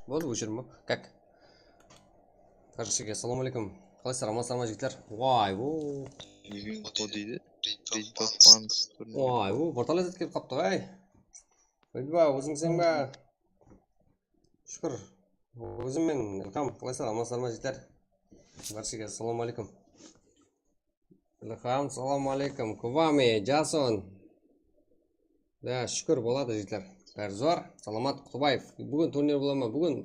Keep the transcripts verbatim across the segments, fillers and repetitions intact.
Boldı, óshirme. Kak. Barshege assalawma aleykum. Qalaysızlar, amansızlar ma, jigitler? Way, o. Evin qo deydi. Reddit Funds. Way, o, portal etip kelip qaptı, ay. Bilba, ózińseń ba? Shúkir. Ózim men Ilham. Qalaysızlar, amansızlar ma, jigitler? Barshege assalawma aleykum. Ilham, salam aleykum. Kvame, Jason. Ya, shúkir, boladı, jigitler. Bári zor. Salamat Qutıbaev. Búgin turnir bola ma? Búgin,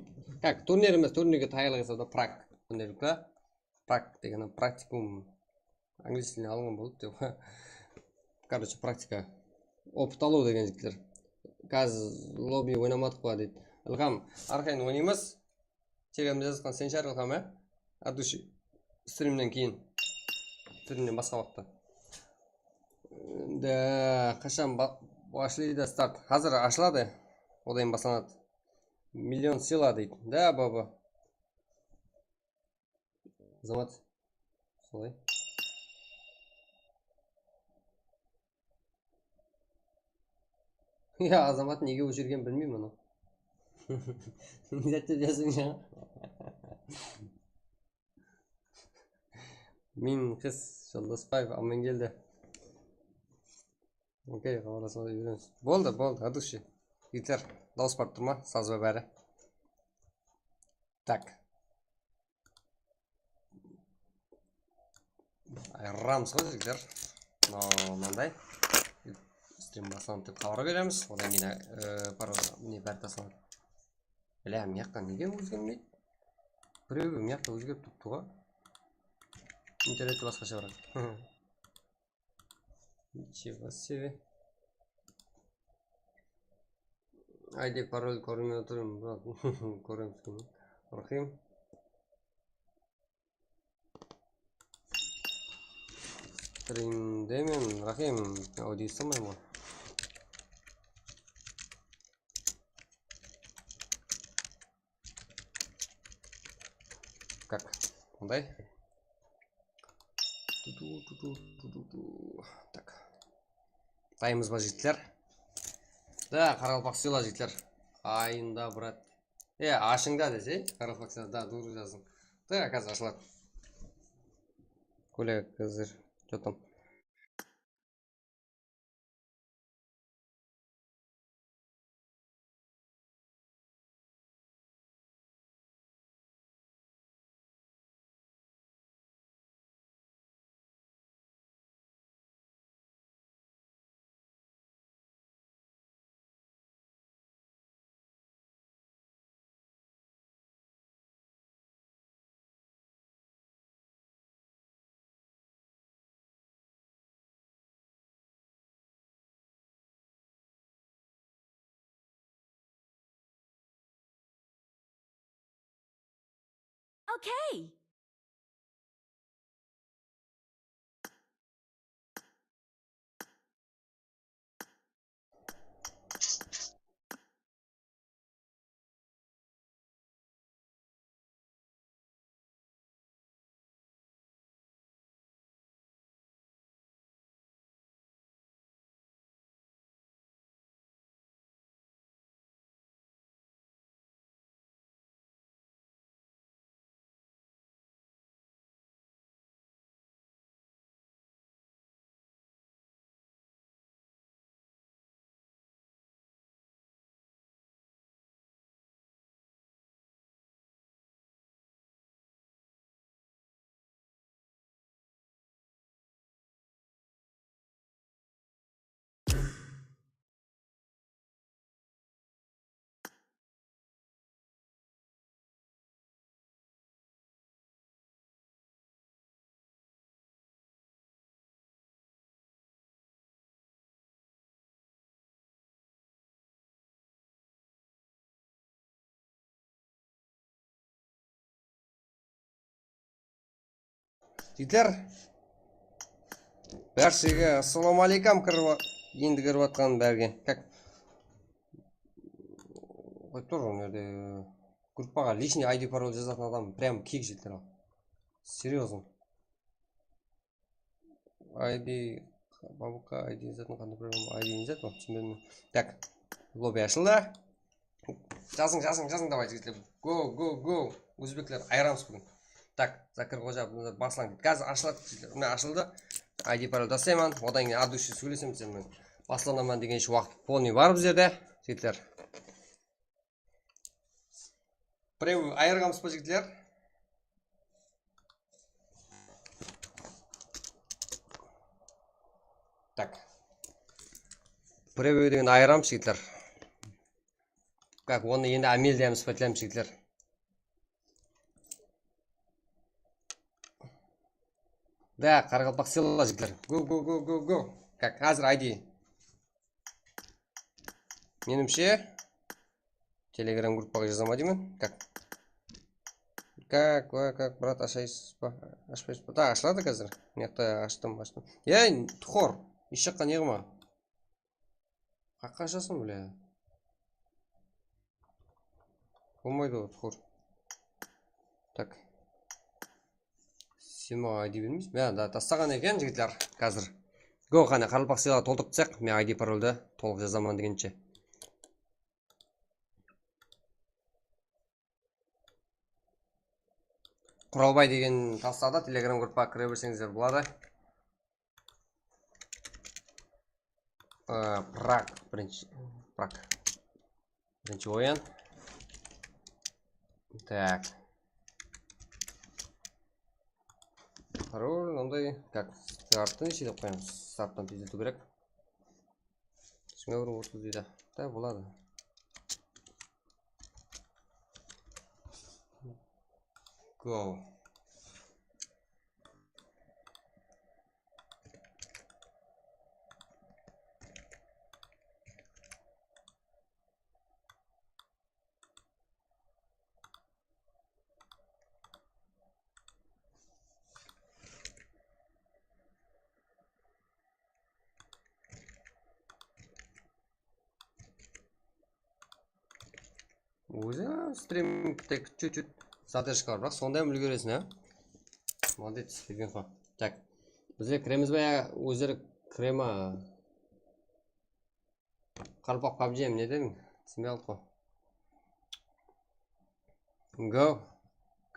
kak, turnir emes, turnirge tayarlıq jasawda prak. Turnirge prak degeni praktikum. Anglis tilinen alınǵan boldı dep. Короче, praktika. Opıt alıw degen, jigitler. Házir lobby oynamadıq pa, deydi. Ilham, arqayın oynaymız. Telegramda jazıqqan sen shıǵar, Ilham, á? От души. Strimnen keyin. Strimnen basqa waqıtta. Endi qashan ba-, bashlaydı start? Házir ashıladı. Odayın baslanadı. Million sila deydi. Da, baba. Azamat. Solay. Ya, Azamat nege óshirgen bilmeymen, anau. Ne zat dep jazdıń ya? Minqis Joldasbaev, Amangeldi. Okey, xabarlasıwdı úyrensiz. Boldı, boldı, от души. Jigitler, dawıs barıp tur ma? Saz ba bári? Tak. Ayıramız ǵoy, jigitler. Mınaw, mınanday. Strim baslandı dep xabar beremiz. Odan keyin, e, parol, ne, bári taslanadı. Bilem, mıyaqqa nege ózgermeydi? Birewi mıyaqqa ózgerip turıptı ǵoy. Internetti basqasha bırak. Ничего себе. I D, parol kórmey otırman, biraq kóremiz kene. Raxim. Strimdemen, Raxim. Audio salmayman ǵoy. Как? Mınday. Tu-tu, tu-tu, tu-tu-tu. Tak. Dayımız ba, jigitler? Da, qaraqalpaq sıyla, jigitler. Ayında, brat. E, ashıńda dese, qaraqalpaq sıyla, da, durı jazdıń. Da, házir ashıladı. Kolik, házir. Что там? Okay. Jigitler, bárshege assalawma aleykum, kirip a-, endi kirip atqan bárige. Как? Qoyıp tur, mına jerde gruppaǵa личный I D, parol jazatın adam прям kiyik, jigitler, al. Серьёзно. I D, babuka, I D zatın qanday, bir I D zatın túsinbedim. Так, lobby ashıldı. Jazıń, jazıń, jazıń, davay, jigitler. Go, go, go. Ózbekler, ayıramız búgin. Tak, Zakir Xoja, bunı baslań. Házir ashıladı, jigitler. Mine, ashıldı. I D parol taslayman. Odan keyin addushi sóylesemiz, sen men baslanaman degenshe waqıt polnıy bar bizlerde, jigitler. Birew ayırǵanbız ba, jigitler? Tak. Birew degen ayıramız, jigitler. Kak, onı endi ámelde ispetlemiz, jigitler. Da, qaraqalpaq sıyla, jigitler. Go, go, go, go, go. Kak, házir I D. Menimshe, Telegram gruppaǵa jazaman deymen. Kak. Kak, kak, brat, ashaysız ba? Ashpaysız ba? Da, ashıladı házir. Mıyaqta ashtım, ashtım. Ey, tuqır. Ish jaqqa ne qılma? Qaqqa ashasın, bile. Bolmaydı ǵoy, tuqır. Tak. Sen maǵan I D bermeysiz? Ya, da, tastaǵan eken, jigitler, házir. Go, qáne, qaraqalpaq sıyla toltırıp taslayıq. Men I D paroldı tolıq jazaman degenshe. Quralbay degen tasladı, Telegram gruppaǵa kire berseńizler boladı. Ee, Prag, birinshi, Prag. Birinshi oyın. Tak. Parol, mınday, kak, starttı neshe dep qoyamız? Starttan tezletiw kerek. Jigirma bir otız deydi. Da, boladı. Go. Ózi strim tek чуть-чуть zadержка bar, biraq sonda hám úlgereseń, á? Молодец, Евгеньxo. Tak. Bizler kiremiz ba ya ózleri kire ma? Qaraqalpaq pabji ne dediń? Túsinbey qaldık ǵoy. Go.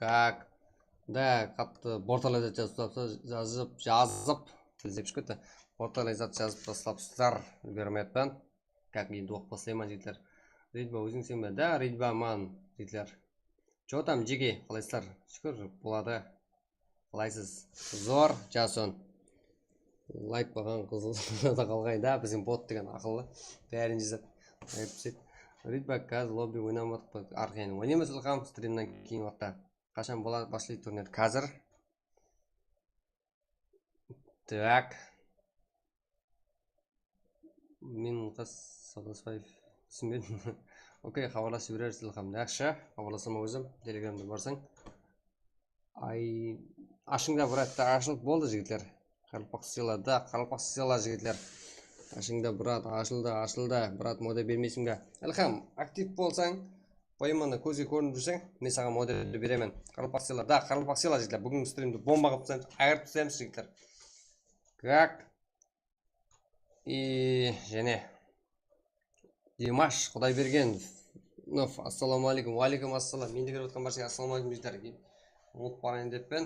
Kak. Da, qattı bortalay zat jazıp, jazıp, jazıp, til zep shıǵıp ketti. Bortalay zat jazıp taslapsızlar, bermeyatpan. Kak, endi oqıp baslayman, jigitler. Ridba, ózińseń be? Da, Ridbaman, jigitler. Чё там, jeke, qalaysızlar? Shúkir, boladı. Qalaysız? Zor, jason. Layk baǵan qızıl da qalǵay da, biziń bot degen aqıllı. Bárin jazat. Ayıp pisedi. Ridba, házir lobbi oynamadıq pa? Arxeyn oynayman, Ilham, strimnen keyin waqıtta. Qashan boladı, bashlaydı turnir? Házir. Tak. Men qas Saqlasbaev túsinbedim. Okey, xabarlasıp jiberersiz, Ilham. Yaqshı, xabarlasaman ózim, Telegramda barsań. Ay, ashıń da, brat, ta ashılıp boldı, jigitler. Qaraqalpaq sıyla da, qaraqalpaq sıyla, jigitler. Ashıń da, brat, ashıldı, ashıldı. Brat, moda bermeyseń be? Ilham, aktiv bolsań, poymanı kózge kórinip júrseń, men saǵan moda beremen. Qaraqalpaq sıyla da, qaraqalpaq sıyla, jigitler. Búgingi strimdi bomba qılıp taslaymiz, ayırıp taslaymiz, jigitler. Kak. I, jáne Dimash Qudaybergenov. Assalawma áleykum. Wa áleykum assalam. Mende kirip atqan bársheńe assalawma áleykum, jigitler. Umıtıp barayın deppen.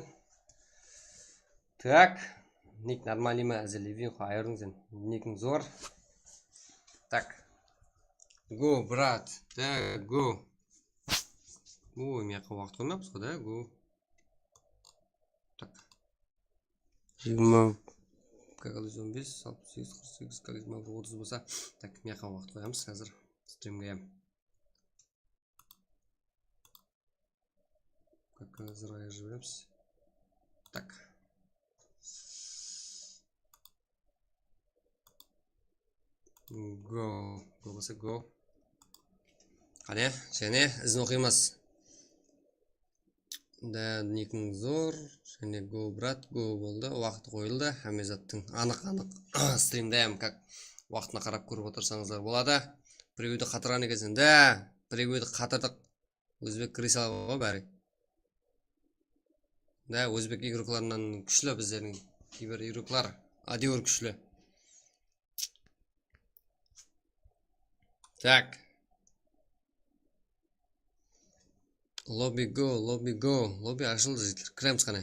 Tak. Nik normalnıy ma, Azizlevin, qayırdıń sen. Nikiń zor. Tak. Go, brat. Tak, go. Oy, mıyaqqa waqıt qoymapız ǵo da, go. Tak. Jigirma, как раз on bes, alpıs segiz, qırq segiz, как раз jigirma bir otız bolsa. Tak, mıyaqqa waqıt qoyamız házir. Strimge hám. Как раз ayırıp jiberemiz. Tak. Go. Go bolsa go. Qáne, jáne izin oqıymız. Da, nikiń zor. Jáne go, brat, go boldı. Waqıt qoyıldı. Hámme zattıń anıq-anıq. Strimde hám kak waqtına qarap kórip otırsańızlar boladı. Birewdi qatırǵan ekenseń. Da, birewdi qatırdıq. Ózbek kire sala ǵoy bári. Da, ózbek igroklarınan kúshli bizlerdiń kiber igroklar. Ádewir kúshli. Tak. Lobby go, lobby go. Lobby ashıldı, jigitler. Kiremiz qáne.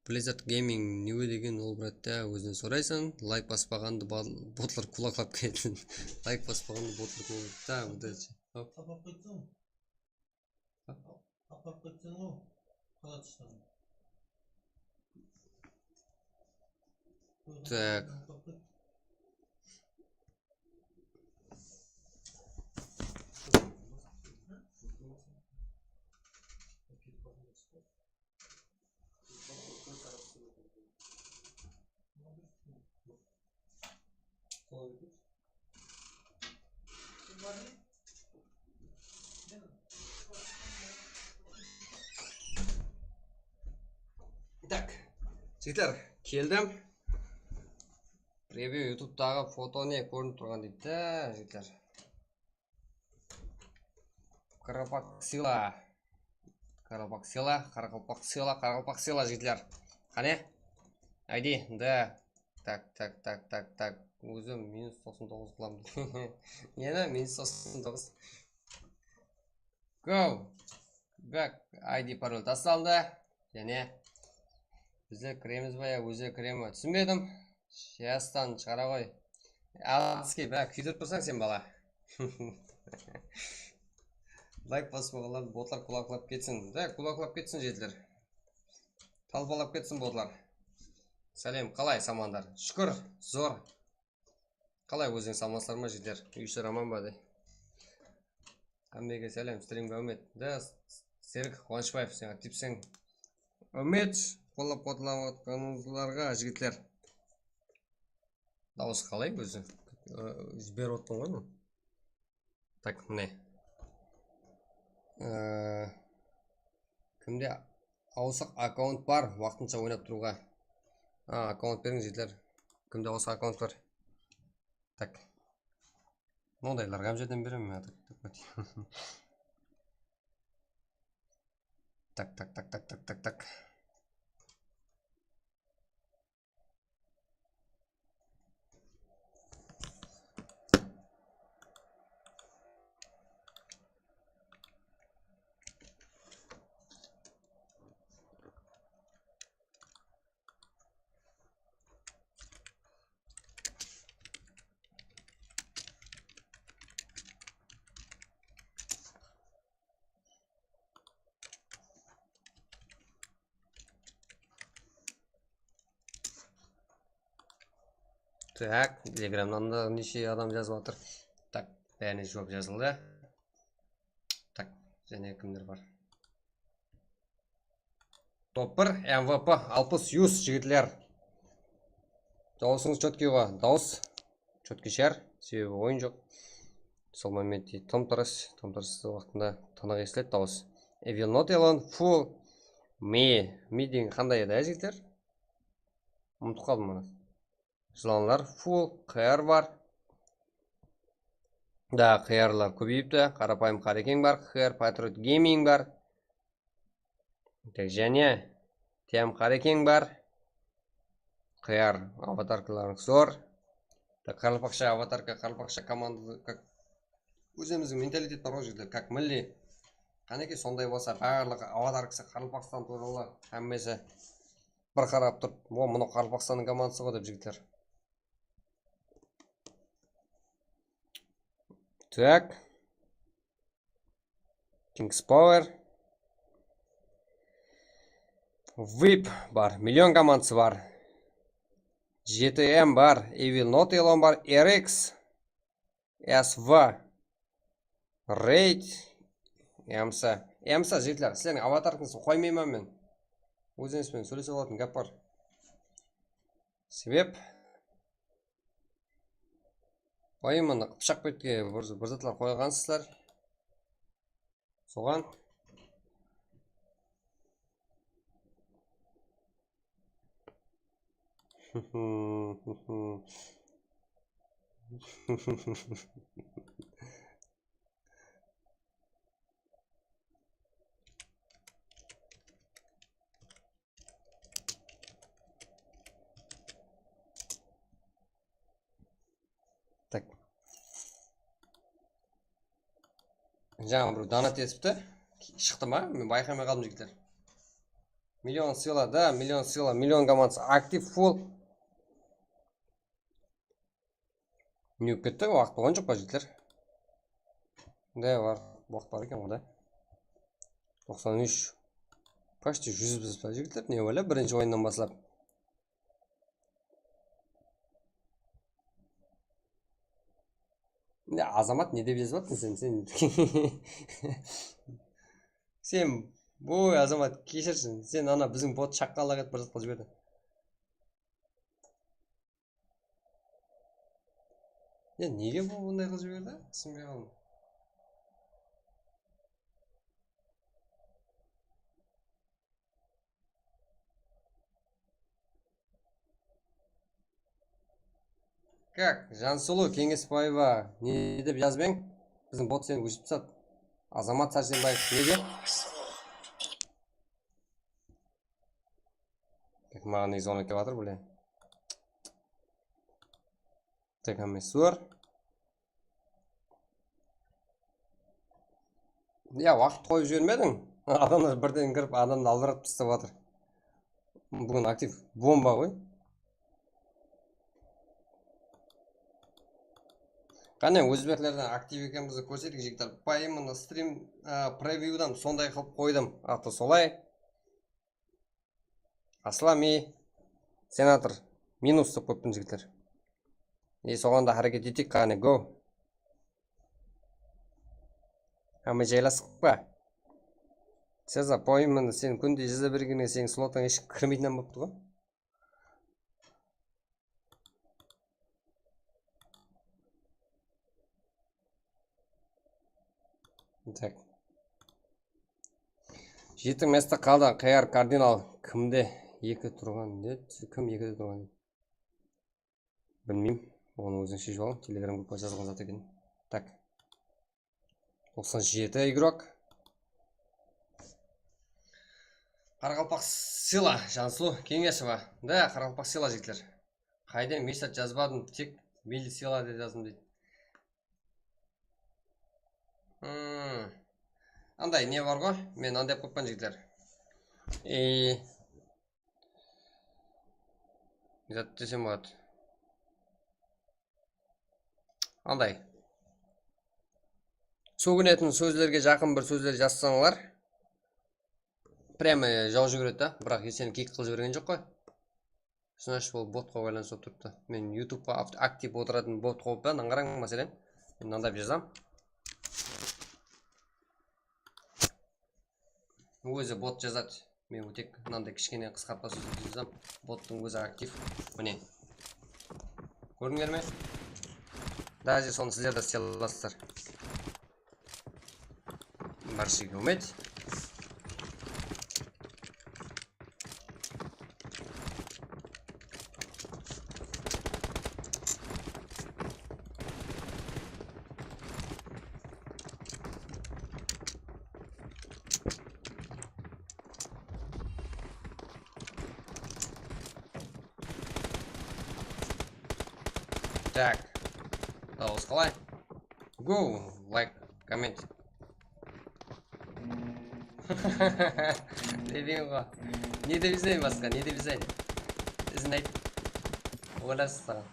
Blizzard Gaming ne degen ol, brat, ta, ózinen soraysań. Layk baspaǵandı bal-, botlar kulaqlap ketsin. Layk baspaǵandı botlar kulaqlap. Ta, udachi. Hop. Aparıp qaytsań. Aparıp qaytsań ǵo. Qala tıshtan. Tak. Tak, jigitler, keldim. Preview, YouTube'taǵı foto ne kórinip turǵan deydi de, jigitler. Qaraqalpaqsıyla. Qaraqalpaqsıyla, Qaraqalpaqsıyla, Qaraqalpaqsıyla, jigitler. Qáne? Aydi, da. Tak, tak, tak, tak, tak. Ózim minus toqsan toǵız qılamın. Neni? Minus toqsan toǵız. Go. Back. I D parol taslandı. Jáne bizler kiremiz ba ya ózleri kire me? Túsinbedim. Jastan shıǵara ǵoy. Alıske, bá, kúydirip tursań sen, bala. Layk baspaǵanlar, botlar kulaqlap ketsin. Da, kulaqlap ketsin, jigitler. Talpalap ketsin, botlar. Sálem, qalay, samandar? Shúkir, zor. Qalay, óziniń samasızlar ma, jigitler? Úy-ishler aman ba, de? Hámmege sálem, strimge úmmet. Da, Serik Quwanıshbaev, sen aktivseń. Úmmet, qollap-quwatlayatqanıńızlarǵa, jigitler. Dawıs qalay ózi? Aa, jiberip otırman ǵoy men. Tak, mine. Ee, kimde awsıq akkaunt bar, waqtınsha oynap turıwǵa? A, akkaunt beriń, jigitler. Kimde awsıq akkaunt bar? Tak. Mınaday largam jerden beremen men. Tak, tak, tak, tak, tak, tak. Tak, Telegramnan da neshe adam jazıp atır. Tak, bárine juwap jazıldı. Tak, jáne kimler bar? Top bir, M V P, Alpıs Yus, jigitler. Dawısıńız chotkiy ǵo, dawıs. Chotkiy shar, sebebi oyın joq. Sol momentte tım-tırıs, tım-tırıs waqtında tınıq esitiledi dawıs. Evil Not Alone, full me. Me degen qanday edi, á, jigitler? Umıtıp qaldım mına. Jılanlar, full, Q R bar. Da, Q R lar kóbeyipti. Qarapayım Qarekeń bar, Q R Patriot Gaming bar. Tak, jáne T M Qarekeń bar. Q R avatarkalarıń zor. Tak, qaraqalpaqsha avatarka, qaraqalpaqsha komanda, как, ózimizdiń mentalitet bar ǵoy, jigitler, как milliy. Qánekey, sonday bolsa, barlıǵı avatarkası Qaraqalpaqstan tuwralı, hámmesi bir qarap turıp, "O, mınaw Qaraqalpaqstannıń komandası ǵoy", dep, jigitler. Tak. Kings Power. Vip bar, Million komandası bar. J T M bar, Evil Not Alone bar, R X, S V, Raid, EMSA. EMSA, jigitler, sizlerdiń avatarkanızdı qoymayman men. Ózińiz benen sóylesip alatın gáp bar. Sebep, oyın mına qıpshaq betke bir, bir zatlar qoyǵansızlar. Soǵan. Tak. Jańa bir donat etipti. Shıqtı ma? Men bayqamay qaldım, jigitler. Million sıyla, da, million sıyla, million komandası aktiv, full. Ne bolıp ketti? Waqıt bolǵan joq pa, jigitler? Da, bar. Waqıt bar eken ǵoy da. Toqsan úsh. Почти júz biz pa, jigitler? Ne oylap, birinshi oyınnan baslap. Ne, Azamat, ne dep jazıp attıń sen? Sen, sen, oy, Azamat, keshirsin. Sen ana biziń bot shaqqanlaq etip bir zat qılıp jiberdi. Ya, nege bul bunday qılıp jiberdi? Túsinbey qaldım. Kak, Jansulıw Keńesbaeva, ne dep jazbeń? Biziń bot seni óshirip tasladı. Azamat Sársenbaev, nege? Tek maǵan negizi oynap kep atır, bile. Tek hámmesi zor. Ya, waqıt qoyıp jibermediń? Adamlar birden kirip, adamdı albıratıp taslap atır. Búgin aktiv bomba ǵoy. Qáne, ózbeklerden aktiv ekenimizdi kórsetik, jigitler. Поименно стрим, á, previewdan sonday qılıp qoydım. Atı solay. Aslami senator minus dep qoyıppın, jigitler. E, soǵan da háreket eteyik, qáne, go. Hámme jaylasıq pa? Seza, poyımını sen kúnde jaza bergende seniń slotıńa hesh kim kirmeytin bolıptı ǵoy. Tak. Jeti mesto qaldı. Qayar kardinal kimde eki turǵan, ne? Kim ekide turǵan? Bilmeymen. Onı óziń sheship alıń. Telegram gruppa jazılǵan zat eken. Tak. Toqsan jeti igrok. Qaraqalpaq Sila, Jansulu Keńesova. Da, Qaraqalpaq Sila, jigitler. Qayda, men sat jazbadım, tek Meli Sila dep jazdım deydi. Hmm. Anday ne bar ǵoy? Men anday qoyıppan, jigitler. E, zat desem boladı. Anday. Sóginetin sózlerge jaqın bir sózler jazsańlar, прямо jaw júgiredi da. Biraq seni kiyik qılıp jibergen joq ǵoy. Значит, ol botqa baylanısıp turıptı. Men YouTubeqa akt-, aktiv otıratuǵın bot qoyıppan, qarań, máselen. Men mınanday jazam. Ózi bot jazadı. Men tek mınanday kishkene qısqartpa sózlerdi jazam. Bottıń ózi aktiv. Mine. Kórdińler me? Даже sonı sizler de istey alasızlar. Barshege úmit. Tak. Dawıs qalay? Go, like, komment. Ne deyim ǵo? Ne dep izleyin basqa, ne dep izleyin? Izin ayt. Oylarsız saǵan.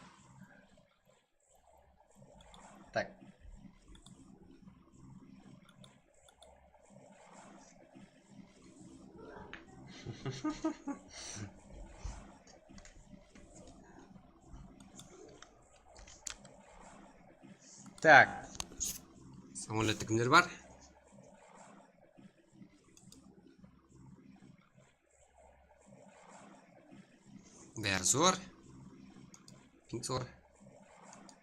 Tak. Tak. Samolyotta kimler bar? Bári zor. Zor.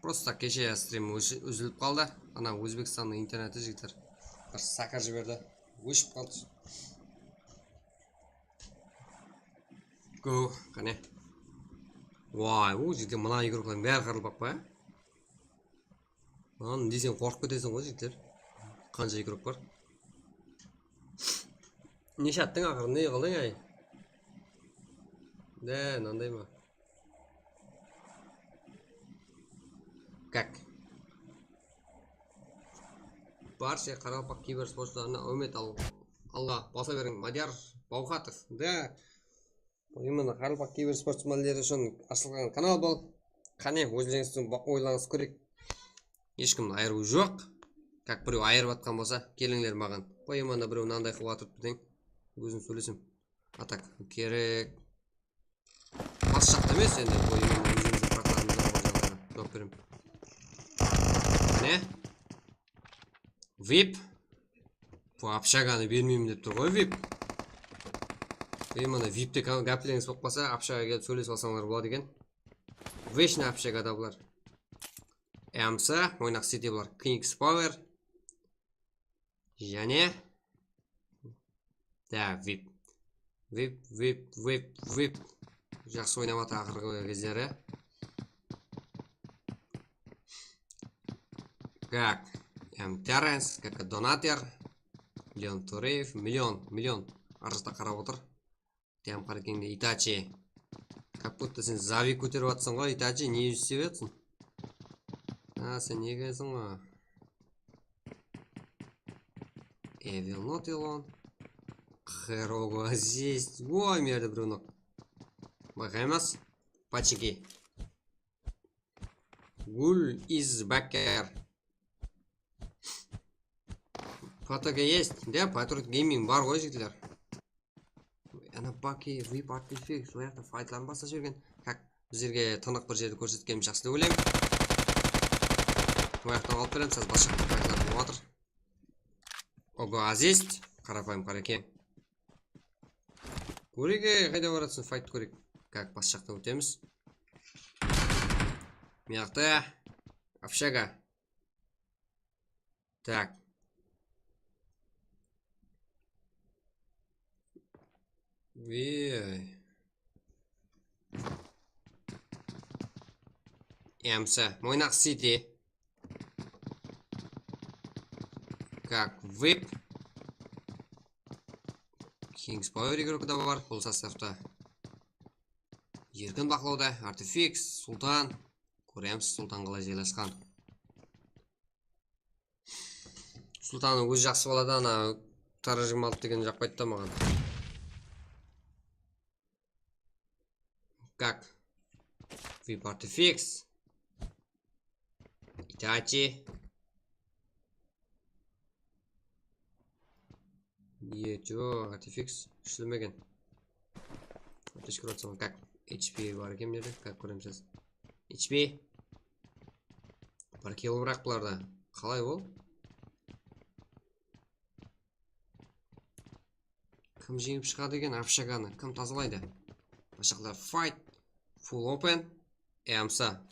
Prosta keshe strim úzi-, úzilip qaldı. Ana, Ózbekstannıń interneti, jigitler, bir sakar jiberdi. Óship qaldı. Go, qáne. Vay, o jerde mına igroklardıń bári qaraqalpaq pa? Mınan deseń qorqıp keteseń ǵoy, jigitler. Qansha igrok bar? Neshe attıń aqırı, ne qıldıń, ay? Dá, mınanday ma? Как? Barsha qaraqalpaq kiber sportshılarına áwmet, al-, alǵa basa beriń, Madiyar Bawxatov. Da, именно qaraqalpaq kiber sportsmenleri ushın ashılǵan kanal bul. Qáne, ózlerińizdiń ba-, oylarıńızdı kóreyik. Hesh kimdi ayırıw joq. Как birew ayırıp atqan bolsa, kelińler maǵan. Qoy, именно birew mınanday qılıp atırıptı deń. Ózim sóylesem. А так, kerek. Bas jaqta emes endi, qoy, именно ózimizdiń fraklarımızda bolǵan jaǵdayda juwap beremen. Qáne? Vip. Bu obshaganı bermeymen dep tur ǵoy, vip. Именно vipte ka-, gáplerińiz bolıp qalsa, obshaga kelip sóylesip alsańlar boladı eken. Вечно obshagada bular. Amsa, Moynaq City bular. Kings Power. Jáne. Da, vip. Vip, vip, vip, vip. Jaqsı oynap atır aqırǵı gezleri. Как? M Terrence, как Donater. Leon Tureev, million, million. Arjaqta qarap otır. Dem, Qarekeńde Itachi. Как будто sen zavi kóterip atsań ǵoy, Itachi, ne islep atsań? A, sen ne ekensiń ǵoy? Evil not Elon. Xerogo здесь. Oy, merde birew nok. Bayqaymas. Pachiki. Gul is backer. P T G есть. Да, Patriot Gaming bar ǵoy, jigitler. Ana Baki, Vip, Artifix, sol jaqta faytların baslap jibergen. Как bizlerge tınıq bir jerdi kórsetkenimiz jaqsı dep oylayman. Sol jaqtan alıp beremiz, házir basqa faytlar bolıp atır. Ogo Aziz, qarapayım Qarekeń. Kóreyik, qayda baratsań, fayt kóreyik. Как, bas jaqtan ótemiz. Mıyaqta, obshaga. Так. Ey. Amsa, Moynaq City. Как, vip. Kings Power igrokı da bar bul sostavta. Erkin baqlawda, Artifix, Sultan. Kóremiz, Sultan qalay jaylasqan. Sultanıń ózi jaqsı baladı, ana tarajım aldı degen jaqpaydı da maǵan. Как? Vip, Artifix. Itachi. Etiyo, Artifix ishlemegen. Ateş kuratsam, как? H P bar eken mende, как kóremiz házir. H P. Bir kill biraq bularda. Qalay ol? Kim jeńip shıǵadı eken obshaganı? Kim tazalaydı? Bashaqlar fight. Full open. Amsa.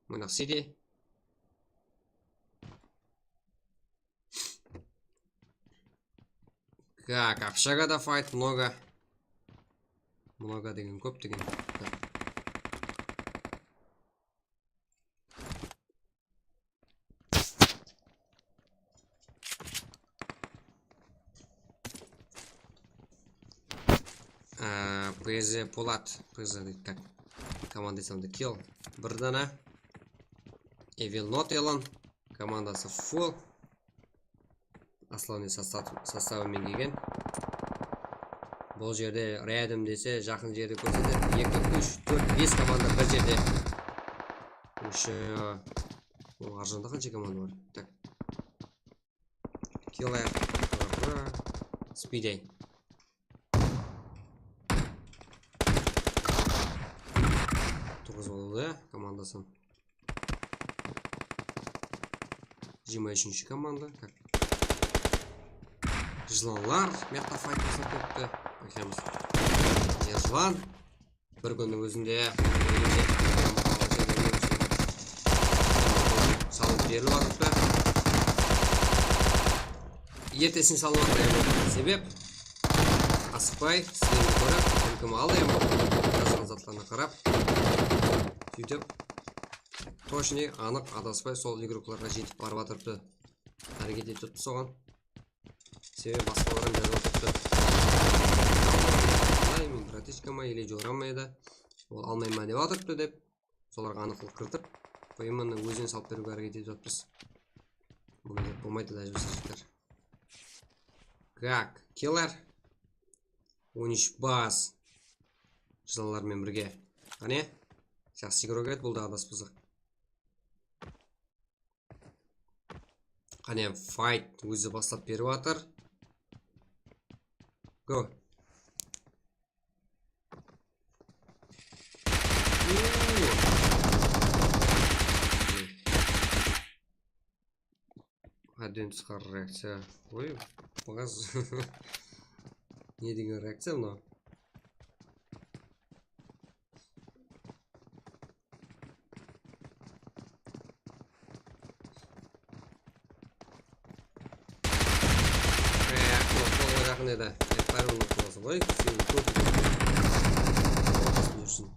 Moynaq City. Так, obshagada fight много. Много degen kóp degen. Á, P Z Polat, P Z deydi, так. Komanda esamda kill. Bir dana. Evil Not Elon. Komandası full. Основной состав, составı men kelgen. Bul jerde рядом dese, jaqın jerdi kórsetedi. Eki, úsh, tórt, bes komanda bir jerde. Еще, o, arjanda qansha komanda bar? Так. Kill alayıq. Speed. Turǵızıp aldı komandasın. Jigirma úshinshi komanda. Jılanlar mıyaqta fight baslap ketti. Bayqaymız. Jılan. Bir kúnniń ózinde salıp berilip atırıptı. Ertesine salıp atır. Sebep asıqpay, sizlerge kórip, kim kim aldı, jazǵan zatlarına qarap, sóytip, точный, anıq, adaspay, sol igroklarǵa jetip barıp atırıptı. Háreket etip atırıptı soǵan. Sebebi basqalar hám jazıp atırıptı. Alay, men bratishkama или joram edi. Ol almayman dep atırıptı dep. Solarǵa anıqlıq kiritip, именно ózine salıp beriwge háreket etip atırmız. Bunı dep bolmaydı, ilajı bolsa, jigitler. Kak, killer. On úsh bas. Jılanlar menen birge. Qáne? Jaqsı igrok edi, bul da adas bolsaq. Qáne, fight ózi baslap berip atır. Go. Hádden tısqarı reakciya. Oy, bıǵaz. Ne degen reakciya mınaw? Ee, noktaǵa jaqın edi. Báribir noktaǵa basıp qoy. Sen kóp. Ortasın júrsin.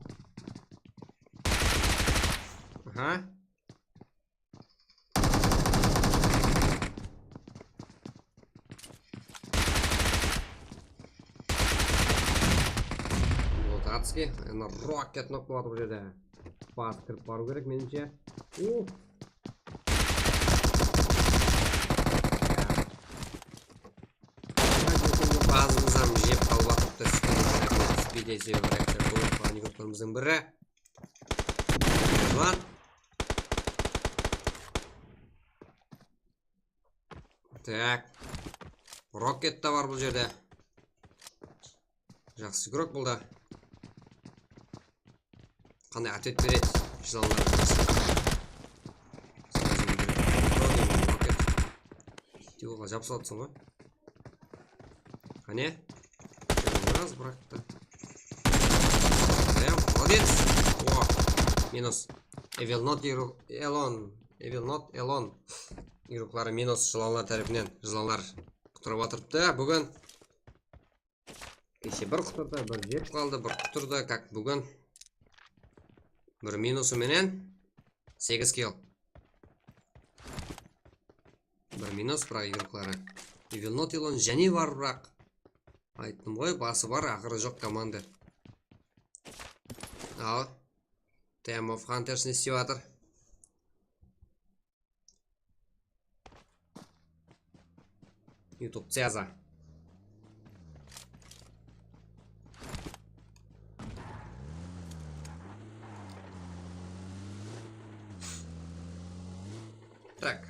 Aha. Lotatski, endi roket nok boladı bul jerde. Bas kirip barıw kerek, menimshe. Uh. Bazımız hám jep qalıp atırıptı. Spidey sebebi reakciya qoyıp, anekdotlarımızdıń biri. Lan. Tak. Roket te bar bul jerde. Jaqsı igrok bul da. Qanday otvet beredi? Jılanlar. Srazı roket. Diyorǵa jabısıp atırsań ǵoy. Qáne? Biraz bıraktı. Прям молодец. O, minus. I will not ir-, alone. I will not alone. Igrokları minus jılanlar tárepinen. Jılanlar qutırıp atırıptı búgin. Keshe bir qutırdı, bir jep qaldı, bir qutırdı, как búgin. Bir minusı menen segiz kill. Bir minus, biraq igrokları. I will not alone jáne bar, biraq. Ayttım ǵoy, bası bar, aqırı joq komanda. Al. Team of Hunters ne islep atır? YouTube Ceza. Так.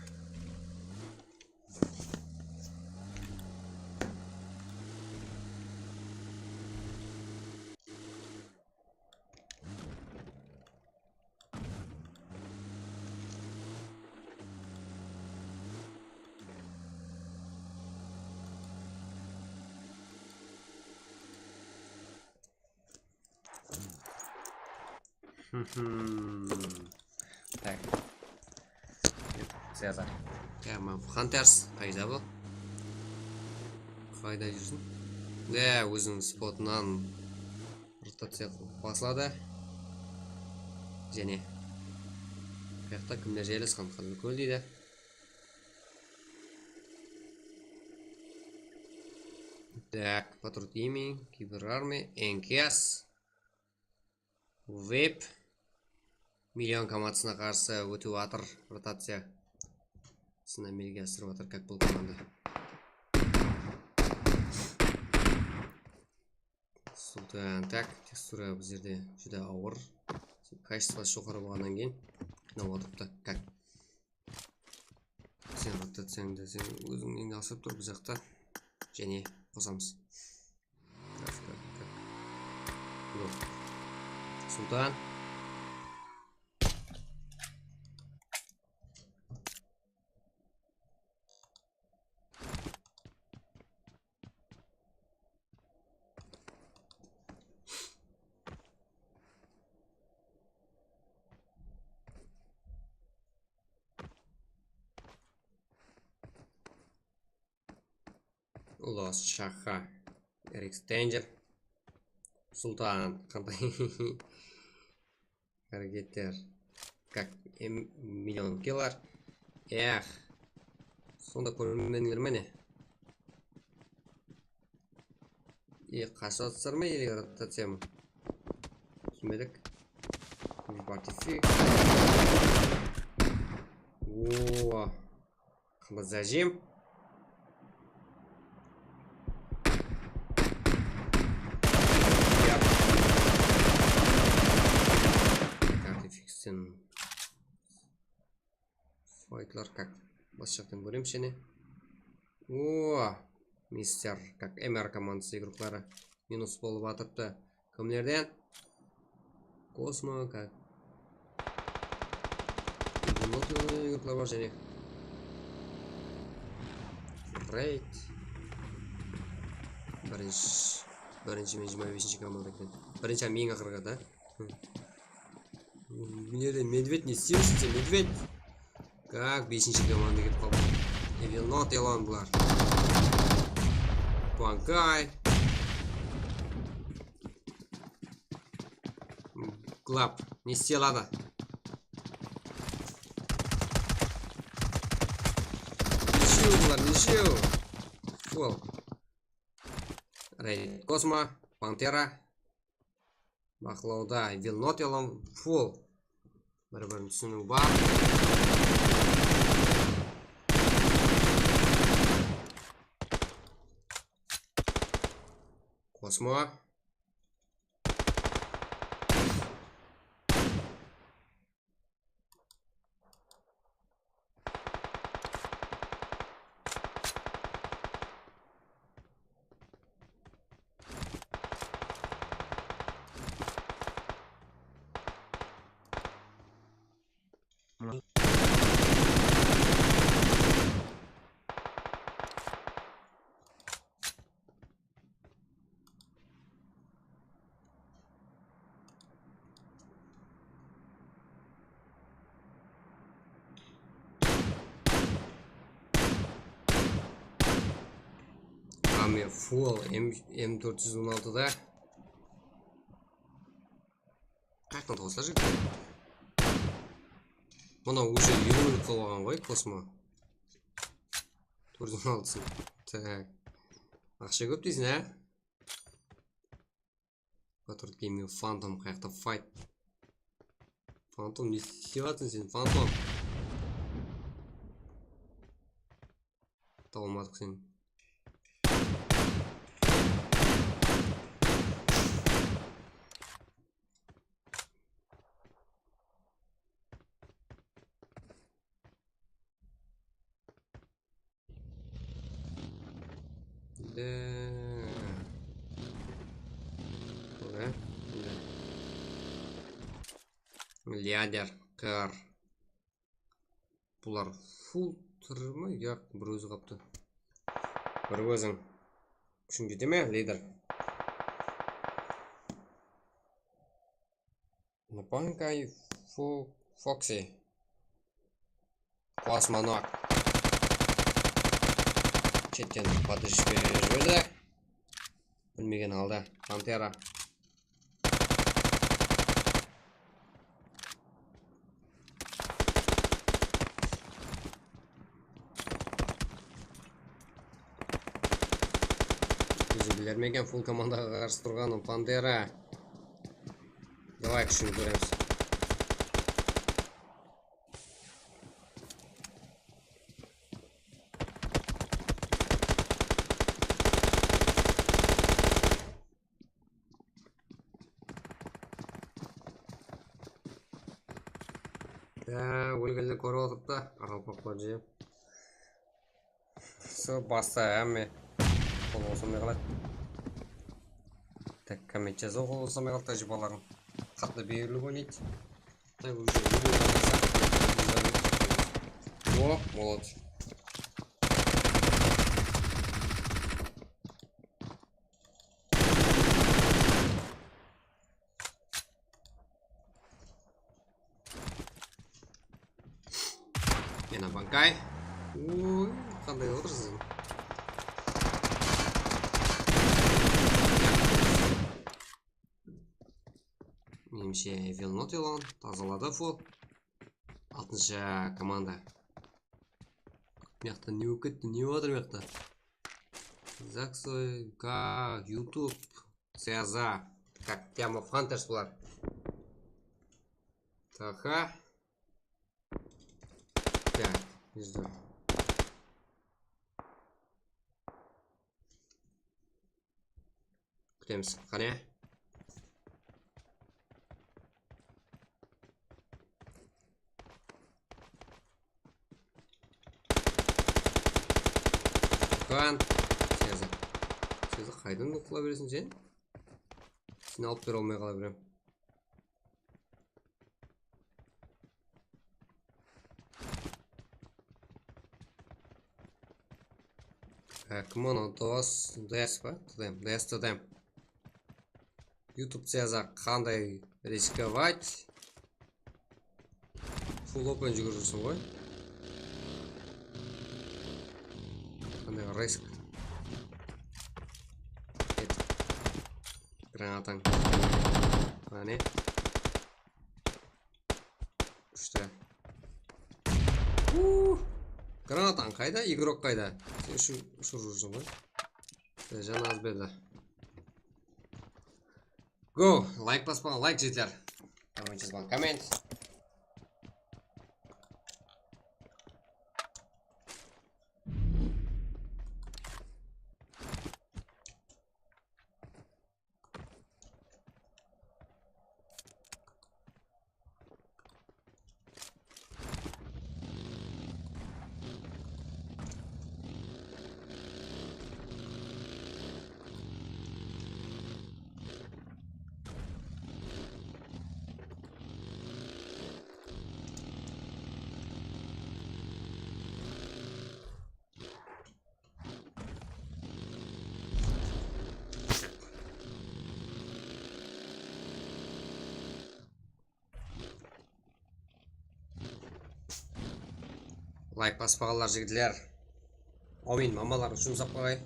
Tak. Cezar. Ya, mına Hunters qayda bul? Qayda júrsiń? Ya, óziniń spotınan rotaciya qılıp basladı. Jáne. Bu jaqta kimler jaylasqan? Qızıl kól deydi. Так, Patriot Gaming, Kiber Army, N K S, Web, Million komandasına qarsı ótip atır rotaciya. Sına melge asırıp atır, как bul komanda. Sultan, так, tekstura bul jerde júdá awır. Качествоsı joqarı bolǵannan keyin qıynap atırıptı, как. Sen atlatsań da, sen óziń endi asırıp tur bul jaqta. Jáne qosamız. Sultan. Los Shaha. Erik Stenger. Sultan. Qanday? Hareketer. Как em, million killar. Ex. Sonda kórmedińler me ne? E, qashıp atırlar ma, ele rotaciya ma? Túsinbedik. Artifik. Oo. Zajim. Kartı fiksin. Faytlar kak. Bas jaqtan kóremiz jáne. O, mister, kak, M R komandası igrokları minus bolıp atırıptı. Kimlerden? Kosmo, kak. Bunday igroklar bar jáne. Raid. Birinshi, birinshi men jigirma besinshi komanda eken. Birinshi men aqırǵı da. Hı. Mine de medved ne isleymiz sen, medved? Kak, besinshi komanda ketip qaldı. Evenot yalan bular. Bankay. Glap ne istey aladı? Neshew bular, neshew? Full. Raid, Kosmo, Pantera. Baqlawda Vilnot yalan full. Bir-birin túsiniw bar. Kosmo. Kame full M, M dört yüz on altıda. Qayaqtan tawaslar jigitler? Mına уже eliw minut qalǵan ǵoy, Kosmo. Dört yüz on altısın. Tak. Aqsha kóp deyseń, á? Patriot Gaming Phantom qayaqta fight? Phantom ne islep atırsań sen, Phantom? Taba almadıq seni. De. Bura. Milliarder, qır. Bular full tiri ma? Yaq, bir ózi qaptı. Bir óziń. Kúshiń jete me, lider? Napankay Fo-, Foxy. Kosmonot. Chetten podrishka jiberdi. Bilmegen halda. Pantera. Ózi bilermegen full komandaǵa qarsı turǵanın, Pantera. Davay, kúshin kóremiz. Ya, ólgenler kórip otırıptı, qaraqalpaqlar jep. Sol basta hámme qol qosa almay qaladı. Tak, komment jazıw qol qosa almay qaldı, tajibalarım. Qatlı berilip oynaydı. Tak, уже. O, молодец. Yana bankay. Oy, qanday otırsız? Menimshe, Vilnot yalan, tazaladı full. Altınshı komanda. Mıyaqta ne bolıp ketti, ne bolıp atır mıyaqta? Zaksoy, Ka, YouTube, Seaza, как Тема Фантас bular. Taha. Так, не знаю. Kútemiz. Qáne. Kan. Seza. Seza, qaydan uqıla bereseń sen? Seni alıp bere almay qala berem. Á, kim onı? Dos, Des pa? T D M, Des T D M. YouTube Seza qanday riskovать? Full open júgirip júrseń ǵoy. Qanday risk? Ket. Granatań. Mane. Kúshli. Uh! Granatań qayda? Igrok qayda? Sen ushı-, ushırıp júrseń ǵoy. Sen jan az berdi. Go! Layk baspaǵan layk, jigitler. Comment jazbaǵan komment. Layk baspaǵanlar, jigitler. Áwmin, mamalardıń jumsap qoyay.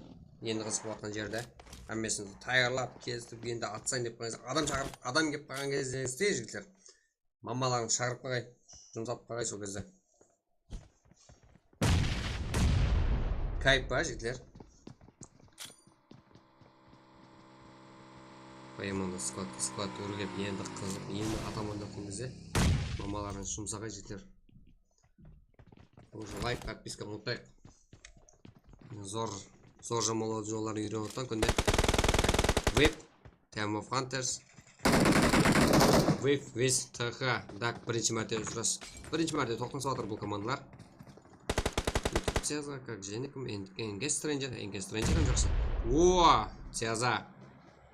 Endi qızıqıp atqan jerde. Hámmesin tayarlap, kelistip, endi atsayın dep qoyǵan, adam shaqırıp, adam kelip qalǵan gezde, jigitler. Mamalarıńdı shaqırıp qoyay. Jumsap qoyay sol gezde. Kayp pa, jigitler? Qoyaman da skladta, skladta úrgep, endi qızıp, endi ataman dep turǵan gezde mamalarıńdı jumsap qoyay, jigitler. Уже layk, podpiska umıtpayıq. Zor, zor jamanlawdıń jolların úyrenip atırman kúnde. Web. Team of Hunters. Wave West T H. Dak, birinshi márte ushıras. Birinshi márte toqtınısıp atır bul komandalar. Seza, kak, jáne kim? En-, Enge Stranger, Enge Stranger hám jaqsı. Oa, Seza.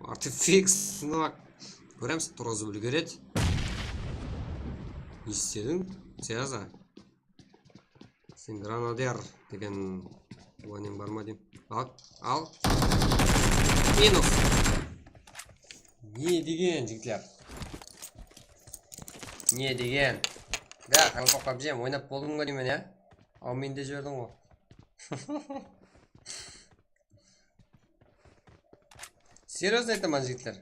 Artifix, bak. Kóremiz, turǵızıp úlgeredi. Ne istediń, Seza? Sen Granader degen ulanıń bar ma deyim. Al, al. Minus. Ne degen, jigitler? Ne degen? Da, qalpaq papjem, oynap boldım ǵoy deymen, ya? Al, mende jiberdiń ǵoy. Серьёзно aytaman, jigitler.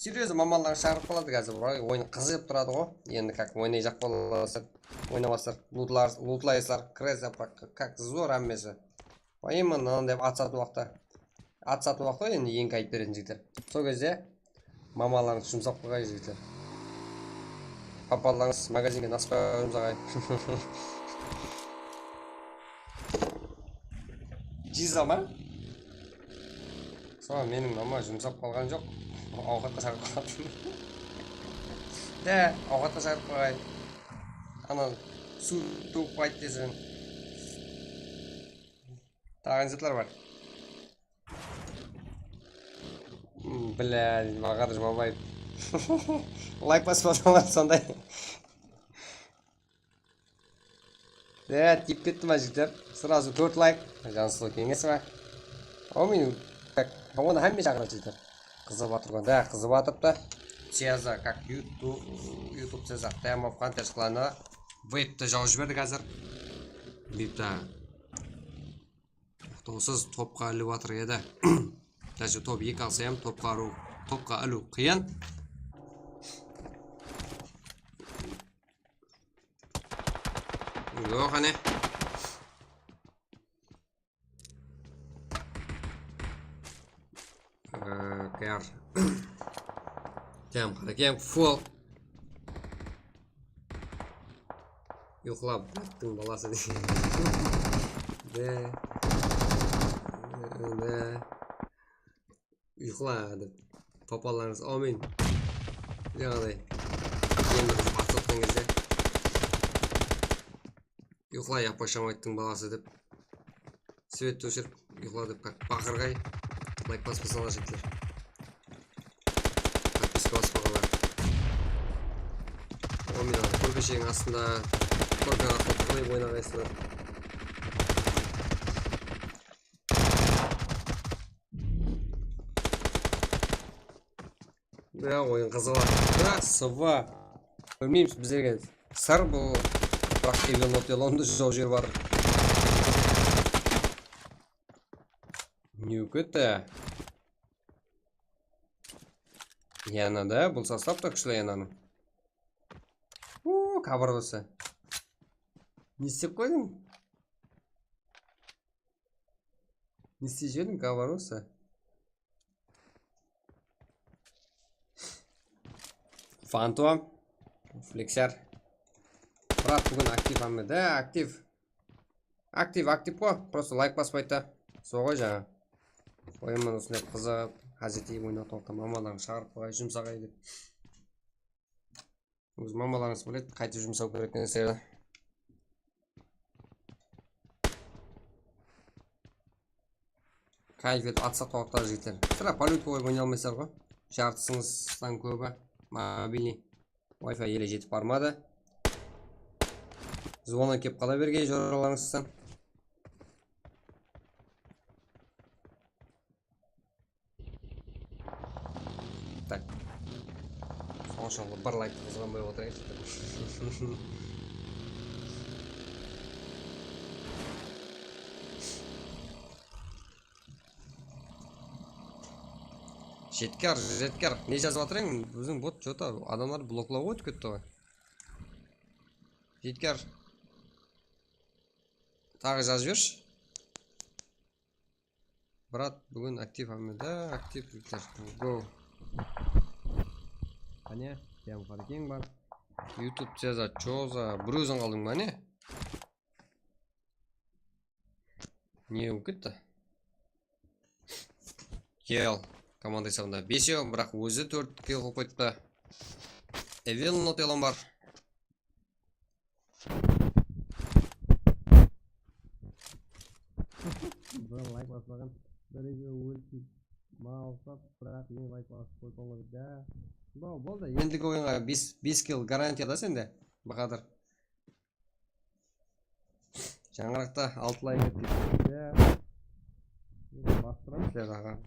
Серьёзно, mamalardı shaqırıp qaladı házir. Oyın qızıp turadı ǵoy. Endi kak oynayjaq bolasızlar. Oynamazlar. Lutlar, lutlaysızlar. Kiresiz, kak zor hámmesi. Oyın mınan dep at satıp waqıtta. At satıp waqıtta endi eń kayıp beretin jigitler. Sol gezde mamalarıńız jumsap qoyǵay, jigitler. Papalarıńız magazinge naspa jumsap qoyǵay. Jiza ma? Sol, meniń mama jumsap qalǵan joq. Awqatqa shaqırıp qaldı. Dá, awqatqa shaqırıp qoyǵay. Ana, suw tuwıp qayt desin. Taǵı ne zatlar bar? Bla, Bahadır Babaev. Layk baspasalar sonday. Ya, tiyip ketti ma, jigitler? Srazu tórt layk. Jansılı keńes pa? Amin. Onı hámme shaqıradı, jigitler. Qızıp atırǵan. Da, qızıp atırıptı. Seza, kak YouTube, YouTube Seza, Time of Hunters klanı. Webti jawıp jiberdik házir. Bitta. Toqtawsız topqa iliw atır edi. Даже top eki alsa hám topqa urıw, topqa iliw qıyın. Yoq, qáne. Ee, kayar. Tem, qara, kem, full. Uyqılap, attıń balası deydi. De. De. Uyqıla dep. Toparlarıńız, áwmin. Jańaday, endi biz atlatqan gezde, "Uyqıla, yappa, Shamayttıń balası", dep, svetti óshirip, "Uyqıla", dep, baqırǵay, layk baspasalar, jigitler. Podpiska baspaǵanlar. O, mine, kórpesheniń astında, kórpeniń astında turıp oynağaysızlar. Ya, oyın qızıǵa. Ya, sıva. Bilmeymiz bizlerge sır bul. Biraq Evil Not Alone-dı joq jer bar. Ne kútti? Yana da, bul sostav da kúshli yananıń. Uuu, kabarısı. Ne istep qoydıń? Ne istep jiberdiń, kabarısı? Fantom. Flexer. Brat, búgin aktiv hámme de, aktiv. Aktiv, aktiv ǵo. Prosta layk baspaydı da. Sol ǵoy jańa. Oyınman usınday qızıǵıp, házir tiyip oynap otırıp, mamalarıń shaqırıp qoyay, jumsaǵay dep. Óz mamalarıńız biledi, qaytip jumsaw kerek narselerdi. Kayf etip atsaq tawaqlar, jigitler. Sirá polyotka qoyıp oynay almaysızlar ǵo. Jartısıńızdan kóbi mobilniy. Wi-Fi ele jetip barmadı. Zvonok kelip qala bergey joralarıńızdan. Tak. Sonshalıqlı bir layktı qızǵanbay otırayıq. Jetkar, Jetkar, ne jazıp atır eń? Biziń bot что-то adamlardı bloklap qoyıp ketti ǵoy. Jetkar. Taǵı jazıp jibershi. Brat, búgin aktiv hámme de, aktiv, jigitler. Go. Qáne, Tiyam Qárekeń bar. YouTube Ceza, Coza, bir óziń qaldıń ba, ne? Ne bolıp ketti? Kel, komanda esabında besew, biraq ózi tórt kill qoyıp qoyıptı. Evil Not Alone bar. Bro, layk baspaǵan. Birinshi ólip mawsap, biraq men layk basıp qoyıppan ǵoy da. Bro, boldı. Endigi oyınǵa bes, bes kill garantiya da sende, Bahadır. Shańaraqta altı layk ettik. Ya. Bastıramız ya, aǵa.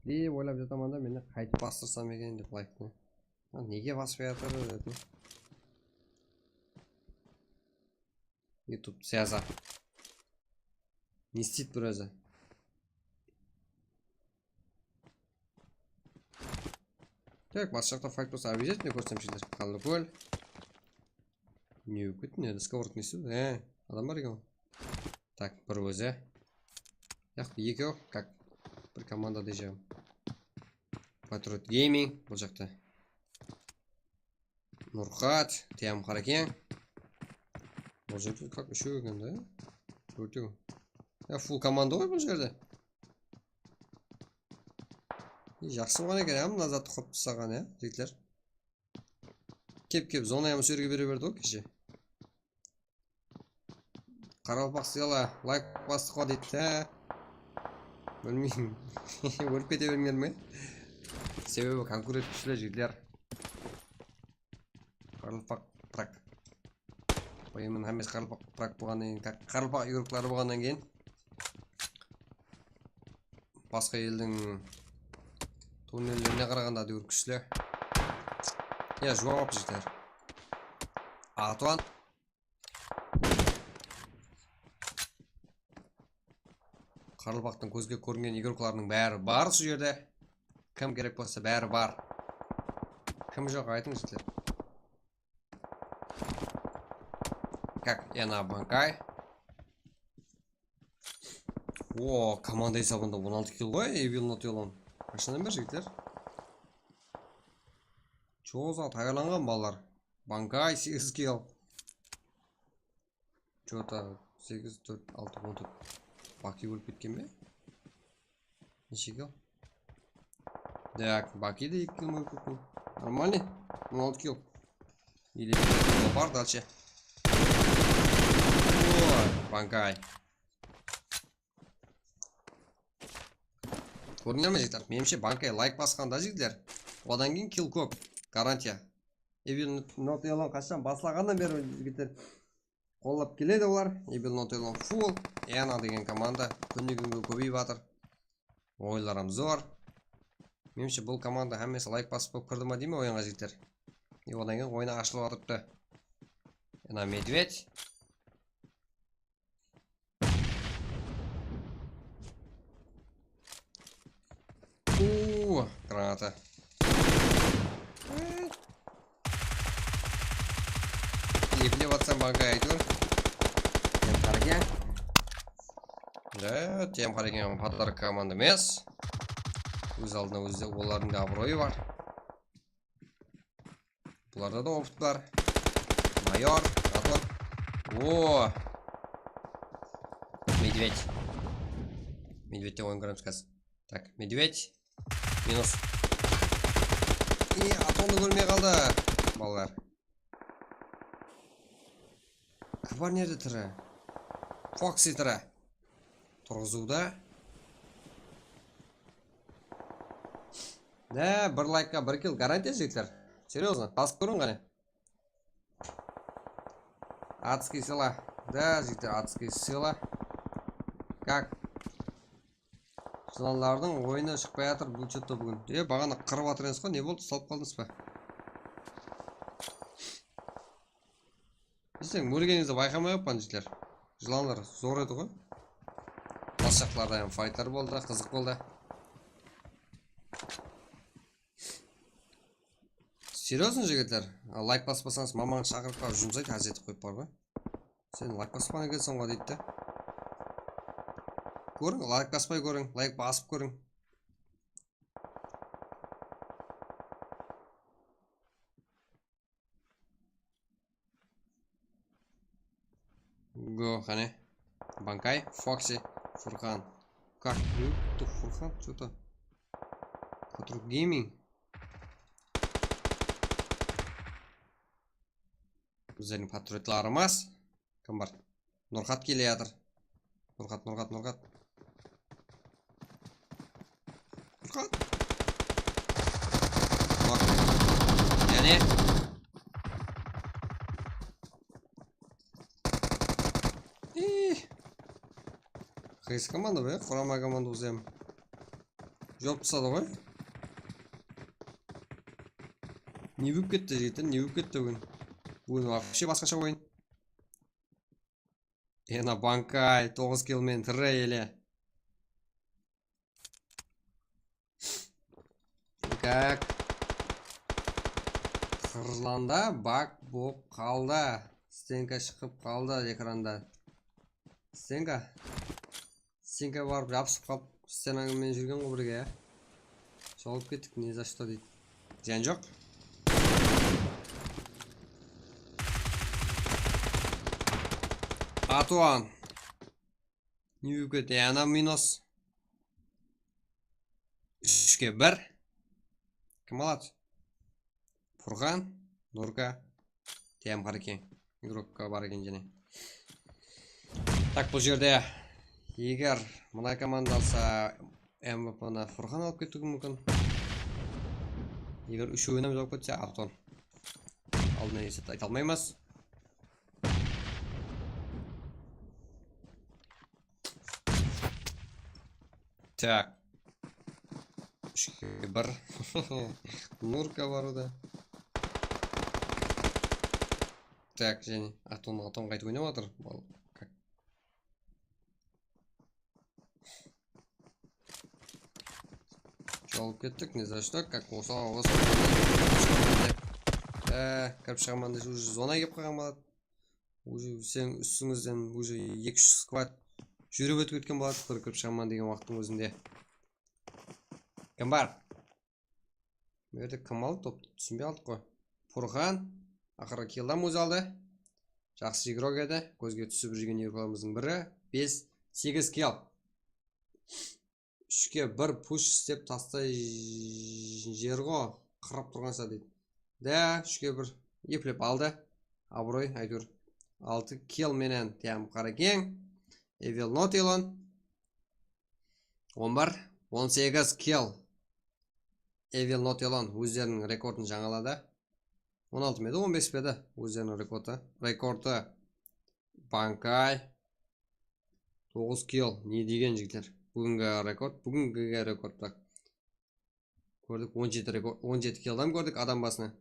Dep oylap jataman da, men de qaytıp bastırsam eken dep layktı. Ha, nege baspay atır dedim. YouTube siyasa. Ne isteydi bir ózi? Tak, bas jaqta fayt bolsa, обязательно kórsem, jigitler. Qallıkól. Ne bolıp ketti, ne? Skovort ne istedi? He, adam bar eken ǵoy. Tak, bir ózi. Yaq, ekew, как? Bir komanda deyjegim. Patriot Gaming bul jaqta. Nurxat, Tiyam Qárekeń. Bul jerde как úshew eken da. Tórtew. Ya, full komanda ǵoy bul jerde. E, jaqsı bolǵan eken, ya, mına zattı qurıp taslaǵan, ya, jigitler. Kep, kep, zonayam usı jerge bere berdi ǵoy keshe. Qaraqalpaq sıyla, layk bastıq ǵo deydi, há? Bilmeymen. Ólip kete bermeymen. Sebebi konkurent kúshli, jigitler. Qaraqalpaq prak. Oyınıń hámmesi qaraqalpaq prak bolǵannan keyin, ka-, qaraqalpaq igrokları bolǵannan keyin. Basqa eldiń tunnellerine qaraǵanda da kúshli. Ya, juwap jigitler. Atuan. Qaraqalpaqtıń kózge kóringen igroklarınıń bári bar usı jerde. Kim kerek bolsa bári bar. Kim joq, aytıń, jigitler. Как, я на Банкай. O, komanda esabında on altı kill ǵoy, Evil Not Alone. Qashannan beri, jigitler? Choza tayarlanǵan balalar. Bankay segiz kill. Чё-то segiz, tórt, altı, on tórt. Baki ólip ketken be? Neshe kill? Так, Baki de eki kill ólip ketken. Нормальный. On altı kill. Или bar, дальше. Oy, Bankay. Kórdińler me, jigitler? Menimshe, Bankay layk basqanda, jigitler, odan keyin kill kóp. Garantiya. Evil Not Alone qashshan baslaǵannan beri, jigitler, qollap keledi olar. Evil Not Alone full. Ena degen komanda kúnne-kúnge kóbeyip atır. Oyınlar hám zor. Menimshe, bul komanda hámmesi layk basıp bolıp kirdi ma deymen oyınǵa, jigitler. E, odan keyin oyını ashılıp atırıptı. Ena medved. Uuu, granata. Eplep atsam, Bankay, áytewir. Tem Hareke. Da, Tem Hareke podarka komanda emes. Óz aldına ózi, olardıń da abıroyı bar. Bularda da opıt bar. Mayor, Aton. O! Medved. Medvedte oyın kóremiz házir. Tak, medved. Minus. E, Atondı kórmey qaldı, balalar. Kbar nerde tiri? Foxy tiri. Turǵızıwda. Ne, bir laykqa bir kill garantiya, jigitler. Серьёзно, basıp kóriń qáne. Adskiy sıyla. Da, jigitler, adskiy sıyla. Kak. Jılanlardıń oyını shıqpay atır, bul что-то búgin. E, baǵana qırıp atır emes ǵoy, ne boldı, salıp qaldıńız ba? Deseń, ólgenińizdi bayqamay atpan, jigitler. Jılanlar zor edi ǵoy. Bas jaqlarda hám faytlar boldı, qızıq boldı. Серьёзно, jigitler? A, layk baspasańız, mamańız shaqırıp barıp jumsaydı, házir etip qoyıp bar ǵoy. Sen layk baspaǵan ekensiń ǵoy deydi de. Kóriń, layk baspay kóriń, layk basıp kóriń. Go, qáne. Bankay, Foxy, Furqan. Как? Кто? Furqan, что-то. Кутрук Гейминг. Bizlerdiń patriotlarımız. Kim bar? Nurxat kele atır. Nurxat, Nurxat, Nurxat. Nurxat. Nurxat. Jáne. Ih. Qaysı komanda bu, ya? Qurama komanda ózi hám. Jop tasladı ǵoy. Ne bolıp ketti, jigitler, ne bolıp ketti búgin? Búgin вообще basqasha oyın. Ena Bankay, toǵız kill menen tiri ele. Kak. Qırlanda bak bolıp qaldı. Stenka shıǵıp qaldı ekranda. Stenka. Stenka barıp jabısıp qalıp, stenań menen júrgen ǵoy birge, ya. Jolıp kettik, не за что deydi. Zıyan joq. Atuan. Ne bolıp ketti? Ana minus. Úshke bir. Kim aladı? Furqan, Nurka, T M Hareke. Игрокka bar eken jáne. Tak, bul jerde eger mına komanda alsa, M V P-ni Furqan alıp ketiwi múmkin. Eger úshewin hám alıp ketse, Aton. Aldına esaptı ayta almaymız. Tak. Úshke bir. Nurka bar oda. Tak, jáne Aton, Aton qaytıp oynap atır. Bal-, kak. Jolıp kettik, не за что, как болsa, bolsa. Ee, kirip shıǵaman dese, уже zona kelip qalǵan boladı. Уже sen ústińizden уже eki-úsh skvad júrip ótip ketken boladı, bir kirip shıǵaman degen waqıttıń ózinde. Kim bar? Bu jerde kim aldı toptı? Túsinbey qaldıq ǵoy. Furqan, aqırı killdan ózi aldı. Jaqsı igrok edi. Kózge túsip júrgen igroklarımızdıń biri. Bes, segiz kill. Úshke bir push islep tastay jer ǵo, qırıp turǵansa deydi. Da, úshke bir eplep aldı. Abıroy, áytewir. Altı kill menen diyam qara keń. Evil Not Elon. On bir, on segiz kill. Evil Not Elon ózleriniń rekordın jańaladı. On altı ma edi, on bes pe edi ózleriniń rekordı? Rekordı. Bankay. Toǵız kill. Ne degen, jigitler? Búgingi rekord, búgingi rekord, bak. Kórdik, on jeti rekord, on jeti killdan kórdik adam basına.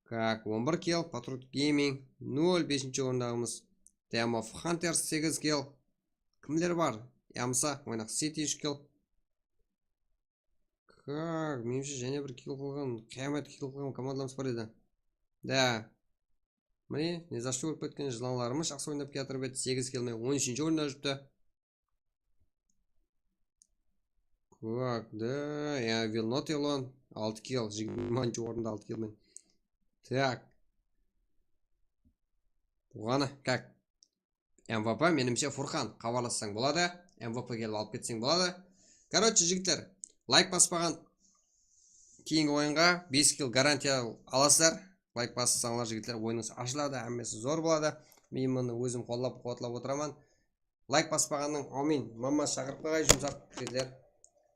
Kak, on bir kill, Patrut Gaming, nol, besinshi orındaǵımız. Dem of Hunters, segiz kill. Kimler bar? Yamsa, Oynaq City, úsh kill. Kak, menimshe, jáne bir kill qılǵan, qıyamet kill qılǵan komandalarımız bar edi. Da. Mine, ne za что ólip ketken jılanlarımız jaqsı oynap kiyatırıp edi, segiz kill menen on úshinshi orında júripti. Kak, da, ya, Vilnot Elon, altı kill, jigirmanshı orında altı kill menen. Tak. Buǵanı, kak. M V P, menimshe, Furqan, xabarlassań boladı. M V P kelip alıp ketseń boladı. Короче, jigitler, layk baspaǵan keyingi oyınǵa bes kill garantiya alasızlar. Layk bassańlar, jigitler, oyınıńız ashıladı, hámmesi zor boladı. Men bunı ózim qollap-quwatlap otıraman. Layk baspaǵannıń, áwmiyn, mama shaqırıp qoyǵay, jumsaq jigitler.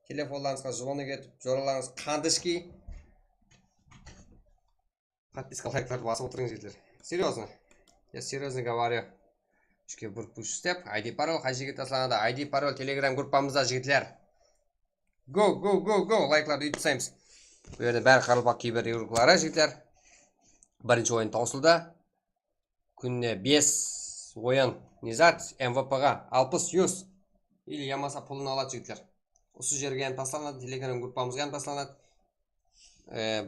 Telefonlarıńızǵa zvonok etip, joralarıńız qandishkiy. Podpiska, layklardı basıp otırıń, jigitler. Серьёзно. Я серьёзно говорю. Úshke bir push islep, I D parol qay jerge taslanadı? I D parol Telegram gruppamızda, jigitler. Go, go, go, go. Layklardı úytip taslaymız. Bul jerde bári qaraqalpaq kiber igrokları, jigitler. Birinshi oyın tawsıldı. Kúnine bes oyın, ne zat, M V P ǵa alpıs, júz. Ili yamasa pulın aladı, jigitler. Usı jerge hám taslanadı, Telegram gruppamızǵa hám taslanadı. E,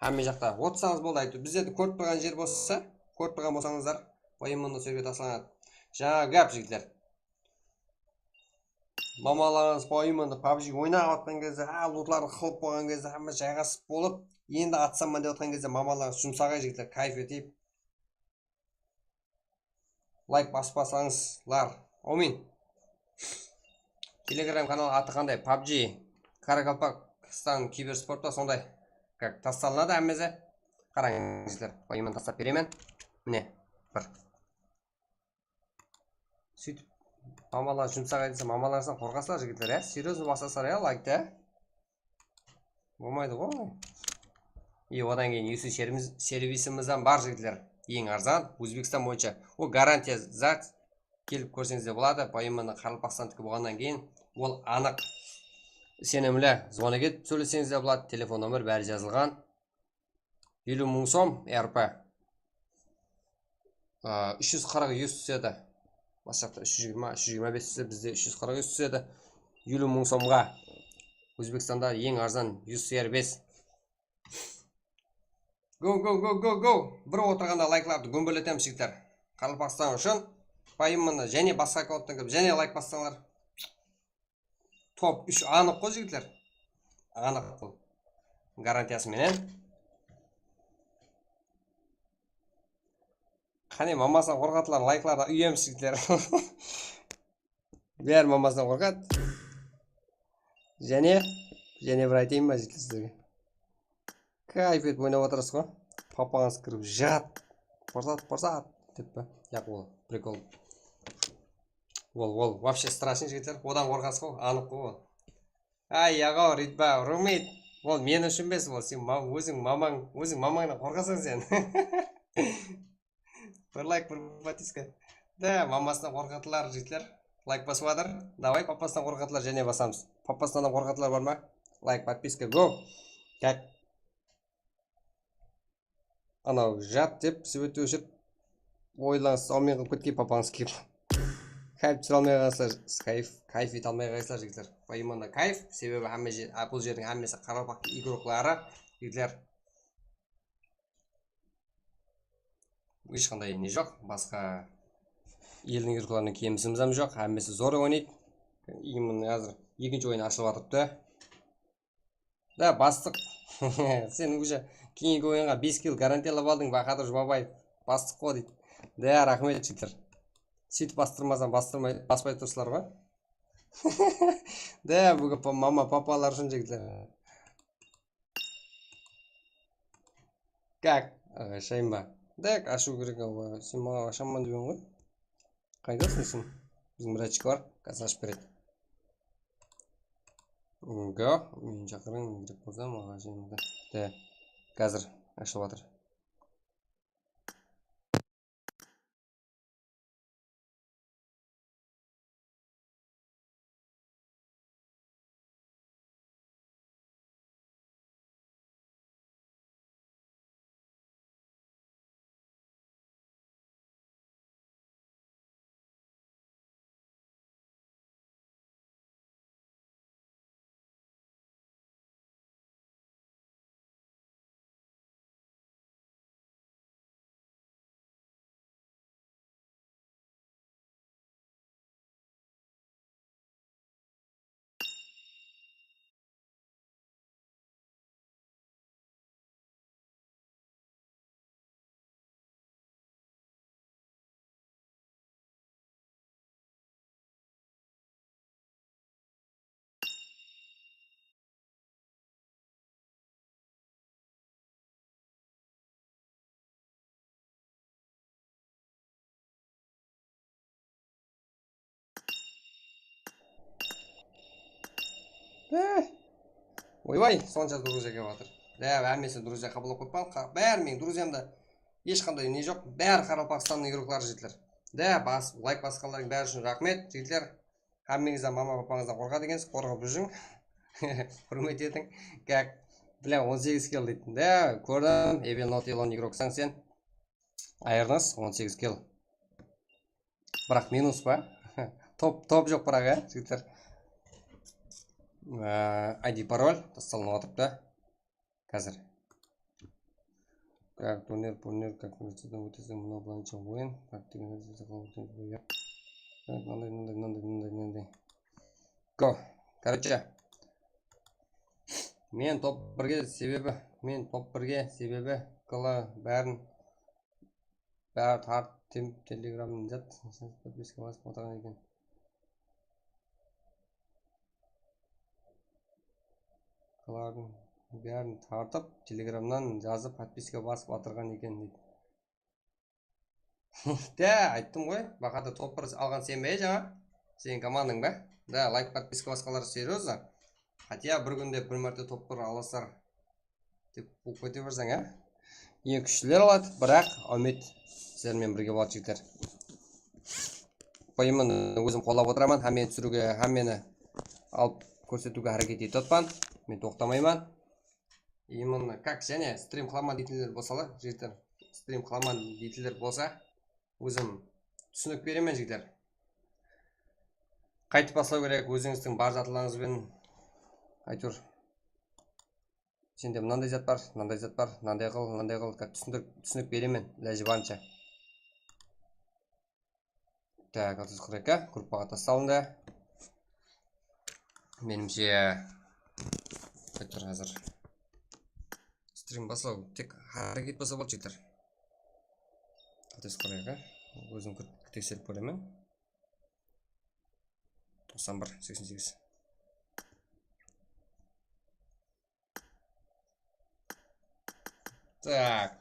hámme jaqta otsańız boldı, áytewir. Bizlerdi kórip turǵan jer bolsa, kórip turǵan bolsańızlar, poimanno sózge taslanadı. Jańa gáp, jigitler. Mamalarıńız poimanno PUBG oynap atqan gezde, há, lutlardı qılıp bolǵan gezde, hámme jayǵasıp bolıp, endi atsaman dep atqan gezde mamalarıńız jumsaq, jigitler, kayf etip. Layk baspasańızlar. Áwmiyn. Telegram kanal atı qanday? PUBG. Qaraqalpaqstan kibersportta sonday. Kak, taslanadı hámmesi. Qarań, jigitler. Poimanno taslap beremen. Mine, bir. Sóytip, mamalar jumsaq aytsa, mamalardan qorqasızlar, jigitler, ya? Серьёзно basasızlar, ya, laykta? Bolmaydı ǵoy. E, odan keyin usi servis-, servisimizden bar, jigitler. Eń arzan, Ózbekstan boyınsha. O garantiya zat. Kelip kórseńiz de boladı. Poimanno Qaraqalpaqstandiki bolǵannan keyin ol anıq. Isenimli. Zvonok etip sóyleseńiz de boladı. Telefon nomer bári jazılǵan. Eliw mıń som R P. A, úsh júz qırq, júz túsedi. Bas jaqta úsh júz jigirma, úsh júz jigirma bes túsedi, bizde úsh júz qırq, júz túsedi. Eliw mıń somǵa. Ózbekstanda eń arzan júz R P. Go, go, go, go, go! Bir otırǵanda layklardı gúmbeletemiz, jigitler. Qaraqalpaqstan ushın. Poimanno jáne basqa akkaunttan kirip, jáne layk bassańlar. Top úsh anıq ǵoy, jigitler. Anıq bul. Garantiyası menen. Qáne, mamasınan qorqatılar, layklarda úyemiz, jigitler. Bári mamasınan qorqadı. Jáne, jáne bir aytayın ba, jigitler, sizlerge? Kayf etip oynap atırsız ǵoy. Papańız kirip, jat, pırsat, pırsat, dep pe? Yaq, ol prikol. Ol, ol, вообще страшный, jigitler. Odan qorqasız ǵoy, anıq ǵoy ol. Ay, yaǵaw, Ritba, Rumit. Ol men ushın emes, ol sen ma-, óziń mamań, óziń mamańnan qorqasań sen. Bir layk, bir podpiska. Da, mamasınan qorqatılar, jigitler. Layk basıp atır. Davay, papasınan qorqatılar, jáne basamız. Papasınan qorqatılar bar ma? Layk, podpiska, go! Kak. Anaw jat dep, svet óshirip, oylańız, salmay qılıp ketken papańız kelip. Kayf túsire almay qalsızlar, kayf, kayf ete almay qalsızlar, jigitler. Poimanno kayf, sebebi hámme jer, a, bul jerdiń hámmesi qaraqalpaq igrokları, jigitler. Hesh qanday ne joq, basqa eldiń igroklarınan kemisimiz hám joq, hámmesi zor oynaydı. Именно házir ekinshi oyın ashılıp atırıptı. Da, bastıq. Sen уже keyingi oyınǵa bes kill garantiyalap aldıń, Bahadır Jumabaev. bastıq ǵo deydi. De, raxmet, jigitler. Sóytip bastırmasam, bastırmay, baspay tursızlar ǵo. De, búgin pa-, mama, papalar ushın, jigitler. Kak, aǵashayım ba? Dek, ashıw kerek, awa. Sen maǵan ashaman degen ǵoy. Qaydasıń sen? Biziń bratchik bar, házir ashıp beredi. Go, meni shaqırıń, kerek bolsa, maǵan ashayın da. De, házir ashılıp atır. Eh. Oybay, sonsha druzya kelip atır. Da, hámmesi druzya qabıllap qoyıppan. Qa-, bári meniń druzyamda hesh qanday ne joq. Bári Qaraqalpaqstannıń igrokları, jigitler. Da, bas-, layk basqanlardıń bári ushın raxmet, jigitler. Hámmeńizden mama papańızdan qorqadı ekensiz, qorqıp júriń. Húrmet etiń. Kak, bля, on segiz kill deydi. Da, kórdim, Evil Not Elon igroksań sen. Ayırıńız, on segiz kill. Biraq minus pa? Top, top joq biraq, ya, jigitler. Aa, I D parol taslanıp atırıptı. Házir. Как турнир, турнир, как мынanday, mınanday, mınanday, mınanday, mınanday. Go. Короче. Men top birge sebebi, men top birge sebebi, kılı bárin, bári tartıp, telegramdan jaz, podpiska basıp otırǵan eken. Kılardıń bárin tartıp, telegramnan jazıp, podpiska basıp atırǵan eken deydi. De, ayttım ǵoy, baqada top bir alǵan sen be, jańa? Seniń komandań ba? Da, layk, podpiska basqalar, серьёзно. Хотя bir kúnde bir márte top bir alasar dep bolıp kete berseń, á? Eń kúshliler aladı, biraq áwmet sizler menen birge boladı, jigitler. Qoyımın ózim qollap otıraman, hámmeni túsiriwge, hámmeni alıp kórsetiwge háreket etip atpan. Men toqtamayman. Именно как, jáne strim qılaman deytinler bolsa, jigitler, strim qılaman deytinler bolsa, ózim túsinik beremen, jigitler. Qaytıp baslaw kerek, ózińizdiń bar zatlarıńız benen, áytewir. Sende mınanday zat bar, mınanday zat bar, mınanday qıl, mınanday qıl, как túsindirip, túsinik beremen, ilajı barınsha. Tak, altı júz qırq eki, gruppaǵa tassalındı. Menimshe, qaytır házir. Strim baslaw, tek háreket bolsa boldı, jigitler. Altı júz qırq eki, ózim kirip tekserip kóremen. Toqsan bir, seksen segiz. Так.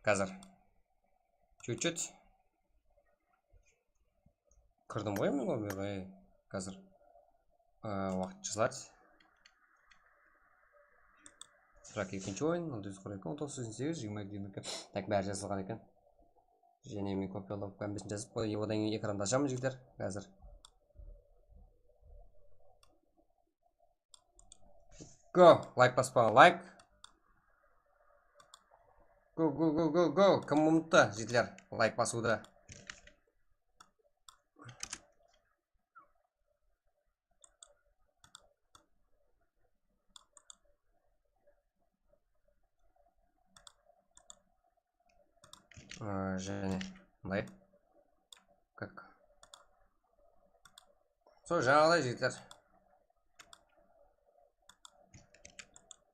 Házir. Чуть-чуть. Kirdim ǵoy men ǵoy, házir. Aa, waqıt jazıladı. Biraq ekinshi oyın, altı júz qırq eki, on toǵız, seksen segiz, jigirma eki, jigirma eki. Tak, bári jazılǵan eken. Jáne men kopiyalap, hámmesin jazıp qoy, odan keyin ekrandı ashaman, jigitler, házir. Go, layk baspa, layk. Go, go, go, go, go. Kim umıttı, jigitler, layk basıwdı? Aa, jáne mınday. Как? Sol jańaǵıday, jigitler.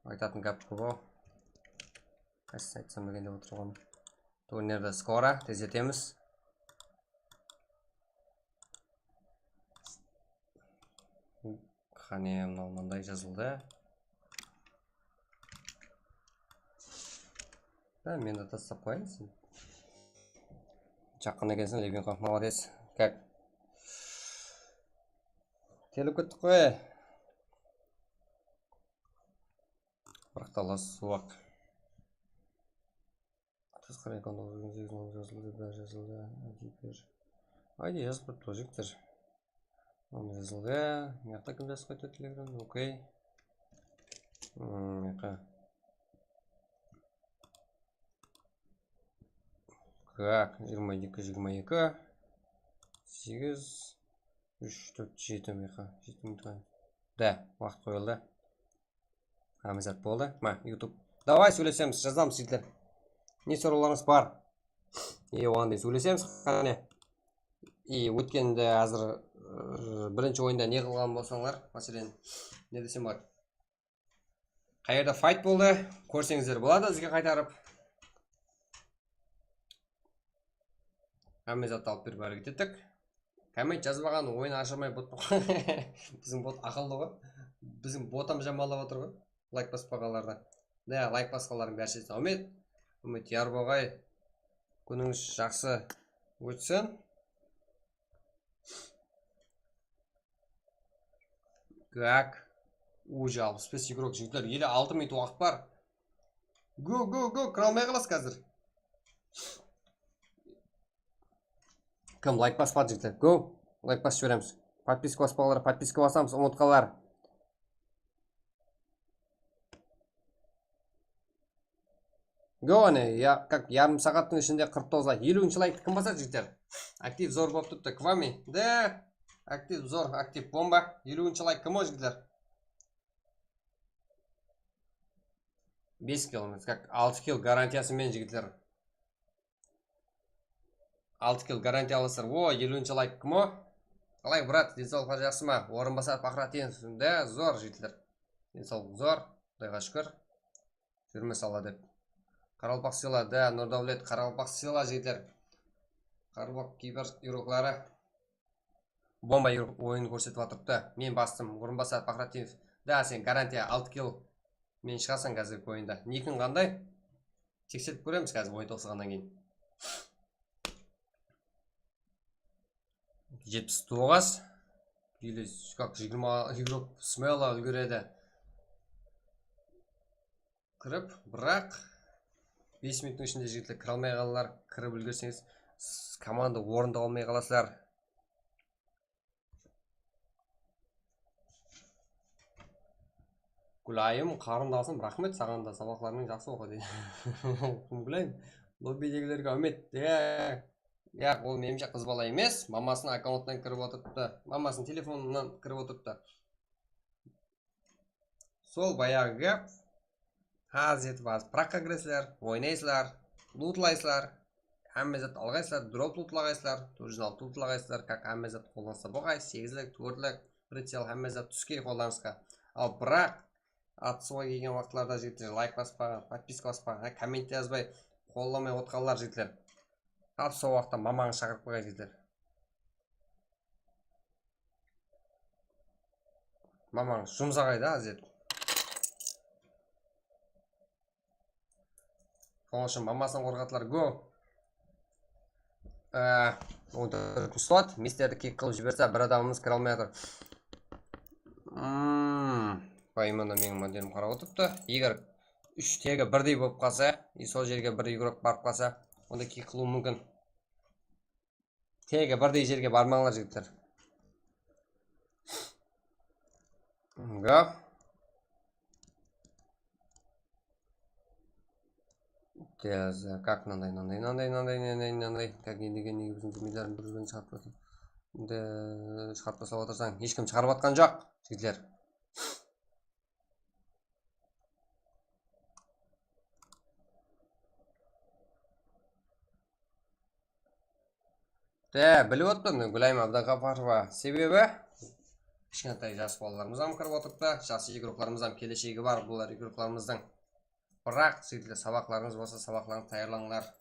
Aytatın gáp kóp-aw. Qaysı aytsam eken dep otırǵanım. Turnirdi skoro tezletemiz. Qáne, mınaw mınday jazıldı. Da, men de taslap qoyayın sen. Jaqqan ekenseń, Lebinko, молодец. Kák. Kelip kettik qoy. Biraq ta las suwaq. Tasqara ekan, jazıldı, bári jazıldı. Ayde jazıp turıptı, jigitler. Mına jazıldı. Mıyaqta kim jazıp qoydı, Telegram? Okey. Hmm, mıyaqqa. Tak, jigirma eki, jigirma eki. Segiz, úsh, tórt, jeti mıyaqqa. Jeti minut. Da, waqıt qoyıldı. Hámme zat boldı. Ma, YouTube. Davay, sóylesemiz, jazamız, jigitler. Ne sorawlarıńız bar? E, oǵan da sóylesemiz, qáne. E, ótkende házir, ıı, birinshi oyında ne qılǵan bolsańlar, máselen, ne desem boladı? Qayerda fight boldı, kórseńizler boladı, izge qaytarıp. Hámme zattı alıp berip háreket ettik. Komment jazbaǵan oyın ashılmay bot. Biziń bot aqıllı ǵoy. Biziń bot hám jamanlap atır ǵoy. Layk baspaǵanlardan. Ne, layk basqanlardıń bárshesine úmit. Úmit Yarboǵay. Kúnińiz jaqsı ótsin. Так. Уже alpıs bes igrok, jigitler. Ele altı minut waqıt bar. Go, go, go, kire almay qalasız házir. Kim layk baspadı, jigitler? Go. Layk basıp jiberemiz. Podpiska baspaǵanlar, podpiska basamız, umıtqanlar. Go, áne, ya, kak, yarım saattıń ishinde qırq toǵız layk. Eliwinshi layktı kim basadı, jigitler? Aktiv zor bolıp turıptı. Kvami. De, aktiv zor, aktiv bomba. Eliwinshi layk kim o, jigitler? Bes kill, kak, altı kill garantiyası menen, jigitler. Altı kill garantiya alasızlar. O, eliwinshi layk kim o? Qalay, brat, densawlıqlar jaqsı ma? Orınbasar Paqratinov, da, zor, jigitler. Densawlıq zor, Qudayǵa shúkir. Júrme sala dep. Qaraqalpaq sıyla, da, Nurdawlet, Qaraqalpaq sıyla, jigitler. Qaraqalpaq kiyper igrokları. Bomba yurıp oyın kórsetip atırıptı. Men bastım, Orınbasar Paqratinov. Da, sen garantiya altı kill. Men shıǵasań házirgi oyında. Nikiń qanday? Tekserip kóremiz házir oyın toqsaǵannan keyin. Jetpis toǵız. Или, как, jigirma igrok smelo úlgeredi. Kirip, biraq bes minuttıń ishinde, jigitler, kire almay qaldılar. Kirip úlgerseńiz, s-, komanda orında qalmay qalasızlar. Gúlayım, qarındasım, raxmet saǵan da, sabaqlarıńdı jaqsı oqı, deydi. Kim, Gúlayım? Lobbidegilerge úmit. Ya, ya, ol menimshe qız bala emes, mamasınıń akkauntından kirip otırıptı. Mamasınıń telefonınan kirip otırıptı. Sol bayaǵı gáp. Házir etip, házir prakka kiresizler, oynaysızlar, lutlaysızlar, hámme zat alǵaysızlar, drop lutlaǵaysızlar, turijinal lutlaǵaysızlar, kak, hámme zat qollanısta bolǵay, segizlik, tórtlik, pricel, hámme zat túskey qollanısqa. Al, biraq, atısıwǵa kelgen waqıtlarda, jigitler, layk baspaǵan, podpiska baspaǵan, há, komment jazbay, qollamay otqanlar, jigitler. Tap sol waqıtta mamańı shaqırıp qoyay, jigitler. Mamań jumsaǵay da, Azet. Sonıń ushın mamasın qorqatılar, go. Á, on tórtinshi slot, misterdi kik qılıp jiberse, bir adamımız kire almay atır. Hmm, payımında meniń modelim qarap otırıptı. Eger úsh tegi birdey bolıp qalsa, e, sol jerge bir igrok barıp qalsa, onda kik qılıwı múmkin. Tegi birdey jerge barmańlar, jigitler. Gaf. Tez, kak, mınanday, mınanday, mınanday, mınanday, mınanday, mınanday. Kak, endigi, endigi biziń gúmiylerdi bir-birin shıǵarıp tasla-, endi shıǵarıp taslap atırsań, hesh kim shıǵarıp atqan joq, jigitler. De, bilip otpan, Gúlayım Abdulǵaparova. Sebebi, Kishkentay jas balalarımız ham kirip otırıptı. Jas igroklarımız ham keleshegi bar, bular igroklarımızdıń. Biraq, jigitler, sabaqlarıńız bolsa, sabaqlarıńızdı tayarlańlar.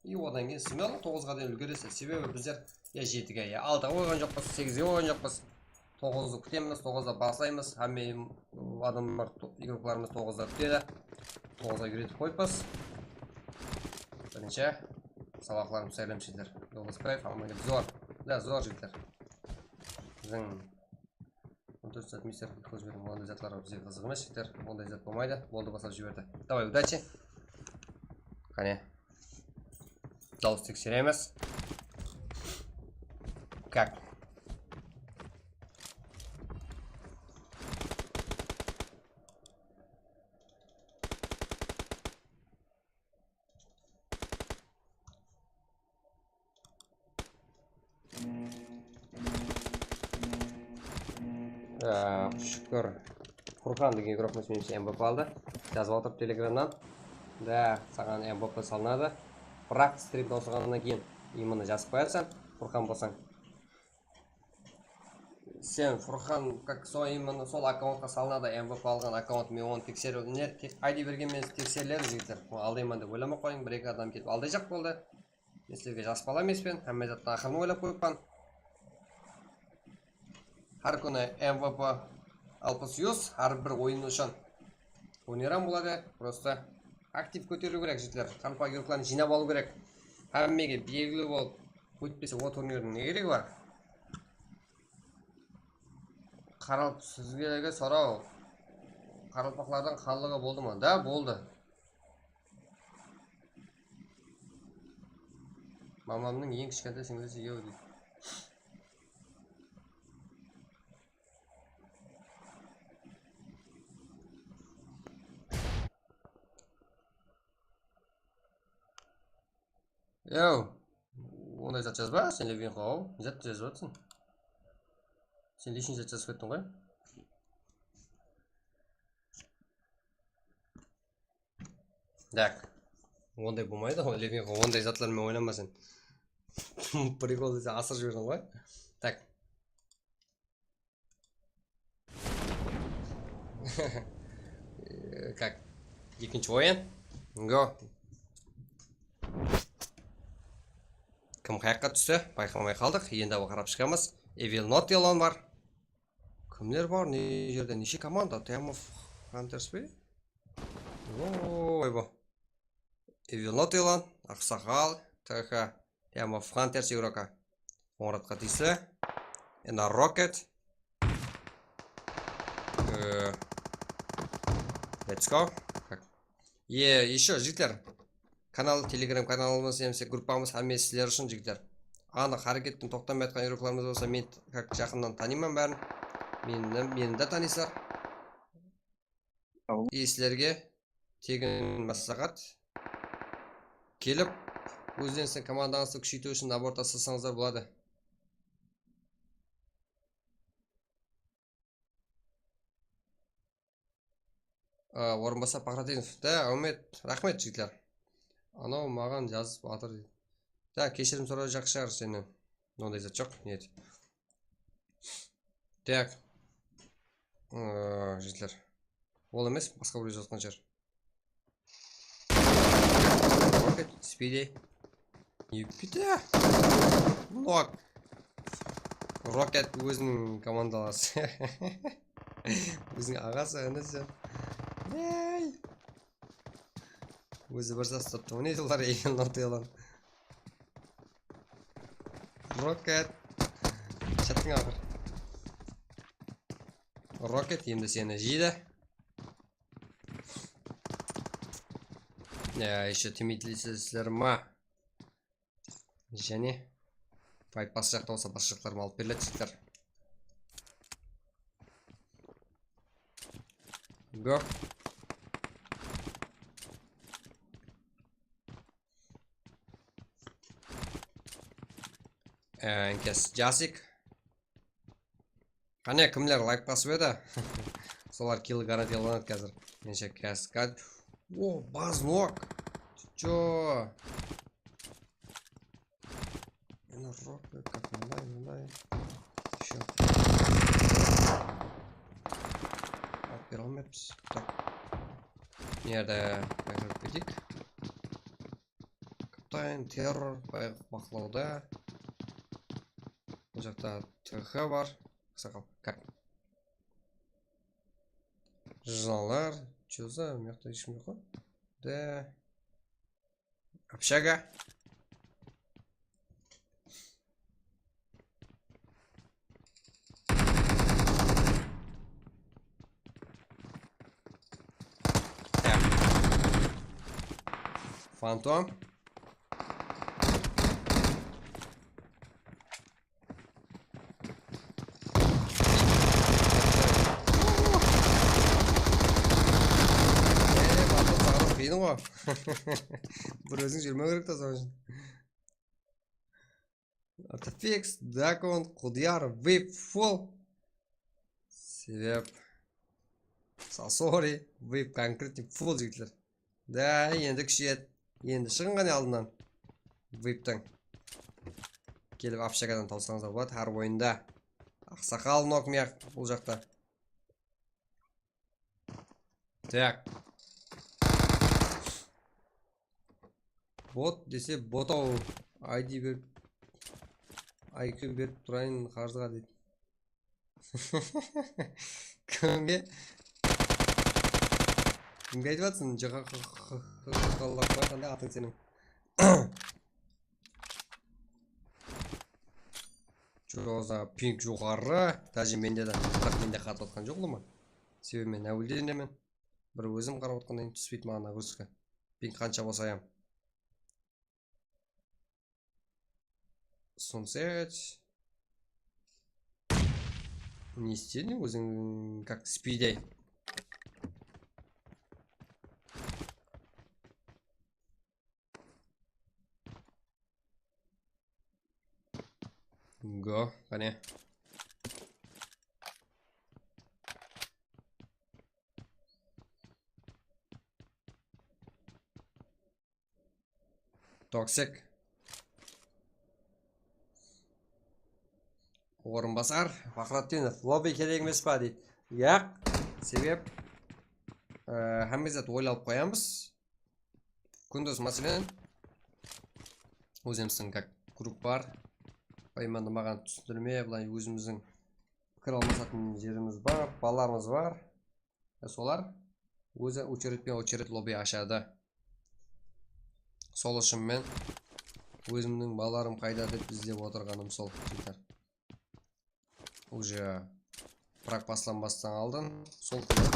I odan keyin smelı toǵızǵa deyin úlgeresiz. Sebebi bizler ya jetige, ya altıǵa qoyǵan joqpız, segizge qoyǵan joqpız. Toǵızdı kútemiz, toǵızda baslaymız. Hámme adamlar, to-, igroklarımız toǵızda kútedi. Toǵızǵa úyretip qoyıppız. Birinshi sabaqlarımızdı tayarlaymız, jigitler. Jolbasbaev, Amalek, zor. Da, zor, jigitler. Biziń on tórt zat mister, kóz beriń, onday zatlar bizge qızıq emes, jigitler. Onday zat bolmaydı. Boldı, baslap jiberdi. Davay, udachi. Qáne. Dawıs tekseremiz. Kak. Ee, Shúkir. Furqan degen igrok, menimshe, M V P aldı. Jazıp atır Telegramnan. Da, saǵan M V P salınadı. Biraq strim tawsılǵannan keyin именно jazıp qoyarsań, Furqan bolsań. Sen Furqan, как, sol именно sol akkauntqa salınadı, M V P alǵan akkaunt, men onı tekserip, ne, te-, I D bergen menen tekseriledi, jigitler. Onı aldayman dep oylamay qoyıń, bir-eki adam kelip aldayjaq boldı. Men sizlerge jas bala emespen, hámme zattıń aqırın oylap qoyıppan. Hár kúni M V P alpıs yuz, hár bir oyın ushın. Oynaram boladı, prosta aktiv kóteriw kerek, jigitler. Qalpaq igroklardı jıynap alıw kerek. Hámmege belgili bolıp, ótpese, o turnirdiń ne keregi bar? Qaralp-, sizlerge soraw. Qaraqalpaqlardıń xanlıǵı boldı ma? Da, boldı. Mamamnıń eń kishkentay sińlisi, eo, deydi. Eo, onday zat jazba, sen Levinxo, ne zat jazıp atırsań? Sen личный zat jazıp kettiń ǵoy. Tak. Onday bolmaydı ǵoy, Levinxo, onday zatlar menen oynama sen. Prikol dese asırıp jiberdiń ǵoy. Tak. Как? Ekinshi oyın. Go. Kim qayaqqa tústi? Bayqamay qaldıq. Endi awa qarap shıǵamız. Evil Not Elon bar. Kimler bar? Ne jerde? Neshe komanda? Time of Hunters be? Oy, bu. Evil Not Elon, Aqsaqal, T H, Time of Hunters igroka. Qońıratqa tiyisli. Endi Rocket. Ee, let's go. Tak. E, ещё, jigitler. Kanal, Telegram kanalımız, nemse gruppamız, hámmesi sizler ushın, jigitler. Anıq hárekettiń toqtamay atqan igroklarımız bolsa, men, как, jaqınnan tanıyman bárin. Meni, meni de tanıysızlar. Tamam. I sizlerge tegin másláhát. Kelip, ózlerińizdiń komandańızdı kúsheytiw ushın nabor taslasańızlar boladı. A, orınbasar Paxratinov. Da, Áwmet, raxmet, jigitler. Anaw maǵan jazıp atır, deydi. Da, keshirim sorayjaq shıǵar sennen. Onday zat joq, niyet. Tak. Iı, jigitler. Ol emes, basqa birew jazǵan shıǵar. Rocket, Speedy. Yupita. Nok. Rocket óziniń komandalası. Óziniń aǵası, inisi. Ey. Ózi bir zat uslaptı. O ne qılar, Evil Not Elon. Rocket. Shattıń aqır. Rocket endi seni jeydi. Ya, ещё timidliysizler ma? Jáne. Fight bası jaqta bolsa, bası jaqlarıma alıp beriledi, jigitler. Go. Enkes Jasik. Qáne, kimler layk basıp edi? Solar kill garantilanadı házir. Menshe kaskad. O, baznok. Чё? Endi rok, как, mınday, mınday. Всё. Alıp bere almayapız. Tak. Mına jerde bayqap keteyik. Kaptan Terror bay-, baqlawda. Bul jaqta T H bar. Aqsaqal. Kak. Jırnallar. Чё за? Mına jaqta hesh kim joq ǵoy. Da. Общага. Так. Фантом. Ee, Batur, saǵan qıyın ǵoy. Bir óziń júrmew kerek ta sonıń ushın. Artifix, Dakon, Qudiyar, Vip, Full. Sebep Sasori, Vip, Konkretnik, Full jigitler. Da, endi kúsheyedi. Endi shıǵıń qáne aldımnan. Viptiń. Kelip общagadan tawsańızlar boladı hár oyında. Aqsaqal nok mıyaq bul jaqta. Так. Bot dese bot-aw. I D berip, I Q berip turayın qarızǵa deydi. Kimge? Kimge aytıp atırsań? Jaqaqaqaqaqaqaqaqaq, qanday atıń seniń? Joza, ping joqarı. Даже mende de, biraq mende qarap atqan joq ulıwma. Sebebi men áwelden de men bir ózim qarap atqannan túspeydi maǵan nagruzka. Ping qansha bolsa hám. Sunset. Ne istedim óziń, как спидей. Go, qáne. Toksik. Orınbasar Faxratdinov, lobby kerek emes pa deydi. Yaq, sebep, e, hámme zat oylanıp qoyamız. Kúndiz, máselen, ózimizdiń как grup bar. Baymandı maǵan túsindirme, bılay ózimizdiń pikir almasatın jerimiz bar, balalarımız bar. E, solar ózi ocheredpen-ochered lobby ashadı. Sol ushın men ózimniń balalarım qayda dep izlep otırǵanım sol, jigitler. Уже prak baslanbastan aldın sol kúni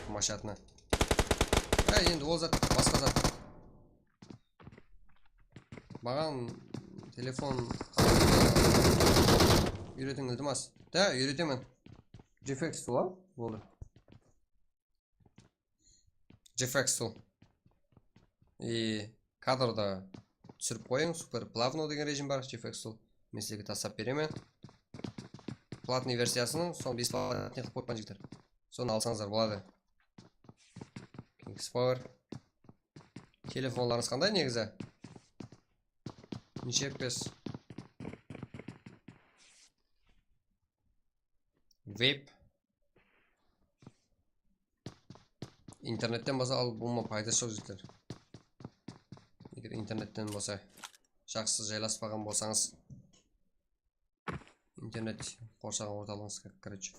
tamashasına. Ha, endi ol zat, basqa zat. Maǵan telefon úyretiń, iltimas. Da, úyretemen. Jefex tool al, boldı. Jefex tool. И kadrdı túsirip qoyıń, super плавно degen rejim bar, Jefex tool. Men sizlerge taslap beremen. Platnıy versiyasınıń, soń бесплатный qılıp qoyıppan, jigitler. Sonı alsańızlar boladı. Kings Power. Telefonlarıńız qanday negizi? Neshe F P S? Vape. Internetten bolsa al, bunıń payda joq, jigitler. Eger internetten bolsa, jaqsı jaylaspaǵan bolsańız, internet qorsaǵan ortalıǵıńız, короче.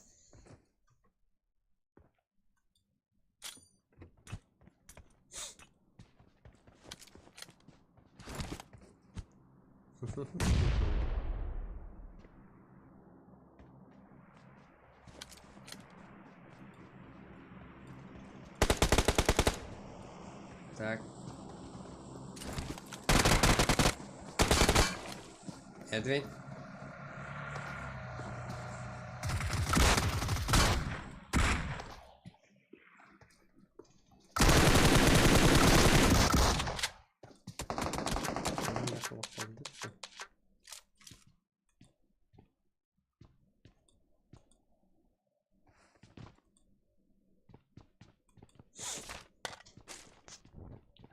Так. Edwin.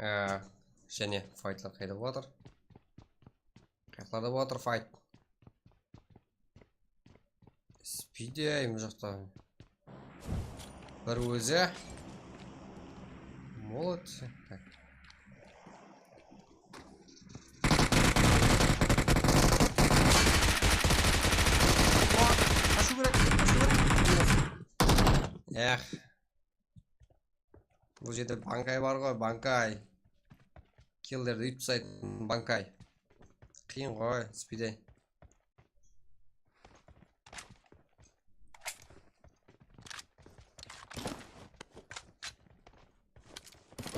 Ee, jáne faytlar qayda bolatır? Qayaqlarda bolatır fayt? Spidey mına jaqta. Bir ózi. Molodцы. Tak. Qashıw kerek, qashıw kerek. Eh. Bul jerde bankay bar ǵoy, bankay. Killerdi úytip taslaydı, bankay. Qıyın ǵoy, Spidey.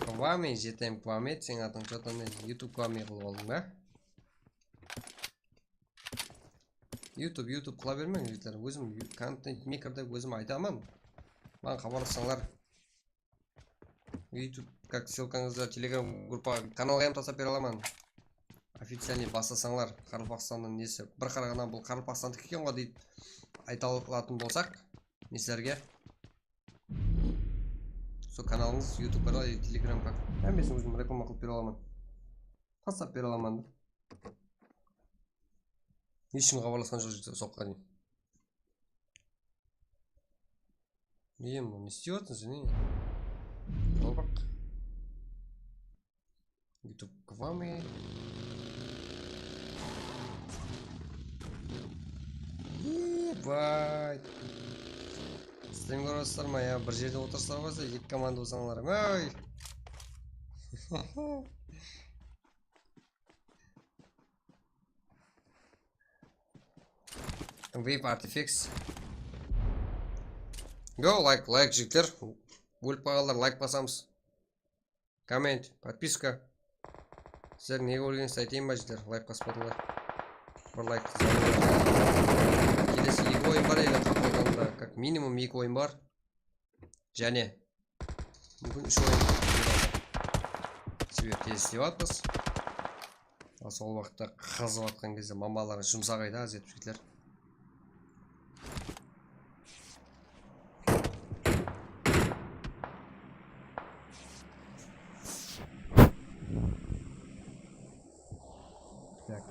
Kvami, jetem Kvami, seniń atıń, что-то men YouTube Kvami qılıp aldım ba? YouTube, YouTube qıla bermeń, jigitler. Ózim yu-, kontent maker dep ózim aytaman. Maǵan xabarlassańlar. YouTube, как, ссылкаńızdı Telegram gruppa, kanalǵa hám taslap bere alaman. Официальный baslasańlar, Qaraqalpaqstannıń nesi. Bir qaraǵannan bul Qaraqalpaqstannıki eken ǵoy dep ayta alatuǵın bolsaq, men sizlerge. Sol kanalıńız, YouTube kanalı, Telegram kanal. Hámmesin ózim reklama qılıp bere alaman. Taslap bere alaman da. Hesh kim xabarlasqan joq jigitler, soqqa deyin. Em, ne istep atırsań sen, ey? Tolpaq. YouTube kvami. Ебать. Stream kórip atırsań ma ya? Bir jerde otırsızlar bolsa, eki komanda bolsańlar. Oy! Vape Artifex. Go, like, like, jigitler. Ólip qalǵanlar, like basamız. Komment, podpiska. Sizler nege ólgenińizdi aytayın ba, jigitler? Like baspadıńlar. Bir like. Kelesi eki oyın bar edi, qapaldanında, как минимум eki oyın bar. Jáne. Múmkin úsh oyın. Sebebi tez islep atırmız. Al, sol waqıtta qızıp atqan gezde mamalar jumsaq aydı, az etip jigitler. Так.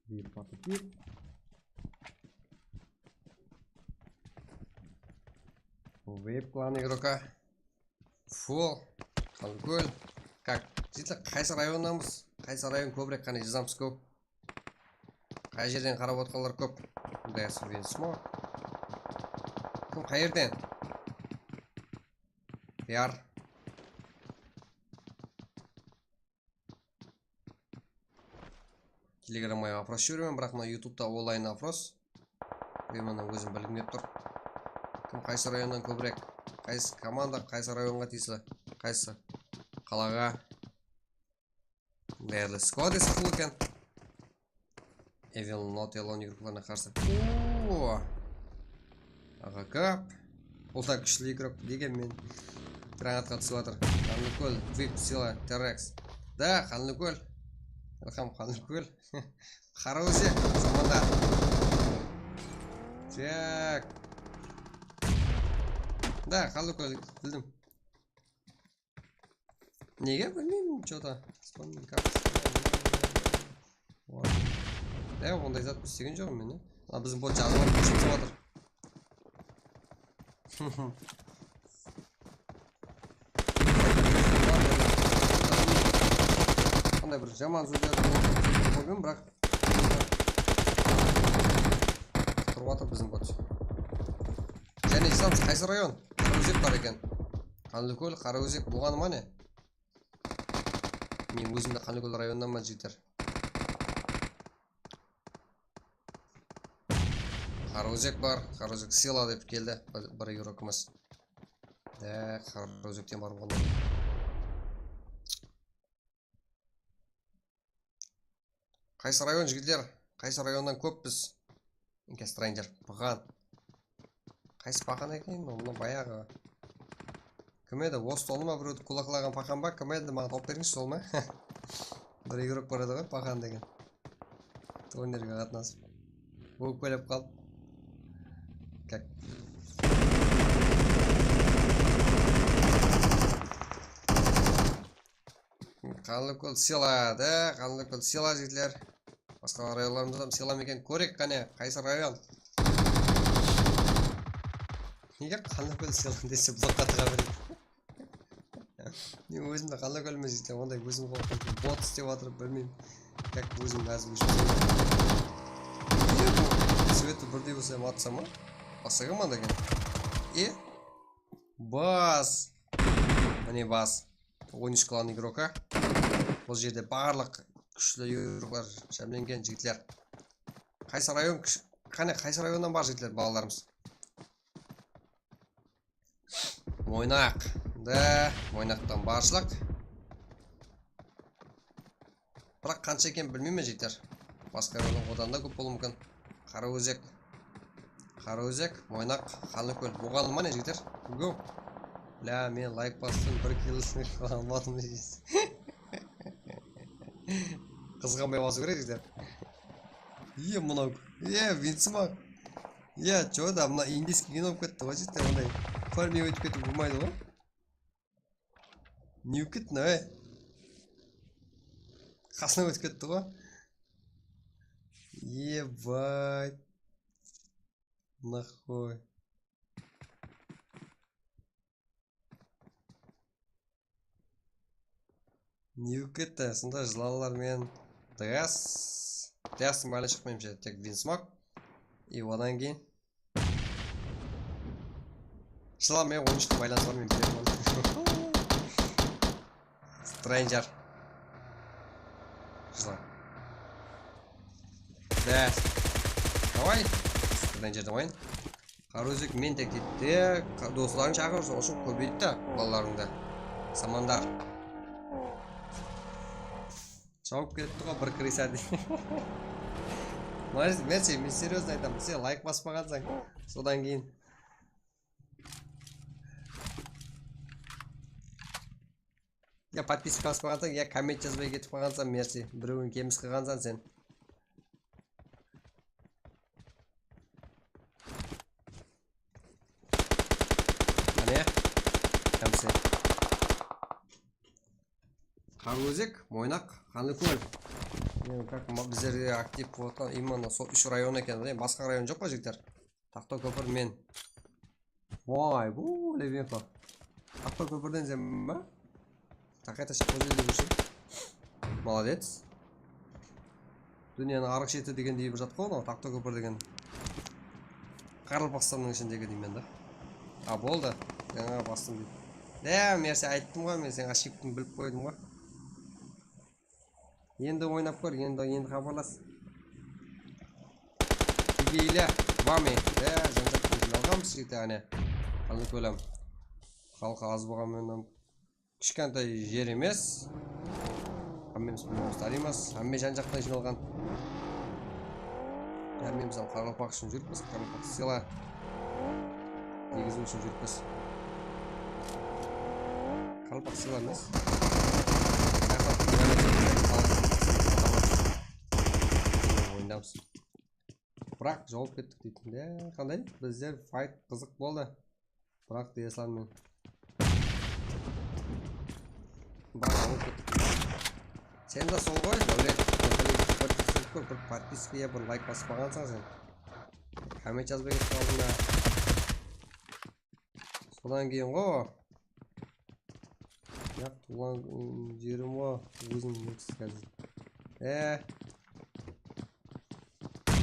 Bir paket. Vape klan игрока. Full. Qanlıkól. Как? Jigitler, qaysı rayonnanbız? Qaysı rayon kóbirek, qáne, jazamız, go. Qay jerden qarap otqanlar kóp? Guys, we small. Kim qayerden? Yar. Telegramǵa oпрос jiberemen, biraq mına YouTube'ta onlayn oпрос. Uyımnan ózim bilgim kelip tur. Kim qaysı rayonnan kóbirek? Qaysı komanda, qaysı rayonǵa tiyisli? Qaysı qalaǵa? Bárli squad esi full eken. Evil Not Alone igroklarına qarsı. Oo! Aǵa kap. Bul da kúshli igrok degen men. Granatqa túsip atır. Qanlıkól, Vip, Sila, T-Rex. Da, Qanlıkól. Ilham Qanlıkól. Qaraózek, zamanda. Tak. Da, Qanlıkól, bildim. Nege bilmeymen, что-то. Вспомнил, как. Ya, onday zat istegen joǵım men, ya. A, biziń bot jazıp atır, qoshılasıp atır. Qanday bir jaman sózlerdi kórgen, biraq turıp atır biziń bot. Jáne jazamız, qaysı rayon? Qaraózek bar eken. Qanlıkól, Qaraózek bolǵanı ma ne? Men ózim de Qanlıkól rayonınanman, jigitler. Qaraózek bar, Qaraózek Sila dep keldi, bir, bir igrokımız. E, Qaraózekten barıp aldım. Qaysı rayon, jigitler? Qaysı rayonnan kóppiz? Inka stranger, Paxan. Qaysı Paxan eken? Mına bayaǵı. Kim edi? Orıs tolma birewdi kulaqlaǵan Paxan ba? Kim edi? Maǵan tawıp berińizshi, sol ma? Bir igrok bar edi ǵoy, Paxan degen. Turnerge qatnasıp. Ókpelep qaldı. Kak. Qanlıkól sıyladı, Qanlıkól sıyla, jigitler. Basqa rayonlarımızda da sıylam eken, kórek qáne, qaysı rayon? Nege Qanlıkól sıyla dese, blokqa tıǵa beredi. Men ózimdi Qanlıkól men jigitler, onday ózim qılıp bot islep atırıp bilmeymen. Kak, ózim házir óship. Sveti birdey bolsa atsam ma? Basqa komanda eken. E? Bas. Mine bas. On úsh klan igroka. Bul jerde barlıq kúshli igroklar jámlengen, jigitler. Qaysı rayon kúsh-, qáne, qaysı rayonnan bar, jigitler, balalarımız? Moynaq. Da, Moynaqtan barshılıq. Biraq qansha ekenin bilmeymen, jigitler. Basqa rayonnan odan da kóp bolıwı múmkin. Qaraózek. Qaraózek, Moynaq, Qanlıkól. Bolǵanı ma ne, jigitler? Go. La, men layk bastım, bir kill almadım deysiz. Qızǵanbay basıw kerek, jigitler. Iye, mınaw. Iye, Vinsmok. Iye, чё da, mına indiyskiy kino bolıp ketti ǵoy, jigitler, onday. Kórmey ótip ketiw bolmaydı ǵoy. New Kid ne, ey? Qasınan ótip ketti ǵoy. Ебать. Нахуй. New Kid, sonda jılanlar menen Deas. Deastıń baylanısı shıqpaydı, menimshe, tek Vinsmok. И odan keyin Jılan menen on úshtiń baylanısı bar, men bilemen onı. Stranger. Jılan. Deas. Davay. Stranger davay. Qaraózek, men de ketti. Qa-, doslarıńdı shaqır, sol ushın kóbeyt ta balalarıńdı. Samandar. Jawıp ketipti ǵoy bir krısa dey. Mársi, men seryoznıy aytaman, sen layk baspaǵansań. Sodan keyin. Ya podpiska baspaǵansań, ya komment jazbay ketip qalǵansań, Mersi. Birewin kemis qılǵansań sen. Qáne? Hámse. Qaraózek, Moynaq, Qanlıkól. Endi, как, ma-, bizlerge aktiv bolıp atqan именно sol úsh rayon eken, basqa rayon joq pa, jigitler? Taxtakópir men. Vay, bu Levenko. Taxtakópirden sen ba? Taqayta shıqıp ol jerde júrseń. Молодец. Dúnyanıń arıq sheti degendey bir zat ǵoy mınaw, Taxtakópir degen. Qaraqalpaqstannıń ishindegi deymen da. A, boldı. Jańa bastım deydi. Dá, Mersi, ayttım ǵoy, men sen ошибкаń bilip qoydım ǵoy. Endi oynap kór, endi, endi xabarlas. Tibeyli, vami. Dá, jan-jaqtan jıynalǵanbız jigitler, áne. Qanlıkól. Xalqı az bolǵan menen Kishkentay jer emes. Hámmemiz pulımızdı araymiz. Hámme jan-jaqtan jıynalǵan. Hámmemiz hám qaraqalpaq ushın júrippiz, qaraqalpaq sıyla. Negizi ushın júrippiz. Qaraqalpaq sıyla emes. Oynamız. Biraq jawıp kettik deytin de. Qanday? Bizler fayt qızıq boldı. Biraq deyesizler men. Biraq alıp kettik. Sen de sol ǵoy, Dáwlet. Bir, bir, bir podpiska ya bir layk baspaǵansań sen. Komment jazbay ketip qaldıń da. Sodan keyin ǵo. Yaq, tuwılǵan, ım, jerim ǵo, ózim neksiz házir. E.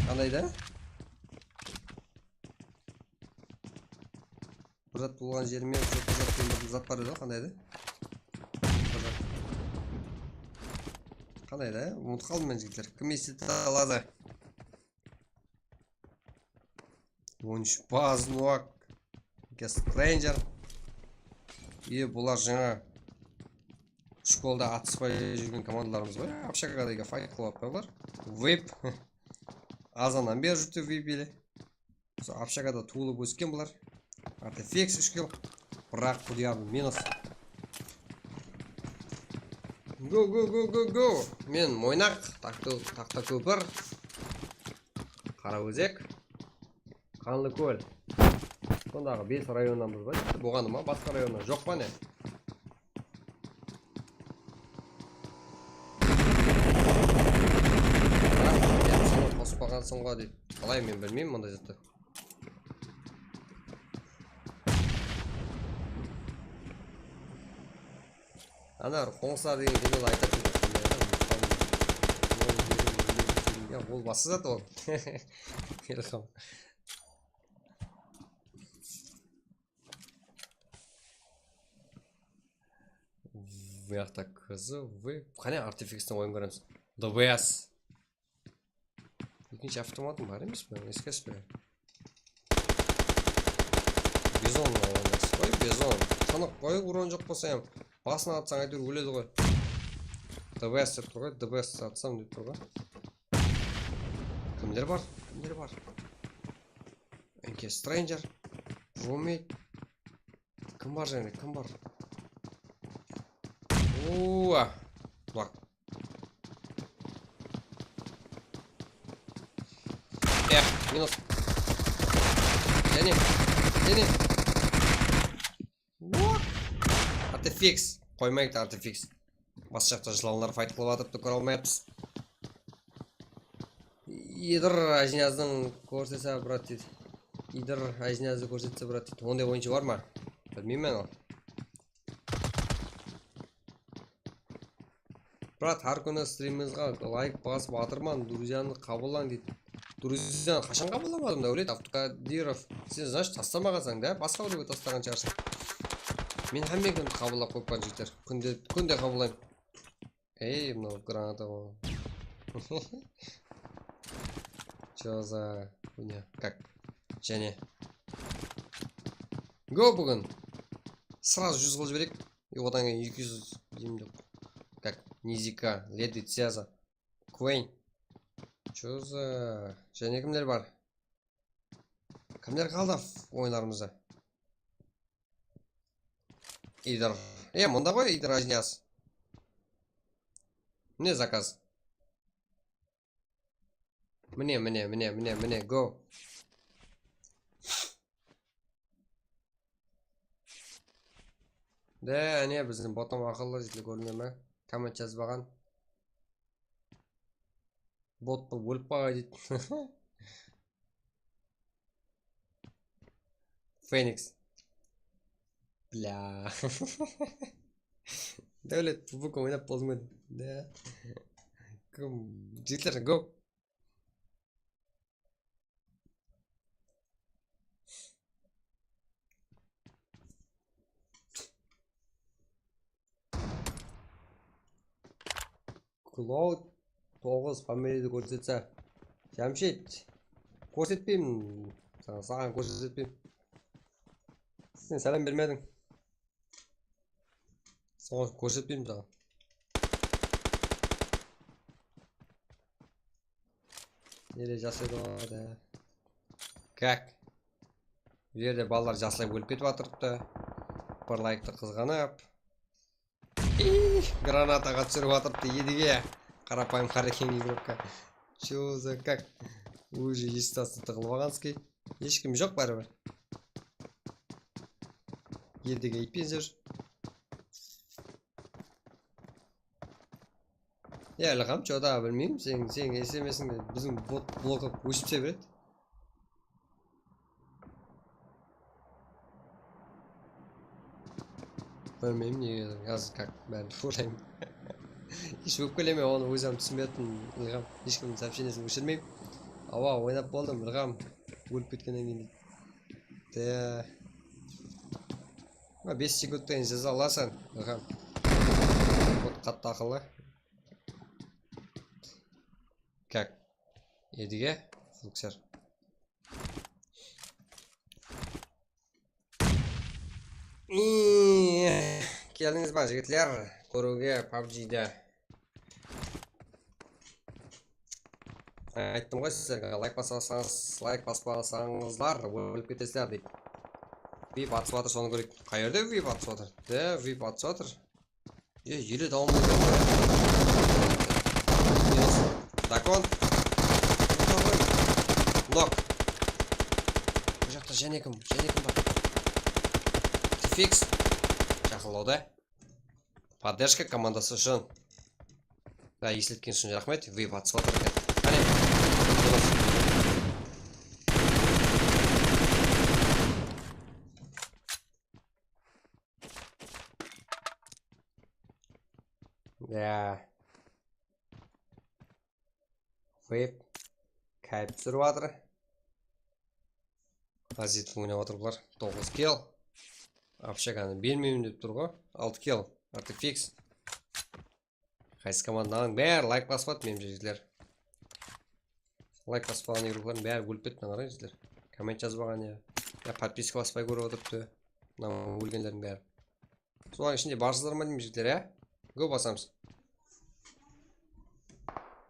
Qanday da? Bir zat tuwılǵan jerime, bir zat, bir zat, bir zat bar edi, qanday edi? Bir zat. Qanday da? Umıtıp qaldım men, jigitler. Kim esite aladı? On úsh Baznuak. Stranger. E, bular jańa shkolda atıspay júrgen komandalarımız ǵoy. Obshagada fayt qılıp atpay bular. Vip. Azannan beri júripti Vip ele. Usı obshagada tuwılıp ósken bular. Artifeks úsh kill. Biraq Qudayardım minus. Go, go, go, go, go. Men Moynaq, Taxta, Taxtakópir. Qaraózek. Qanlıkól. Sondaǵı bes rayonnan bir bar. Bolǵanı ma, basqa rayonnan joq pa ne? Qospaǵansıń ǵo deydi. Qalay, men bilmeymen bunday zattı. Ana, qońsılar degen kinoda aytatuǵın. Ya, ol basqa zat ol. Ilham. Buyaqta K Z V. Qáne, Artifixten oyın kóremiz. D B S. Ekinshi avtomatım bar emes pe? Eske túspe. Bizon alǵan qoy, Bizon. Tanıq qoy, uron joq bolsa hám. Basına atsań, áytewir óledi ǵoy. D B S dep tur ǵoy, D B S atsam dep tur ǵoy. Kimler bar? Kimler bar? Enke Stranger. Roommate. Kim bar jáne, kim bar? Uwa. Bak. Eh, minus. Jáne, jáne. What? Artifix. Qoymaydı Artifix. Bas jaqta jılanlar fayt qılıp atırıptı, kóre almayapız. Idır ájinazdıń kórsetse, brat, deydi. Idır ájinazdı kórsetse, brat, deydi. Onday oyınshı bar ma? Bilmeymen ol. Brat, hár kúni strimimizge layk basıp atırman, druzyanı qabıllań deydi. Druzyanı qashan qabıllamadım, Dáwlet Abduqadirov? Sen, значит, taslamaǵansań da, basqa birewge taslaǵan shıǵarsań. Men hámme kúni qabıllap qoyıppan, jigitler. Kúnde, kúnde qabıllayman. Ey, mınaw granata ǵo. Чё за хуйня? Как? Jáne. Go búgin. Сразу júz qılıp jibereyik. Odan keyin eki júz deyim dep. Как? Nizika, Ledi, Ceza, Queen. Чё за? Jáne kimler bar? Kimler qaldı oyınlarımızda? Idır. E, mında ǵoy Idır ájinaz. Mine zakaz. Mine, mine, mine, mine, mine, go. De, áne, biziń botam aqıllı, jigitler, kórine me? Komment jazbaǵan. Bot bolıp ólip qalǵay deydi. Feniks. Bla. Dáwlet, bu oynap boldım men. Da. Kim? Jigitler, go. Cloud toǵız familiyadi kórsetse. Jamshid. Kórsetpeymen. Saǵan, saǵan kórsetpeymen. Sen sálem bermediń. Soǵan kórsetpeymen saǵan. Nere jasaydı ǵoy da. Kák. Bu jerde balalar jaslay ólip ketip atırıptı. Bir layktı qızǵanıp. Ih, granataǵa túsirip atırıptı Edige. Qarapayım Qareken игрокка. Чё за как? Уже естасы tıǵılıp alǵanskiy. Hesh kim joq báribir. Edige iytpen júr. Ya, Ilham, чё-то bilmeymen, sen, sen esemesiń be, biziń bot blokı óship júre beredi. Bilmeymen, nege házir как bárin urayın. Hesh ópkeleme, onı ózim túsinbey atırman, Ilham. Hesh kimniń сообщениесин óshirmeymen. Awa, oynap boldım, Ilham. Ólip ketkennen keyin deydi. De. Mına bes sekundtan keyin jaza alasań, Ilham. Bot qattı aqıllı. Как? Edige, Flukser. Iiii, keldińiz ba, jigitler, kóriwge PUBGdi? Ayttım ǵoy sizlerge, layk baspasańız, layk baspasańızlar, ólip ketesizler deydi. VIP atısıp atır, sonı kóreyik. Qayerde VIP atısıp atır? De, VIP atısıp atır. E, ele dawam etiyor. Dakon. Dakon. Nok. Bul jaqta jáne kim? Jáne kim bar? Artifix. Jaqınlawda. Podderjka komandası ushın. Ya, esletkeniz ushın raxmet. Vip atısıp atır eken. Qáne. Ya. Vip. Kayp túsirip atır. Azit oynap atır bular. Toǵız kill. Obshaganı bermeymen dep tur ǵoy. Altı kill. Artifix. Qaysı komandanıń bári layk basıp atır, menimshe, jigitler. Layk basıp alǵan igroklardıń bári ólip ketti, mına qarań, jigitler. Komment jazbaǵan ya. Ya podpiska baspay kórip otırıptı. Mına ólgenlerdiń bári. Solardıń ishinde barsızlar ma deymen, jigitler, ya? Go, basamız.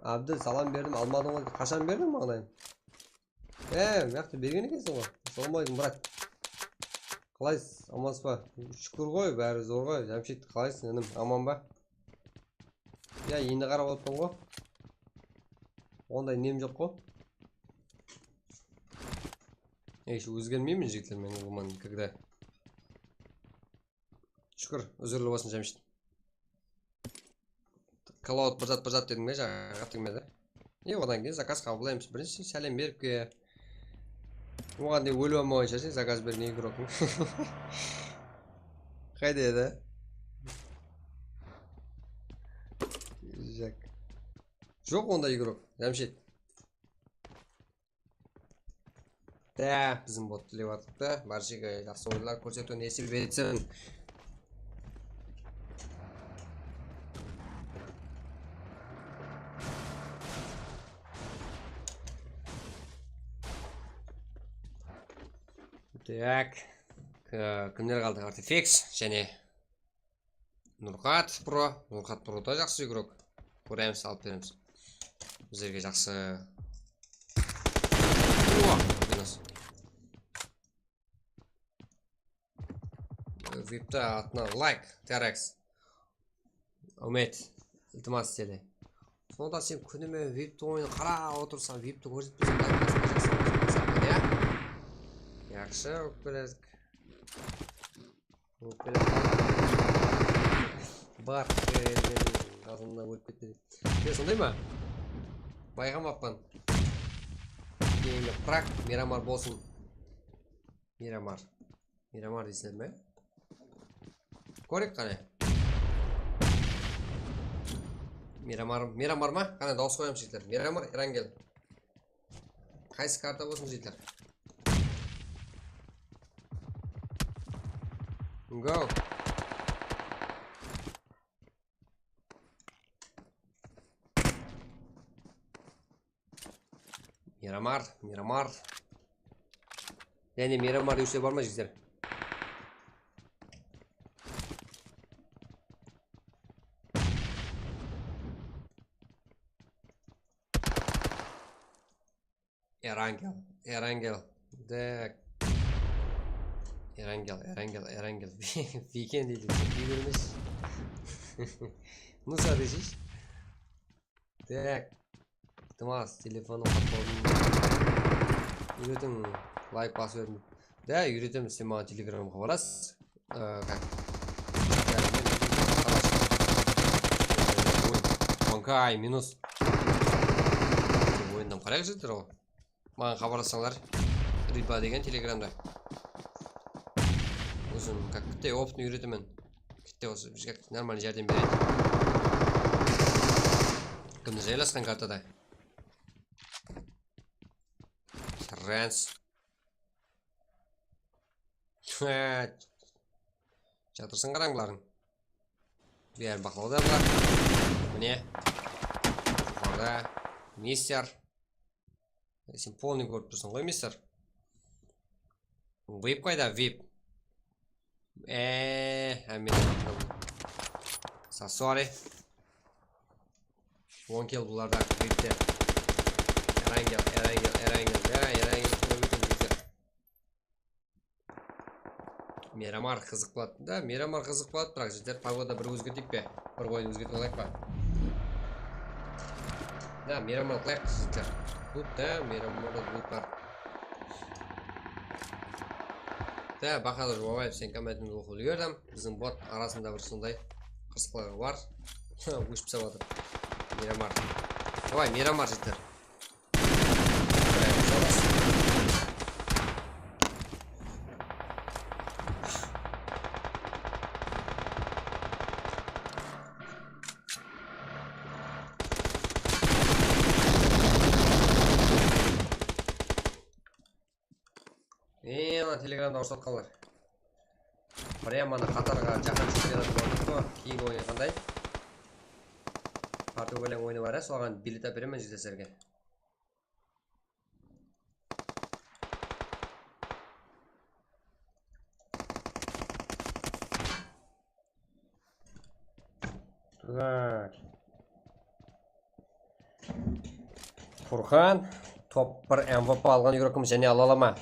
Abdil, salam berdim, almadıń ǵoy, qashan berdiń maǵanayın? E, mıyaqta bergen ekenseń ǵoy. Assalawma aleykum, brat. Qalaysız, amansız ba? Shúkir ǵoy, bári zor ǵoy. Jámshid, qalaysız, inim, aman ba? Ya, endi qarap otırman ǵoy. Onday nem joq ǵoy. Ey, shu ózgermeymen, jigitler, men ulıwman, когда. Shúkir, úzirli bolsın, Jámshid. Cloud bir zat, bir zat dediń be, jańa, qattı kelmedi. E, odan keyin zakaz qabıllaymız. Birinshi sálem berip ke. Oǵan deyim ólip almaǵan shashın zakaz bergen igrok. Qayda edi? Jak. Joq onday igrok, Jámshid. Dá, biziń bot tilep atırıptı. Bárshege jaqsı oyınlar kórsetiw nesip etsin. Tak. K-, kimler qaldı? Artifix jáne Nurxat Pro. Nurxat Pro da jaqsı igrok. Kóremiz, alıp beremiz. Bizlerge jaqsı. Uwa, minus. Vipti atına layk, Terex. Úmet, iltimas, tele. Sonda sen kúnime vipti oyın qarap otırsań, vipti kórsetpeseń, layk baspa jaqsı, ya? Jaqsı, ókpeledik. Ókpelep qaldım. Bar, azında ólip ketpedik. Sen sonday ma? Bayqamappan. Keyingi prak, Miramar bolsın. Miramar. Miramar deysizler me? Kóreyik qáne. Miramar, Miramar ma? Qáne, dawıs qoyamız, jigitler. Miramar, Erangel. Qaysı karta bolsın, jigitler? Go. Miramar, Miramar. Jáne Miramar dewshiler bar ma, jigitler? Erangel, Erangel. Tak. Erangel, Erangel, Erangel. Weekend deydi, tek iybermes. Musa deysiz. Tak. Iltimas, telefonın qatqanın úyretiń, layk basıp berdim. Dá, úyretemiz, sen maǵan telegramǵa xabarlas. Ee, как? Onkay, minus. Oyınnan qarayıq, jigitler, ol. Maǵan xabarlassańlar. Riba degen telegramda. Ózim, как, bitta optni úyretemen. Bitta bolsa, bizge normalnıy járdem beredi. Kimdi jaylasqan kartada? Trans. Jatırsın qarań bulardıń. Bári baqlawda bular. Mine. Joqarıda. Mister. Sen polnıy kórip tursıń ǵoy, mister. Vip qayda, vip? Eee, há, men. So sorry. On kill bularda, vipte. Erangel, Erangel, Erangel. Ya, Erangel, kórmedim, vipte. Miramar qızıq boladı da, Miramar qızıq boladı, biraq, jigitler, pogoda bir ózgerteyik pe? Bir oyın ózgertip alayıq pa? Da, Miramar qılayıq, jigitler. Loot da, Miramarda loot bar. Bahadır Jumabaev, sen kommentimizdi oqıp úlgerdim. Biziń bot arasında bir sonday qırsıqlıǵı bar. Óship sap atır. Miramar. Davay, Miramar jigitler. Eee, ana telegramda ursatqanlar. Прямо ana qatarǵa jaqın shıǵıp beredi, boldı ma? Keyingi oyın qanday? Portugaliyań oyını bar ya, soǵan bilet alıp beremen jigitler sizlerge. Tak. Furqan, top bir M V P alǵan igrókimiz jáne ala ala ma?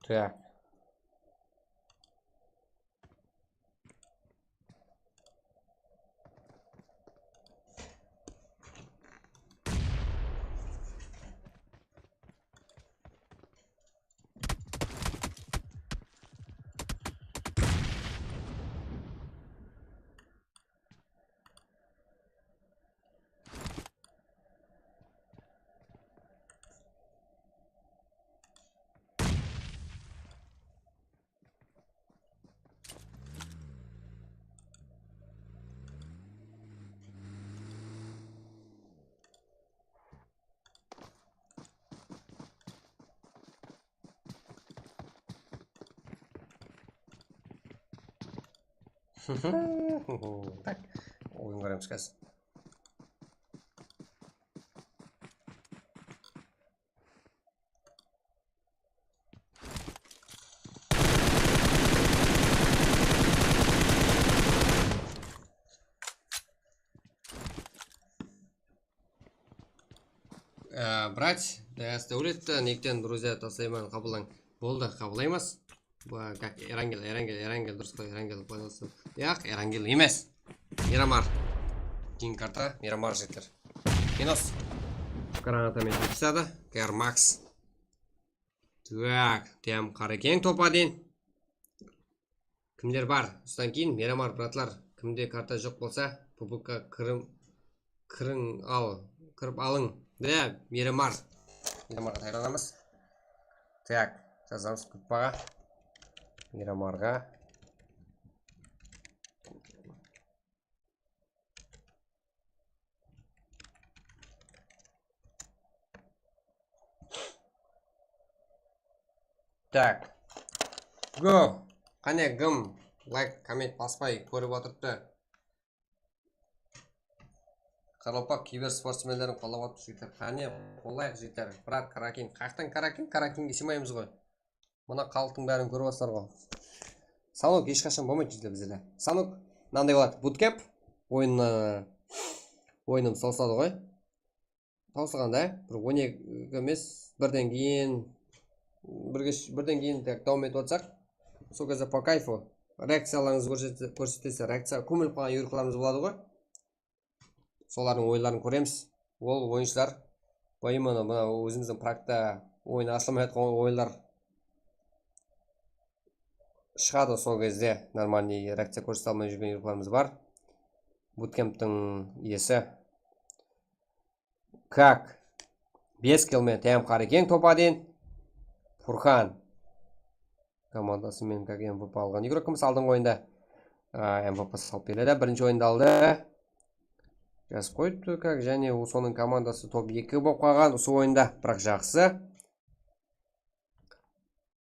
Так. Tak, oyın qurayımız házir. Ee, брать, dásde óletti, nekten друзья taslayman, qabıllań. Boldı, qabıllaymız. Bu, как, Erangel, Erangel, Erangel, durıs qoy, Erangel, paydalanırsın. Yaq, Erangel emes. Miramar. Jeń karta, Miramar jigitler. Minus. Granata menen tegisadı. K R Max. Tak, T M Qarakeń topa deyin. Kimler bar? Usıdan keyin Miramar, bratlar. Kimde karta joq bolsa, P B K Qırım, kiriń al, kirip alıń. De, Miramar. Miramarǵa tayarlanamız. Tak, jazamız gruppaǵa. Miramarǵa. Tak. Go. Qáne, kim layk, komment baspay kórip otırıptı? Qaraqalpaq kiber sportsmenlerin qollap otırıpsız, jigitler. Qáne, qollayıq, jigitler. Brat, Karakin. Qayaqtan Karakin? Karakinge sıymaymız ǵoy. Mına xalıqtıń bárin kórip atırsalar ǵoy. Sanuk hesh qashan bolmaydı, jigitler, bizlerde. Sanuk mınanday boladı. Bootcamp oyını, oyınımız tawsıladı ǵoy. Tawsılǵanda bir on eki emes, birden keyin, birge, birden keyin tak dawam etip atsaq, sol gezde по кайфу reakciyalarıńızdı kórsete-, kórsetese, reakciya, kómilip qalǵan igróklarımız boladı ǵoy. Solardıń oyınların kóremiz. Ol oyınshılar, именно mına ózimizdiń prakta oyını ashılmay atırǵan oyınlar shıǵadı, sol gezde нормальный reakciya kórsete almay júrgen igróklarımız bar. Bootcamptıń iyesi. Как? Bes kill menen T M Qarekeń topa deyin. Furqan komandası menen как M V P alǵan igrókimiz aldınǵı oyında. A, M V P salıp beredi. Birinshi oyında aldı. Jazıp qoyıptı как, jáne sonıń komandası top eki bolıp qalǵan usı oyında. Biraq jaqsı.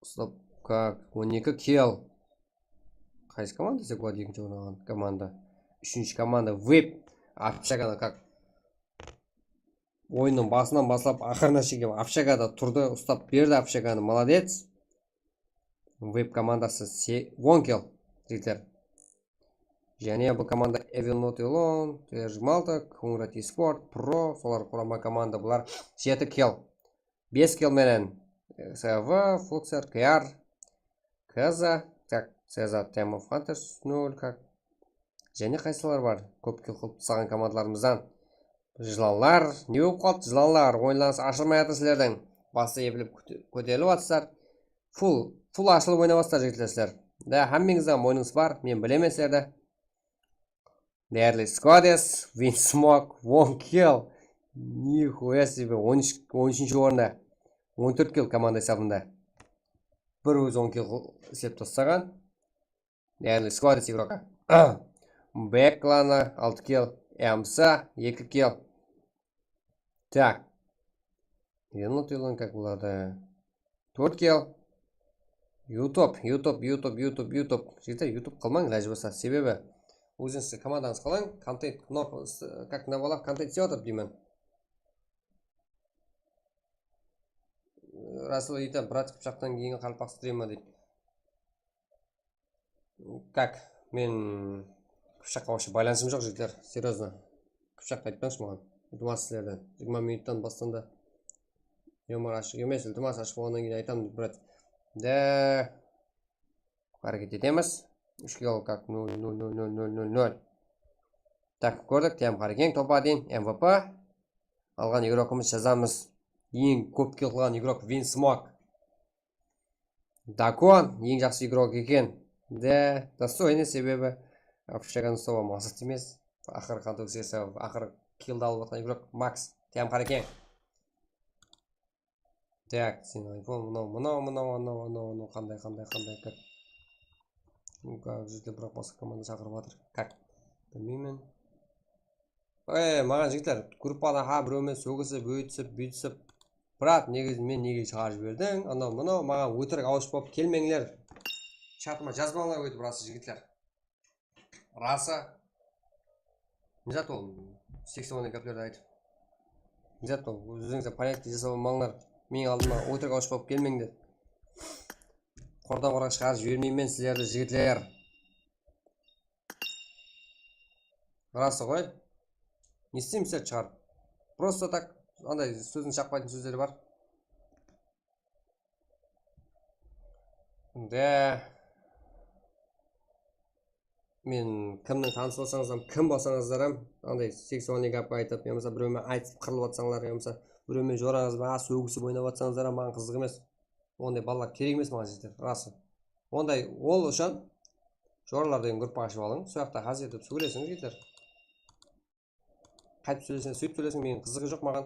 Stop, как, on eki kill. Qaysı komanda desek boladı ekinshi orın alǵan komanda? Úshinshi komanda Web. Общагada как. Oyınnıń basınan baslap aqırına shekem общагada turdı, ustap berdi общаganı, молодец. Web komandası se-, on kill, jigitler. Jáne bul komanda Evil Not Alone, T R jigirma altı, Konrad Esport, Pro, solar qurama komanda bular. Jeti kill. Bes kill menen, e, S V, Fluxer, K R, Kaza, tak, Ceza, Time of Hunters, nol, kak. Jáne qaysılar bar? Kóp kill qılıp taslaǵan komandalarımızdan. Jılanlar, ne bolıp qaldı, jılanlar? Oyınlarıńız ashılmay atır sizlerdiń. Bası epilip kóte-, kóterilip atırsızlar. Full, full ashılıp oynap atırsızlar, jigitler, sizler. Da, hámmeńizdiń oyınıńız bar, men bilemen sizlerdi. Deadly Squades, Winsmoke, on kill. Nihoya sebe, on úsh, on úshinshi orında. On tórt kill komanda esabında. Bir ózi on kill islep taslaǵan. Deadly Squades igroka. Back klanı, altı kill. Emsa, eki kill. Tak. Yanıltılan как bulardı. Tórt kill. YouTube, YouTube, YouTube, YouTube, YouTube. Jigitler, YouTube qılmań, ilajı bolsa. Sebebi, ózińizdiń komandańız qalań, kontent, knop, как navalap kontent islep atır deymen. Rasul ayta, brat, qıpshaqtan keyingi qaraqalpaq strimma deydi. Как? Men qıpshaqqa вообще baylanısım joq, jigitler. Серьёзно. Qıpshaqta aytpańızshı maǵan. Iltimas sizlerden. Jigirma minuttan bastan da. Yomar ashıq emes, iltimas, ashıq bolǵannan keyin aytamın, brat. Da. Háreket etemiz. Úsh kill, как, nol, nol, nol. Так, kórdik, T M Harekeń, topa deyin, M V P. Alǵan igrokımız jazamız. Eń kóp kill qılǵan igrok Winsmoke. Dakon, eń jaqsı igrok eken. De, достойный, sebebi Afshagan Sova maqsat emes. Aqır qandoksesa, aqır killdi alıp atqan igrok Max. T M Harekeń. Так, sen iPhone, mınaw, mınaw, mınaw, mınaw, mınaw, mınaw, qanday, qanday, qanday, как? Ну, как, jigitler, biraq basqa komanda shaqırıp atır. Как? Bilmeymen. E, maǵan jigitler, gruppada ha, birewmen sógisip, óytisip, búytisip. Brat, nege, men nege shıǵarıp jiberdiń? Anaw, mınaw, maǵan ótirik awısh bolıp kelmeńler. Chatıma jazbańlar óytip, rası, jigitler. Rası. Ne zat ol? Seksonlı gáplerdi aytıp. Ne zat ol? Ózińizge понятно jasap almańlar. Meniń aldıma ótirik awısh bolıp kelmeńler. Qurdan quraq shıǵarıp jibermeymen sizlerdi, jigitler. Rası ǵoy. Ne isteymiz sizlerdi shıǵarıp? Просто так, anday sózdiń shaqpaytın sózleri bar. De. Men kimniń tanıs bolsańız ham, kim bolsańızlar ham, anday seksualnıy gáp aytıp, yamasa birewmen aytıp qırılıp atsańlar, yamasa birewmen jorańız ba sógisip oynap atsańızlar ham, maǵan qızıq emes. Onday balalar kerek emes maǵan, jigitler, rası. Onday, ol ushın Joralar degen gruppa ashıp alıń. Sol jaqta házir etip sóylesiń, jigitler. Qaytıp sóyleseń, sóytip sóylesiń, meniń qızıǵı joq maǵan.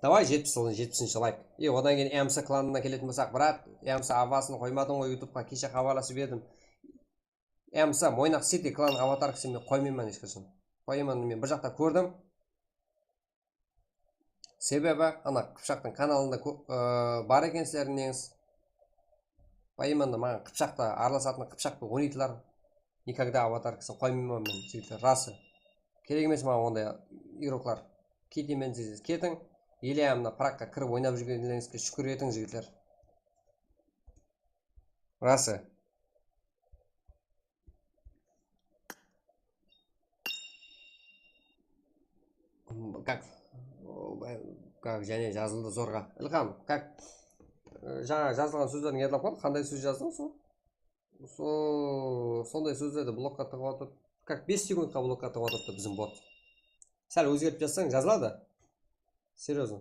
Davay, jetpis, jetpisinshi layk. E, odan keyin M S klanına keletin bolsaq, brat, M S avasın qoymadıń ǵoy YouTubeqa, keshe xabarlasıp edim. M S Moynaq City klan avatarkasın men qoymayman hesh qashan. Qoyaman, men bir jaqta kórdim. Sebebi, ana, Qıpshaqtıń kanalında kó-, ı, bar eken sizlerdiń neńiz. Bayımanda maǵan Qıpshaqta aralasatın, Qıpshaqta oynaydılar. Никогда avatarkasın qoymayman men, jigitler, rası. Kerek emes maǵan onday igroklar. Ketemen deseńiz ketiń. Ele mına prakka kirip oynap júrgenlerińizge shúkir etiń, jigitler. Rası. Как? Как, jáne jazıldı zorǵa. Ilham, как, ı, jańa jazılǵan sózleriń yadlap qaldı. Qanday sóz jazdıń sol? Sol, sonday sózlerdi blokqa tıǵıp atırdı. Как, bes sekundqa blokqa tıǵıp atırdı biziń bot. Sál ózgertip jazsań, jazıladı. Серьёзно.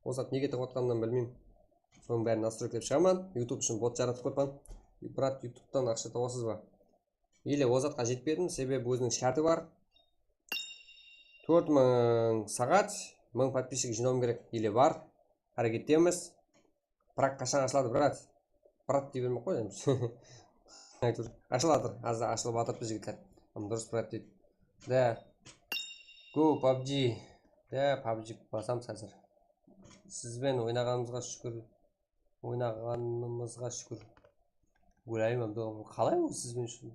Ol zat nege tıǵıp atqanınan bilmeymen. Sonıń bárin nastroykalap shıǵaman. YouTube ushın bot jaratıp qoyıppan. Brat, YouTubetan aqsha tabasız ba? Ele ol zatqa jetpedim, sebebi óziniń shárti bar. Tórt mıń saat, mıń podpischik jıynawım kerek. Ele bar. Háreket etemiz. Brat, qashan ashıladı, brat? Brat dey bermey-aq qoy endi. Áytewir, ashılatır, házir ashılıp atırıptı, jigitler. Hám durıs brat deydi. Da. Go, PUBG. Da, PUBG basamız házir. Siz benen oynaǵanımızǵa shúkir. Oynaǵanımızǵa shúkir. Óylayman, qalay ol siz benen shúkir?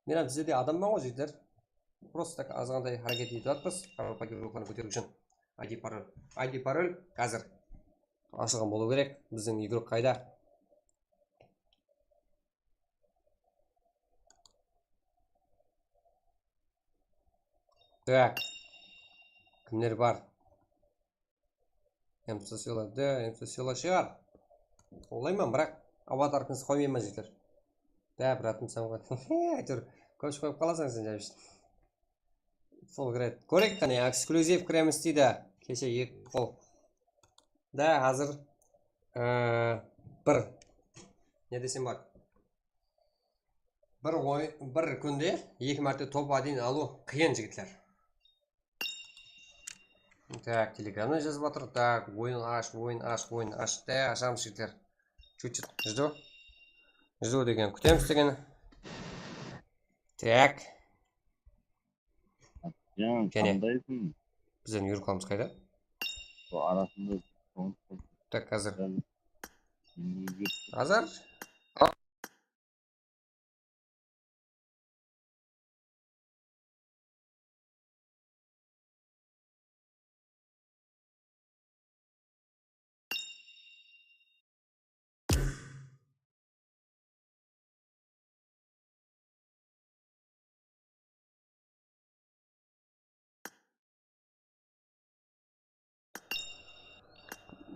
Men hám sizlerdey adamman ǵoy, jigitler. Просто так azǵantay háreket etip atırmız. Qaraqalpaq igrokların kóteriw ushın. I D parol. I D parol házir ashılǵan bolıw kerek. Biziń igrok qayda? Так. Kimler bar? Emsosila, da, emsosila shıǵar. Olayman, biraq avatarkıńız qoymayman, jigitler. Da, bratım, sen qoy. Áytewir, kósh qoyıp qalasań sen, Jamshid. Full grade. Kóreyik qáne, eksklyuziv kiremiz deydi. Keshe eki qol. Da, házir, e, bir. Ne desem bar? Bir oy-, bir kúnde eki márte top один alıw qıyın, jigitler. Tak, telegramnan jazıp atır. Tak, oyın ash, oyın ash, oyın ash. Da, ashamız, jigitler. Чуть-чуть жду. Жду degen, kútemiz degen. Tak. Jan, jáne qandaysıń? Bizlerdiń yurkamız qayda? Sol arasında soń. Tak, házir. Házir.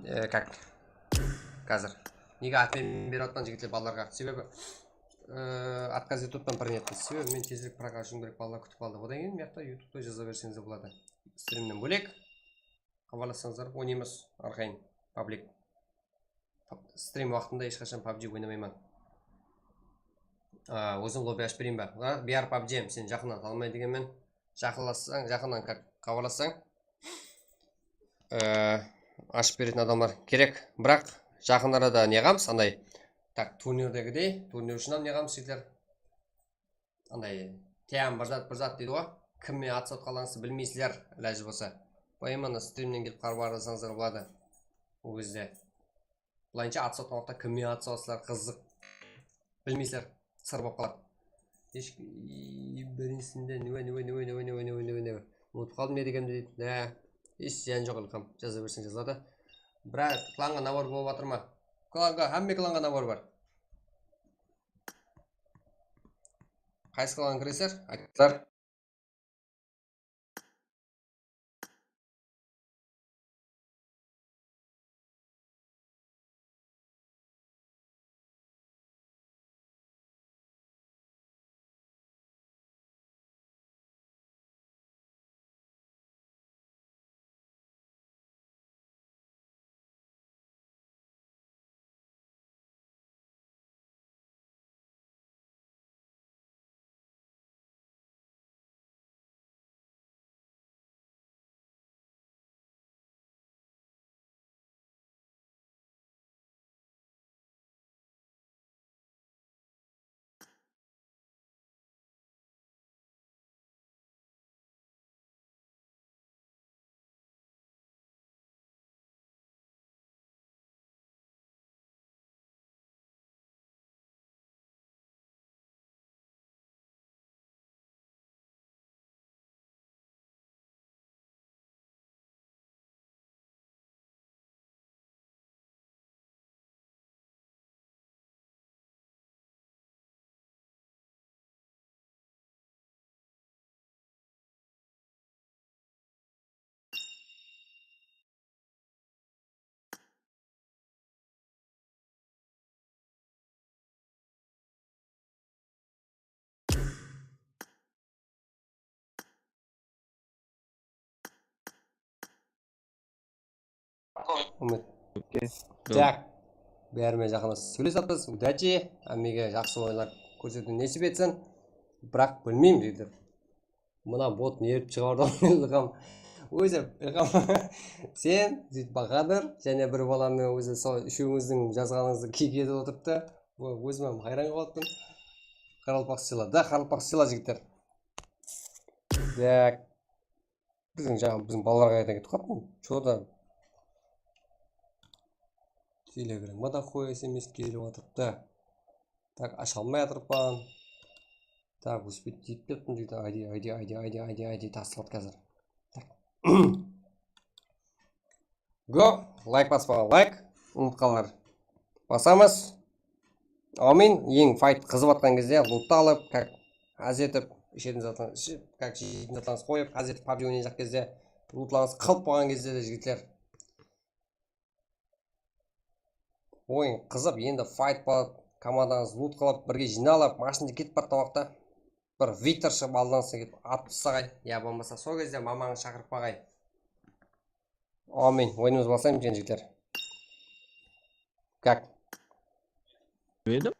E, как? Házir. Nege atmen berip atpan, jigitler, balalarǵa? Sebebi, e, отказ etip atpan bir niyattan. Sebebi men tezirek proqa ashıwım kerek, balalar kútip qaldı. Odan keyin mıyaqta YouTube'da jaza berseńiz de boladı. Strimnen bólek. Xabarlassańızlar, oynaymız arqayın, public. Strim waqtında hesh qashan PUBG oynamayman. A, ózim lobby ashıp bereyin ba? A, B R PUBG, sen jaqınnan ata almaydı ekenmen. Jaqınlassań, jaqınnan ka-, xabarlassań. E, ashıp beretin adamlar kerek. Biraq jaqın arada neǵamız, anday, tak, turnirdegidey, turnir ushın hám neǵamız, jigitler. Anday, тян bir zat, bir zat deydi ǵoy. Kim menen atısıp atqanıńızdı bilmeysizler, ilajı bolsa. Bul endi strimnen kelip xabarlasańızlar boladı. Ol gezde. Bılayınsha atısıp atqan waqıtta kim menen atısıp atırsızlar, qızıq. Bilmeysizler, sır bolıp qaladı. Hesh, birinshisinden, niwe, niwe, niwe. Umıtıp qaldım ne degenimdi deydi. Há, hesh zıyan joq, ilham. Jaza berseń jazıladı. Brat, klanǵa nabor bolıp atır ma? Klanǵa, hámme klanǵa nabor bar. Qaysı klanǵa kiresizler? Aytıplar. Umut. Tak. Bárime jaqında sóylesip atırmız. Udachi. Hámmege jaqsı oyınlar kórsetiw nesip etsin. Biraq bilmeymen, jigitler. Mına bot ne etip shıǵardı, Ilham. Ózi, Ilham, sen, Jigit Bahadır, jáne bir balanı ózi, sol úshewińizdiń jazǵanıńızdı kiyik etip otırıptı. Ó-, ózim hám hayran qalıptım. Qaraqalpaq sıyla, da, qaraqalpaq sıyla, jigitler. Tak. Biziń jańa, biziń balalarǵa ayta ketip qalıptım. Что-то Telegramǵa da qoy S M S kelip atırıptı. Tak, asha almay atırıppan. Tak, успеть deyip kettim, deydi. Aydi, aydi, aydi, aydi, aydi, aydi, taslap házir. Tak. Go, layk baspaǵan layk, umıtqanlar. Basamız. Áwmin, eń fayt qızıp atqan gezde luttı alıp, как, ház etip, Ishetin zatlarıńız iship, как, jeytin zatlarıńız qoyıp, házir PUBG oynayjaq gezde, lutlarıńız qılıp qoyǵan gezde de, jigitler. Oyın qızıp, endi fight bolıp, komandańız lut qılıp, birge jıynalıp, mashinada ketip baratqan waqıtta bir Viktor shıǵıp aldıńızdan kelip atıp taslaǵay. Ya bolmasa sol gezde mamańız shaqırıp qalǵay. Amin. Oyınımız baslayımız eken, jigitler. Как? Edim.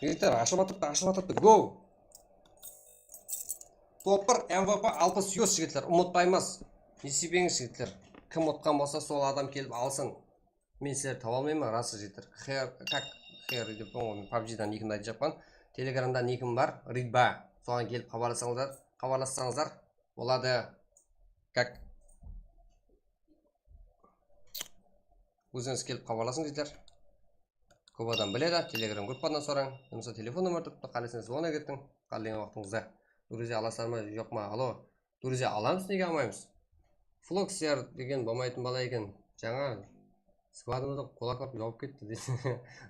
Jigitler, ashılıp atırıptı, ashılıp atırıptı. Go! Top bir M V P alpıs yus, jigitler, umıtpaymız. Nesiybeńiz, jigitler. Kim utqan bolsa, sol adam kelip alsın. Men sizlerdi taba almayman, rası, jigitler. Her, как, her dep qoyıń, PUBG-dan nikimdi aytıp jappan. Telegramda nikim bar, Ridba. Soǵan kelip xabarlasańızlar, xabarlassańızlar boladı. Как? Ózińiz kelip xabarlasıń, jigitler. Kóp adam biledi, Telegram gruppadan sorań. Yamasa telefon nomer turıptı, qáleseń zvonok etiń, qálegen waqtıńızda. Друзья alasızlar ma, joq ma? Alo. Друзья alamız, nege almaymız? Flokser degen bolmaytın bala eken. Jańa sıbadımızdı qolaqlap jawıp ketti.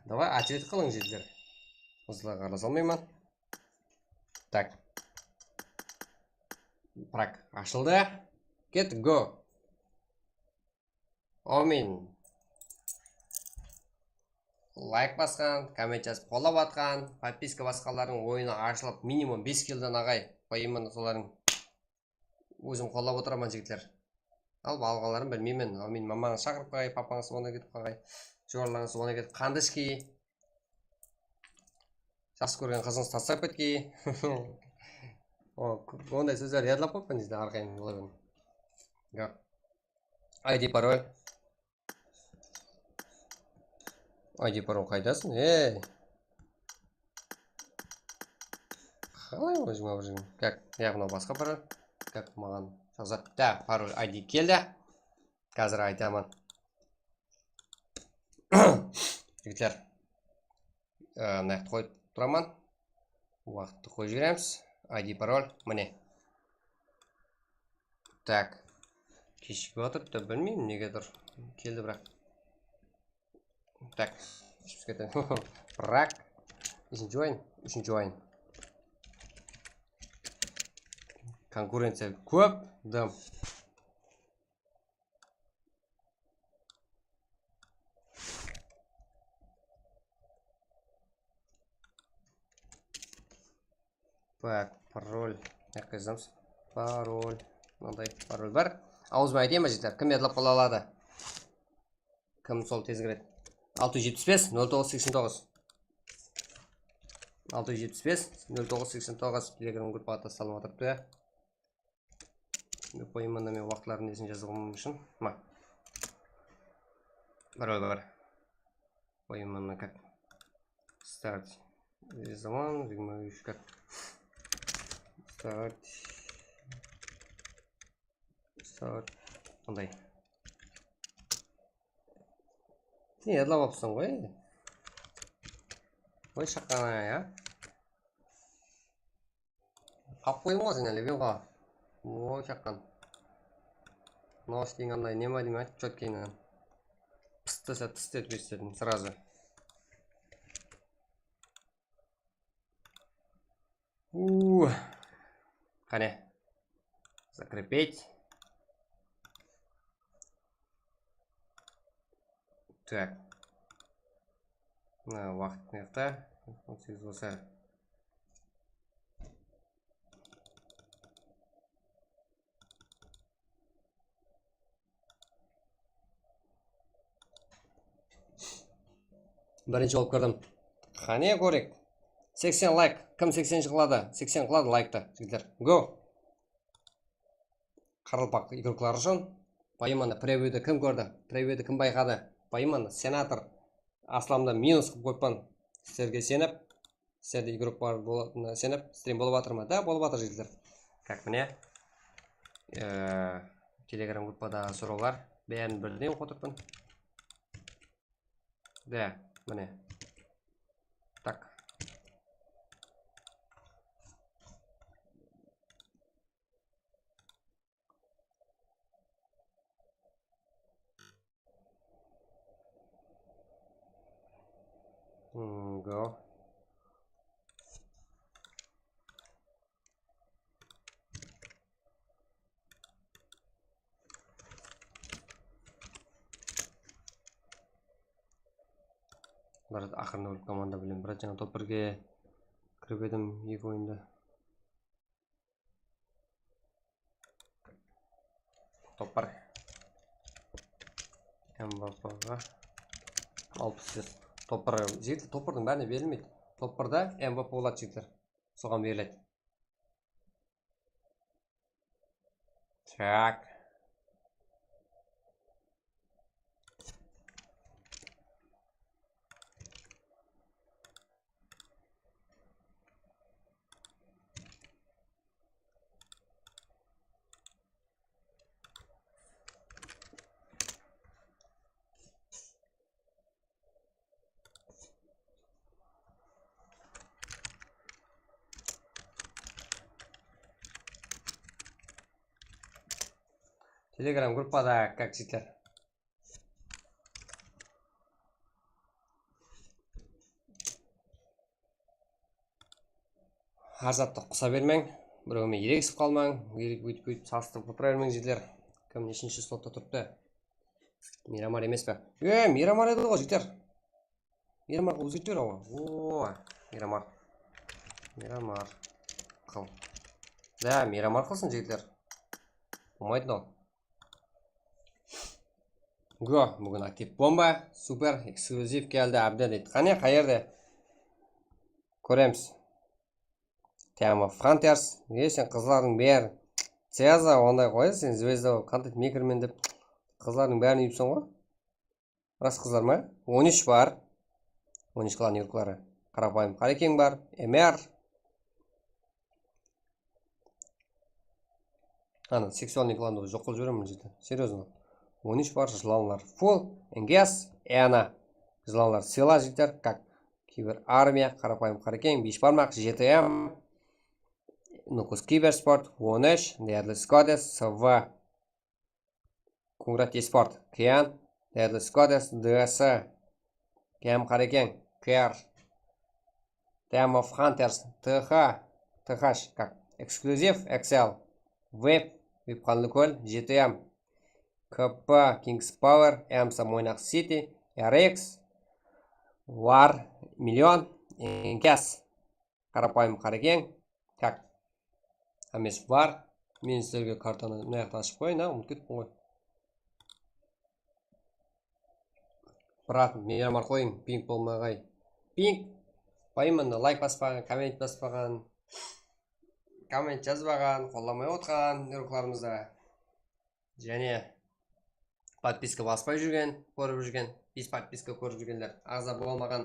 Давай, ответ qılıń, jigitler. Qızlarǵa qarasa almayman. Так. Prak ashıldı. Ket, go. Amin. Layk basqan, komment jazıp qollap atqan, podpiska basqanlardıń oyını ashılıp, minimum bes kildan aǵay. Qoyayman solardıń. Ózim qollap otıraman, jigitler. Al, alǵanların bilmeymen. Al, men mamańız shaqırıp qalǵay, papańız ona ketip qalǵay. Jorlańız ona ketip, qandishkiy. Jaqsı kórgen qızıńız taslap ketkey. O, onday sózlerdi yadlap qoyıppan, jigitler, arqayın bola beriń. Gáp. I D parol. I D parol qaydasın? Ey! Qalay óziń, óziń? Как? Ya, mınaw basqa parol. Как, maǵan jaqsa. Da, parol, I D keldi. Házir aytaman. Jigitler, e, mınaqtı qoyıp turaman. Waqıttı qoyıp jiberemiz. I D parol, mine. Так. Keshigip atırıptı, bilmeymen, negedur. Keldi, biraq. Так. Iship ketemen. Biraq. Úshinshi oyın, úshinshi oyın. Konkurenciya kóp, dım. Так, parol. Mına jaqqa jazamız. Parol. Mınanday parol bar. Awızıma aytayın ba, jigitler? Kim yadlap qala aladı? Kim sol tez kiredi? Altı yüz jetpis bes, nol toǵız seksen toǵız. Altı yüz jetpis bes, nol toǵız seksen toǵız. Telegram gruppaǵa taslanıp atırıptı. Qoyayman da men waqıtların nesin jazıp almam ushın. Ma. Bar, bar, bar. Qoyayman da как. Start. Zaman jigirma úsh как. Start. Start. Bunday. Sen yadlap alıpsań ǵoy. Qoy shaqqan ya. Qap qoydım ǵoy sen ele, bilgo. O, shaqqan. Nosh degen anday neme deymen, chotkiyni. Pıstı dese, tıstı etip esedim, сразу. Qáne. Закрепить. Так. Mına waqıt mıyaqta. On segiz bolsa. Birinshi bolıp kirdim. Qáne kóreyik. Seksen layk. Kim seksen qıladı? Seksen qıladı layktı, jigitler. Go! Qaraqalpaq igrokları ushın. Bayımandı previewdi kim kórdi? Previewdi kim bayqadı? Bayımandı senator. Aslamda minus qılıp qoyıppan. Sizlerge isenip, sizlerde igrok bar bolatınına isenip, strim bolıp atır ma? Da, bolıp atır, jigitler. Как mine, e, Telegram gruppada sorawlar. Bárin birdey oqıp otırıppan. Da, mine. Tak. Hmm, go. Brat, aqırında bir komanda bilen, brat, jańa top birge kirip edim eki oyında. Top bir. M V P-ǵa alpıs jeti. Top bir, jigitler, top birdiń bárine berilmeydi. Top birde M V P boladı, jigitler. Soǵan beriledi. Так. Telegram gruppada как jigitler. Hár zattı qusa bermeń. Birewmen ereksip qalmań. Erek búytip, búytip salıstırıp otıra bermeń, jigitler. Kim neshinshi slotta turıptı? Miramar emes pe? E, Miramar edi ǵoy, jigitler. Miramar qılıp ózgertip jiber, awa. O, Miramar. Miramar qıl. Da, Miramar qılsın, jigitler. Bolmaydı mınaw. Go, búgin aktiv bomba, super, eksklyuziv keldi, ábden deydi. Qáne, qayerde? Kóremiz. Team of Hunters. E, sen qızlardıń bári. Ceza, onday qoy, sen zvezda bolıp, kontent meykermen dep qızlardıń bárin úyipseń ǵoy. Ras qızlar ma? On úsh bar. On úsh klan yurıqları. Qarapayım Qarekeń bar. M R. Ana, seksualnıy klandı joq qılıp jiberemen mına jerde. Серьёзно. On úsh bar, jılanlar full. N G S, Ana. Jılanlar sıyla, jigitler, как kiber armiya, Qarapayım Qarekeń, bes barmaq, J T M, Nukus Kibersport, on úsh, Deadly Squads, S V. Kungrat Esport, Kian, Deadly Squads, D S, Kiam Qarekeń, K R, Team of Hunters, T H, T H, как, эксклюзив, X L, Web, Web Qanlıkól, J T M, K P, Kings Power, Emsa, Moynaq City, R X, War, Million, N K S. Qarapayım Qarekeń. Так. Hámmesi bar. Men sizlerge kartanı mına jaqtan ashıp qoyayın, ha, umıtıp kettim ǵoy. Brat, Miramar qoyıń, ping bolmaǵay. Ping. Bayım mında layk baspaǵan, komment baspaǵan, komment jazbaǵan, qollamay otqan igroklarımızdı. Jáne podpiska baspay júrgen, kórip júrgen, bes podpiska kórip júrgenler, aǵza bolmaǵan.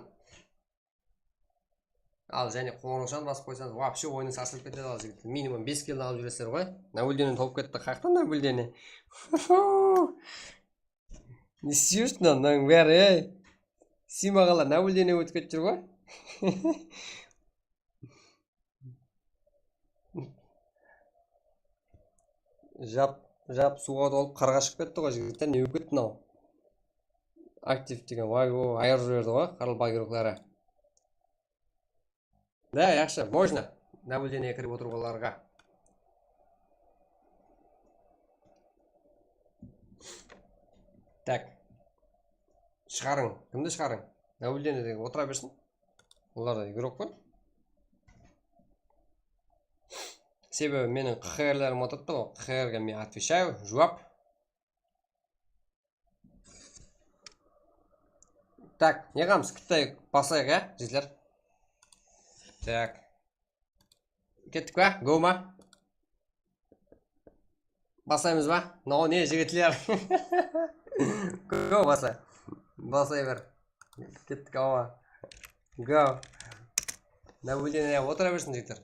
Al, jáne qońırawshanı basıp qoysańız, вообще oyınıńız ashılıp ketedi, al, jigitler. Minimum bes killdi alıp júresizler ǵoy. Nabuldene tawıp ketti, qayaqtan nabuldene? Ne isleysiz mınanıń bári, ey? Sima qala nabuldene ótip ketip júr ǵoy. Jap, jap, suwǵa tolıp, qırǵa shıǵıp ketti ǵoy, jigitler, ne bolıp ketti mınaw? Aktiv degen, vay, o, ayırıp jiberdi ǵoy, qaraqalpaq igrokları. Da, yaqshı, можно. Nabuldene kirip otırǵanlarǵa. Tak. Shıǵarıń. Kimdi shıǵarıń? Nablюдениеде otıra bersin. Olar da igrok ǵoy. Sebebi meniń Q H R-lerim otırıptı ǵoy. Q H R-ge men отвечаю, juwap. Tak, ne qılamız? Kútip baslayıq, ya, jigitler? Tak. Kettik pa? Go ma? Baslaymız ba? No, ne, jigitler? Go, basla. Baslay ber. Kettik, awa. Go. Nablюдениеде otıra bersin, jigitler.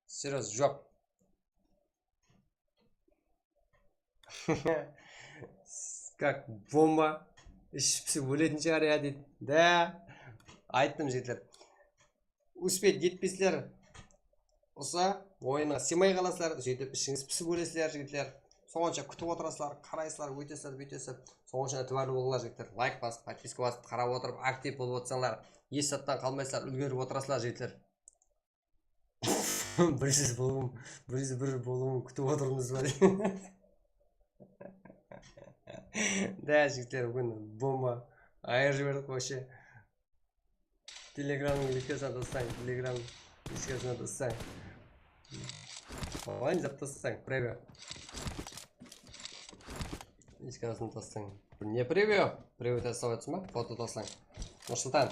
Серьёзно, juwap. Как bomba. Iship pisip óletin shıǵar ya, deydi. Da. Ayttım, jigitler. Успеть etpeysizler. Usı oyınǵa sıymay qalasızlar, sóytip ishińiz pisip ólesizler, jigitler. Sonsha kútip otırasızlar, qaraysızlar, óytesizler, búytesizler. Sonsha itibarlı bolıńlar, jigitler. Layk basıp, podpiska basıp, qarap otırıp, aktiv bolıp otırsańlar, hesh zattan qalmaysızlar, úlgerip otırasızlar, jigitler. Bir júz bolıwım, bir júz bir bolıwın kútip otırmız ba, deydi. Da, jigitler, búgin bomba. Ayırıp jiberdik, вообще. Telegramnıń lichkasına tasıń, Telegram lichkasına tasıń. Olayın jap tasıń, preview. Lichkasına tasıń. Ne preview? Preview taslap atırsań ba? Foto taslań. Nursultan,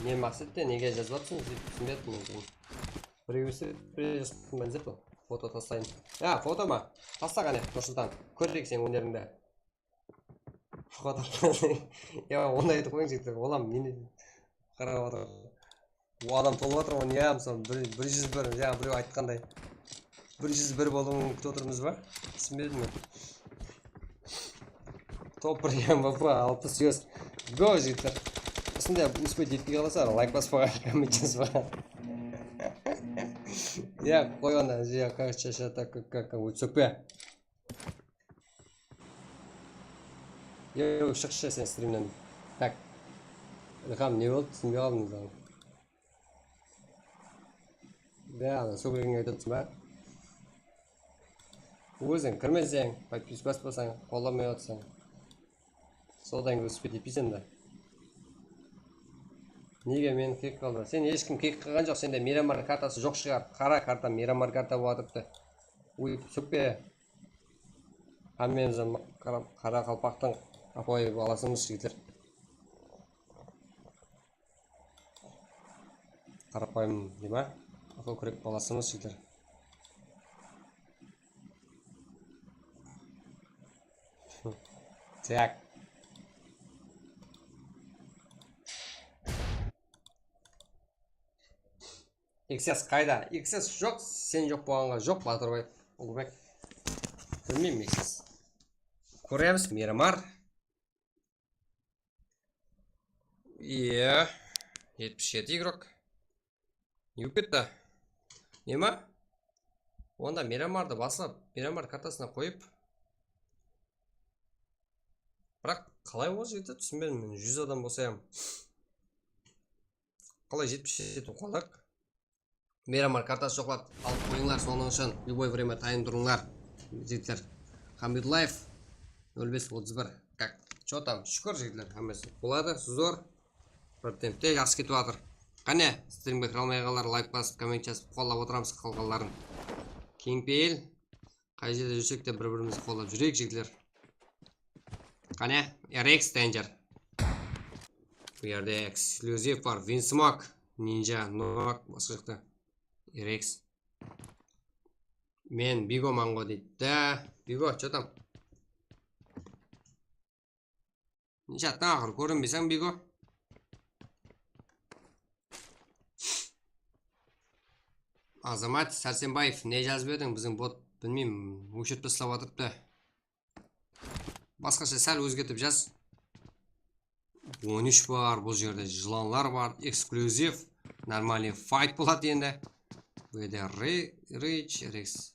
ne maqsette, nege jazıp atırsań? Túsinbey atırman men seni. Preview jazıpsın ba, ne zat bul? Foto taslayın. Ya, foto ma? Tasla qáne, Nursultan. Kóreyik seniń ónerińdi. Foto. Ya, onday etip qoyıń, jigitler. Olam meni qarap atır. O adam tolıp atır ǵoy, ya, mısalı, bir, bir júz bir, ya, birew aytqanday. Bir júz bir bolıwın kútip otırmız ba? Túsinbedim men. Top bir M V P, alpıs júz. Go, jigitler. Usınday uspet etpey qalasa, layk baspaǵa, komment jazbaǵa. Ya, qoy onda, ya, как, как, как, как, как, как, как, как, как, как, как, как, Yow, shıqshı sen strimnen. Tak. Ilham, ne boldı? Túsinbey qaldım saǵan. Da, ana, sókiregin aytıp atırsań ba? Óziń kirmeseń, podpis baspasań, qollamay atırsań. Sodan keyin uspet etpeyseń da. Nege meni kek qıldı? Sen hesh kim kek qılǵan joq, sende Miramar kartası joq shıǵar. Qara karta Miramar karta bolıp atırıptı. Óytip sókpe. Hámmemiz qara, qaraqalpaqtıń ápiwayı balasımız, jigitler. Qarapayım deyme? Aqıl kúrek balasımız, jigitler. Tak. X S qayda? X S joq, sen joq bolǵanǵa joq, Batırbay, Ulbek. Bilmeymen, X S. Kóremiz, Miramar. Iya, jetpis jeti igrok. Ne bolıp ketti? Neme? Onda Miramardı baslap, Miramar kartasına qoyıp. Biraq qalay ol jerde, túsinbedim men, júz adam bolsa hám. Qalay jetpis jeti bolıp qaldı? Miramar kartası joqlap alıp qoyıńlar, sonıń ushın любой время tayın turıńlar, jigitler. Hamid Life, nol bes otız bir. Как? Что там? Shúkir, jigitler, hámmesi boladı, zor. Bir tempte jaqsı ketip atır. Qáne, strimge kire almay qalǵanlar layk basıp, komment jazıp, qollap otıramız qalǵanların. Keńpeyil, qay jerde júrsek te bir-birimizdi qollap júreyik, jigitler. Qáne, R X Danger. Bu jerde eksklyuziv bar, Winsmoke, Ninja, Nok, basqa jaqta. R X. Men Bigoman ǵo deydi. Da, Bigo, что там? Chattań aqırı kórinbeyseń, Bigo. Azamat Sársenbaev, ne jazıp ediń? Biziń bot, bilmeymen, óshirip taslap atırıptı. Basqasha sál ózgertip jaz. On úsh bar, bul jerde jılanlar bar, eksklyuziv, нормальный fight boladı endi. Bu jerde Ri-, Rich, Rex.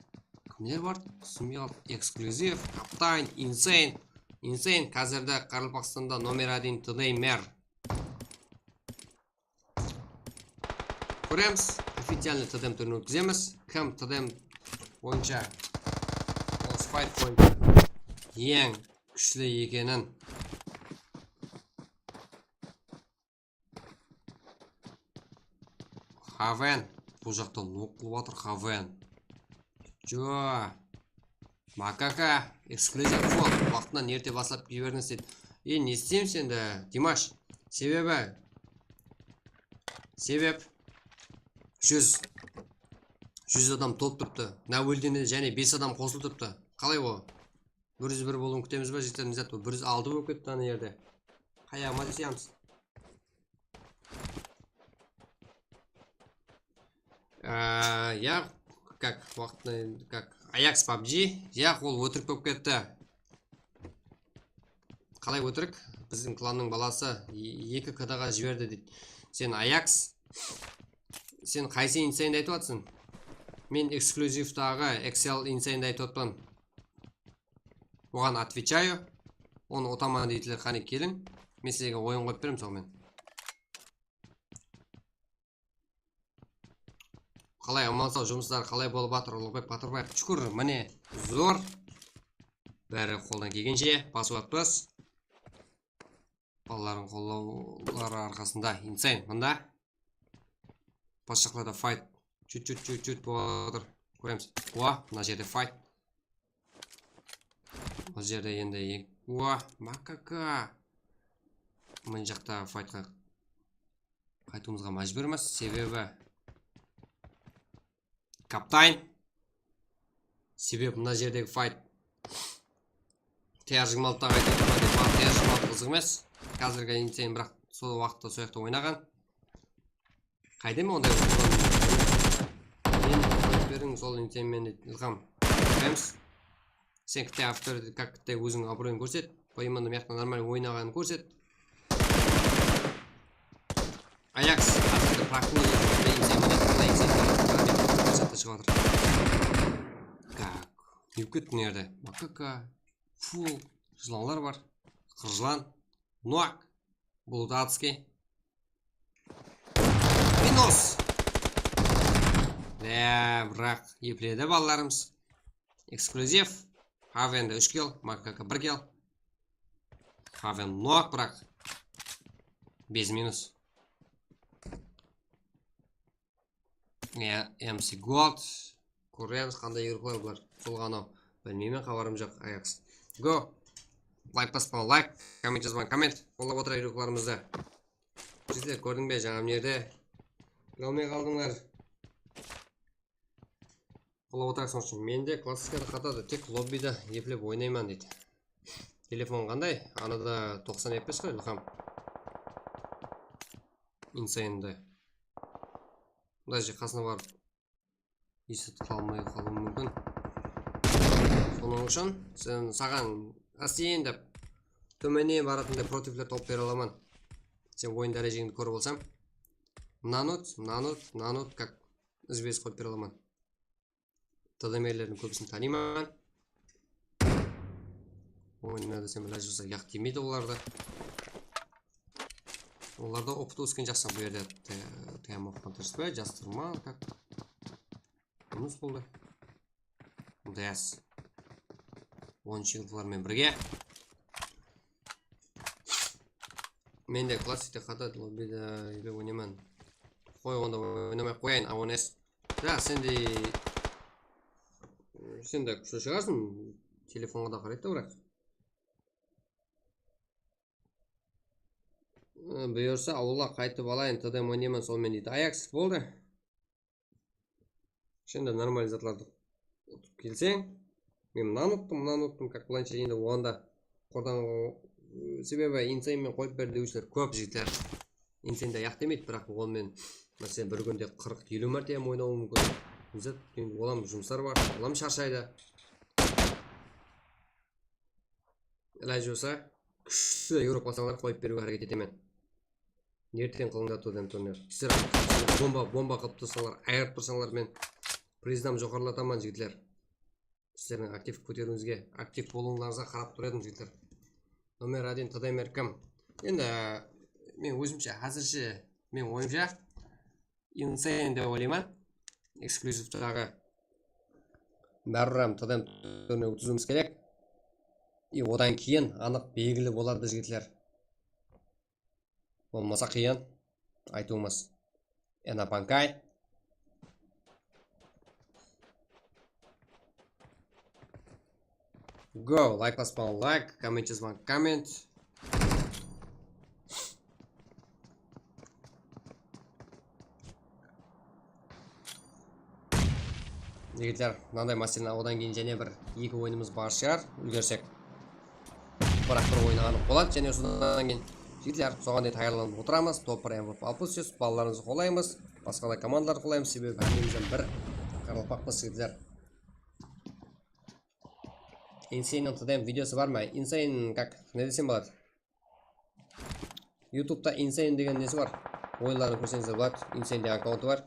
Kimler bar? Túsinbey qaldım. Eksklyuziv, Captain, Insane. Insane házirde Qaraqalpaqstanda номер один T D M er. Kóremiz, официальный T D M túrin ótkizemiz. Kim T D M boyınsha, boss fight boyınsha eń kúshli ekenin. Haven. Bul jaqta nok qılıp atır Haven. Jo. Makaka, ekskluziv fol. Waqtınan erte baslap kiyiberdińiz deydi. E, ne isteymiz endi, Dimash? Sebebi, sebep, júz, júz adam tolıp turıptı. Nawildine jáne bes adam qosılıp turıptı. Qalay o? Bir júz bir bolıwın kútemiz ba, jigitler, ne zat bul? Bir júz altı bolıp ketti ana jerde. Qayaǵıma deseyamız. Á, ya, kak, waqtında, kak, Ajax pabji, ya, ol ótirik bolıp ketti. Qalay ótirik? Biziń klannıń balası e-, eki K D-ǵa jiberdi deydi. Sen Ajax, sen qaysı Insane'di aytıp atırsań? Men ekskluzivtaǵı Excel Insane'di aytıp atpan. Oǵan отвечаю. Onı utaman deydiler, qáne keliń. Men sizlerge oyın qoyıp berem sonıń menen. Qalay, aman-saw, jumıslar qalay bolıp atır, Uluǵbek Batırbay? Shúkir, mine, zor. Bári qoldan kelgenshe basıp atpız. Balalardıń qollawları arqasında. Insane, mında. Bas jaqlarda fight. Jút, jút, jút, jút bolıp atır. Kóremiz. Oa, mına jerde fight. Bul jerde endi eń-, oa, makaka. Mına jaqta fightqa qaytıwımızǵa májbúrmiz, sebebi kaptayn. Sebebi mına jerdegi fight T R jigirma altıda qaytıp atır, T R jigirma altı qızıq emes. Házirgi Insane, biraq sol waqıtta sol jaqta oynaǵan. Qaydeme onday? Men aytıp beriń, sol Insane menen Ilham. Kóremiz. Sen kte avtor, kak kte óziń abıroyıń kórset. Poymandı mıyaqta normal oynaǵanın kórset. Ajax, házirgi proxniy, Insane menen qalay Insane menen jaqta shıǵıp atır. Kak, ne bolıp ketti mına jerde? Makaka, ful, jılanlar bar. Qırjılan, nok, Bulutadskiy. Minus. Ya, biraq epledi balalarımız. Ekskluziv. Havendi úsh kill, Makaka bir kill. Haven nok, biraq. Bes minus. Ya, M C Gold. Kóremiz, qanday yurıqlar bular. Sol anaw. Bilmeymen, xabarım joq, Ajax. Go. Layk baspań, layk. Komment jazbań, komment. Qollap otırayıq yurıqlarımızdı. Sizler kórdiń be, jańa mına jerde? Kire almay qaldıńlar. Qollap otırayıq, sonıń ushın. Mende klassikadı qatadı, tek lobbide eplep oynayman deydi. Telefon qanday? Anada toqsan F P S qoy, Ilham. Insane'di. Даже qasına barıp esitip qalmay qalıwı múmkin. Sonıń ushın sen, saǵan ásteyin dep, tómene baratınday protivler tawıp bere alaman. Sen oyın dárejeńdi kórip alsam. Nanut, nanut, nanut, kak izbe-iz qoyıp bere alaman. T D M-lerdiń kóbisin tanıyman. Oyna desem, ilaj bolsa, yaq tiymeydi olarda. Olarda opıt ósken jaqsı bul jerde. T-, T M oqıǵan durıs pa? Jastırma, kak. Minus boldı. Des. Onınshı yıldızlar menen birge. Mende klassik te qatadı, lobbide ile oynayman. Qoy, onda oynamay-aq qoyayın, A O S. Ya, sen de, sen de kúshli shıǵarsıń, telefonǵa da qaraydı da, biraq. Buyırsa, awılǵa qaytıp alayın, T D M oynayman sonımen deydi. Ajax boldı. Sen de normal zatlardı utıp kelseń, men mınanı uttım, mınanı uttım, как былайша endi oǵan da qordan, sebebi Insane men qoyıp ber dewshiler kóp, jigitler. Insane de ayaq demeydi, biraq onımen, máselen, bir kúnde qırq, eliw márte hám oynawı múmkin. Ne zat, endi olam jumıslar bar, olam sharshaydı. Ilajı bolsa, kúshli yurıp qalsańlar, qoyıp beriwge háreket etemen. Erteń qılıńlar, Totem turner. Sizler bomba, bomba qılıp tursańlar, ayırıp tursańlar, men priznam joqarılataman, jigitler. Sizlerdiń aktiv kóteriwińizge, aktiv bolıwıńlarıńızǵa qarap tur edim, jigitler. Nomer один T D M R kim? Endi, men ózimshe, házirshe, men oyımsha, Insane dep oylayman. Ekskluzivtaǵı báribir hám T D M turine ótiziwimiz kerek. И odan keyin anıq belgili boladı, jigitler. Bolmasa qıyın aytıwımız. Ena bankay. Go, layk baspań layk, komment jazbań komment. Jigitler, mınanday masterden odan keyin jáne bir eki oyınımız bar shıǵar, úlgersek. Biraq bir oyın anıq boladı, jáne usıdan keyin. Jigitler, soǵan deyin tayarlanıp otıramız. Top bir M V P alpıs júz, balalarımızdı qollaymız. Basqa da komandalardı qollaymız, sebebi hámmemizden bir qaraqalpaqpız, jigitler. Insane'niń T D M videosı bar ma? Insane, как, ne desem boladı? YouTube'da Insane degen nesi bar? Oyınlardı kórseńizler boladı. Insane degen akkauntı bar.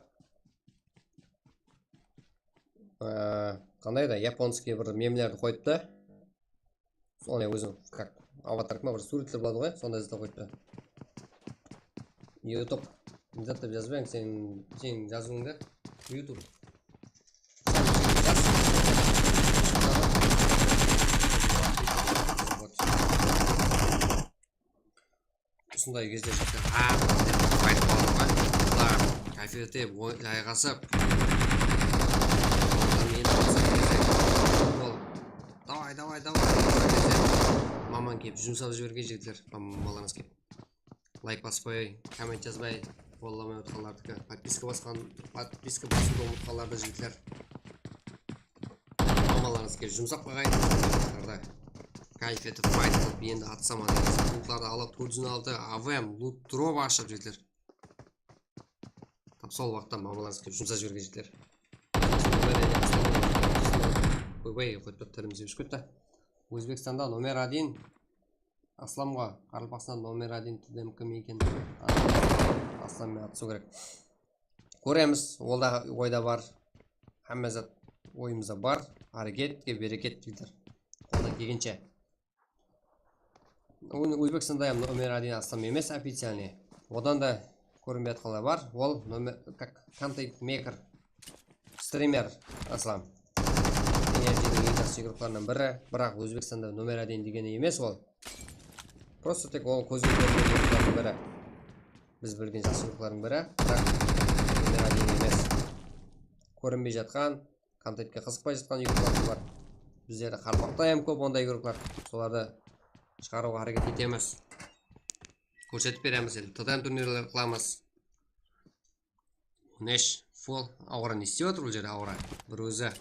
Ee, qanday da yaponskiy bir memlerdi qoyıptı. Sonday ózi, как, avatarka ma, bir súwretler boladı ǵoy, sonday zat qoyıptı. YouTube. Ne zat dep jazbań, sen, sen jazıwıńda YouTube. Usınday gezde jigitler, ha, dep aytıp qaldım ǵoy. Mına, kayf etip, oy-, jayǵasıp. Davay, davay, davay. Maman kelip, jumsap jibergen jigitler, mamalarıńız kelip. Layk baspay, komment jazbay, qollamay otqanlardiki. Podpiska basqan, podpiska basıwdı umıtqanlardı, jigitler. Mamalarıńız kelip jumsap qalǵay. Kayf etip, fayt qılıp, endi atsam, bulutlardı alıp, tórt júz on altı A W M, loot drop ashıp, jigitler. Tap sol waqıtta mamalarıńız kelip jumsap jibergen, jigitler. Oybay, qoyıp, tilimizge túsip ketti. Ózbekstanda nomer один Aslam ǵoy, Qaraqalpaqstanda nomer один T D M kim eken? Aslam menen atısıw kerek. Kóremiz, ol da oyda bar. Hámme zat oyımızda bar. Háreketke bereket, jigitler. Qoldan kelgenshe. Ózbekstanda ham nomer один Aslam emes, официальный. Odan da kórinbey atqanlar bar. Ol nomer, как, контент-мейкер. Strimer Aslam. Energiydiń eń jaqsı igroklarınan biri, biraq Ózbekstanda nomer один degeni emes ol. Prosto tek ol kózge kóringen igroklardıń biri. Biz bilgen jaqsı igroklardıń biri, biraq nomer один emes. Kórinbey jatqan, kontentke qızıqpay jatqan igroklar bar. Bizlerde Qaraqalpaqta ham kóp onday igroklar. Solardı shıǵarıwǵa háreket etemiz. Kórsetip beremiz endi. T D M turnirler qılamız. Nesh, full, Aura ne islep atır bul jerde, Aura? Bir ózi.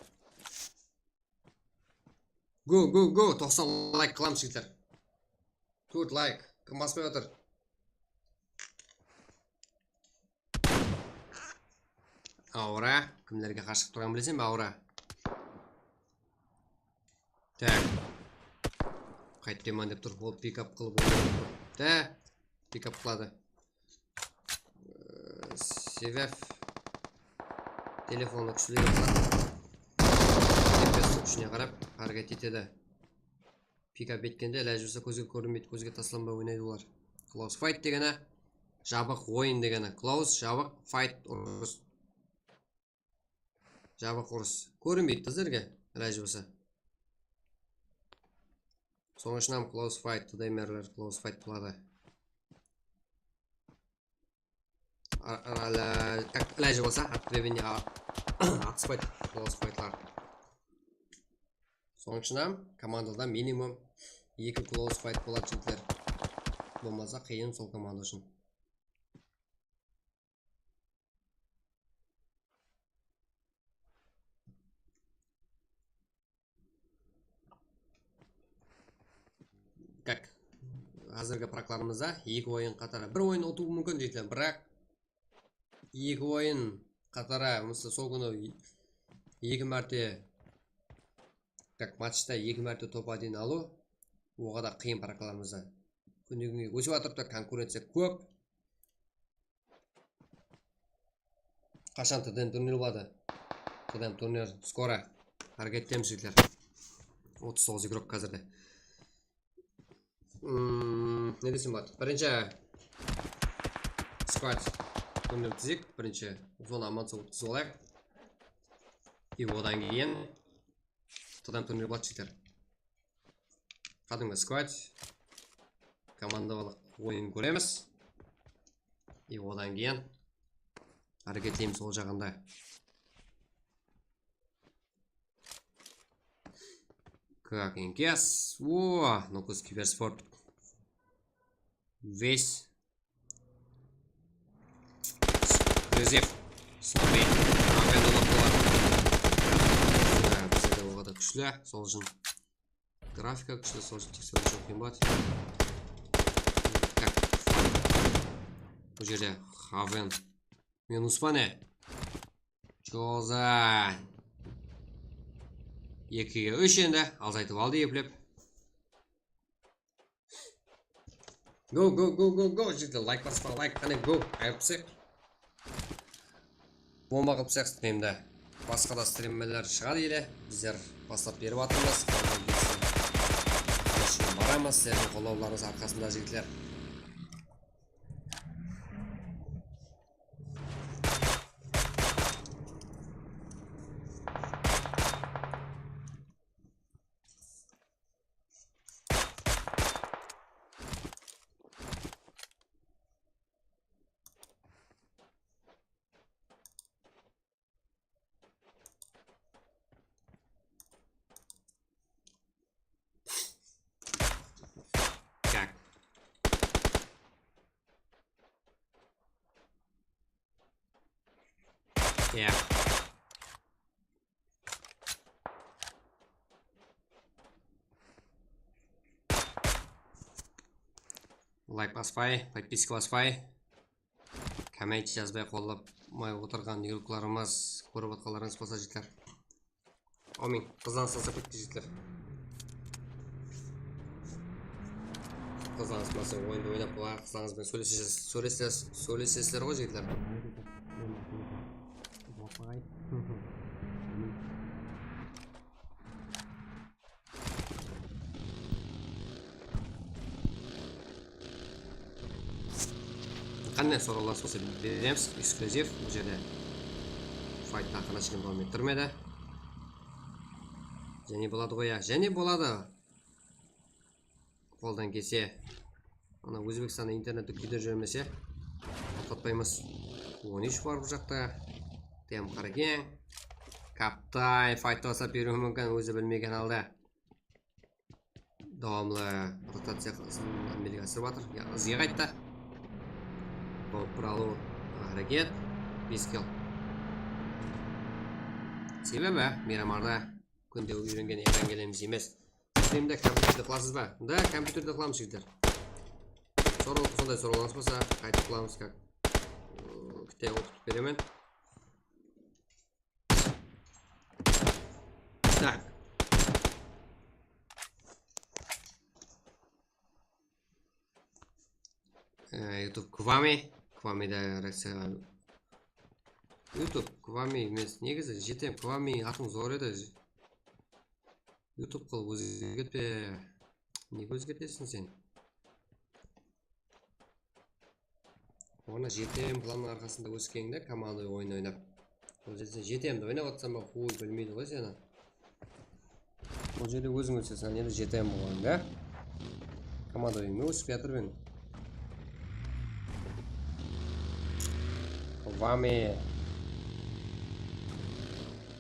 Go, go, go, toqsan layk qılamız, jigitler. Tórt layk, kim baspay atır? Aura, kimlerge qarsı turǵanın bileseń be, Aura? Tak. Qaytteman dep tur. Ol pikap qılıp oynadı. Tá. Pikap qıladı. Ee, Sebep telefonı kúshli qıladı. F P S kúshine qarap háreket etedi. Pikap etkende ilajı bolsa kózge kórinbeydi, kózge taslanbay oynaydı olar. Close fight degeni, jabıq oyın degeni. Close, jabıq, fight, urıs. Jabıq urıs. Kórinbeydi sizlerge, ilajı bolsa. Sonıń ushın ham close fight, T D M-ler close fight qıladı. A-, a-, la-, tak, ilajı bolsa, откровение a-, atıspaydı, close fightlar. Sonıń ushın ham komandada minimum eki close fight boladı, jigitler. Bolmasa, qıyın sol komanda ushın. Как, házirgi praklarımızda eki oyın qatarı. Bir oyın utıwı múmkin, jigitler, biraq eki oyın qatarı, mısal, sol kúni eki márte, как, matchta eki márte top один alıw, oǵada qıyın praklarımızda. Kúnde-kúnge ósip atırıptı, konkurenciya kóp. Qashan T D M turnir boladı? T D M turnir skoro. Háreket etemiz, jigitler. Otız toǵız igrok házirde. Hmm, ne desem boladı? Birinshi squad turnir dizeyik. Birinshi zona aman sawıt dizip alayıq. И odan keyin T D M turnir boladı, jigitler. Qádimgi skvad. Komandavalıq oyın kóremiz. E, odan keyin háreket etemiz ol jaǵında. Как интересно. О, ну-ка, киберспорт. Весь. Эксклюзив. Смотри. Ага, ну, ну, ну. Bizde oǵada kúshli, sol ushın. Grafika kúshli, sol ushın tekseriw ushın qıyın boladı. Так. Bul jerde Haven. Minus pa ne? Joza. Ekige úsh endi, azaytıp aldı eplep. Go, go, go, go, go, jigitler, layk baspa, layk, qáne, go, ayırıp taslayıq. Bomba qılıp taslayıq strimdi. Basqa da strimler shıǵadı ele, bizler baslap berip atırmız. Baramız, sizlerdiń qollawlarıńız arqasında, jigitler. Так. Так. Layk baspay, podpiska baspay, komment jazbay qollapmay otırǵan yurıqlarımız, kórip atqanlarıńız bolsa, jigitler. Áwmin. Qızlanıs basap kettik, jigitler. Qızlanıs basıp oyındı oynap qoyayıq. Qızlanıs penen sóylesesiz, sóylesesiz, sóylesesizler ǵoy, jigitler. Qanday sorawlar bolsa beremiz, ekskluzив. Bul jerde fayttı aqırına shekem dawam ettirmedi. Jáne boladı ǵoy, ya, jáne boladı. Qoldan kelse. Ana Ózbekstanda internetti kúydirip júrmese, toqtatpaymız. On úsh bar bul jaqta. Tem Qarakeń. Kaptay fayttı baslap beriwi múmkin, ózi bilmegen halda. Dawamlı rotaciya qılısın ámelge asırıp atır. Ya, ızǵa qayttı. Top bir alıw, háreket. Bes kill. Sebebi Miramarda kúnde úyrengen evangeliyemiz emes. Strimde kompyuterde qılasız ba? Da, kompyuterde qılamız, jigitler. Soraw, sonday sorawlarıńız bolsa, qaytıp qılamız, как, ıı, kite oqıtıp beremen. Так. Ee, YouTube Kwami. Kwami de reakciya. YouTube Kwami emes. Negizi jetem Kwami atıń zor edi. YouTube qılıp ózgertpe. Nege ózgerteseń sen? Ona jetem planıń arqasında óskenińde komandoy oyın oynap. Ol jerde sen jetemdi oynap atsań ba, quwıp bilmeydi ǵoy seni. Ol jerde óziń óseseń, endi jetem bolǵan da. Komandoyıńda ósip kiyatırman. Vami.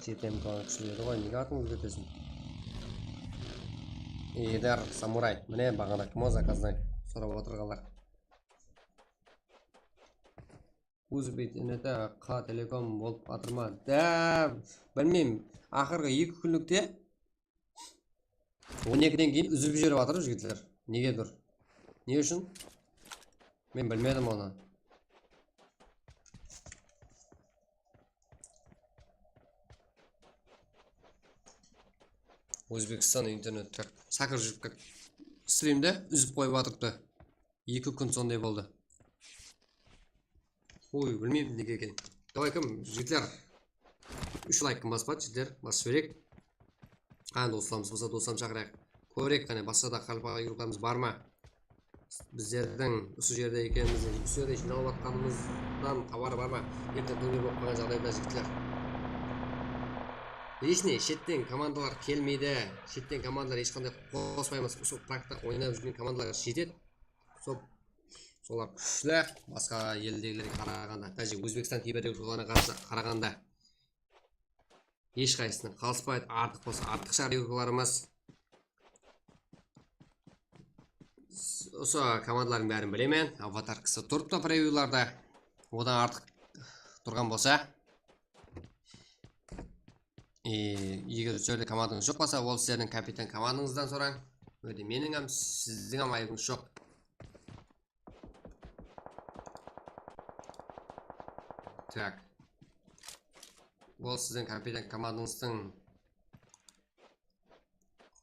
Jetem klan kúshli edi ǵoy, nege atın ózgerteseń? Eydar Samuray. Mine, baǵana kim ol zakaznak sorap otırǵanlar. Uzbek interneti Qa Telekom bolıp atır ma? Dá, bilmeymen. Aqırǵı eki kúnlikte on ekiden keyin úzip jiberip atır jigitler. Negedur? Ne ushın? Men bilmedim onı. Ózbekstan internet, как, saqır júrip, как, strimdi úzip qoyıp atırıptı. Eki kún sonday boldı. Oy, bilmeymen nege eken. Davay, kim, jigitler? Úsh layk kim baspadı, jigitler? Basıp jibereyik. Qáne, doslarımız bolsa, doslarımızdı shaqırayıq. Kóreyik, qáne, basqa da qaraqalpaq yurtlarımız bar ma? Bizlerdiń usı jerde ekenimizdi, usı jerde jıynalıp atqanımızdan xabarı bar ma? Erteń turnirdin bolıp qalǵan jaǵdayda, jigitler. Личный shetten komandalar kelmeydi. Shetten komandalar hesh qanday qospaymız. Usı prakta oynap júrgen komandalar jetedi. Sol, solar kúshli, basqa eldegilerge qaraǵanda, даже Ózbekstan kiberregularına qarsa-, qaraǵanda hesh qaysısınan qalıspaydı. Artıq bolsa artıqsha regularımız. S-, usı komandalardıń bárin bilemen. Avatarkası turıptı previyularda. Odan artıq turǵan bolsa, e, eger sol jerde komandańız joq bolsa, ol sizlerdiń kapitan komandańızdan sorań. Óde meniń hám, sizdiń hám ayıbıńız joq. Tak. Ol sizdiń kapitan komandańızdıń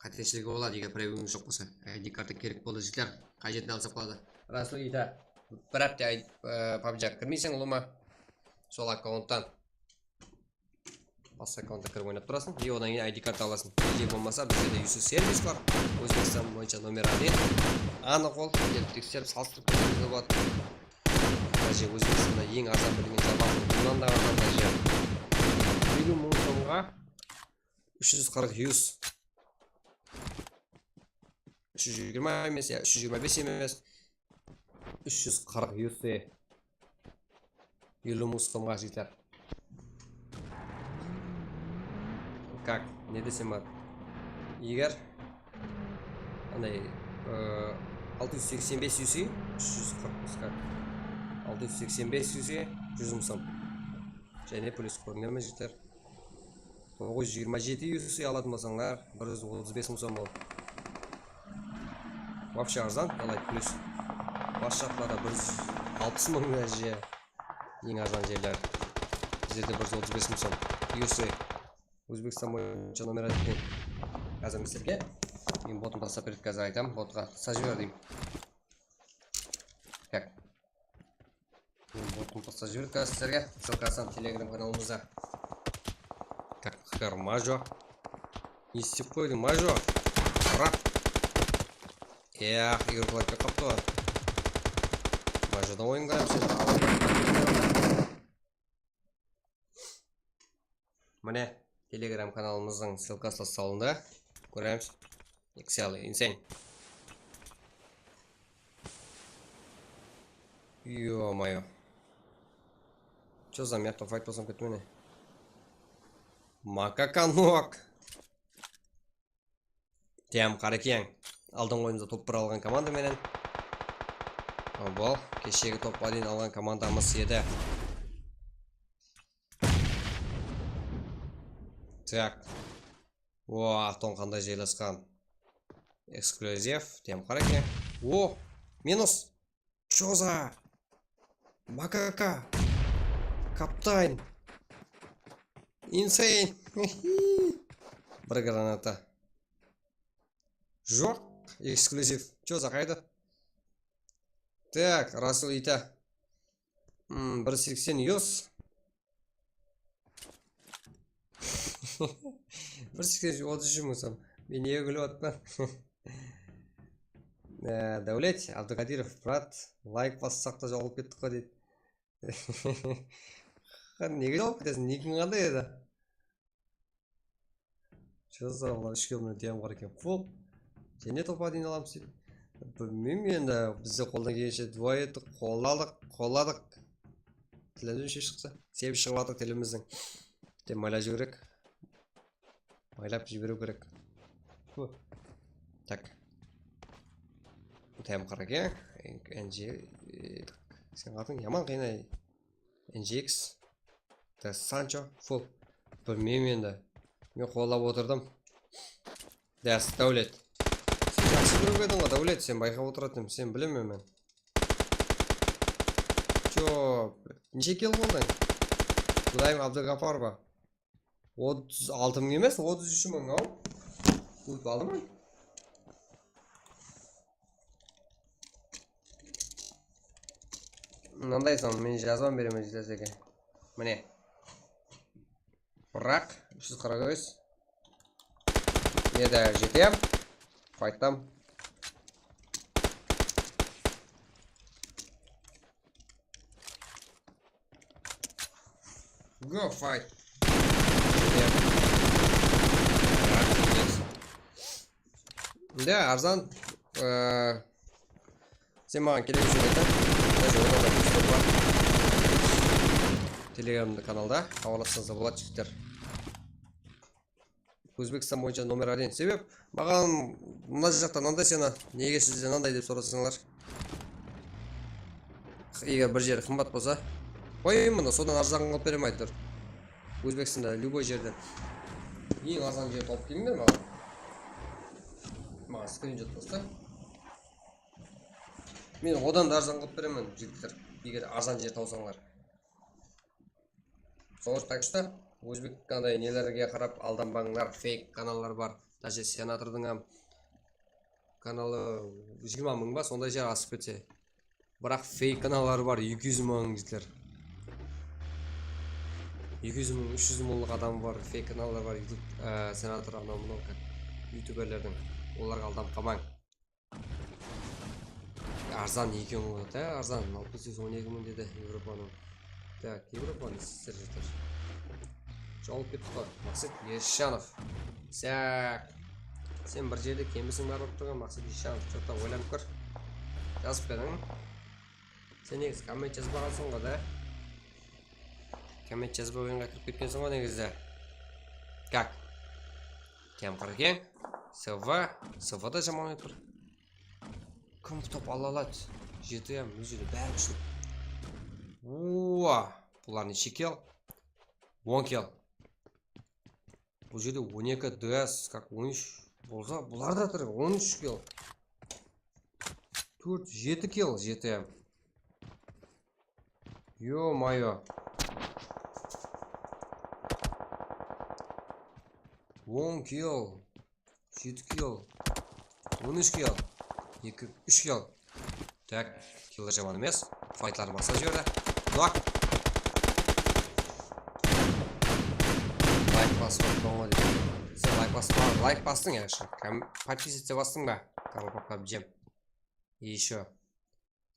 qáteshiligi boladı, eger previyuńız joq bolsa. I D karta kerek boladı, jigitler. Qájetin alsaq boladı. Rasul Ita, bir hápte I-, e, pabjiǵa kirmeyseń, ulıwma. Sol akkaunttan basqa akkauntqa kirip oynap turasıń. I odan keyin I D karta alasıń. Ege bolmasa, bizde de usı servis bar. Ózbekstan boyınsha nomer один. Anıq ol, kelip tekserip, salıstırıp kórińizge boladı. Даже Ózbekstanda eń arzan bilingen jabaǵın bunnan da arzan, даже. Eliw mıń somǵa úsh júz qırq yus. Úsh júz jigirma emes, ya, úsh júz jigirma bes emes. Úsh júz qırq yus. Eliw mıń somǵa, jigitler. Kak, ne desem boladı? Eger anday, ıı, altı júz seksen bes yus, úsh júz qırq, kak. Altı júz seksen bes yus, júz mıń som. Jáne plyus kórine me, jigitler? Toǵız júz jigirma jeti yus alatuǵın bolsańlar, bir júz otız bes mıń som boladı. Вообще arzan, alay plyus. Bas jaqlarda bir júz alpıs mıń dárece. Eń arzan jerler. Bizlerde bir júz otız bes mıń som. Yus. Ózbekstan boyınsha nomer один. Házir men sizlerge, men botımdı taslap beredi, házir aytam, botqa tasqa jiber deyim. Tak. Men botımdı taslap jiberip házir sizlerge. Ссылкасын Telegram kanalımızda. Tak, hkar Majo. Ne istep qoydıń, Majo? Rak. Ya, Igor Klapke qaptı ǵoy. Majodan oyın kóremiz endi. Mine, Telegram kanalımızdıń ссылкасы salındı. Kóremiz. Excel, insane. Ё-моё. Чё за мертвый файт bolsam kettim mine. Makaka nok. Tiyam Qarakeń. Aldın oyınımızda top bir alǵan komanda menen. Bul keshegi topqa deyin alǵan komandamız edi. Tak. O, Aton qanday jaylasqan. Eksklyuziv, Tiyam Qarakeń. O, minus. Чё за? Makaka. Kaptan. Insane. Bir granata. Joq, eksklyuziv. Чё за qayda? Tak, Rasul Ita. Hmm, bir seksen yus. Bir seksen otız úsh mıń som. Men nege kúlip atırman? Ee, Dáwlet Abdukadirov, brat, layk bassaq ta joǵalıp kettik ǵoy, deydi. Nege joǵalıp ketesiń? Nikiń qanday edi? Чё за, olar úsh kill menen Tiyam Qarakeń. Ful. Jáne topqa deyin alamız deydi. Bilmeymen endi, bizde qoldan kelgenshe duwa ettik, qolladıq, qolladıq. Tilimiz neshe shıqsa, sebep shıǵıp atır tilimizdiń. Bitte maylap jiberiw kerek. Maylap jiberiw kerek. Fu. Tak. Tiyam Qarakeń. N J, e, seniń atıń yaman qıynay. N J X. Da Sancho, ful. Bilmeymen endi. Men qollap otırdım. Dás, Dáwlet. Sen jaqsı kórip ediń ǵoy, Dáwlet, sen bayqap otıratın, sen bilemen men. Чё, neshe kill boldıń? Qudayım, Abdugapar ba? Otız altı mıń emes, otız úsh mıń-aw. Kóp aldım. Mınanday son, men jazban beremen, jazak eken. Mine. Biraq, úsh júz qırq úsh. Edi, jetem. Fayttam. Go fight. Jetem. Mında arzan, e, sen maǵan kerek ushın aytaman. Mına jerde odan da Discord bar. Telegram kanalda xabarlassańız da boladı, jigitler. Ózbekstan boyınsha nomer один. Sebep maǵan mına jaqta mınanday scena, nege sizde mınanday dep sorasańlar. Eger bir jeri qımbat bolsa, qoyayın mında, sodan arzan qılıp berem, aytır. Ózbekstanda любой jerden. Eń arzan jerdi tawıp kelińler maǵan. Maǵan skrinshot tasta. Men odan da arzan qılıp beremen, jigitler. Eger arzan jer tawsańlar. Sol, так что, ózbek qanday nelerge qarap aldanbańlar, feyk kanallar bar. Даже senatordıń hám kanalı jigirma mıń ba, sonday shıǵar asıp ketse. Biraq feyk kanalları bar, eki júz mıń, jigitler. Eki júz mıń, úsh júz mıńlıq adamı bar, feyk kanalları bar, YouTube, e, senator, anaw mınaw, как, youtuberlerdiń. Olarǵa aldanıp qalmań. Arzan eken ǵoy, da, arzan, alpıs segiz, on eki mıń dedi Evropanıń. Так, Evropanıń sizler jigitler. Jawılıp kettik ǵoy. Maqset Esjanov. Saq. Sen bir jerde kemisiń bar bolıp turǵan, Maqset Esjanov. Что-то oylanıp kór. Jazıp beriń. Sen negizi komment jazbaǵansıń ǵoy, da. Komment jazbay oyınǵa kirip ketkenseń ǵoy negizi. Как? Kempir eken. CV, CV da jaman oyıp tur. Kim top ala aladı? Jeti ya, mına jerde bári kúshli. Oa, bular neshe kill? On kill. Bul jerde on eki DS, как, on úsh bolsa, bular da tur, on úsh kill. Tórt, jeti kill, jeti. Ё-моё. On kill. Jeti kill. On úsh kill. Eki, úsh kill. Так, killer jaman emes. Faytlardı basqa jerde. Nok. Layk basıp atpań ǵoy deydi. Sen layk baspa, layk bastıń ya, yaǵshı. Kom-, подписаться bastıń ba? Karl Pap Pabjem. И ещё.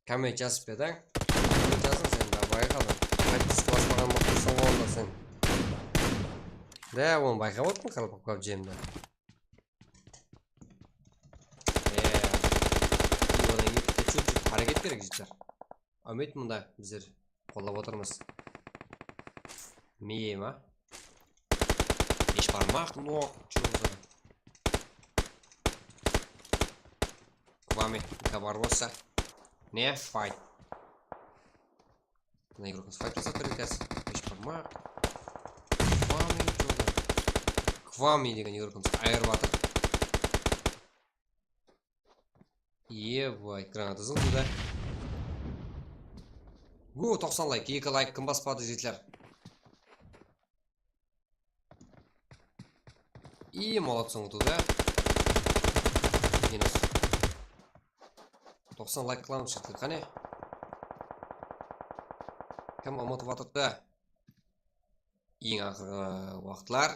Komment jazıp beriń. Komment jazıń sen, da, bayqadım. Подписка baspaǵan bolsań ǵoy onda sen. Da, onı bayqap otırman, Karl Pap Pabjemdi. Eee, onı etip ketip, háreket kerek, jigitler. Áwmet, mında bizler qollap otırmız. Miye ma? Beshbarmaq, no, чё за? К вами, Гавороса. Не, fight. Mına игрокımız fight jasap beredi házir. Beshbarmaq. К вами, чё за? К вами degen игрокımız ayırıp atır. Ебать, granata zıldı da. Uu, toqsan layk, eki layk kim baspadı, jigitler? И молодцы, utıdı. Minus. Toqsan layk qılamız, jigitler, qáne? Kim umıtıp atırdı? Eń aqırǵı waqıtlar.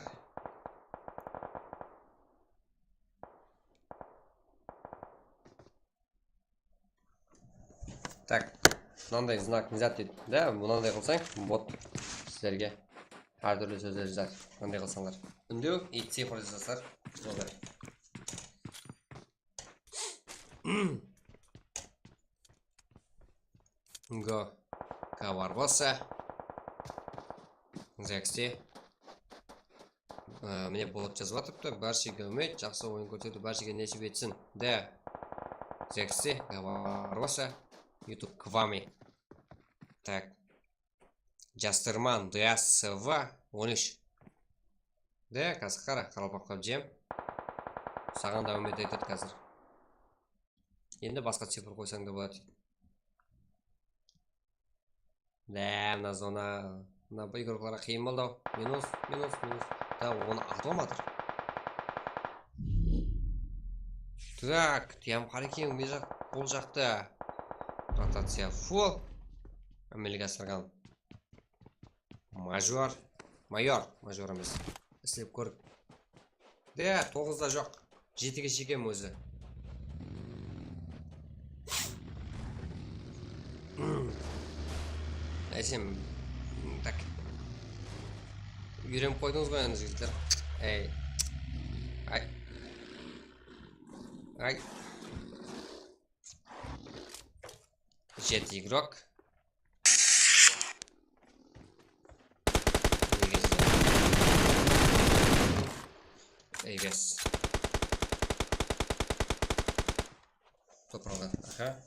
Так, mınanday znak ne zat deydi. Da, mınanday qılsań, bot sizlerge hár túrli sózler jazar. Mınanday qılsańlar. Úndew, итси просто jaslar. Sonday. Go. Go Barbosa. Zexi. Á, mine, Bolot jazıp atırıptı. Bárshege úmit, jaqsı oyın kórsetiw bárshege nesip etsin. Da. Zexi, Go Barbosa. YouTube Kvami. Так. Jastırman, D S V on úsh. De, kásir qara, qaraqalpaqqa jem. Saǵan da úmit aytadı házir. Endi basqa cifr qoysań da boladı. De, mına zona, mına bu igroklarǵa qıyın boldı-aw. Minus, minus, minus. Da, onı atıp almay atır. Так, tiyam qara eken, bul jaq, bul jaqta. Rotaciya full. Ámelge asırǵan. Major. Mayor. Major emes. Islep kórik. De, toǵızda joq. Jetige shekem ózi. Áysem, так. Úyrenip qoydıńız ǵoy endi, jigitler. Ey. Ay. Ay. Jeti igrok. Eges. Topraǵı. Aha.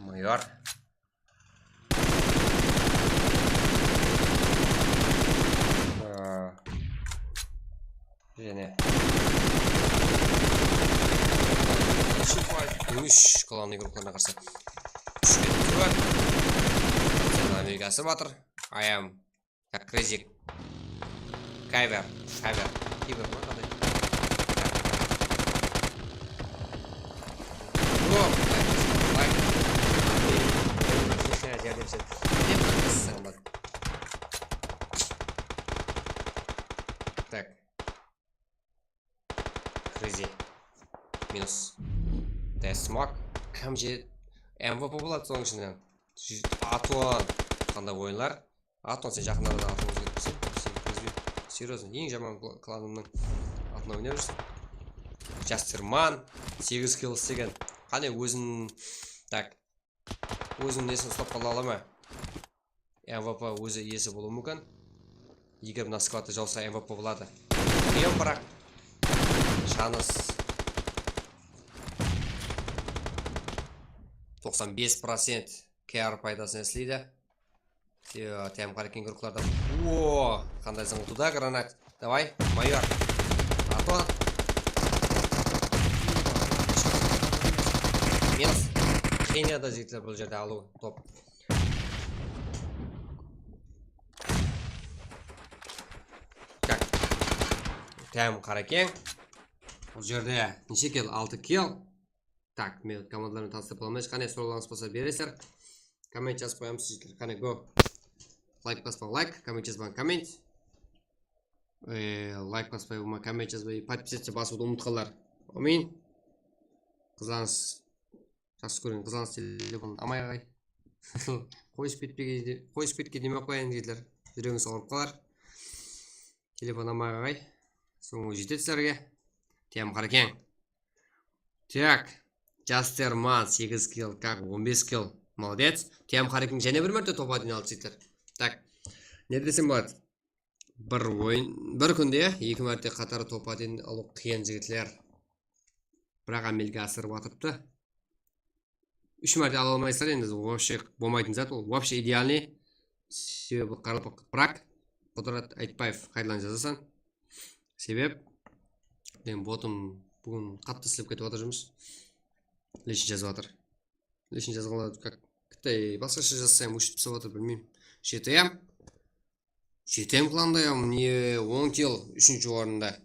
Mayor. Aa, jáne. Úsh klanın igroklarına qarsı. Úsh klanı bar. Sen Amerika asırıp atır. I am. Tak, Crazy. Kyber. Kyber. Kyber ma, qanday? Yok. Lajardemshe. Tak. Crazy. Minus. Death Smoke. Kamje M V P boladı sonıń ishinen. Atwan. Qanday oyınlar? Atwan, sen jaqınlarda da atın ózgertpeseń. Sen Crazy. Серьёзно, eń jaman kla-, klanımnıń atına oynap júrsiń. Jasterman. Segiz kill islegen. Qáne ózin, tak. Ózin nesin uslap qala ala ma? M V P ózi iyesi bolıwı múmkin. Eger mına skladtı jawsa M V P boladı. Bilmeymen, biraq. Shanıs. Toqsan bes procent K R paydasına isleydi. Yo, T M Qaraken igroklarda. O, qanday zıńıltıwda granat. Davay, mayor. Ato. Minus. Qıyın edi jigitler bul jerde alıw top. Tak. T M Qaraken. Bul jerde neshe kill? Altı kill. Tak, men komandalar menen tanıstırıp bolaman. Qáne, sorawlarıńız bolsa beresizler. Komment jazıp qoyamız, jigitler. Qáne, go. Layk baspań layk, komment jazbań komment. E, layk baspay, ulıwma komment jazbay, podpisatsiya basıwdı umıtqanlar. Ámin. Qızlanıs, jaqsı kórgen qızlanıs telefonın amay aǵay. Qoyıp ketpege, qoyıp ketken demey-aq qoyayın, jigitler. Júregińiz awırıp qalar. Telefon amay aǵay. Sońı jetedi sizlerge. T M Qaraken. Tak. Jasterman, segiz kill, kak, on bes kill. Molodec. T M Qaraken jáne bir márte top один aldı, jigitler. Tak. Ne desem boladı? Bir oyın, bir kúnde eki márte qatarı top один alıw qıyın, jigitler. Biraq ámelge asırıp atırıptı. Úsh márte ala almaysızlar endi, вообще bolmaytın zat ol, вообще идеальный. Sebebi qaraqalpaq, biraq Qudrat Aytbaev, qaydadan jazasań? Sebep, men botım búgin qattı islep ketip atır jumıs. Личный jazıp atır. Личный jazǵanlar как kitay basqasha jazsam, óship tasap atır, bilmeymen. G T M. G T M klanday, mine, on kill, úshinshi orında.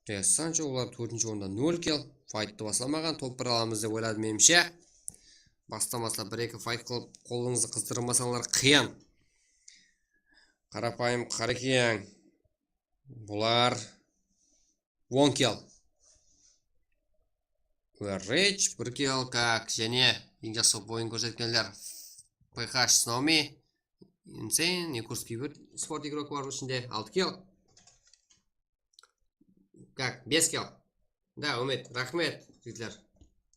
Jassansha olar tórtinshi orında, nol kill. Fayttı baslamaǵan, top bir alamız dep oyladı, menimshe. Bastan baslap bir-eki fayt qılıp, qolıńızdı qızdırmasańlar qıyın. Qarapayım Qaraken. Bular on kill. Rich bir kill, kak, jáne eń jaqsı oyın kórsetkenler. P H Snomi, Insane, Yakutskiy bir sport igrokı bar bul ishinde, altı kill. Kak, bes kill. Da, Úmet, raxmet, jigitler.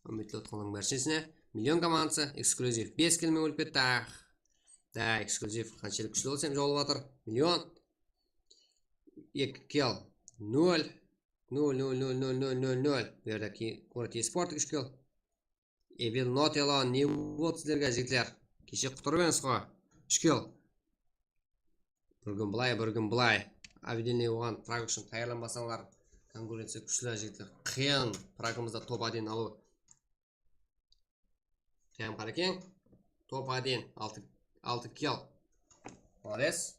Úmetli otqanlardıń bárshesine. Million komandası, Eksklyuziv, bes kill men ólip ketti. Ah. Da, Eksklyuziv qanshelli kúshli bolsa hem jawılıp atır. Million. Eki kill. Nol. Nol, nol, nol. Bu jerde ki-, Murat Esport úsh kill. Evil Not Elon, ne boldı sizlerge, jigitler? Keshe qutırıp edińiz ǵo. Úsh kill. Bir kún bılay, bir kún bılay. Объединение oǵan frag ushın tayarlanbasańlar, konkurenciya kúshli, jigitler. Qıyın fragımızda top один alıw. T M Qaraken. Top один, altı, altı kill. Молодец.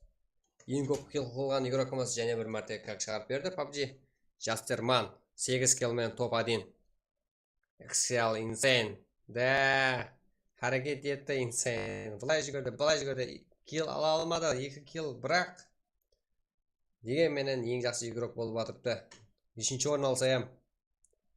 Eń kóp kill qılǵan igrokımız jáne bir márte kak shıǵarıp berdi, PUBG. Jasterman, segiz kill menen top один. X L Insane. Da, háreket etti Insane. Bılay júgirdi, bılay júgirdi. Kill ala almadı, eki kill, biraq. Degen menen eń jaqsı igrok bolıp atırıptı. Úshinshi orın alsa ham.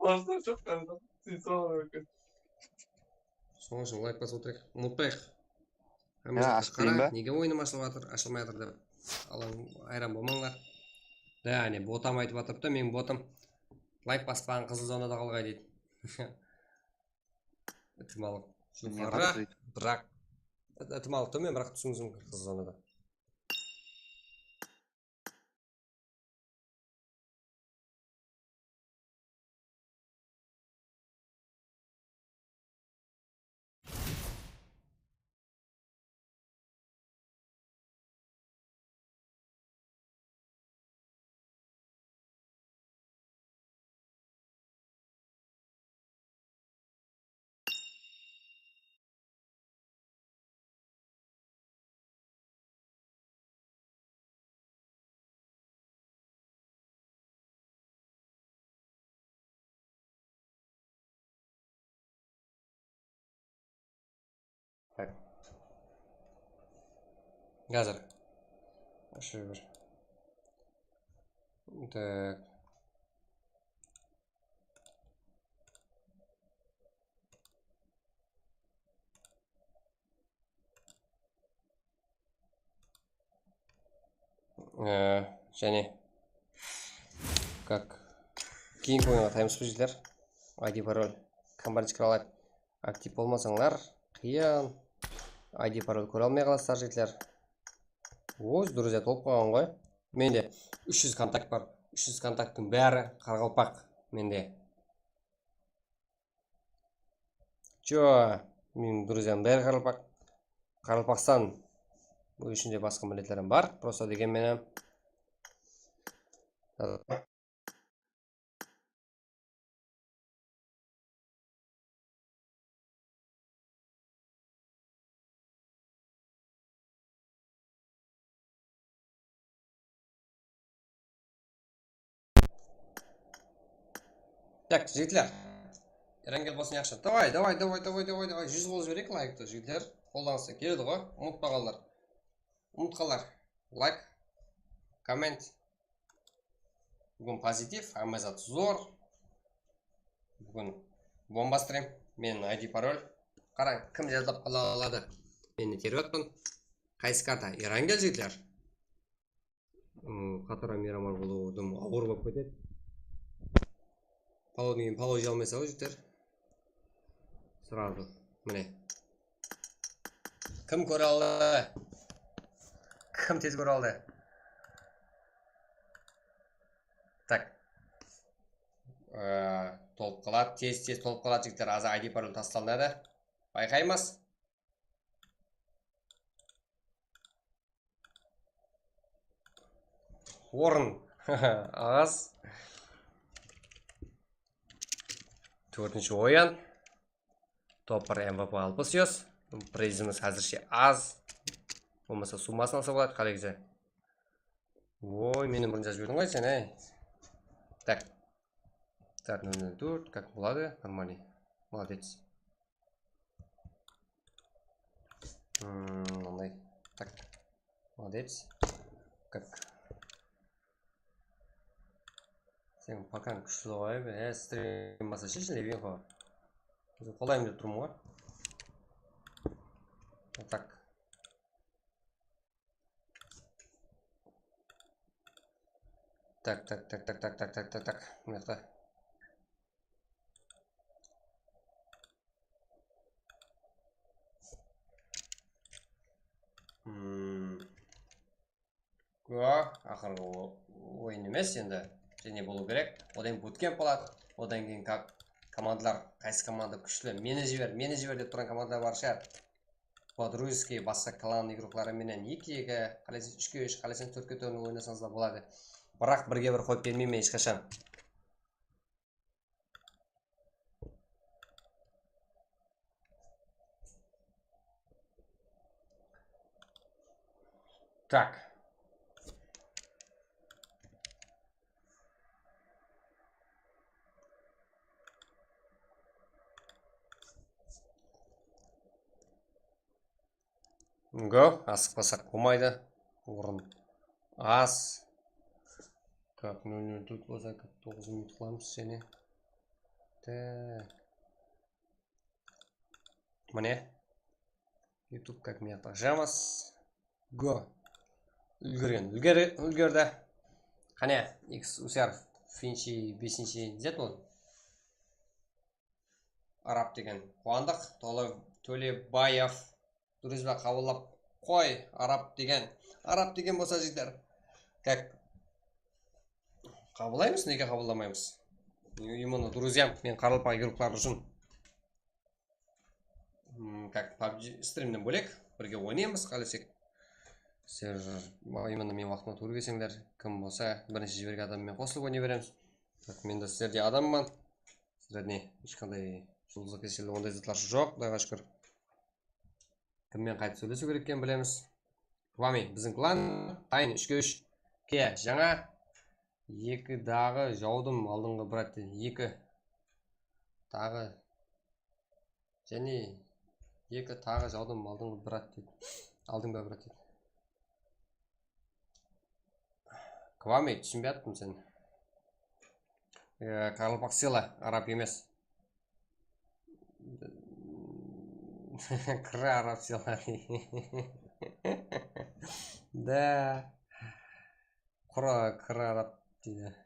Baslar joq, qarasam, sen soǵan eken. Sonıń ushın layk basıp otırayıq. Umıtpayıq. Hámme Ya, zaqqa ashıp bereyim qara, ba? Nege oyınım ashılıp atır, ashılmay atır dep. Alam, hayran bolmańlar. Da, áne, botam aytıp atırıptı, meniń botım. Layk baspaǵan qızıl zonada qalǵay deydi. Itimalıq. Mine, joqarı, bar, biraq. Itimalıq tómen, biraq túsińiz múmkin qızıl zonada. Tak. Házir. Ashıp jiber. Tak. Ee, jáne. Как? Keyingi oyınǵa ataymız ba, jigitler? I D parol. Kombarchka alayıq. Aktiv bolmasańlar, qıyın. I D parol kóre almay qalasızlar, jigitler. Oy, друзья tolıp qalǵan ǵoy. Mende úsh júz kontakt bar. Úsh júz kontakttıń bári qaraqalpaq mende. Чё, meniń друзьям bári qaraqalpaq. Qaraqalpaqstan. Bul ishinde basqa milletler hám bar. Просто degen menen. Tak, jigitler. Erangel bolsın, yaqshı. Davay, davay, davay, davay, davay, davay. Júz qılıp jibereyik layktı, jigitler. Qoldan keledi ǵoy, umıtpaǵanlar. Umıtqanlar. Layk, komment. Búgin pozitiv, hámme zat zor. Búgin bomba stream, meniń I D parol. Qarań, kim jadlap qala aladı. Men terip atpan. Qaysı karta? Erangel, jigitler. Hmm, Qatara Miramal bolıwı dım awır bolıp ketedi. Palawdan keyin palaw jey almaysań ǵoy, jigitler. Сразу. Mine. Kim kóre aldı? Kim tez kóre aldı? Tak. Ee, tolıp qaladı, tez-tez tolıp qaladı, jigitler. Azı I D parol taslanadı. Bayqaymız. Orın az. Tórtinshi oyın. Top bir M V P alpıs yuz. Prizimiz házirshe az. Bolmasa summasın alsa boladı, qálese. Oy, meni burın jazıp jiberdiń ǵoy sen, ey. Tak. Так, ноль ноль tórt, как boladı, нормальный. Молодец. Hmm, mınday. Tak. Молодец. Как? Sen pakań kúshli ǵoy, e, stream basa sheshin, Levinxo. Qolayım dep turmın ǵoy. Tak. Tak, tak, tak, tak, tak, tak, tak, tak, tak. Mına jaqta. Hmm. Go, aqırǵı o-, oyın emes endi. Jáne bolıw kerek. Odan keyin bootcamp boladı. Odan keyin kak-, komandalar, qaysı komanda kúshli, meni jiber, meni jiber dep turǵan komandalar bar shıǵar. По-дружески basqa klan igrokları menen eki eki, qáleseń úshke úsh, qáleseń tórtke tórt oynasańız da boladı. Biraq birge bir qoyıp bermeymen hesh qashan. Tak. Go, asıqpasaq bolmaydı. Orın az. Tak, nol nol tórt bolsa, toǵız minut qılamız jáne. Tak. Mine. YouTube как mıyaqta jazamız. Go. Úlgergen, úlger-, úlgerdi. Qáne, X usar, finshi, besinshi, zet ol. Arab degen. Quwandıq, Tole-, Tolebaev. Durız ba, qabıllap qoy, Arab degen. Arab degen bolsa, jigitler. Как? Qabıllaymız, nege qabıllamaymız? Именно друзьям, men qaraqalpaq igrokları ushın. Hmm, как PUBG strimnen bólek, birge oynaymız, qálesek. Sizler, именно men waqtıma tuwrı kelseńler, kim bolsa, birinshi jibergen adam menen qosılıp oynay beremiz. Tak, men de sizlerdey adamman. Sizler ne, hesh qanday juldızlıq keselligi, onday zatlar joq, Qudayǵa shúkir. Kimmen qaytıp sóylesiw kerek ekenin bilemiz. Kvami, biziń klan, dayın, úshke úsh. Ke, jańa. Eki daǵı jawdım aldınǵı, brat, deydi. Eki taǵı. Jáne eki taǵı jawdım aldınǵı, brat, deydi. Aldıń ba, brat, deydi. Kvami, túsinbey attım sen. E, qaraqalpaq sıyla, arab emes. Qırı arab sıyla. Da. Qırı, qırı arab deydi.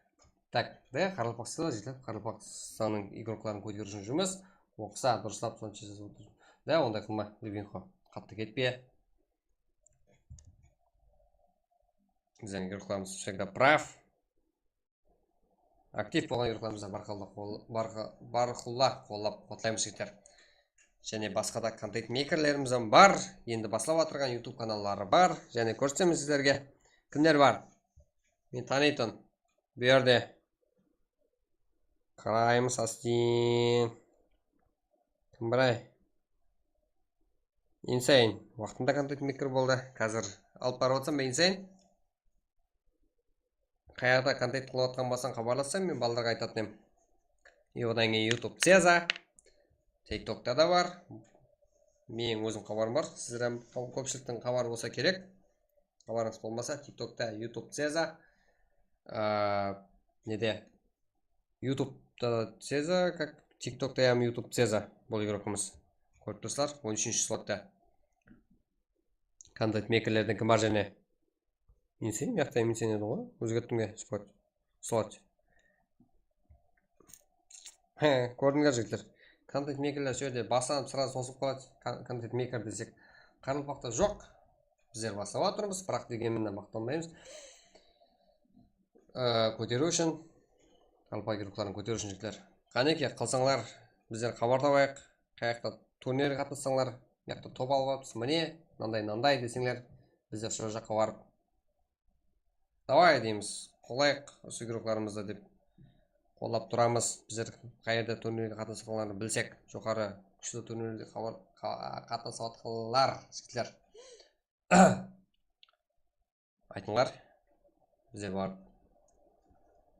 Tak, da, qaraqalpaq sıyla, jigitler, Qaraqalpaqstannıń igrokların kóteriw ushın júrmiz. Oqısa, durıslap, sonsha jazıp otır. Da, onday qılma, Lubinko. Qattı ketpe. Bizlerdiń igroklarımız всегда прав. Aktiv bolǵan igroklarımızdı barqulla qol-, barqı-, barqulla qollap qutlaymız, jigitler. Jáne basqa da kontent meykerlerimiz hám bar. Endi baslap atırǵan YouTube kanalları bar. Jáne kórsetemiz sizlerge. Kimler bar? Men tanıytın. Bu jerde. Qaraymız astin. Kim bar-ay? Insane. Waqtında kontent meyker boldı. Házir alıp barıp atırsań ba, Insane? Qayaqta kontent qılıp atqan bolsań, xabarlassań, men balalarǵa aytatın edim. E, odan keyin YouTube Ceza. TikTokta da bar. Meniń ózim xabarım bar. Sizler hám kó-, kópshiliktiń xabarı bolsa kerek. Xabarıńız bolmasa, TikTokta YouTube Ceza. Aa, nede? YouTubeta Ceza, kak TikTokta hám YouTube Ceza. Bul igrokımız. Kórip tursızlar, on úshinshi slotta. Kontent meykerlerden kim bar jáne? Insane, mıyaqta Insane edi ǵoy. Ózgerttim ge, sport. Slot. He, kórdińler, jigitler. Kontent meykerler sol jerde baslanıp, srazı qosılıp qaladı. Kon-, kontent meyker desek, qaraqalpaqta joq. Bizler baslap atırmız, biraq degenmen de maqtanbaymız. Ee, kóteriw ushın, qaraqalpaq igrokların kóteriw ushın, jigitler. Qáneke, qılsańlar, bizler xabar tabayıq. Qayaqta turnirge qatnassańlar, mıyaqta top alıp alıpsız, mine, mınanday, mınanday deseńler, bizler sol jaqqa barıp, davay deymiz, qollayıq usı igroklarımızdı dep qollap turamız. Bizler qayerde turnirge qatnasıp atqanların bilsek, joqarı kúshli turnirde xabar, qa-, qatnasıp atqanlar, jigitler. Aytıńlar. Bizler barıp,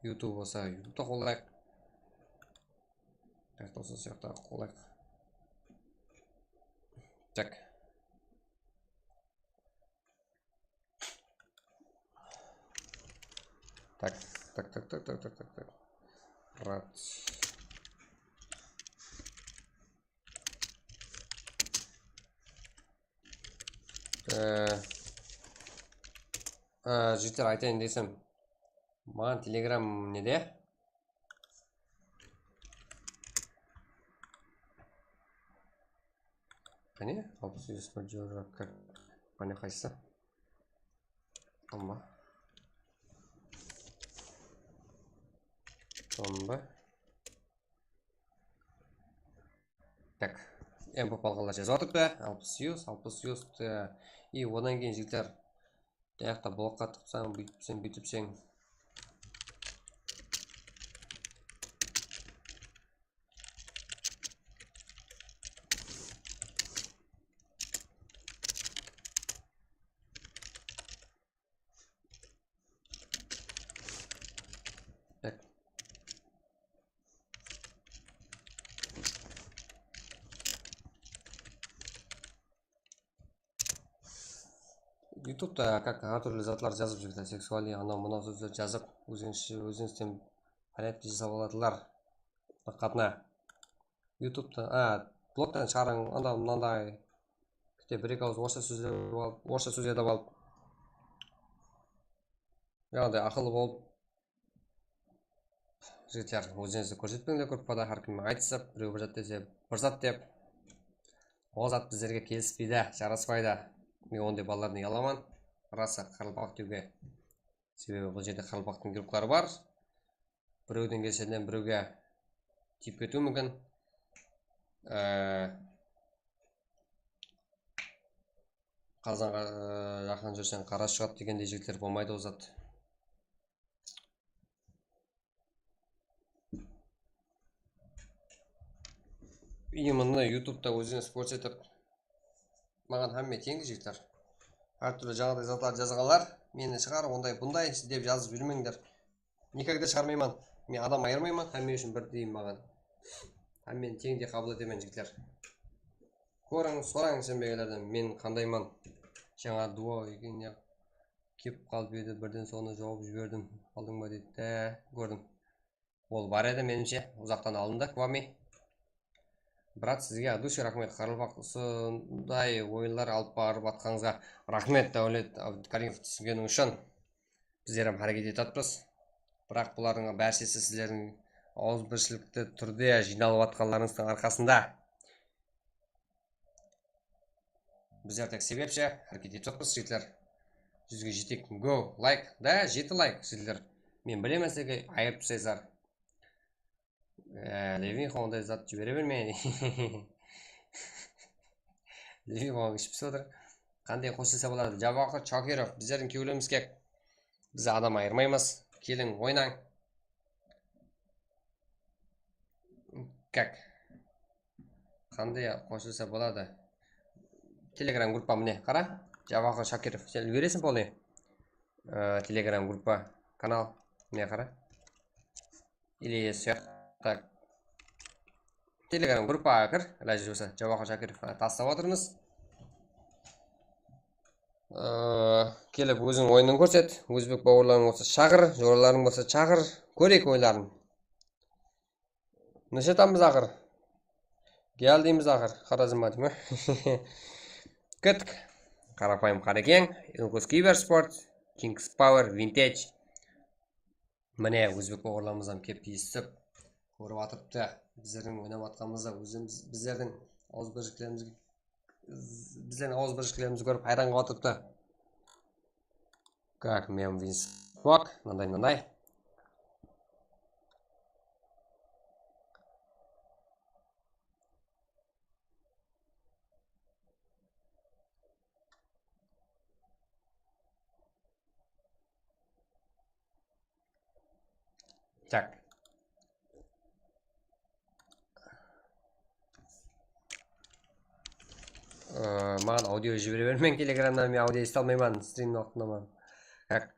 YouTube bolsa, YouTubeta qollayıq. Qayaqta bolsa, sol jaqta qollayıq. Tak. Tak, tak, tak. Rat. E, e, jigitler, aytayın desem, maǵan Telegram nede? Qáne? Alpıs, júz bir, júz qırq. Qáne, qaysı? Bomba. Bomba. Tak. Em, bop alǵanlar jazıp atırıptı. Alpıs, júz, alpıs, júz. E, i, odan keyin jigitler, tayaqta blokqa tıqsań, búytipseń, búytipseń. Tak. Youtubeta, kak, hár túrli zatlar jazıp júrgen, seksualniy, anaw-mınaw sózler jazıp, ózińizshe, ózińizden pániyatlı jasap aladılar. Diqqatına. Youtubeta, a, blogtan shıǵarıń, anda mınanday, bitta bir-eki awız orıssha sózler alıp, orıssha sóz edip alıp. Jańaday aqıllı bolıp, jigitler, ózińizdi kórsetpeńler gruppada, hár kim aytısıp, birew bir zat dese, bir zat dep. Ol zat bizlerge kelispeydi, jaraspaydı. Men onday balalardan uyalaman. Rasa qaraqalpaq dewge. Sebebi bul jerde qaraqalpaqtıń gruppaları bar. Birewden kelseden birewge tiyip ketiwi múmkin. Ee, Qazanǵa, ee, jaqın júrseń qara shıǵadı degendey jigitler, bolmaydı ol zat. Именно Youtubeta ózińiz kórsetip, maǵan hámme teń jigitler. Hár túrli jańaday zatlar jazǵanlar, meni shıǵar, onday bunday dep jazıp júrmeńler. Никогда shıǵarmayman. Men adam ayırmayman, hámme ushın birdey maǵan. Hámmeni teńdey qabıl etemen, jigitler. Kóriń, sorań isenbegenlerden, men qandayman. Jańa duo ekenine kep qalıp edi, birden sonı jawıp jiberdim. Aldıń ba deydi. Há, kórdim. Ol bar edi, menimshe, uzaqtan aldında, Kwami. Brat, sizge от души raxmet, qaraqalpaq usınday oyınlar alıp barıp atqanıńızǵa. Raxmet, Dáwlet Abdulkarimov, túsingeniń ushın. Bizler hám háreket etip atırmız. Biraq bulardıń bárshesi sizlerdiń awızbirshilikli túrde jıynalıp atqanlarıńızdıń arqasında. Bizler tek sebepshi, háreket etip atırmız, jigitler. Júzge jetek, go, layk, da, jeti layk, jigitler. Men bilemen, sizlerge ayırıp taslaysalar. Ee, Levinxo onday zat jibere bermeydi. Levinxo iship otır. Qanday qosılsa boladı? Jawahir Shokirov, bizlerdiń kewlimiz kek. Biz adam ayırmaymız. Keliń, oynań. Kak. Qanday qosılsa boladı? Telegram gruppa, mine, qara. Jawahir Shokirov. Sen úlgereseń, polnıy. Ee, Telegram gruppa, kanal. Mine, qara. Или soyaqta Telegram gruppaǵa kir, ilajı bolsa, Jawahir Shokirov, a, taslap atırmız. Ee, kelip óziń oyınıń kórset, ózbek bawırlarıń bolsa shaqır, joralarıń bolsa shaqır, kóreyik oyların. Neshe atamız aqır? Gel deymiz aqır, Xorazm ma deymen. Kettik. Qarapayım Qarekeń, Ilkus Kibersport, Kings Power, Vintage. Mine, ózbek bawırlarımız hám kelip kiyisip, kórip atırıptı. Bizlerdiń oynap atqanımızda ózimiz, bizlerdiń awızbirshiliklerimizge, bizlerdiń awızbirshiliklerimizdi kórip hayran qalıp atırıptı. Как мем винсмок, mınanday, mınanday. Tak. Ee, maǵan audio jibere bermeń, Telegramnan men audio esite almayman, strimni waqtında maǵan. Tak.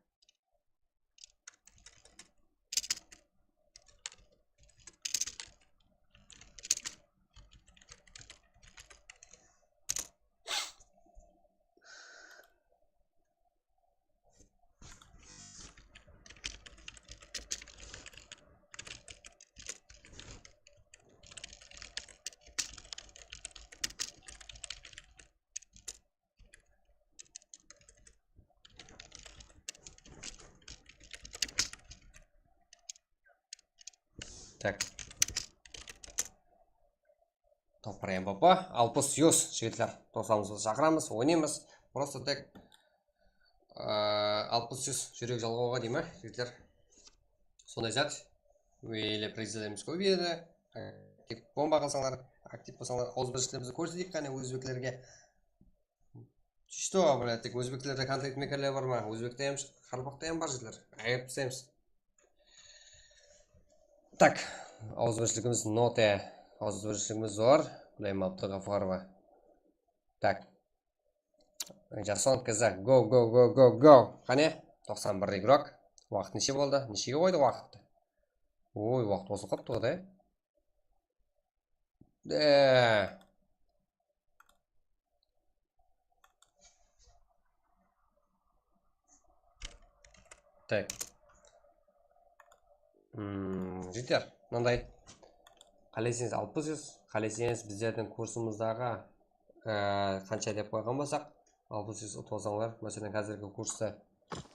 Tak. Topır M V P, alpıs, júz, jigitler. Doslarımızdı shaqıramız, oynaymız. Prosta tek, e, alpıs, júz júrek jalǵawǵa dey me, jigitler? Sonday zat. Ele prezidentimiz kóbeyedi. Aktiv bomba qılsańlar, aktiv bolsańlar, awızbirshiligimizi kórseteyik qáne ózbeklerge. Что, блядь, tek ózbeklerde kontent makerler bar ma? Ózbekte hem, qaraqalpaqta hem bar, jigitler. Ayırıp taslaymiz. Tak, awızbirshiligimiz note, awızbirshiligimiz zor. Gúlayım Abduǵafarova. Tak. Jason Kazak, go, go, go, go, go. Qáne, toqsan bir igrok. Waqıt neshe boldı? Neshege qoydı waqıttı? Oy, waqıt ozıp qaptı ǵo da. De. Tak. Hmm, jigitler, mınanday. Qáleseńiz alpıs júz, qáleseńiz bizlerdiń kursımızdaǵı, e, qansha dep qoyǵan bolsaq, alpıs júz utıp alsańlar, máselen, házirgi kurstı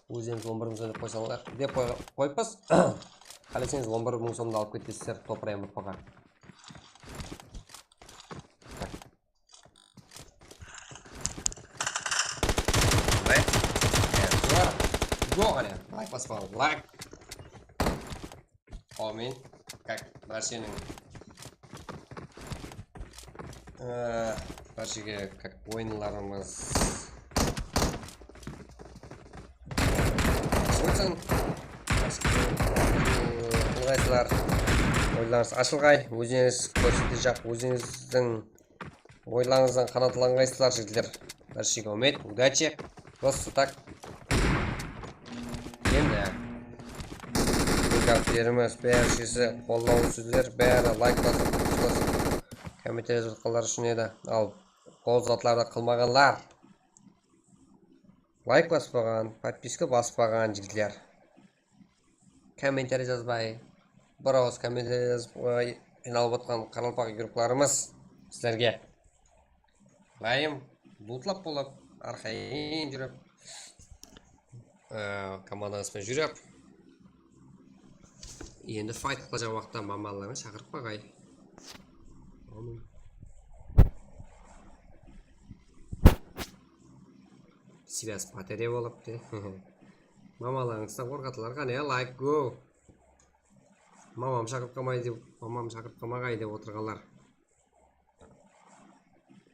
ózlerimiz on bir mıń som dep qoysańlar, dep qoy-, qoyıppız. Qáleseńiz on bir mıń somdı alıp ketesizler Topır M V P-ǵa. Layk. Layk baspaǵan, layk. Amin. Kak, bársheniń, e, bárshege, kak, oyınlarımız bolsın. Bárshege, e, ılǵaysızlar. Oyınlarıńız ashılǵay, ózińiz kórsetejaq, ózińizdiń oylarıńızdan qanaatlanǵaysızlar, jigitler. Bárshege úmit, udachi. Просто так. Endi. Gaplerimiz, bárshesi, qollaw sózler, bári layk basıp, basıp, kommentariya jazıp atqanlar ushın edi. Al, bul zatlardı qılmaǵanlar, layk baspaǵan, podpiska baspaǵan jigitler. Kommentariya jazbay, bir awız kommentariya jazıp qoyay, qıynalıp atqan qaraqalpaq igroklarımız sizlerge. Layım lutlap bolıp, arqayın júrip, e, komandańız benen júrip. Endi fayt qılajaq waqıtta mamalarıńdı shaqırıp baǵay. Amin. Svyaz batereya bolıptı. Mamalarıńızdan qorqatılar qáne, layk go. Mamam shaqırıp qalmay dep, mamam shaqırıp qalmaǵay dep otırǵanlar.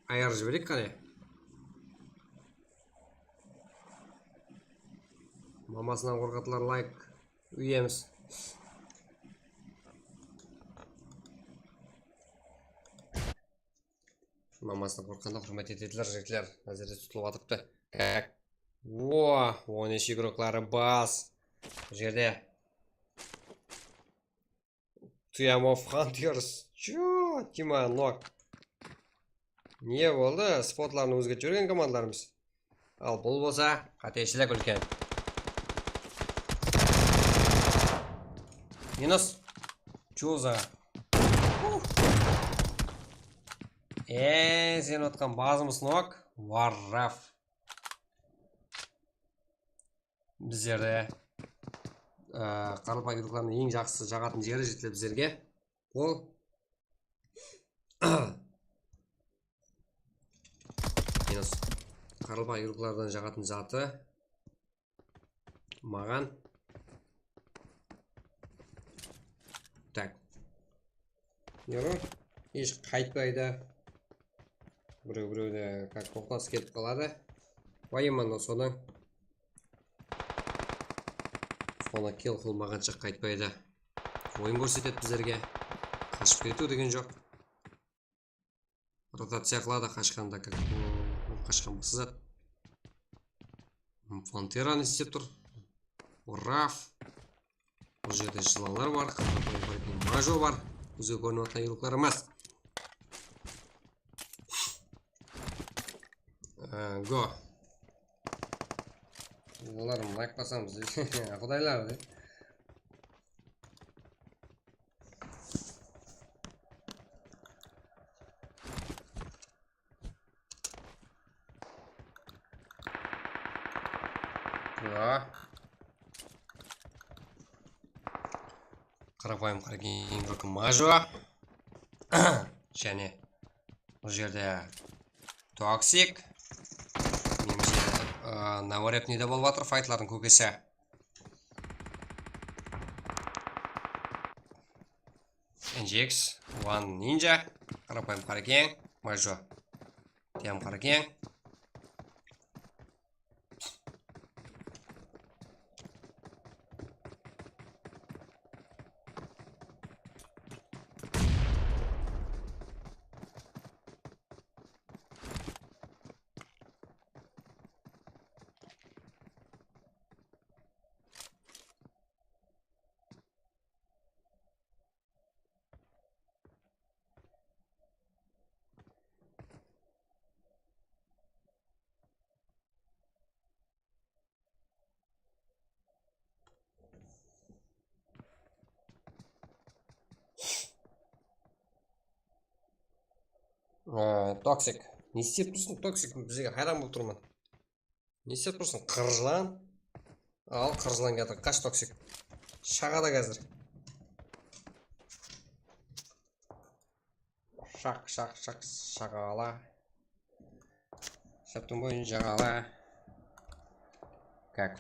Ayar jibereyik qáne. Mamasınan qorqatılar, layk. Úyemiz. Mamasınan qorqqanda húrmet etediler, jigitler. Házir tutılıp atırıptı. Kak. Woa, on úsh igrokları bas. Bul jerde. Team of Hunters. Chё, Dima, nok. Ne boldı? Spotlardı ózgertip jibergen komandalarımız. Al, bul bolsa qáteshilik úlken. Minus. Chuza. Uf. E, sen otqan bazımız nok. Warraf. Bizlerde, e, qaraqalpaq igroklardıń eń jaqsı jaǵatın jeri jigitler bizlerge. Ol minus. Qaraqalpaq igroklardan jaǵatın zatı maǵan. Tak. Yoro, hesh qaytpaydı. Birew-birewde kak toqtas kelip qaladı. Wayman sonı. Sonı kill qılmaǵansha qaytpaydı. Oyın kórsetedi bizlerge. Qashıp ketiw degen joq. Rotaciya qıladı qashqanda, kak, o, o qashqan bası zat. Panteranı islep tur. Raf. Bul jerde jılanlar bar, majo bar. Bizge kórinip atqan igroklar emas. Ee, go. Olarım layk basamız. Qudaylar de. Ya. Qarapayım Qarakeńniki Majo. Jáne bul jerde Toksik. Menimshe, ı, Navarep nede bolıp atır, faytlardıń kókesi. N G X, One Ninja, Qarapayım Qarakeń, Majo. Tiyam Qarakeń. Ee, Toksik. Ne istep tursın, Toksik? Bizge hayran bolıp turman. Ne istep tursın? Qırjılan. Al, qırjılan kiyatır. Qash, Toksik. Shaǵadı házir. Shaq, shaq, shaq, shaǵala. Shaptıń boyın jaǵala. Kak.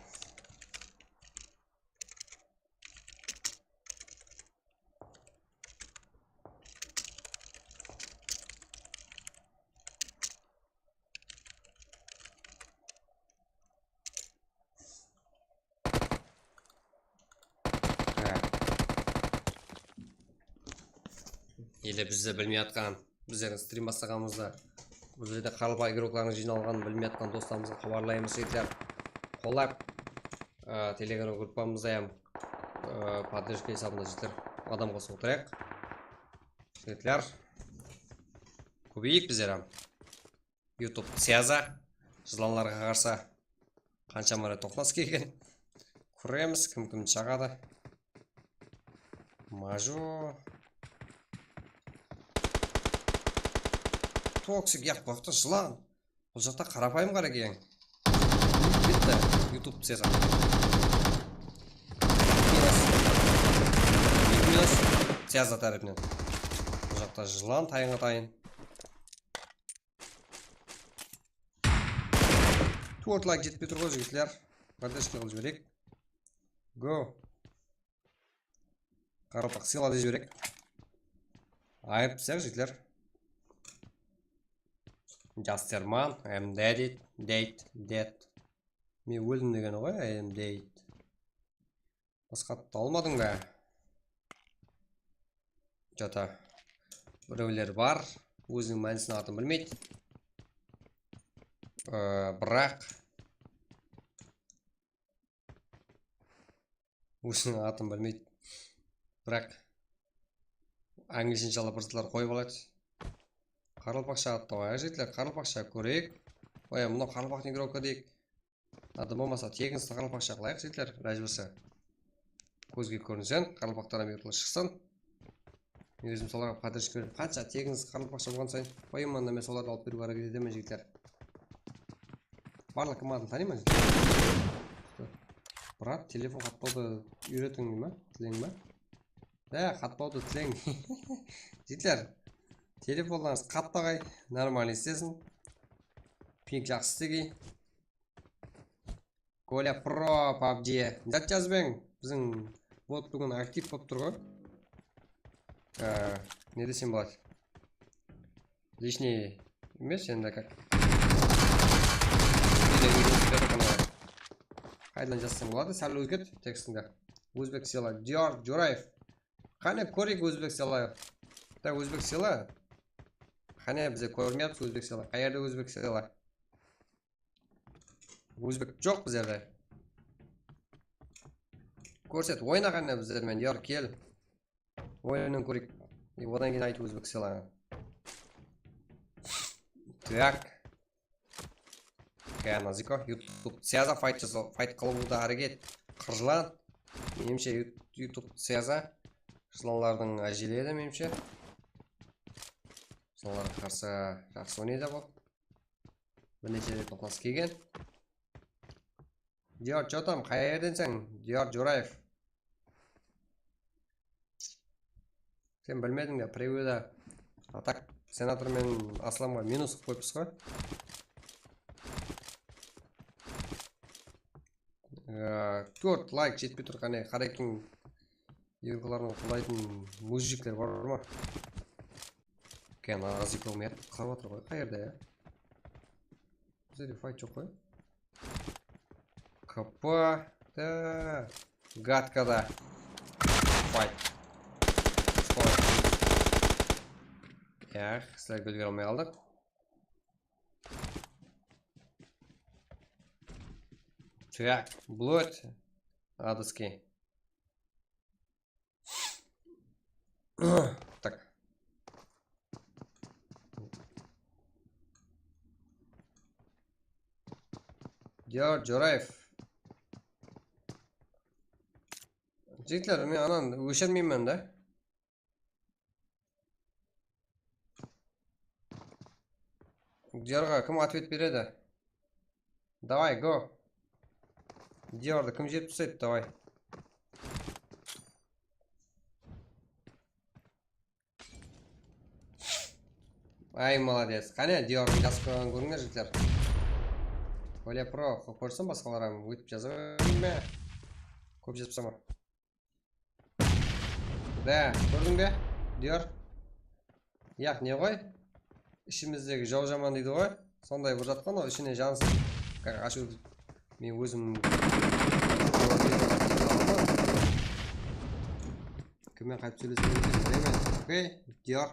Ele bizdi bilmey atqan, bizlerdiń strim baslaǵanımızda, bul jerde qaraqalpaq igroklarınıń jıynalǵanın bilmey atqan doslarımızǵa xabarlaymız, jigitler. Qollap, ı, Telegram gruppamızda hám, ı, podderjka esabında, jigitler, qadam qosıp otırayıq. Jigitler, kóbeyeyik bizler hám. YouTube syaza, jılanlarǵa qarsı qanshama ret toqnas kelgen. Kóremiz, kim kimdi shaǵadı. Majo. Toksik, yaq, bu jaqta jılan. Bul jaqta Qarapayım Qarakeń. Bitti. YouTube syaza. Minus. Minus. Syaza tárepinen. Bul jaqta jılan tayınǵa tayın. Tórt layk jetpey tur ǵoy, jigitler. Podderjka qılıp jibereyik. Go. Qaraqalpaq sıyla dep jibereyik. Ayırıp taslaysaq, jigitler. Jasterman, I am dead, dead, dead. Men óldim degeni ǵoy, I am dead. Basqa attı almadıń ba? Jata. Birewler bar, óziniń mánisin, atın bilmeydi. Ee, biraq óziniń atın bilmeydi. Biraq áńgileshin shala bir zatlar qoyıp aladı. Qaraqalpaqsha attı qoyayıq, jigitler, qaraqalpaqsha kóreyik. Qoyayıq, mınaw qaraqalpaqtıń igrovka deyik. Adı bolmasa, teginsli qaraqalpaqsha qılayıq, jigitler, biraj bolsa. Kózge kórinsin, qaraqalpaqtan hám yurtlı shıqsın. Men ózim solarǵa podderjka beremen. Qansha teginsli qaraqalpaqsha bolǵan sayın qoyaman da, men solardı alıp beriwge háreket etemen, jigitler. Barlıq kim atın tanıyman, jigitler. Brat, telefon qattawdı úyretiń ma? Tileń ma? Há, qattawdı tileń. Jigitler, telefonlarıńız qattaǵay, normalno islesin. Ping jaqsı istegey. Kolya Pro pabji. Zat jazbeń. Biziń bot búgin aktiv bolıp tur ǵoy. Ee, ne desem boladı? Личный emes, endi как. Qaydan jazsam boladı? Sál ózgert tekstińdi. Ózbek sıyla. Diyor Joraev. Qáne kóreyik ózbek sıyla. Da ózbek sıyla. Qáne bizler kórmey atırmız ózbek sıyla. Qayerde ózbek sıyla? Ózbek joq bizlerde. Kórset, oyna qáne bizler menen, Diyor, kel. Oynan kóreyik. E, odan keyin ayt ózbek sıyla. Так. Kaya Naziko, YouTube syaza fayt jasa-, fayt qılıwda háreket. Qırjılan. Menimshe, Yu-, YouTube syaza jılanlardıń ájeli edi, menimshe. Jılanlarǵa qarsı jaqsı oynaydı bul. Bir neshe ret toqnas kelgen. Diyor, chё там, qayerdenseń, Diyor Joraev? Sen bilmediń de, привода. А так, senator menen Aslamǵa minus qılıp qoyıppız ǵoy. Ee, tórt layk jetpey tur, qáne, Qarekiń yurıqların qullaytın mujikler bar ma? Kene azı ekewim yatırıp qarap atır ǵoy, qayerda ya? Bizde de fayt joq ǵoy. K P da, gadka da. Fayt. Fayt. Ya, sizlerge úlgere almay qaldıq. Так, блядь. Адский. Так. Diyor Joraev. Jigitler, men ananı óshirmeymen da. Diyorǵa kim otvet beredi? Давай, go. Diyordı kim jep taslaydı, давай. Ay, молодец. Qáne, Diyordıń jazıp qoyǵanın kórińler, jigitler. Kolya Pro, kó-, kórsin basqalar hám ótip jaza berme. Kóp jazıpsań ba? Da, kórdiń be, Diyor? Yaq, ne ǵoy? Ishimizdegi jaw jaman deydi ǵoy. Sonday bir jatqan ǵoy, ishine jansız. Как ashıw, men ózim kimmen qaytıp sóyleskenim bilmeymen. Okey, Diyor.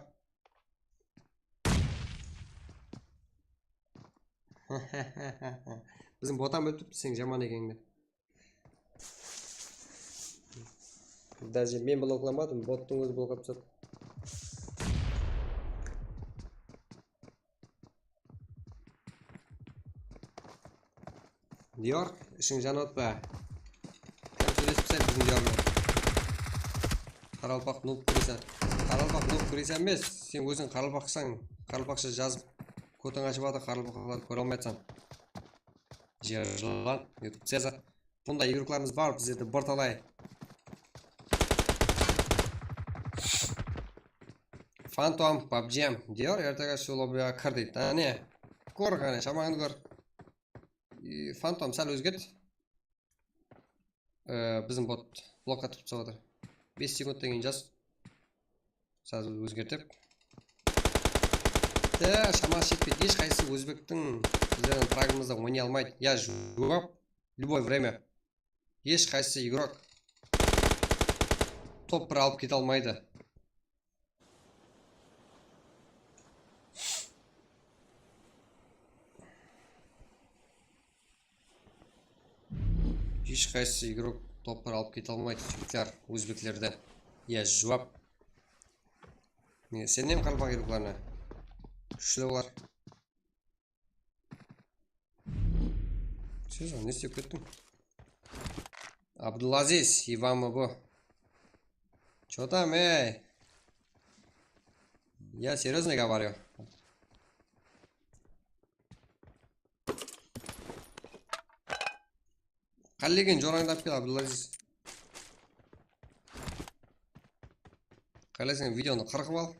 Biziń botam bilip turıptı seniń jaman ekenińdi. Даже men bloklamadım, bottıń ózi bloklap tasladı. Diyor, ishiń janıp atpa? Qáne, sóylesip taslayıq biziń Diyor menen. Qaraqalpaq noob krisa. Qaraqalpaq noob krisa emes, sen óziń qaraqalpaqsań, qaraqalpaqsha jazıp, kótiń ashıp atır, qaraqalpaqlardı kóre almay atırsań. Jer jılan, YouTube sezi. Bunday yurıqlarımız bar bizlerde bir talay. Fantom, pabjim, Diyor, ertege shu lobbiga kir deydi. Áne, kór qáne, shamańdı kór. E, Fantom, sál ózgert. E, biziń bot blokka turıp atır. Bes sekundtan keyin jaz. Sál ózgertip. De, shaması jetpeydi. Hesh qaysısı ózbektiń bizlerdiń fragımızda oynay almaydı. Ya juwap, любое время. Hesh qaysısı igrok top bir alıp kete almaydı. Hesh qaysısı igrok top bir alıp kete almaydı, jigitler, ózbeklerde. Ya juwap. Mine, sen nem qaraqalpaq igroklarına? Kúshli olar. Sen ne islep kettiń? Abdulaziz, Ivan mı bu? Чё там, ey? Я серьёзно говорю. Qállegen jorańdı alıp kel, Abdulaziz. Qáleseń, videonı qırqıp al.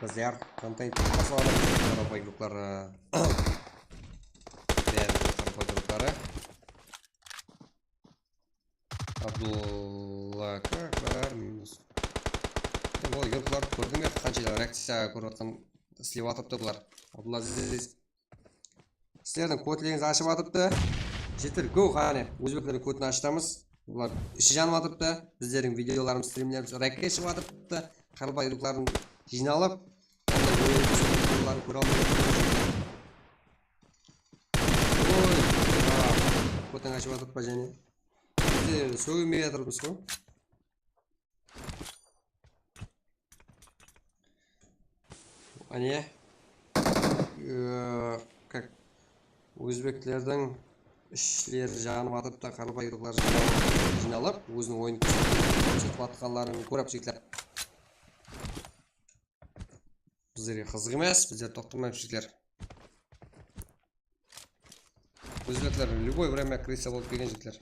Bizler kontent taslamada qaraqalpaq igrokları. Bári qaraqalpaq igrokları. Abdulla Akbar minus. Endi ol igroklardı kórdiń be, qanshelay reakciya kórip atqan, islep atırıptı bular. Abdulaziz. Sizlerdiń kótleńiz ashıp atırıptı. Jetir, go, qáne. Ózbeklerdiń kótin ashıtamız. Bular ishi janıp atırıptı. Bizlerdiń videolarımız, strimlerimiz reakciya shıǵıp atırıptı. Qaraqalpaq igrokların jıynalıp, videoların kóre almay atırıptı. Oy, a, kótin ashıp atırıp pa jáne? Bizler sógilmey atırmız ǵoy. Áne. Ee, как, ózbeklerdiń ishleri janıp atırıp ta, qaraqalpaq igroklar jıynalıp, óziniń oyının kórsetip atqanların kórip, jigitler. Bizlerge qızıq emes, bizler toqtamaymız, jigitler. Ózbekler любое время krisa bolıp kelgen, jigitler.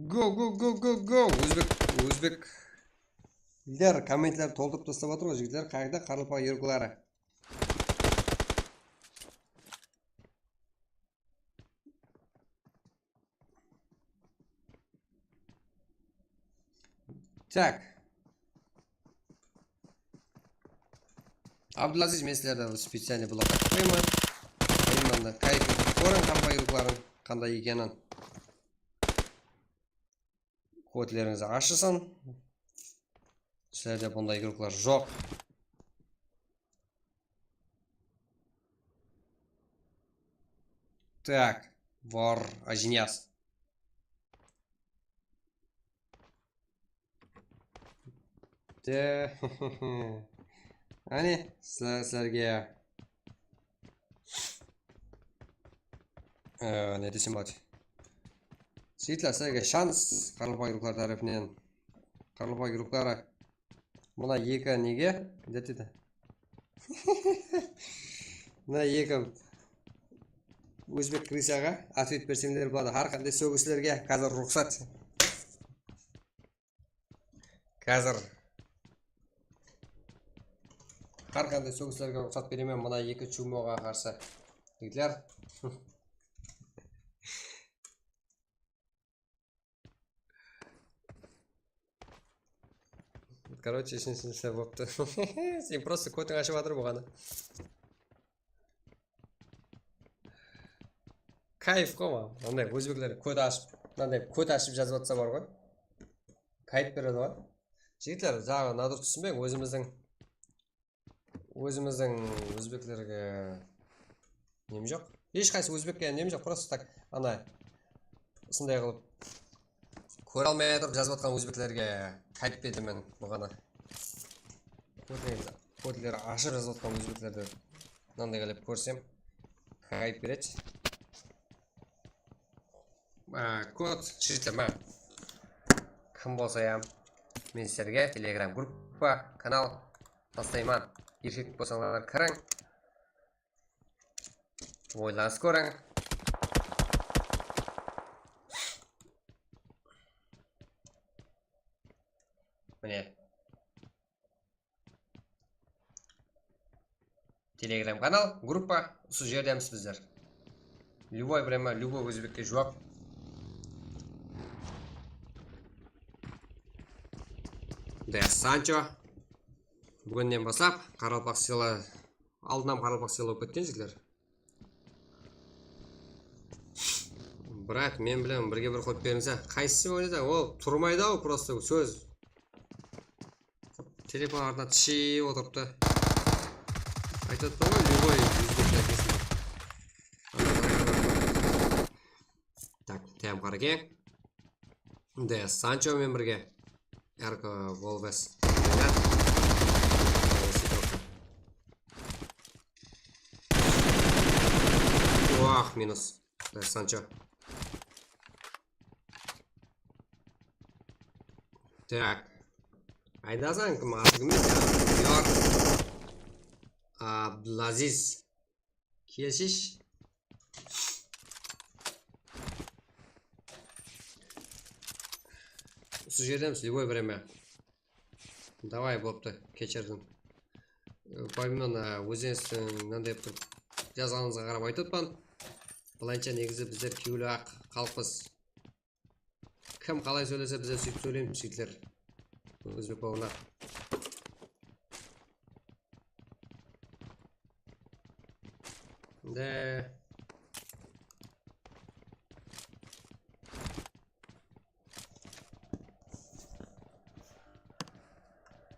Go, go, go, go, go! Ózbek, ózbekler kommentlerdi toltırıp taslap atır ǵoy, jigitler. Qayda qaraqalpaq yurıqları? Tak. Abdulaziz, men sizlerdi specialnıy blokat qoyman. Endi mında kayf etip kóriń, qaraqalpaq yurıqların qanday ekenin. Kodlerińiz ashılsın. Sizlerde bunday yurıqlar joq. Tak, var, Ajiniyaz. De, áne, sizler, sizlerge, e, ne desem boladı? Jigitler, sizlerge shans, qaraqalpaq yurıqları tárepinen. Qaraqalpaq yurıqları. Mına eki nege? Detedi. Mına eki ózbek krısaǵa otvet berseńler boladı. Hár qanday sógislerge házir ruxsat. Házir hár qanday sógislerge ruxsat beremen mına eki chumoǵa qarsı. Jigitler. Короче, ishimsizler boptı. Sen просто kotiń ashıp atır buǵanı. Kayf ǵoy, mınaday ózbekler kot ashıp, mınaday kot ashıp jazıp atsa bar ǵoy. Kayf beredi ǵoy. Jigitler, jaǵı nadurıs túsinbeń, ózimizdiń Ózimizdiń ózbeklerge nem joq. Hesh qaysı ózbekke nem joq, просто так, ana, usınday qılıp kóre almay atırıp jazıp atqan ózbeklerge kayf beredi men buǵana. Kodler, kodleri ashıp jazıp atqan ózbeklerdi mınanday qılıp kórsem, kayf beredi. Á, kod shirtleme. Kim bolsa ya, men sizlerge Telegram gruppa, kanal taslayman. Erkek bolsańlar kiriń. Oylanıs kóriń. Mine. Telegram kanal, gruppa, usı jerdemiz bizler. Любой, прямо, любой ózbekke juwap. De Sancho. Búginnen baslap qaraqalpaq sıylı, aldın hám qaraqalpaq sıylı bolıp ketken jigitler. Brat, men bilen birge bir qoyıp berińiz. Qaysı oynaydı? Ol turmaydı-aw, просто sóz. Telefon artına tiship otırıptı. Aytıp atırman ǵoy, любой ózbek tárkesin. Tak, tayam qara eken. De Sancho menen birge. Erko Volves. Wah, minus. De Sancho. Tak. Aydasań, kim atı kim edi? Yor. Abdulaziz. Kesish. Usı jerdemiz, любой время. Davay, boptı, keshirdim. Pomimno, ózińiz mınanday qılıp jazǵanıńızǵa qarap aytıp atpan. Bılayınsha negizi bizler kewli aq xalıqpız. Kim qalay sóylese, bizler sóytip sóyleymiz, jigitler. Ózbek bawırlar. De.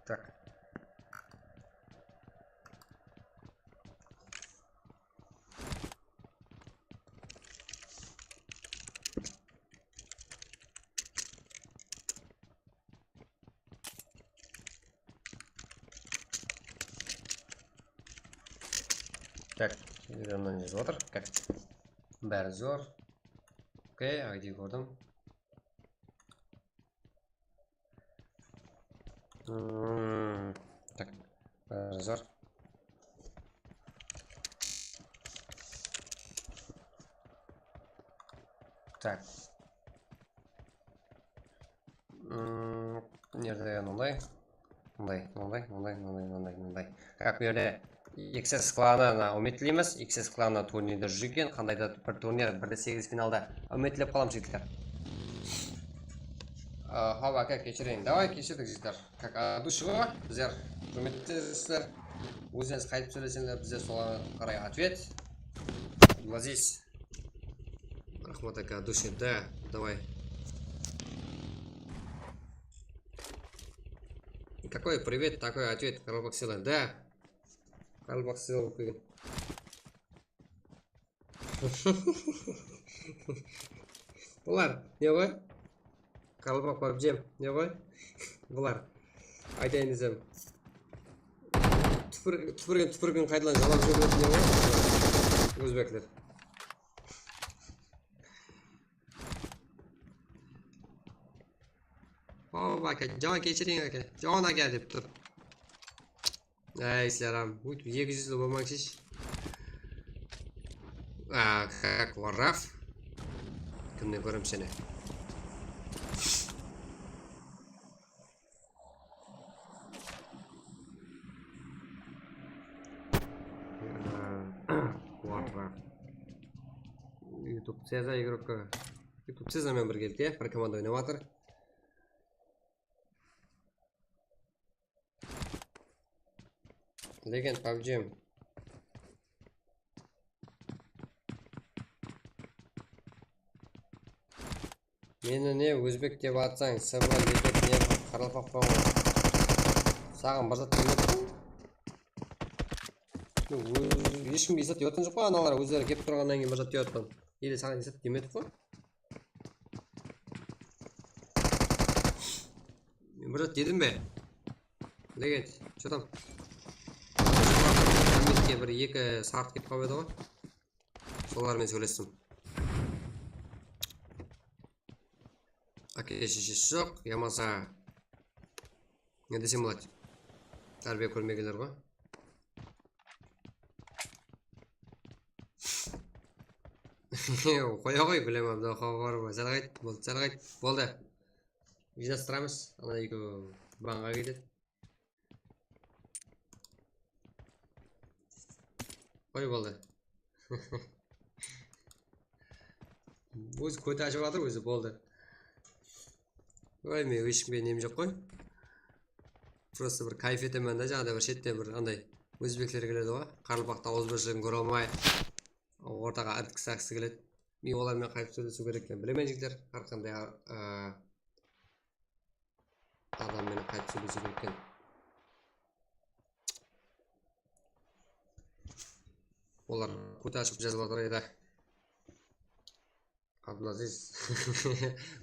Tak. Tak, mınadan jazıp atır. Bári zor. Okey, I D kórdim. Hmm, tak, bári zor. Tak. Nerede yanımday? Mınday, mınday, mınday, mınday, mınday, mınday. Haq, bu jerde X S klanına úmit tiyleymiz. X S klanı turnirde júr eken, qanday da bir turnir, bir de segiz finalda. Úmit tilep qalamız, jigitler. A, hawa, aka, keshiriń. Davay, keshirdik, jigitler. Как от души, bizler húrmetli sizler. Ózińiz qaytıp sóyleseńler, bizler soǵan qaray otvet. Abdulaziz. Raxmat, aka, от души, да, давай. Какой привет, такой ответ, Qarabaq sıylı. Да. Qarabaq sıylı. Bular ne ǵoy? Qarabaq pabjem ne ǵoy? Bular. Aytayın desem. Tupir-, tupirgen tupirgen qaytadan jalap júredi ne ǵoy? Ózbekler. Hop, aka, jaman keshiriń, aka. Jaman, aka, dep tur. Ey, Islam, eki júzli bolmańshısh. A, как воровать. Kimnen kórem seni? Воровать. YouTube Ceza игрокка. YouTube Ceza menen birgelikte bir komanda oynap atır. Legend pabjem. Meni ne ózbek dep atsań, sıbıra etek ne qaraqalpaqpan ǵoy. Saǵan bir zat demedi ǵoy. Óz-, hesh kimge esat dep atqan joq ǵoy, analar ózleri kelip turǵannan keyin bir zat dep atqan. Ele saǵan esat demedik ǵoy. Men bir zat dedim be? Legend, что там? Hámmege bir eki sart kelip qalǵan edi ǵoy. Solar menen sóylestim. Aka-sheshesi joq, yamasa ne desem boladı? Tárbiya kórmegenler ǵoy. Qoya ǵoy, bilem, Abdulxabbar bar. Sál qayt, boldı, sál qayt. Boldı. Jıynastıramız. Ana ekewi banǵa ketedi. Qoy, boldı. Ózi kóte ashıp atır, ózi, boldı. Oy, men hesh kimge nem joq qoy. Prosta bir kayf etemen da, jaǵda bir shette bir anday ózbekler keledi ǵoy. Qaraqalpaqta awızbirshiligin kóre almay, ortaǵa irkisi keledi. Men olar menen qaytıp sóylesiw kerek ekenin bilemen, jigitler. Hár qanday, a, adam menen qaytıp sóylesiw kerek eken. Olar kóte ashıp jazıp atır edi. Abdulaziz.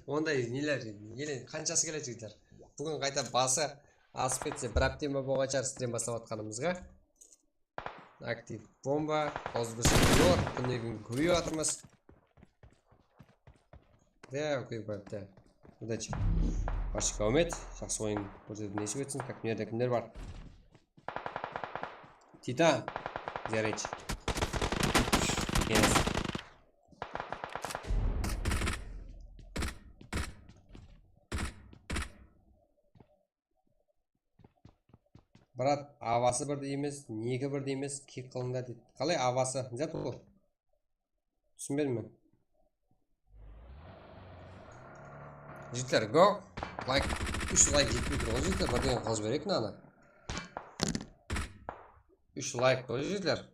Onday neler, ele qanshası keledi, jigitler? Búgin qayta bası asıp ketse, bir hápte ma bolǵan shıǵar strem baslap atqanımızǵa. Aktiv bomba, ozbisi zor, kúnde kún kóbeyip atırmız. Da, okey, bápti. Udachi. Barshege áwmet, jaqsı oyın kórsetip nesip etsin. Kak, mına jerde kimler bar? Titan. Zerich. Kenis. Brat, awası birdey emes, negi birdey emes, kik qılıńda deydi. Qalay awası? Ne zat bul? Túsinbedim men. Jigitler, go. Layk, úsh layk jetpey tur ǵoy, jigitler. Birdegen qazıp bereyik mınanı. Úsh layk ǵoy, jigitler.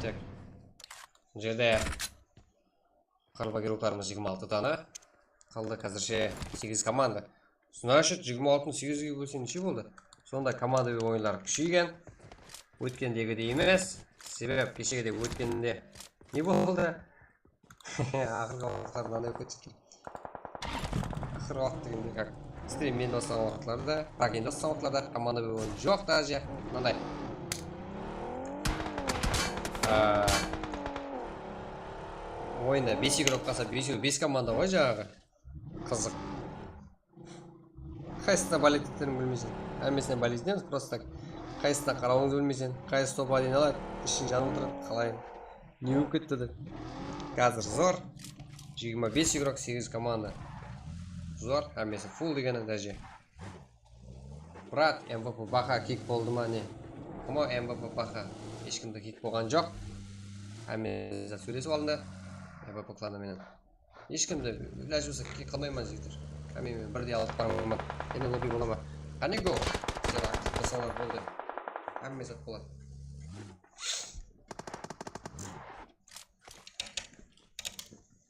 Tak. Mına jerde qaraqalpaq geroylarımız jigirma altı dana. Qaldı házirshe segiz komanda. Значит, jigirma altını segizge bólseń, neshe boldı? Sonda komandaviy oyınlar kúsheygen. Ótkendegidey emes. Sebep keshegide ótkende ne boldı? Aqırǵı waqıtlarda mınanday ótip ketken. Aqırǵı waqıt degende, как, stream men baslanǵan waqıtlarda, так, endi baslanǵan waqıtlarda komandaviy oyın joq даже. Mınanday. Aa, oyında bes igrok qalsa, besew bes komanda ǵoy jańaǵı. Qızıq. Qaysısına bolet etkenińdi bilmeyseń. Hámmesine bolet etemiz, просто так. Qaysısına qarawıńdı bilmeyseń. Qaysı top один aladı, ishing janıp otır, qalay. Ne bolıp ketti dep. Házir zor. Jigirma bes igrok, segiz komanda. Zor, hámmesi full degeni dáje. Brat, M V P baha kik boldı ma ne? Kim o M V P baha? Hesh kimde kik bolǵan joq. Hámme zat sóylesip alındı. M V P klanı menen. Hesh kimde ilajı bolsa kik qılmayman, jigitler. Hámme menen birdey alıp baraman. Endi lobby bola ma? Qáne go. Bizler aktiv bolsalar boldı. Hámme zat boladı.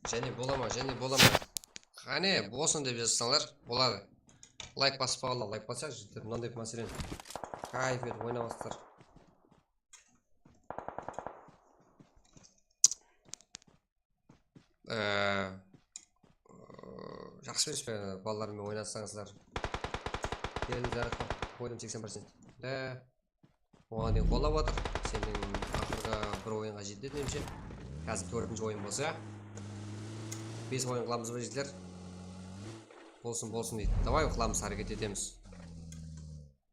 Jáne bola ma, jáne bola ma? Qáne, bolsın dep jazsańlar, boladı. Layk basıp aldı, layk basayıq, jigitler, mınanday máselen. Kayf etip oynamaqsızlar. Ee, jaqsı emes pe, balalar menen oynasańızlar? Keldi, Zarif, oydım seksen procent. Dá. Oǵan deyin qollap atır. Seniń aqırǵı bir oyınǵa jetedi, menimshe. Házir tórtinshi oyın bolsa, bes oyın qılamız ba, jigitler? Bolsın, bolsın deydi. Davay, qılamız, háreket etemiz.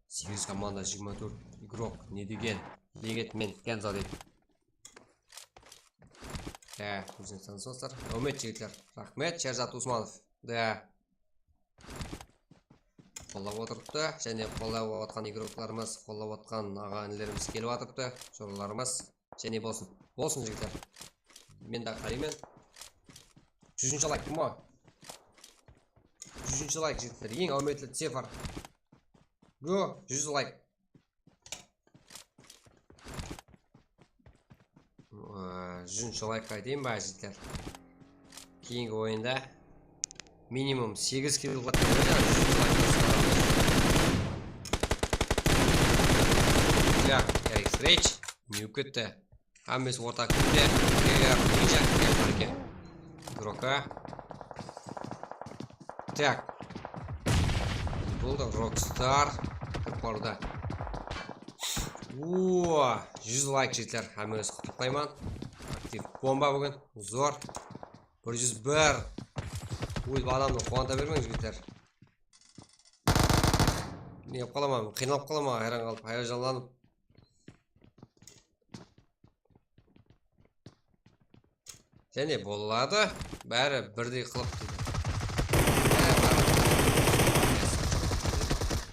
Segiz komanda, jigirma tórt igrok, ne degen? Leget men, Kenzo deydi. Dá, ózine tanıs dostlar. Ráhmet, jigitler. Raxmet, Sherzat Usmanov. Dá. Qollap otırıptı. Jáne qollap otqan igroklarımız, qollap otqan aǵa-inilerimiz kelip atırıptı. Joralarımız. Jáne bolsın. Bolsın, jigitler. Men de qarayman. Júzinshi layk kim o? Júzinshi layk, jigitler. Eń áwmetli cifr. Go, júz layk. Aa, júzinshi layk qaytayın ba, jigitler? Keyingi oyında minimum segiz kill qılǵan oynadı. Ya, Erik Reych, ne bolıp ketti? Hámmesi orta kúlde. Eger ninja, eger barke. Igroka. Tak. Boldı, Rockstar. Qopardı. Uuu, júz layk, jigitler. Hámmeńizdi qutlıqlayman. Aktiv bomba búgin. Zor. Bir júz bir. Óytip adamdı quwanta bermeń, jigitler. Ne qılaman, qıynalıp qalaman, hayran qalıp, hayajanlanıp. Jáne boladı, bári birdey qılıp deydi. Jáne bári.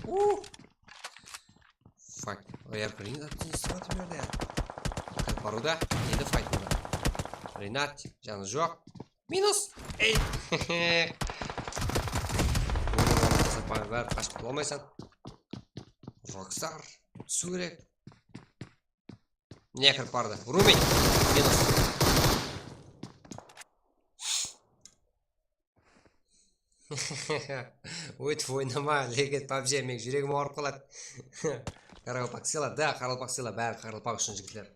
Uh! Fuck, Real Green atın sıratı berdi ya. Kirip barıwda, endi fight boldı. Renat, janı joq. Minus! Ey! Bári qashıp qala almaysan. Rockstar, túsiw kerek. Ne kirip bardı? Rumi. Minus. Óytip oynama, lekin pabji, meniń júregim awırıp qaladı. Qaraqalpaq sıyla, da, qaraqalpaq sıyla, bári qaraqalpaq ushın, jigitler.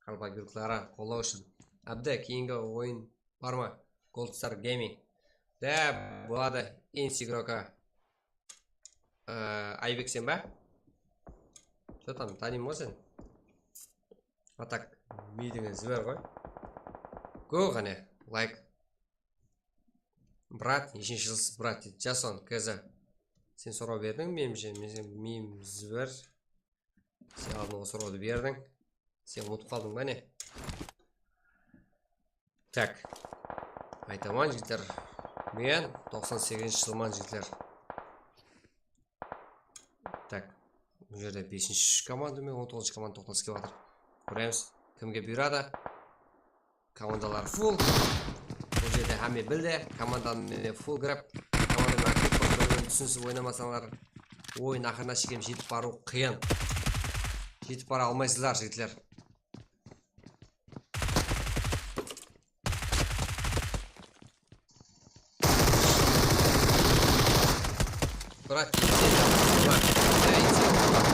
Qaraqalpaq igrokları qollaw ushın. Ábdi, keyingi oyın bar ma? Gold Star Gaming. Da, boladı, Insigroka. Ee, Aybek sen ba? Что там, tanıyman ǵoy seni. А так, midińe ziber ǵoy. Go, qáne, layk. Brat, eshinshi jıldız, brat, deydi. Jason, K Z. Sen soraw berdiń, menimshe, men sen miyim ziber. Sen aldın ol sorawdı berdiń. Sen umıtıp qaldıń ba ne? Tak. Aytaman, jigitler. Men toqsan segizinshi jılman, jigitler. Tak. Bul jerde besinshi komanda menen on toǵızınshı komanda toqtasıp kep atır. Kóremiz, kimge buyıradı. Komandalar full. Bul jerde hámme bildi. Komanda menen full kirip, komanda menen aktiv bolıp, bir-birin túsinisip oynamasańlar, oyın aqırına shekem jetip barıw qıyın. Jetip bara almaysızlar, jigitler. Brat,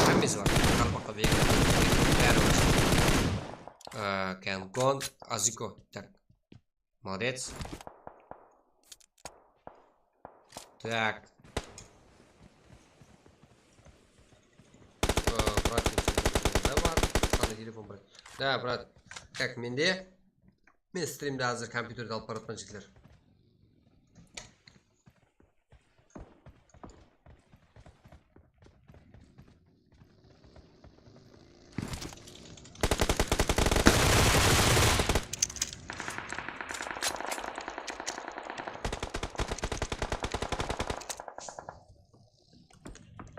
hámmesi bar. Qaraqalpaqqa belgili. Bári bar. Ee, Kengon, Aziko. Tak. Молодец. Так. Ee, brat, ne bar? Qanday telefon, brat? Da, brat. Kak mende. Men strimdi házir kompyuterde alıp baratpan, jigitler.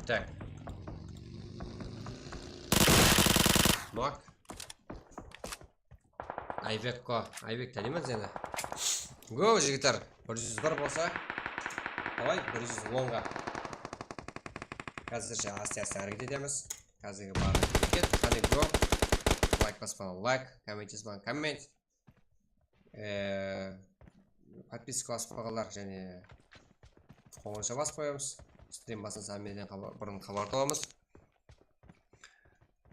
Tak. Nok. Aybek ko. Aybek, tanıyman seni. Go, jigitler. Bir júz bir bolsa. Davay, bir júz onǵa. Házirshe asta-asta háreket etemiz. Házirgi barlıq háreket. Qáne, go. Layk baspaǵan layk, komment jazbaǵan komment. Ee, podpiska baspaǵanlar jáne qońıraǵa basıp qoyamız. Strim basılsa hámmeden xabar, burın xabar tabamız.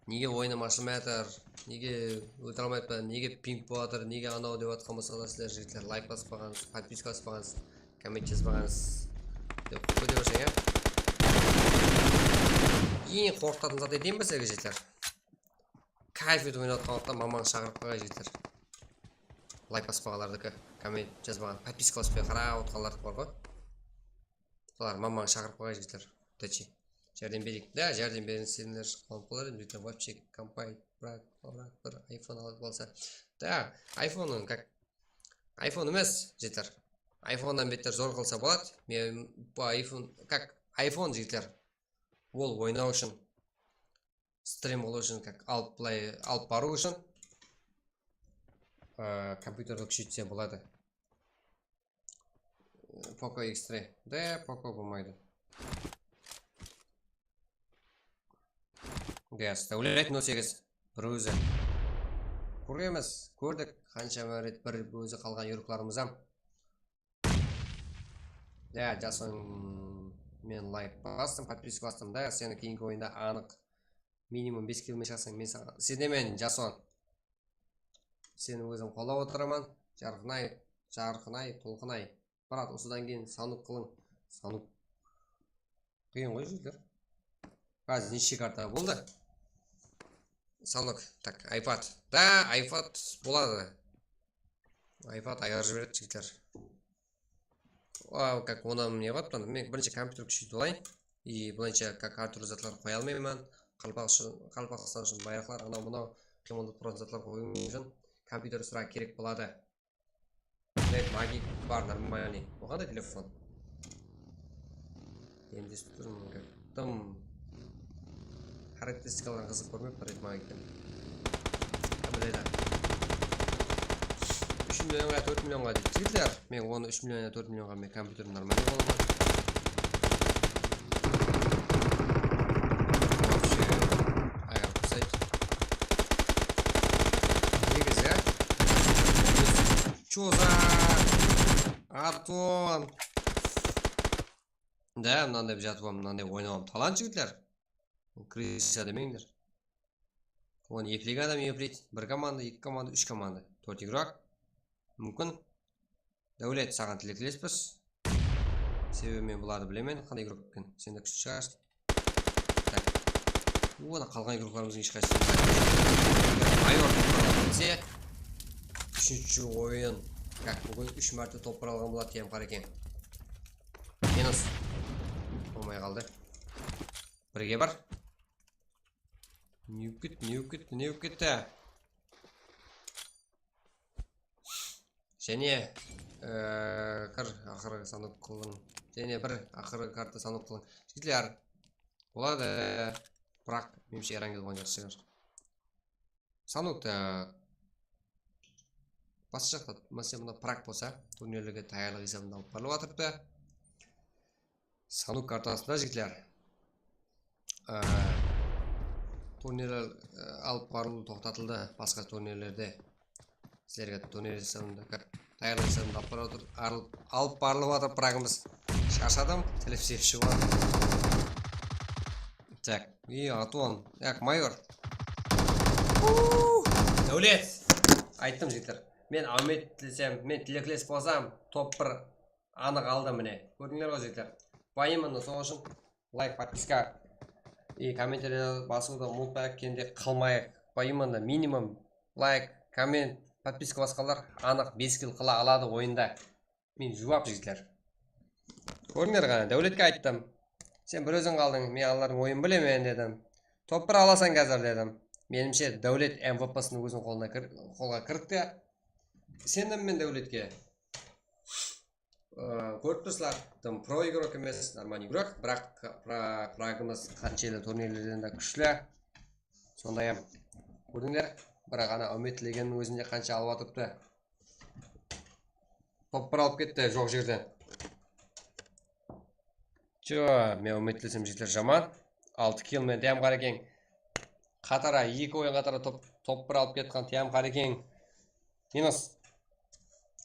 Nege oyınım ashılmay atır? Nege óte almayatpan? Nege ping bolıp atır? Nege anaw dep atqan bolsalar, sizler jigitler, layk baspaǵansız, podpiska baspaǵansız, komment jazbaǵansız dep kóte berseńe. Eń qorqıtatuǵın zat aytayın ba sizlerge, jigitler? Kayf etip oynap atqan waqıtta mamańdı shaqırıp qoyǵay, jigitler. Layk baspaǵanlardiki, komment jazbaǵan, podpiska basıp qarap otqanlar bar ǵoy. Solar mamańdı shaqırıp qoyǵay, jigitler. Tachi. Járdem bereyik. Da, járdem beriń, senler qıwanıp qalar edim, jigitler. Вообще, kompay, brat, brat, bir iPhone alıp alsa. Da, iPhone, kak, iPhone emes, jigitler. iPhone'dan beter zor qılsa boladı. Men bu iPhone, kak, iPhone, jigitler. Ol oynaw ushın, strim qılıw ushın, kak, alıp, bılay alıp barıw ushın, ı, kompyuterdi kúsheytse boladı. Poco X three. De, Poco bolmaydı. Yes, Dáwlet nol segiz. Bir ózi. Kóremiz, kórdik. Qanshama ret bir ózi qalǵan yurıqlarımız hám. Ya, Jason, men layk bastım, podpiska bastım da, seni keyingi oyında anıq minimum bes kill men shıǵasań, men saǵan isenemen, Jason. Seni ózim qollap otıraman. Jarqınay, jarqınay, tolqınay. Brat, usıdan keyin sanuk qılıń. Sanuk. Qıyın ǵoy, jigitler. Házir neshe karta boldı? Sanuk. Tak, iPad. Da, iPad boladı. iPad ayar jiberedi, jigitler. Wow, kak, onı ne qılıptı? Men birinshi kompyuter kúsheytip alayın. И bılayınsha, kak, hár túrli zatlar qoya almayman. Qalpaq ushın, Qalpaqstan ushın bayraqlar, anaw-mınaw, qıymaldıp turatuǵın zatlar qoyıwım ushın kompyuter sırá kerek boladı. Red Magic bar, нормальный. Ol qanday telefon? Demlesip turman, kak. Dım. Xarakteristikaların qızıq kórmeptin Red Magictiń. Kim biledi? Úsh millionǵa, tórt millionǵa deydi. Jigitler, men onı úsh million ya tórt millionǵa men kompyuterim нормальный qılaman. Вообще, ayaq qusaydı. Negizi, Чё за Антон? Да, mınanday bir jatıp alıp, mınanday oynap alıp talant, jigitler. Krısa demeńler. Onı ekilegen adam epleydi. Bir komanda, eki komanda, úsh komanda. Tórt igrok. Múmkin. Dáwlet, saǵan tileklespis. Sebebi men bulardı bilemen, qanday igrok eken. Sen de kúshli shıǵarsıń. Tak. Onı qalǵan igroklarımızdıń hesh qaysısı. Mayor topar alǵan etse. Úshinshi oyın. Kak, búgin úsh márte topar alǵan boladı, T M Qarekeń. Minus. Bolmay qaldı. Birge bar. Newkit, newkit, newkit. Jáne, e, kir, aqırǵı sanok qılıń. Jáne bir aqırǵı karta sanok qılıń. Jigitler, boladı. Biraq, menimshe, Erange bolǵan jaqsı shıǵar. Sanokta basqa jaqta, máselen, mına Prag bolsa, turnirlerge tayarlıq esabında alıp barılıp atırıptı. Sanuk kartasında, jigitler, e, turnirler, e, alıp barılıwı toqtatıldı. Basqa turnirlerde sizlerge turnir esabında, tayarlıq esabında alıp barılıp atır, arıl-, alıp barılıp atır Pragımız. Sharshadım, tilip sepshi bar. Tak, и Антон, так, mayor. Dáwlet! Ayttım, jigitler. Men áwmet tilesem, men tilekles bolsam, top bir anıq aldı, mine. Kórdińler ǵoy, jigitler. Bayımında, soń ushın layk, podpiska, и kommentariyada basıwdı umıtpayıq, kende qalmayıq. Bayımında minimum layk, komment, podpiska basqanlar anıq bes kill qıla aladı oyında. Men juwap, jigitler. Kórdińler ǵana, Dáwletke ayttım. Sen bir óziń qaldıń, men anılardıń oyın bilemen, dedim. Top bir alasań házir, dedim. Menimshe, Dáwlet M V P-sın óziniń qolına kir-, qolǵa kiritti. Isendim men Dáwletke. Ee, kórip tursızlar, dım pro igrok emes, normal igrok, biraq pra-, pragımız qanshelli turnirlerden de kúshli. Sonday hám, kórdińler, bir ǵana úmitlegen ózinde qansha alıp atırıptı. Top bir alıp ketti, joq jerden. Jo, men úmitlesem, jigitler, jaman. Altı kill menen Tiyam Qarekeń. Qatara, eki oyın qatara top, top bir alıp ketken Tiyam Qarekeń. Minus.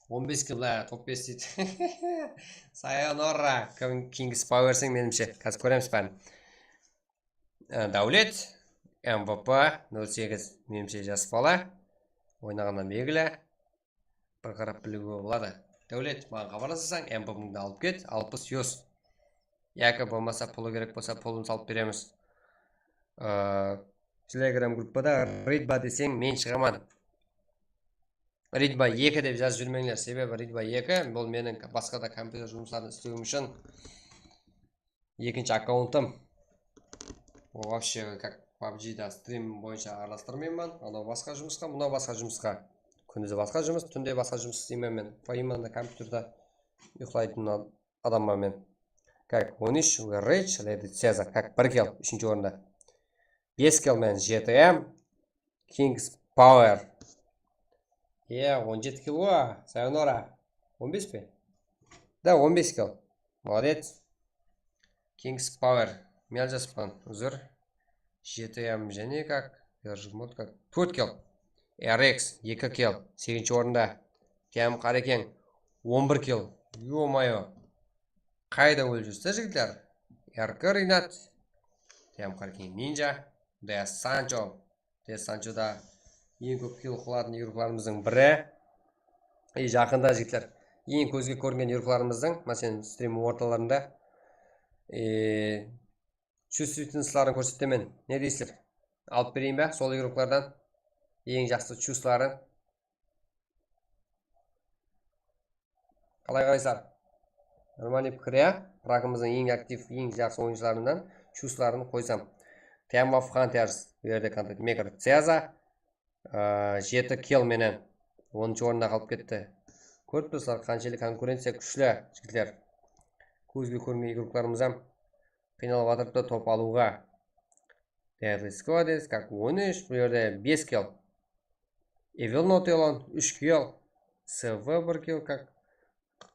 On bes kill, há, top bes deydi. Sayonara, King-, Kings Power sen, menimshe. Házir kóremiz bárin. Á, Dáwlet, M V P, nol segiz, menimshe, jas bala. Oynaǵannan belgili. Bir qarap biliwge boladı. Dáwlet, maǵan xabarlasasań, M V P-ńdi alıp ket, alpıs yus. Yaki bolmasa pılı kerek bolsa, pılın salıp beremiz. Aa, Telegram gruppada Ridba deseń, men shıǵaman. Ridba eki dep jazıp júrmeńler, sebebi Ridba eki, bul meniń basqa da kompyuter jumısların islewim ushın ekinshi akkauntım. O, вообще, как PUBG-da strim boyınsha aralastırmayman. Anaw basqa jumısqa, mınaw basqa jumısqa. Kúndizi basqa jumıs, túnde basqa jumıs isleymen men. Именно kompyuterde uyıqlaytın ad-, adamman men. Как on úsh, Rage, Lady Caesar, как bir kill, úshinshi orında. Bes kill men G T M, Kings Power. Ye, on jeti kill ǵo, sayonara. On bes pe? Da, on bes kill. Молодец. Kings Power. Men aljasıppan, uzr. G T M jáne как? Verjimot как? Tórt kill. R X, eki kill. Segizinshi orında. Tiyam Qarekeń, on bir kill. Ё-моё. Qayda ólip júrsiz, jigitler? R K Rinat. Tiyam Qarekeń Ninja. De Sancho. De Sancho da eń kóp kill qılatın igroklarımızdıń biri. E, jaqında, jigitler, eń kózge kórinen igroklarımızdıń, máselen, strim ortalarında, e, chustvitnesların kórsetemen. Ne deysizler? Alıp bereyin be sol igroklardan? Eń jaqsı chusların. Qalay qaraysızlar? Нормальный pikir, ya? Pragımızdıń eń aktiv, eń jaqsı oyınshılarınan chusların qoysam. Time of Hunters, bu jerde kontent maker Ceza, aa, jeti kill menen onınshı orında qalıp ketti. Kórip tursızlar, qanshelli konkurenciya kúshli, jigitler. Kózge kórinen igroklarımız hám qıynalıp atırıptı top alıwǵa. Deadly Squad, как on úsh, bul jerde bes kill. Evil Not Elon, úsh kill. S V bir kill, как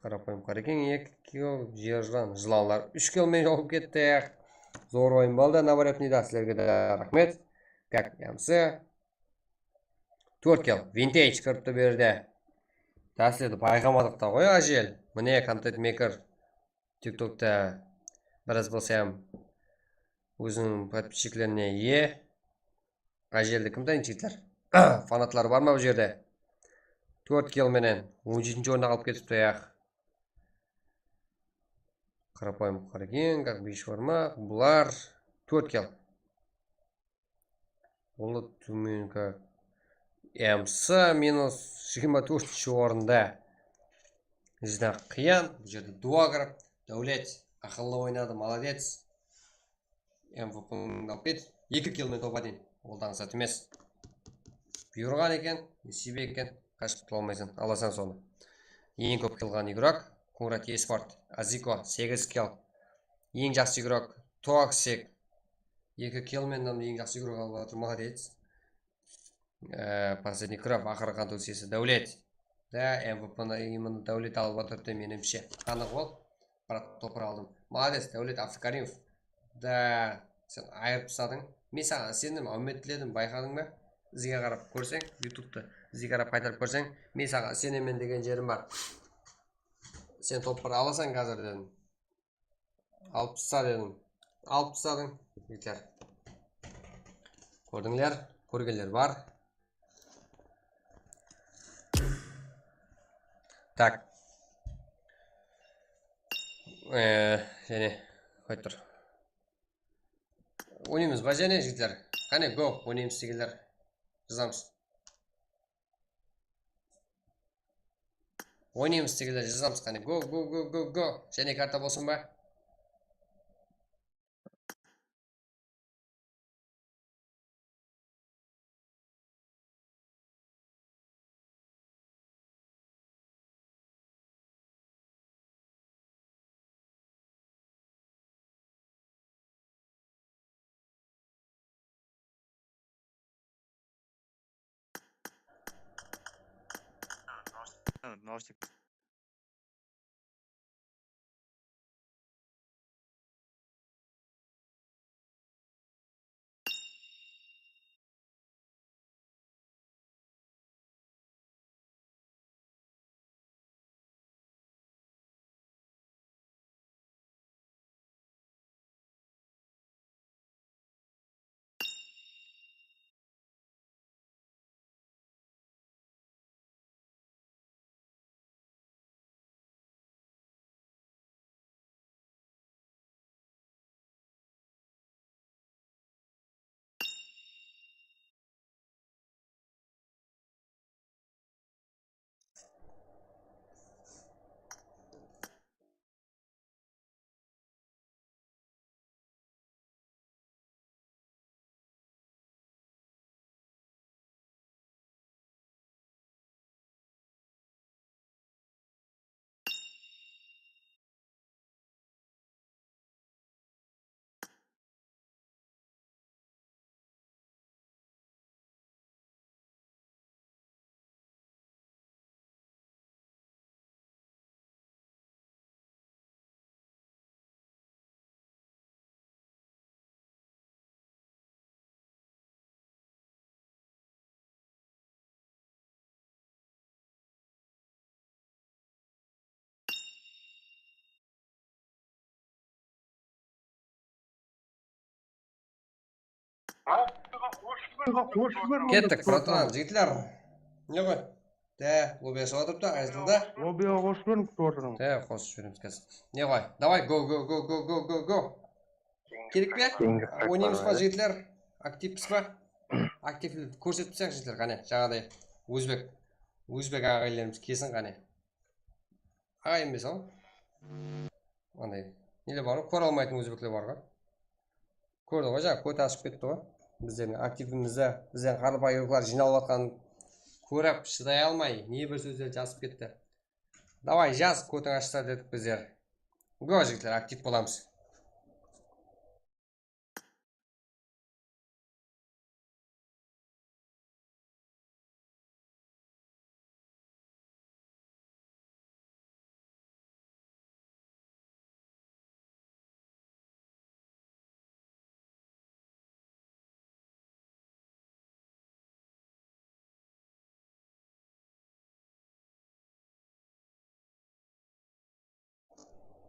Qaraqoyım Qarekeń, eki kill. Jer Jılan, Jılanlar úsh kill menen jawıp ketti. Zor oyın boldı, Navarepnida, sizlerge de raxmet. Как M C. Tórt kill. Vintage kiripti bu jerde. Dásledi bayqamadıq ta ǵoy, ájel. Mine, kontent maker. TikTokta biraz bolsa hám óziniń podpischiklarinine iye. Ájeldi kim tanıydı, jigitler? Fanatlar bar ma bul jerde? Tórt kill menen on jetinshi orında qalıp ketipti, yaq. Qarapayım Qargen, как бишворма, bular tórt kill. Ulı Tumenka M C minus jigirma tórtinshi orında. Júdá qıyın. Bul jerde duwa kirip, Dáwlet aqıllı oynadı, молодец. M V P-ńdı alıp ket. Eki kill men topa deyin. Ol da ańsat emes. Buyırǵan eken, nesiybe eken, qashıp qutula almaysań, alasań sonı. Eń kóp kill alǵan igrok, Kungrat Esport, Aziko, segiz kill. Eń jaqsı igrok, Toxic, eki kill menen eń jaqsı igrok alıp atır, молодец. Ee, последний кровь, aqırǵı qan tóksesi, Dáwlet. Da, M V P-ni именно Dáwlet alıp atırdı, menimshe. Anıq ol. Brat, topır aldım. Молодец, Dáwlet Abdukarimov. Da, sen ayırıp tasladıń. Men saǵan isendim, áwmet tiledim, bayqadıń ba? Izge qarap kórseń, YouTube-tı izge qarap qaytarıp kórseń, men saǵan isenemen degen jerim bar. Sen topır alasań házir, dedim. Alıp tasta, dedim. Alıp tasladıń, jigitler. Kórdińler, kórgenler bar. Tak. Ee, jáne, qoyıp tur. Oynaymız ba jáne, jigitler? Qáne, go, oynaymız degenler. Jazamız. Oynaymız degenler jazamız qáne. Go, go, go, go, go. Jáne karta bolsın ba? Kettik, bratlan, jigitler. Ne qoy? Te, lobby jasap atırıptı, aytıldı. Lobbyǵa qosıp jiberemiz, kutip atırman. Te, qosıp jiberemiz házir. Ne qoy? Davay, go, go, go, go, go, go, go. Kerek pe? Keyingi Oynaymız ba, jigitler? Aktivpiz ba? Aktivlik kórsetip taslań, jigitler, qáne, jańaday. Ózbek. Ózbek aǵayinlerimiz kelsin, qáne. Aǵayin emes-aw. Anday neler bar ǵoy, kóre almaytın ózbekler bar ǵoy. Kórdi ǵoy, jańa kot ashıp ketti ǵoy. Bizlerdiń aktivimizdi, bizlerdiń qaraqalpaq yurtlar jıynalıp atqanın kórip, shıday almay, ne bir sózler jazıp ketti. Davay, jaz, kotıń ashsa, dedik bizler. Go, jigitler, aktiv bolamız.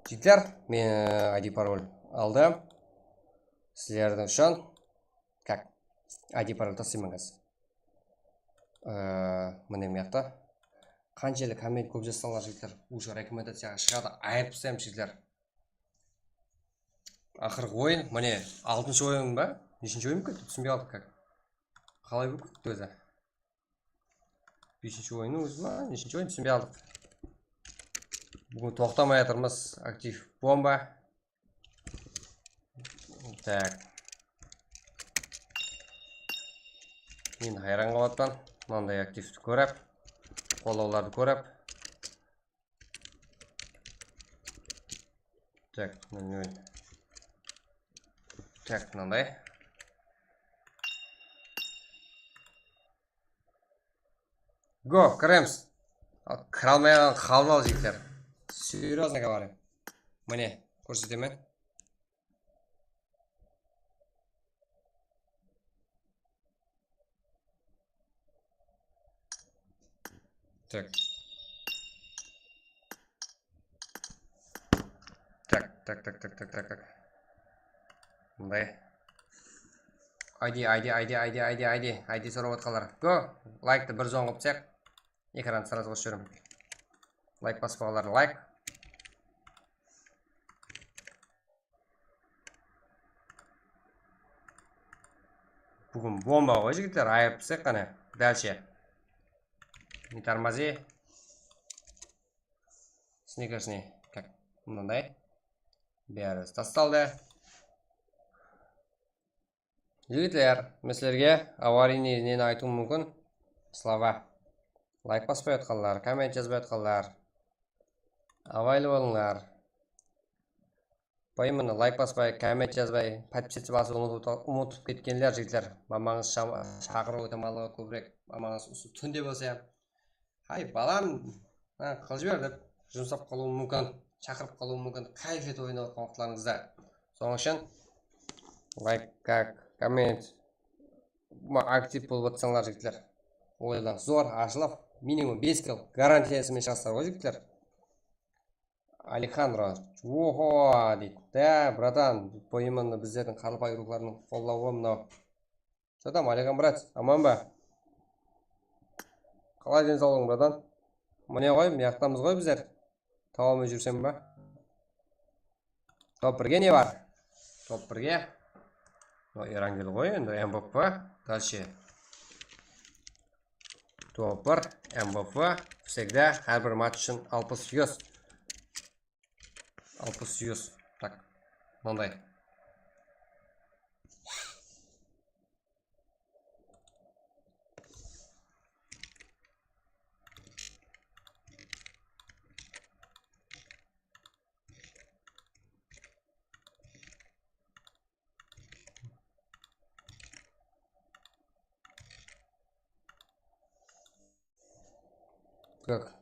Jigitler, men I D parol aldım. Sizlerdiń ushın. Kak? I D parol taslayman házir. Ee, mine, mıyaqta. Qanshelli komment kóp jazsańlar, jigitler, уже rekomendaciyaǵa shıǵadı, ayırıp taslayman, jigitler. Aqırǵı oyın, mine, altınshı oyın ba? Neshinshi oyın bolıp ketti? Túsinbey qaldık, kak. Qalay bolıp ketti ózi? Beshinshi oyınnıń ózi ma? Neshinshi oyın? Túsinbey qaldıq. Búgin toqtamay atırmız. Aktiv bomba. Tak. Men hayran qalıp atpan. Mınanday aktivti kórip, qollawlardı kórip. Tak, nol nol. Tak, mınanday. Go, kiremiz. Al, kire almay qalǵan qaldı al, jigitler. Серьёзно говорю. Mine, kórsetemen. Tak. Tak, tak, tak. Mınday. I D, I D, I D, I D, I D, I D. I D sorap atqanlar. Go. Layktı bir zon qılıp taslayıq. Ekrandı srazı qosıp jiberemen. Layk baspaǵanlar layk. Búgin bomba ǵoy, jigitler, ayırıp taslayıq qáne. Дальше. Не тормози. Snickers ne? Как? Mınanday. Bári tastaldı. Jigitler, men sizlerge аварийный neni aytıwım múmkin? Slova. Layk baspay atqanlar, komment jazbay atqanlar. Abaylı bolıńlar. Поименно layk baspay, komment jazbay, подписаться basıwdı umıtıp, umıtıp ketkenler, jigitler. Mamańız sha-, shaqırıp óte ma, kóbirek. Mamańız usı túnde bolsa, "Hay, balam, ha, qılıp jiber," dep, jumsap qalıwı múmkin, shaqırıp qalıwı múmkin, kayf etip oynap atqan waqıtlarıńızda. Sonıń ushın layk, как, komment, ma, aktiv bolıp atsańlar, jigitler. Oyınlar zor, ashılıp, minimum bes kill garantiyası menen shıǵasızlar ǵoy, jigitler. Alexandro, oho, deydi. Da, bratan, поименно bizlerdiń qarapayım ruwxlardıń qollawı mınaw. Что там, Alexan brat, aman ba? Qalay densawlıǵıń, bratan? Mine ǵoy, mıyaqtamız ǵoy bizler. Tawa almay júrseń ba? Top birge ne bar? Top birge. No, Erangel ǵoy endi, M V P. Дальше. Top bir, M V P. Всегда, hár bir match ushın alpıs yuz. Alpıs yuz. Так, mınday. Как?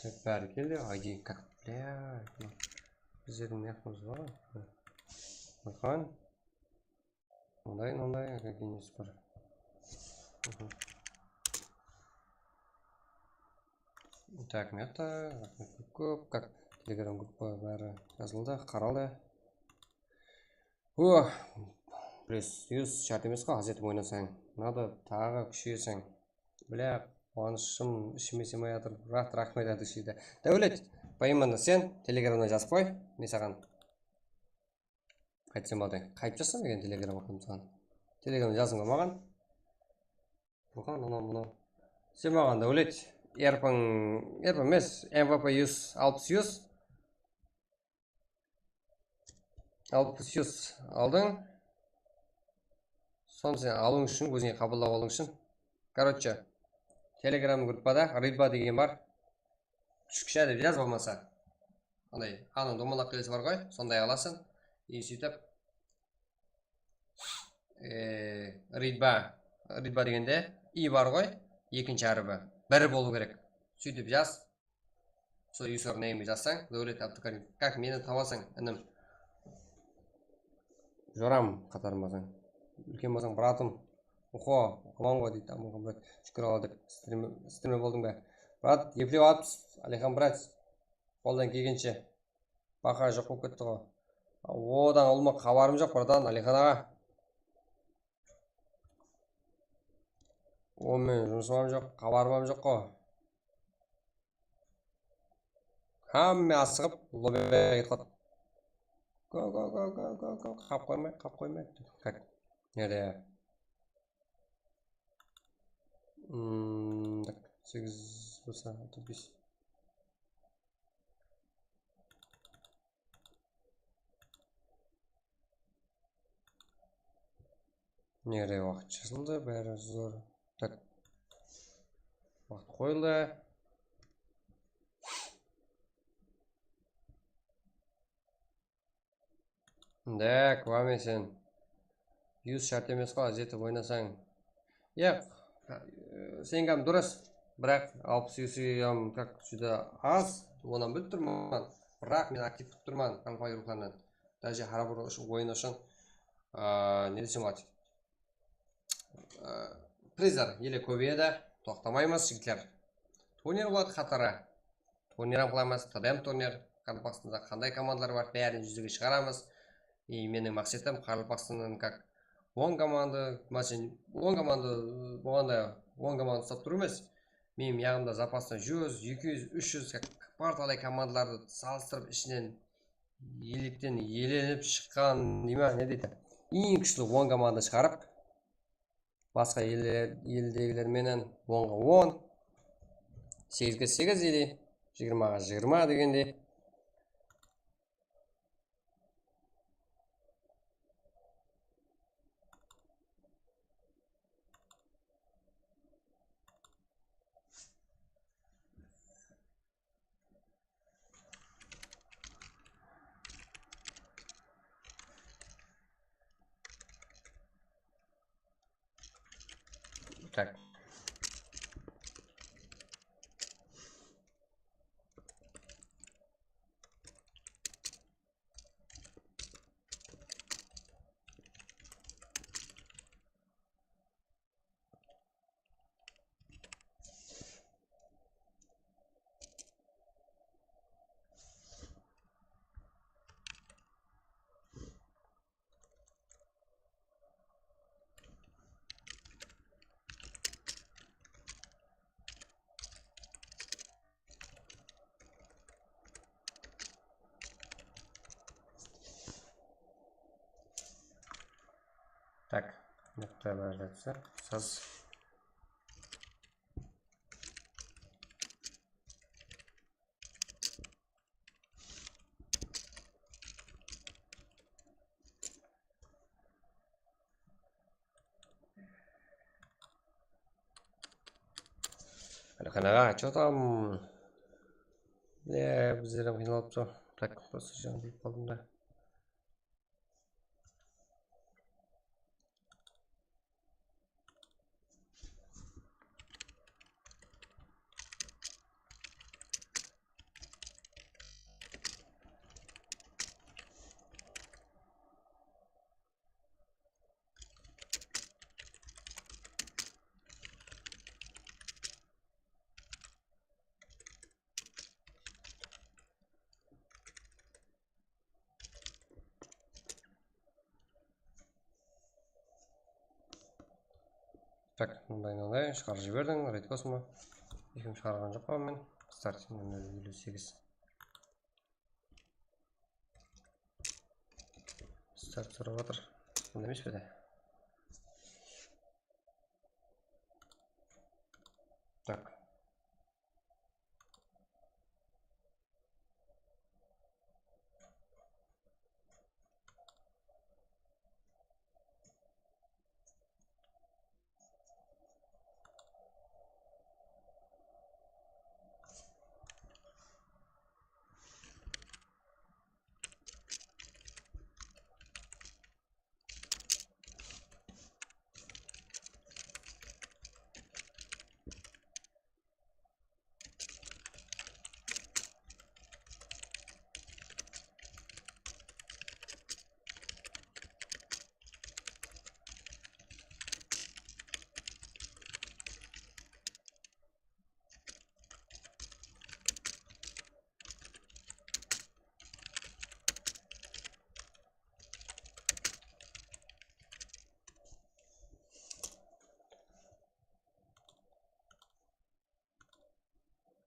Так, bári keldi. Ayday, как, блядь, ну, bizlerdiń mıyaqımız bar ǵoy. Mınaw. Mınday, mınday, какие-нибудь bar. Aha. Так, mıyaqta, raxmet kóp, kóp. Как, Telegram gruppa bári jazıldı, qaraldı. O, plus yuz shárt emes ǵoy, az etip oynasań. Mınadı taǵı kúsheyeseń. Блядь, quwanıshım ishime siymay atır. Rat, raxmet, Adushiy da. Dáwlet, поименно sen Telegramnan jazıp qoy, men saǵan. Qaytsam boldı. Qayıp jazsam eken Telegram akkauntıma. Telegram jazıń ǵoy maǵan. Buǵan, mınaw, mınaw. Sen maǵan, Dáwlet, erpiń, erpiń emes, M V P yuz, alpıs yuz. Alpıs yuz aldıń. Sonı sen alıwıń ushın, ózińe qabıllap alıwıń ushın. Короче, Telegram gruppada Ridba degen bar. Túshikshá dep jaz bolmasa. Anday, anıń domalaq qıyılısı bar ǵoy, sonday alasań. И sóytip, e, Ridba, Ridba degende i bar ǵoy, ekinshi hárpi bir bolıw kerek. Sóytip jaz. Sol username-di jazsań, Dáwlet Abdukarim. Как, meni tabasań, inim? Joram qatarıma basań. Úlken bolsań, bratım. Oho, aman ǵoy, deydi, aman ǵoy, brat. Shúkir Alla dep, streamer, streamer boldıń ba? Brat, eplep alıpsız, Alixan brat. Qoldan kelgenshe. Baha joq bolıp ketti ǵoy. Odan ulıwma xabarım joq, bratan, Alixan aǵa. O, men jumısım ham joq, xabarım ham joq ǵoy. Hámme asıǵıp, lobbyge ketip qaldı. Go, go, go, go, go, go, qap qoymay, qap qoymay. Как? Nerde? Hmm, так, segiz bolsa, otız bes. Nere waqıt jazıldı, bári zor. Tak. Waqıt qoyıldı. Nde, kúwame sen. Yus shárt emes ǵoy, az etip oynasań. Yaq, seniń hám durıs. Biraq alpıs yus ham как júdá az, onı bilip turman. Biraq men aktiv turman, kompaniya ruwxlarınan. Даже hár bir ush-, oyın ushın, a, ne desem boladı? A, prizler ele kóbeyedi, toqtamaymız, jigitler. Turnir boladı qatarı. Turnir hám qılamız, T D M turnir. Qaraqalpaqstanda qanday komandalar bar, bárin júzege shıǵaramız. И meniń maqsetim Qaraqalpaqstannan как on komanda, máselen, on komanda bolǵanda on komanda uslap turıw emes. Meniń yaǵımda zapastan júz, eki júz, úsh júz, bar talay komandalardı salıstırıp, ishinen ellikten elenip shıqqan, neme, ne deydi, eń kúshli on komanda shıǵarıp, basqa eldegiler menen onǵa on, segizge segiz или jigirmaǵa jigirma degendey. Так. Так, nuqta bar dese, saz. Alixan aǵa, что там? Ya, bizler hám qıynalıp tur. Так, просто jańa bilip qaldım da. Так, mınday, mınday shıǵarıp jiberdiń, red kosmo. Ekim shıǵarǵan joqpan men. Start nol nol eliw segiz. Start sorap atır. Bunda emes pe de? Так.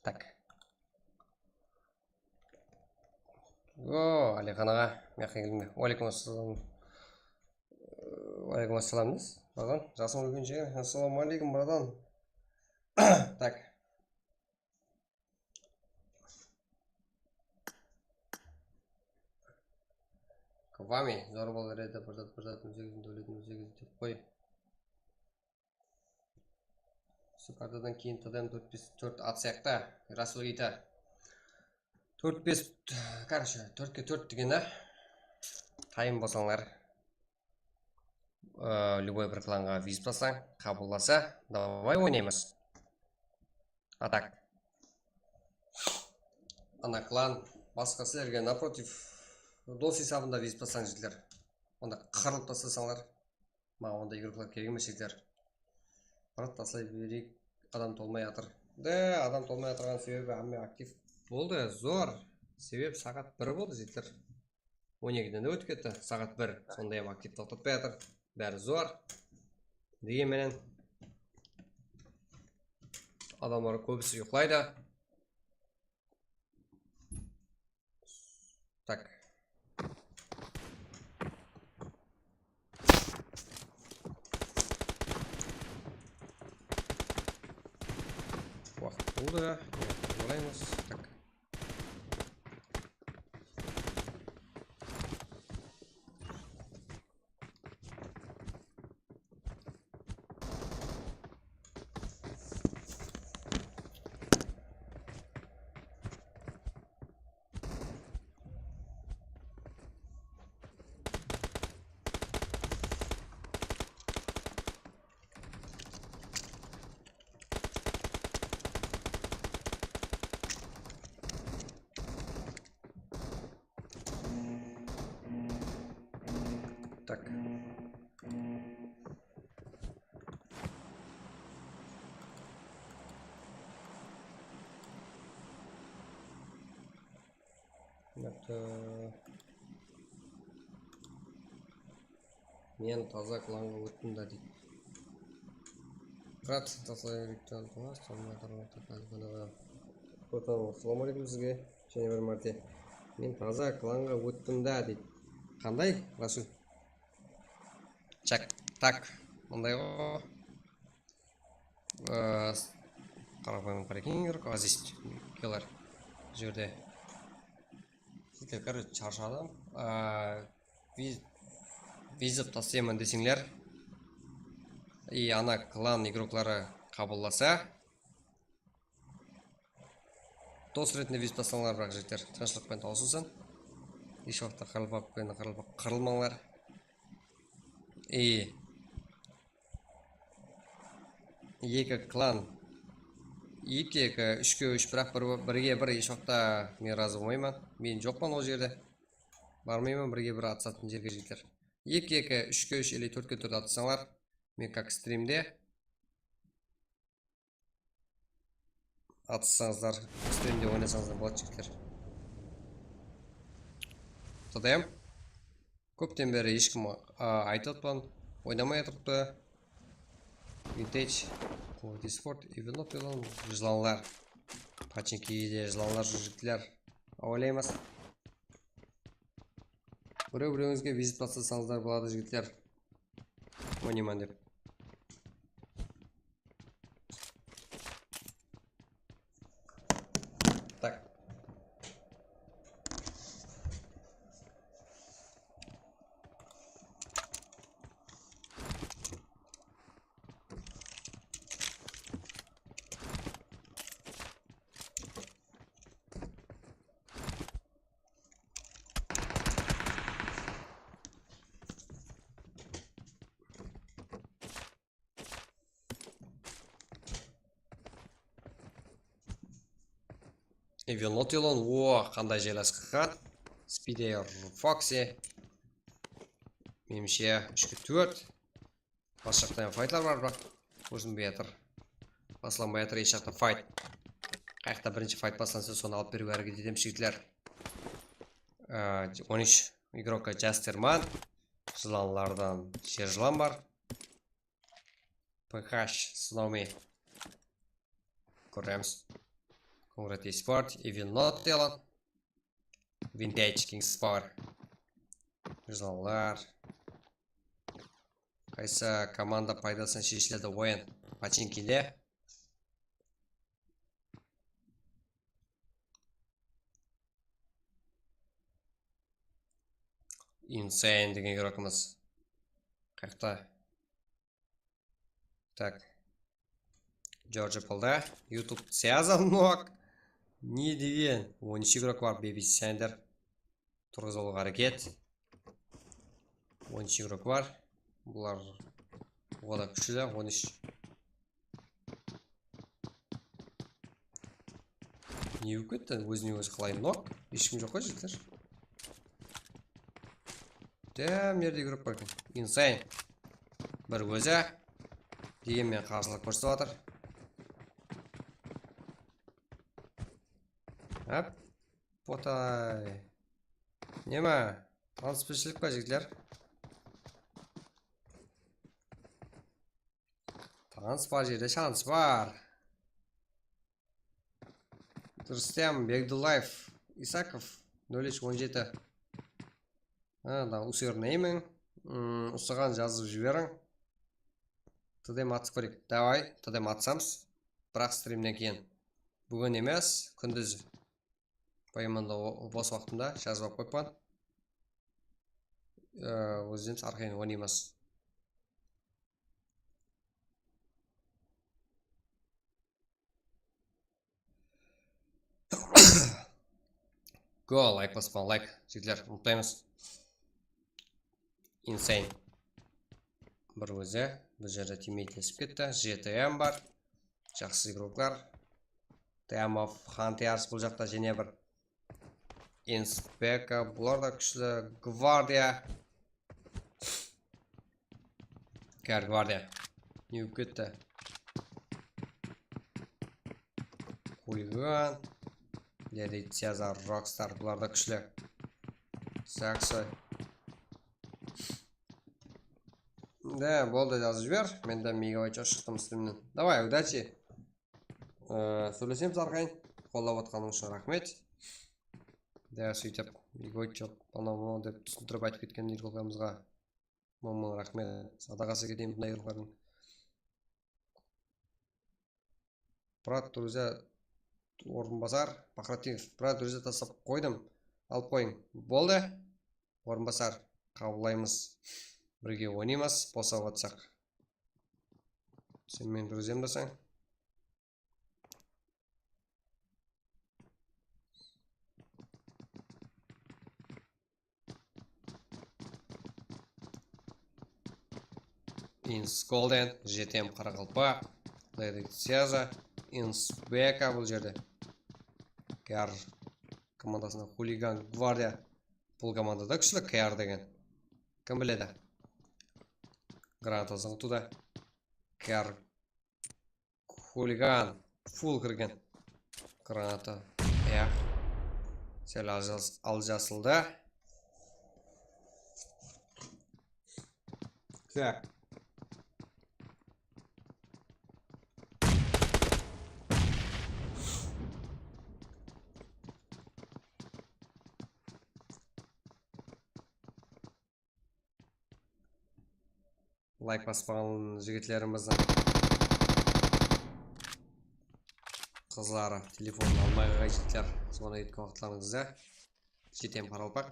Так. O, Alixan aǵa, mıyaqqa keldiń be? Waleykum assalam. Waleykum assalam deysiz, bratан. Jasım úlken shegen. Assalamu aleykum, bratан. Так. Kvami, zor bolar edi, bir zat, bir zat, on segiz, dówlet, on segiz dep qoy. Sukardadan keyin T D M tórt bes tórt at sıyaqlı, Rasul iyta. Tórt bes, короче, tórtke tórt degen da. Tayın bolsańlar, ı, любой bir klanǵa vizip taslań, qabıllasa, давай oynaymız. А так. Ana klan, basqa sizlerge напротив, dos esabında vizip taslań, jigitler. Onda qırılıp taslasańlar. Maǵan onday igroklar kerek emes, jigitler. Brat, taslay bereyik, adam tolmay atır. De, adam tolmay atırǵan sebebi hámme aktiv boldı, zor. Sebep saat bir boldı, jigitler. On ekiden de ótip ketti, saat bir. Sonday hám aktiv toqtatpay atır. Bári zor. Degen menen adamlar kóbisi uyıqlaydı. Tak. Waqıt boldı. Oylaymız. Tak. Tak. Yaptı. Men taza klanǵa óttim da, deydi. Brat, taza klanǵa óttim da, deydi. Assalawma áleykum sizge jáne bir márte. Men taza klanǵa óttim da, deydi. Qanday, Rasul? Chak, tak, mınday ǵo. Ee, qaraqalpaqlar ekin, Aziz, kelar. Bul jerde. Sizler, короче, sharshadım. Ee, viz-, vizit taslayman deseńler. И ana klan igrokları qabıllasa. Dos retinde vizit taslańlar, biraq, jigitler, tınıshlıq penen tawsılsın. Hesh waqıtta qaraqalpaq penen qaraqalpaq qırılmańlar. И eki klan, eki, eki, úshke úsh, biraq bir, birge bir hesh waqıtta men razı bolmayman. Men joqpan ol jerde. Barmayman birge bir atısatın jerge, jigitler. Eki, eki, úshke úsh или tórtke tórt atıssańlar, men как strimde atıssańızlar, strimde oynasańızlar boladı, jigitler. T D M. Kópten beri hesh kim, a, aytıp atpan, oynamay atırıptı. Vintage, Community Sport, Evenot, Evenot, jılanlar. Pachinki de jılanlar júr, jigitler. Awaylaymız. Birew-birewińizge vizit taslasańızlar boladı, jigitler. Oynayman dep. Tak. Evenot Elon, o, qanday jaylasqan. Spider Foxy. Menimshe, úshke tórt. Bas jaqta hám faytlar bar, biraq kórsinbey atır. Baslanbay atır hesh jaqta fayt. Qayaqta birinshi fayt baslansa, sonı alıp beriwge háreket etemiz, jigitler. Á, on úsh igrokka Jasterman. Jılanlardan jer jılan bar. P H Snowman. Kóremiz. Kongrat Esport, Evil Not Talon. Vintage Kings Power. Jılanlar. Qaysı komanda paydasına sheshiledi oyın? Pachinkide. Insane degen igrokımız. Qayaqta? Tak. George Apple'da. YouTube связан nok. Ne degen? On úsh igrok bar, Baby Sander. Turǵızıp alıwǵa háreket. On úsh igrok bar. Bular o da kúshli, on úsh. Ne bolıp ketti? Ózine ózi qalay nok? Hesh kim joq ǵoy, jigitler. Dá, mına jerde igrok bar eken. Insane. Bir ózi. Degen menen qarsılıq kórsetip atır. Hop. Potay. Neme? Tanıspeshilik pa, jigitler? Tanıs bar jerde shanıs bar. Rustem Begdullaev, Isakov, nol úsh on jeti. Ha, da, username-ing, mm, usıǵan jazıp jiberiń. T D M atıp kóreyik. Davay, T D M atsamız. Biraq strimnen keyin. Búgin emes, kúndiz. Payamanda o-, bos waqtımda jazıp alıp qoyıppan. Ee, ózimiz arqayın oynaymız. Go, layk baspań, layk, jigitler, umıtpaymız. Insane. Bir ózi, bul jerde teammate lesip ketti. J T M bar. Jaqsı igroklar. Time of Hunters bul jaqta jáne bir. Inspeka, bular da kúshli. Gvardiya. Kár gvardiya. Ne bolıp ketti? Khuligan. Lady Cezar, Rockstar, bular da kúshli. Zaksoy. Da, boldı, jazıp jiber. Men de megabayt shıqtım strimnen. Davay, udachi. Ee, sóylesemiz arqayın. Qollap atqanıń ushın raxmet. Da, sóytip, megabayt joq, anaw-mınaw dep túsindirip aytıp ketken igroklarımızǵa mıń-mıń raxmet. Sadaǵası keteyim bunday igroklardıń. Brat, друзья, orınbasar, Baqratdinov. Brat, друзья, taslap qoydım. Alıp qoyıń. Boldı. Orınbasar, qabıllaymız. Birge oynaymız, bosap atsaq. Sen meniń друзьямдасаń. Ins Golden, J T M Qaraqalpaq, Lady Cezar, Ins B K bul jerde. K R komandasında Xuligan Gvardiya. Bul komandada kúshli K R degen. Kim biledi? Granata zıńıtıwda. K R Xuligan, full kirgen. Granata. Aya. Sel aljas-, aljasıldı. Tak. Layk baspaǵan jigitlerimizdiń qızları telefonın almay qalǵan jigitler, sonı etken waqıtlarıńızda. J T M Qaraqalpaq.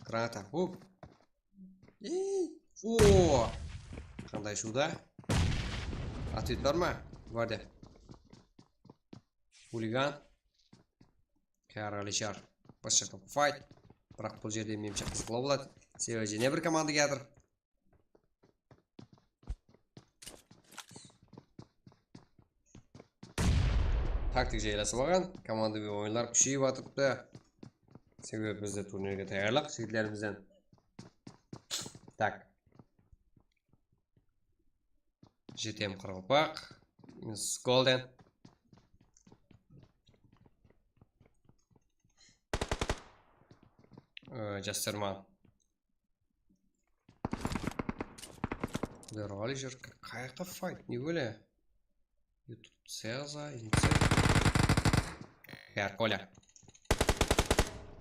Granata. Hup. Ey. O. Qanday shuwda? Otvet bar ma? Bar de. Xuligan. K R Alishar. Bas jaqta fight. Biraq bul jerde menimshe qızıqlı boladı. Sebebi jáne bir komanda kiyatır. Taktik jaylasıp alǵan, komandaviy oyınlar kúsheyip atırıptı. Sebebi bizde turnirge tayarlıq jigitlerimizden. Tak. J T M Qaraqalpaq. Ins Golden. Ee, Jasterman. Bular ali júr, qayaqta fight, ne óle? YouTube Ceza, Inse. Ber, Kolya.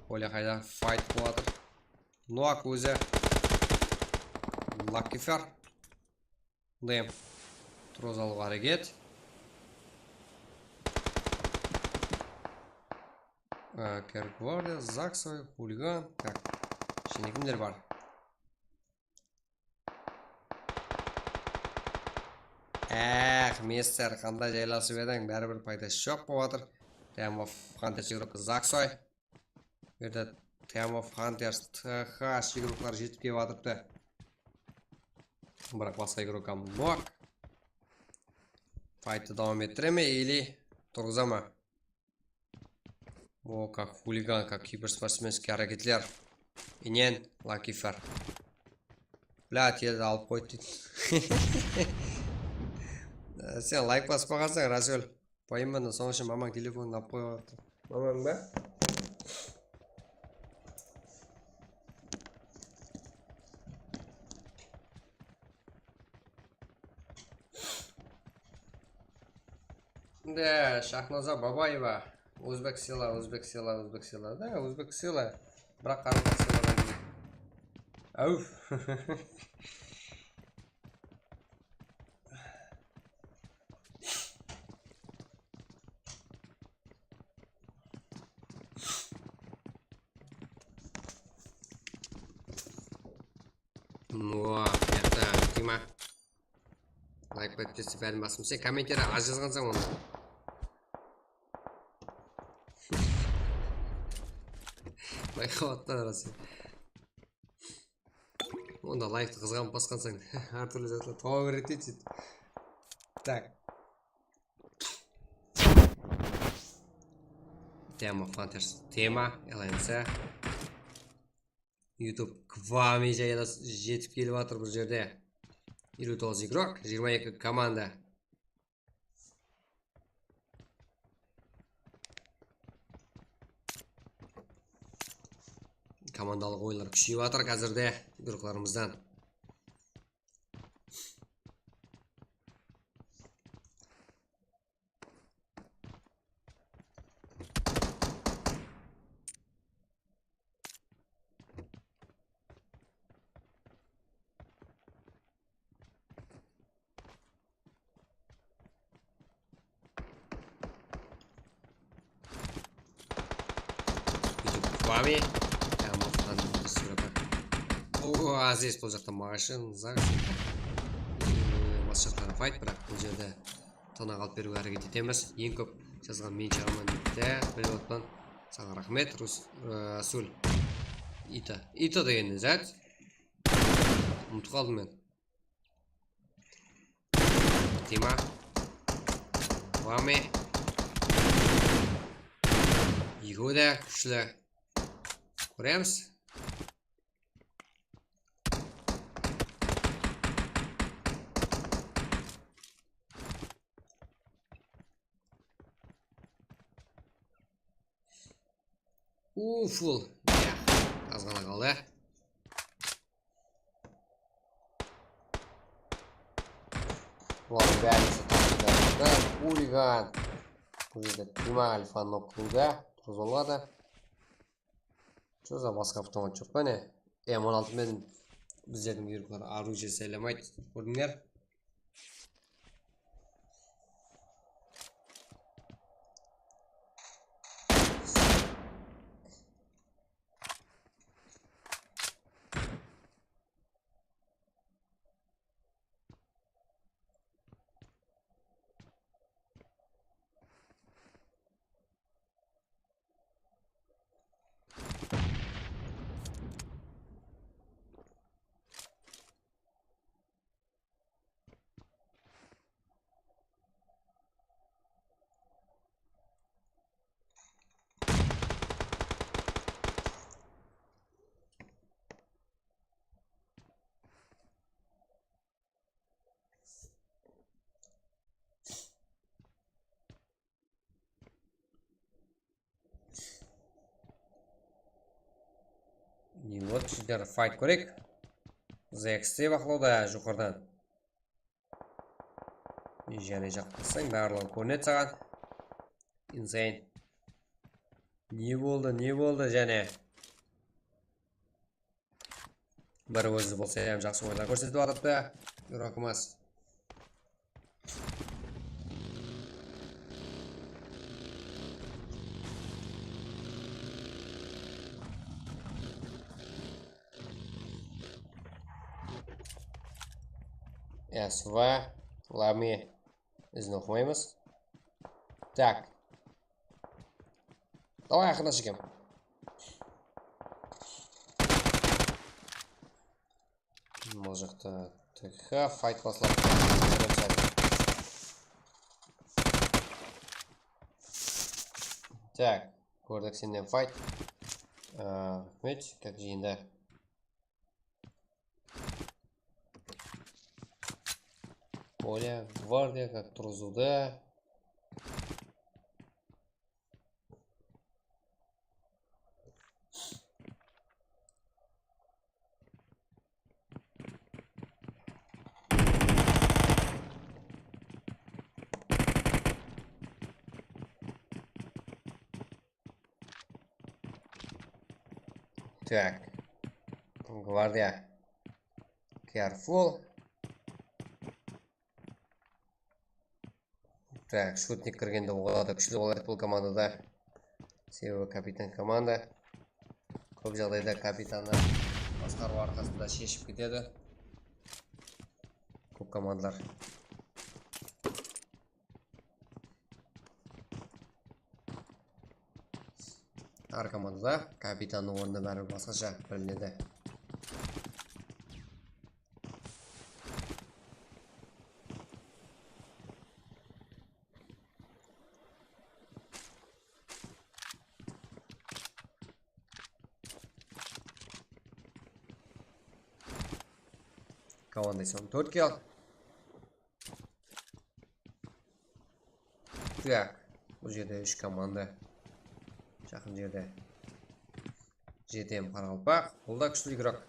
Kolya qayda fight bolıp atır. Noak ózi. Lucky Fer. Bunday em. Troz alıwǵa háreket. Ee, Kergvardiya, Zaksoy, Xuligan. Tak. Ishinde kimler bar? Eh, mister, qanday jaylasıp ediń? Báribir paydası joq bolıp atır. Time of Hunters igrok Zaksoy. Bu jerde Time of Hunters, T H igroklar jetip kelip atırıptı. Biraq basqa igrok hám nok. Fayttı dawam ettire me ili turǵıza ma? O, как хулиган, как киберспортсменский háreketler. Inen, Lucky Fer. Блядь, edi alıp qoydı deydi. Sen layk basıp qalǵansań, Rasul. Payımman da, sonıń ushın mamań telefonın alıp qoyıp atır. Mamań ba? Endi Shahnoza Babaeva, O'zbek sila, O'zbek sila, O'zbek sila da, O'zbek sila. Biraq qaraqalpaq siladan keledi. Áuf. Mua, buyaqta Dima. Layk, podpiska bárin basıp. Sen kommentariyada az jazǵansań onı. Bayqap attan arası. Onda layktı qızǵanıp basqansań, hár túrli zatlar tawıp beredi deydi. Tak. Tema Fantasy, tema, L N C. YouTube Kwame jayda jetip kelip atır bul jerde. Eliw toǵız igrok, jigirma eki komanda. Komandalıq oyınlar kúsheyip atır házirde igroklarımızdan. Buytip Kwame. Tamam, anladım, sırada. O, Aziz, bul jaqta mashın, zak. Bas jaqları fayt, biraq bul jerde tırnaq alıp beriwge háreket etemiz. Eń kóp jazǵan men shıǵarman deydi. Bilip otpan. Saǵan raxmet, Rus-, Rasul. Ita. Ita degen ne zat? Umıtıp qaldım men. Dima. Kwame. Ekewi de kúshli. Kóremiz. Uful. Ya, az ǵana qaldı. Bulardıń bárin taktı. Uligan. Bul jerde Dima Alfa nok qıldı. Turıp almadı. Joza basqa avtomat joq pa ne? M on altı menen bizlerdiń igroklar orujie saylamaydı. Kórdińler? Ne boldı, jigitler, fayt kóreyik. Z X T baqlawda joqarıdan. Jáne jaqpasań, barlıǵı kórinedi saǵan. Insane. Ne boldı, ne boldı jáne? Bir ózi bolsa hám jaqsı oyınlar kórsetip atırıptı. Yuraqmas. S V Lami izin oqımaymız. Tak. Davay, aqırına shekem. Bul jaqta T K fayt baslap. Tak, kórdik sennen fayt. Raxmet, kak jıyında. Polya gvardiya как turǵızıwdı. Так. Gvardiya. Careful. Так, shutnik kirgende oǵada kúshli boladı bul komandada. Sebebi kapitan komanda. Kóp jaǵdayda kapitannı basqarıw arqasında sheship ketedi. Kóp komandalar. Hár komandada kapitannıń ornında báribir basqasha bilinedi. Komanda ise on tórtke al. Так, bul jerde úsh komanda. Jaqın jerde. J T M qaraqalpaq, bul da kúshli igrok.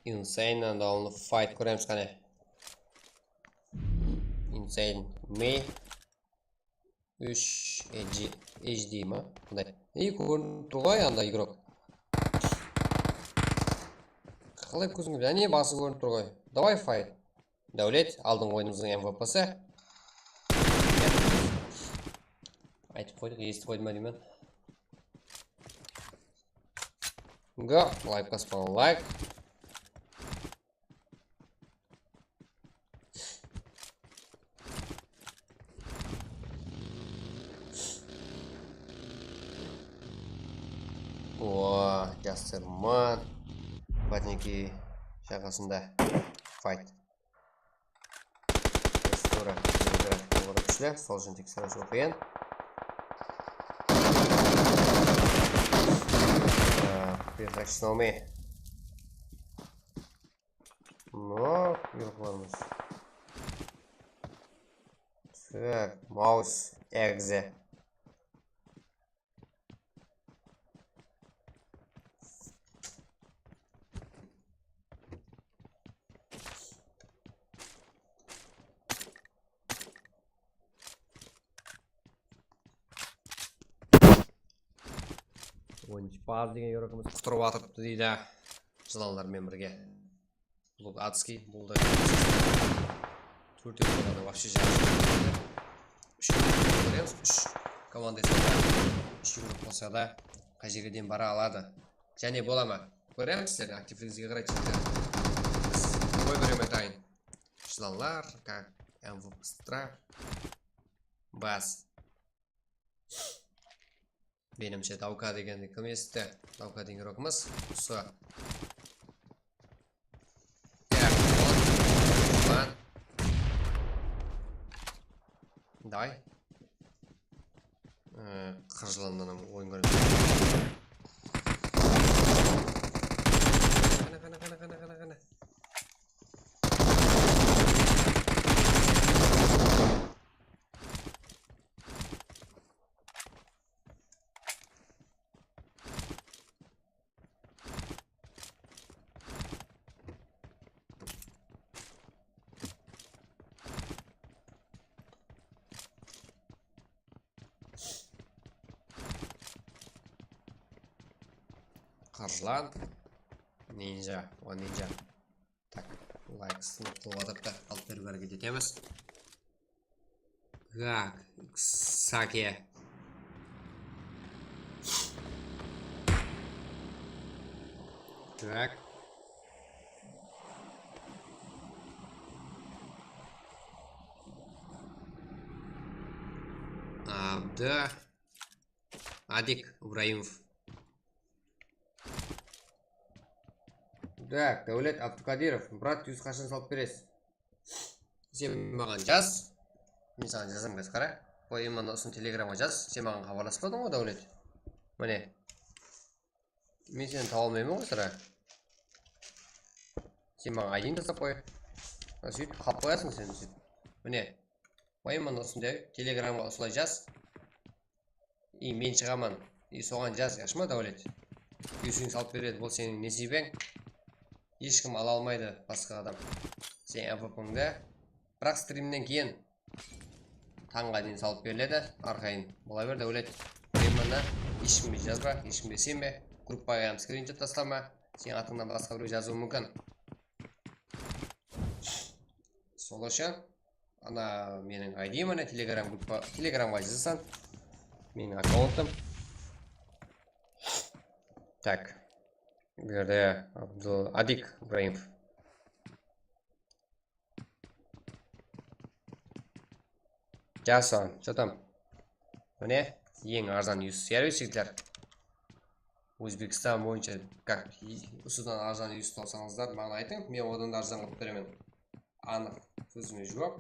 Insane, anda onı fight kóremiz qáne. Insane me. Úsh H D ma? Qanday? Ey, kórinip tur ǵoy anda igrok. Qalay kózińe? Áne, bası kórinip tur ǵoy. Davay, fight. Dáwlet, aldınǵı oyınımızdıń M V P-si. Aytıp qoydıq, esitip qoydı ma deymen. Go, layk baspaǵan layk. O, Jasterman. Badniki jaǵasında. Fight. Restore, grafik oǵada kúshli, sol ushın tekseriw oqıyın. Перезагрузка. No, yoqlarmız. Так, maus exe. Oyınshı Paz degen yorogımız qutırıp atırıptı deydi. Jılanlarmen birge. Bul adskiy, bul da tórtewge boladı, вообще jarıs. Úsh kóremiz, úsh komanda esa da, úsh yurip bolsa da, qay jerge deyin bara aladı. Jáne bola ma? Kóremiz sizlerdiń aktivligińizge qaray, jigitler. Biz qoy bereme tayın. Jılanlar, как M V P straf. Bas. Menimshe, Dauka degendi kim esitti? Dauka degen rokımız usı. Так, вот. Lan. Давай. Ee, qırjılandan oyın kóremiz. Qana, qana, qana, qana, qana, qana. Qarjılan. Ninja, o ninja. Tak, layk sınıp qılıp atırıptı. Alıp beriwge háreket etemiz. Tak, Sake. Tak. Abdı. Adik Ibraimov. Tak, Dáwlet Abdukadirov, brat, júz qashan salıp beresiz? Sen maǵan jaz. Men saǵan jazaman, qara. Qoy, endi usını telegramǵa jaz. Sen maǵan xabarlaspadıń ǵoy, Dáwlet. Mine. Men seni taba almayman ǵoy, sirá. Sen maǵan I D-ńdi jaslap qoy. Sóytip qalıp qoyasıń sen sóytip. Mine. Qoy, mına usınday telegramǵa usılay jaz. I men shıǵaman. I soǵan jaz, yaqshı ma, Dáwlet? Úysiń salıp beredi, bul seniń nesiybeń. Hesh kim ala almaydı, basqa adam. Sen A W P-ńdi. Biraq strimnen keyin tańǵa deyin salıp beriledi, arqayın. Bola ber, Dáwlet. Временно hesh kimge jazba, hesh kimge isenbe. Gruppaǵa hám skrinshot taslama. Seniń atıńnan basqa birew jazıwı múmkin. Sol ushın ana meniń I D-m, ana Telegram gruppa, Telegramǵa jazasań. Meniń akkauntım. Tak. Bu jerde Abdul Adik Ibraimov. Jason, что там? Mine, eń arzan user servis, jigitler. Ózbekstan boyınsha, как, usıdan arzan user tapsańızlar, maǵan aytıń, men odan da arzan qılıp beremen. Anıq, sózime juwap.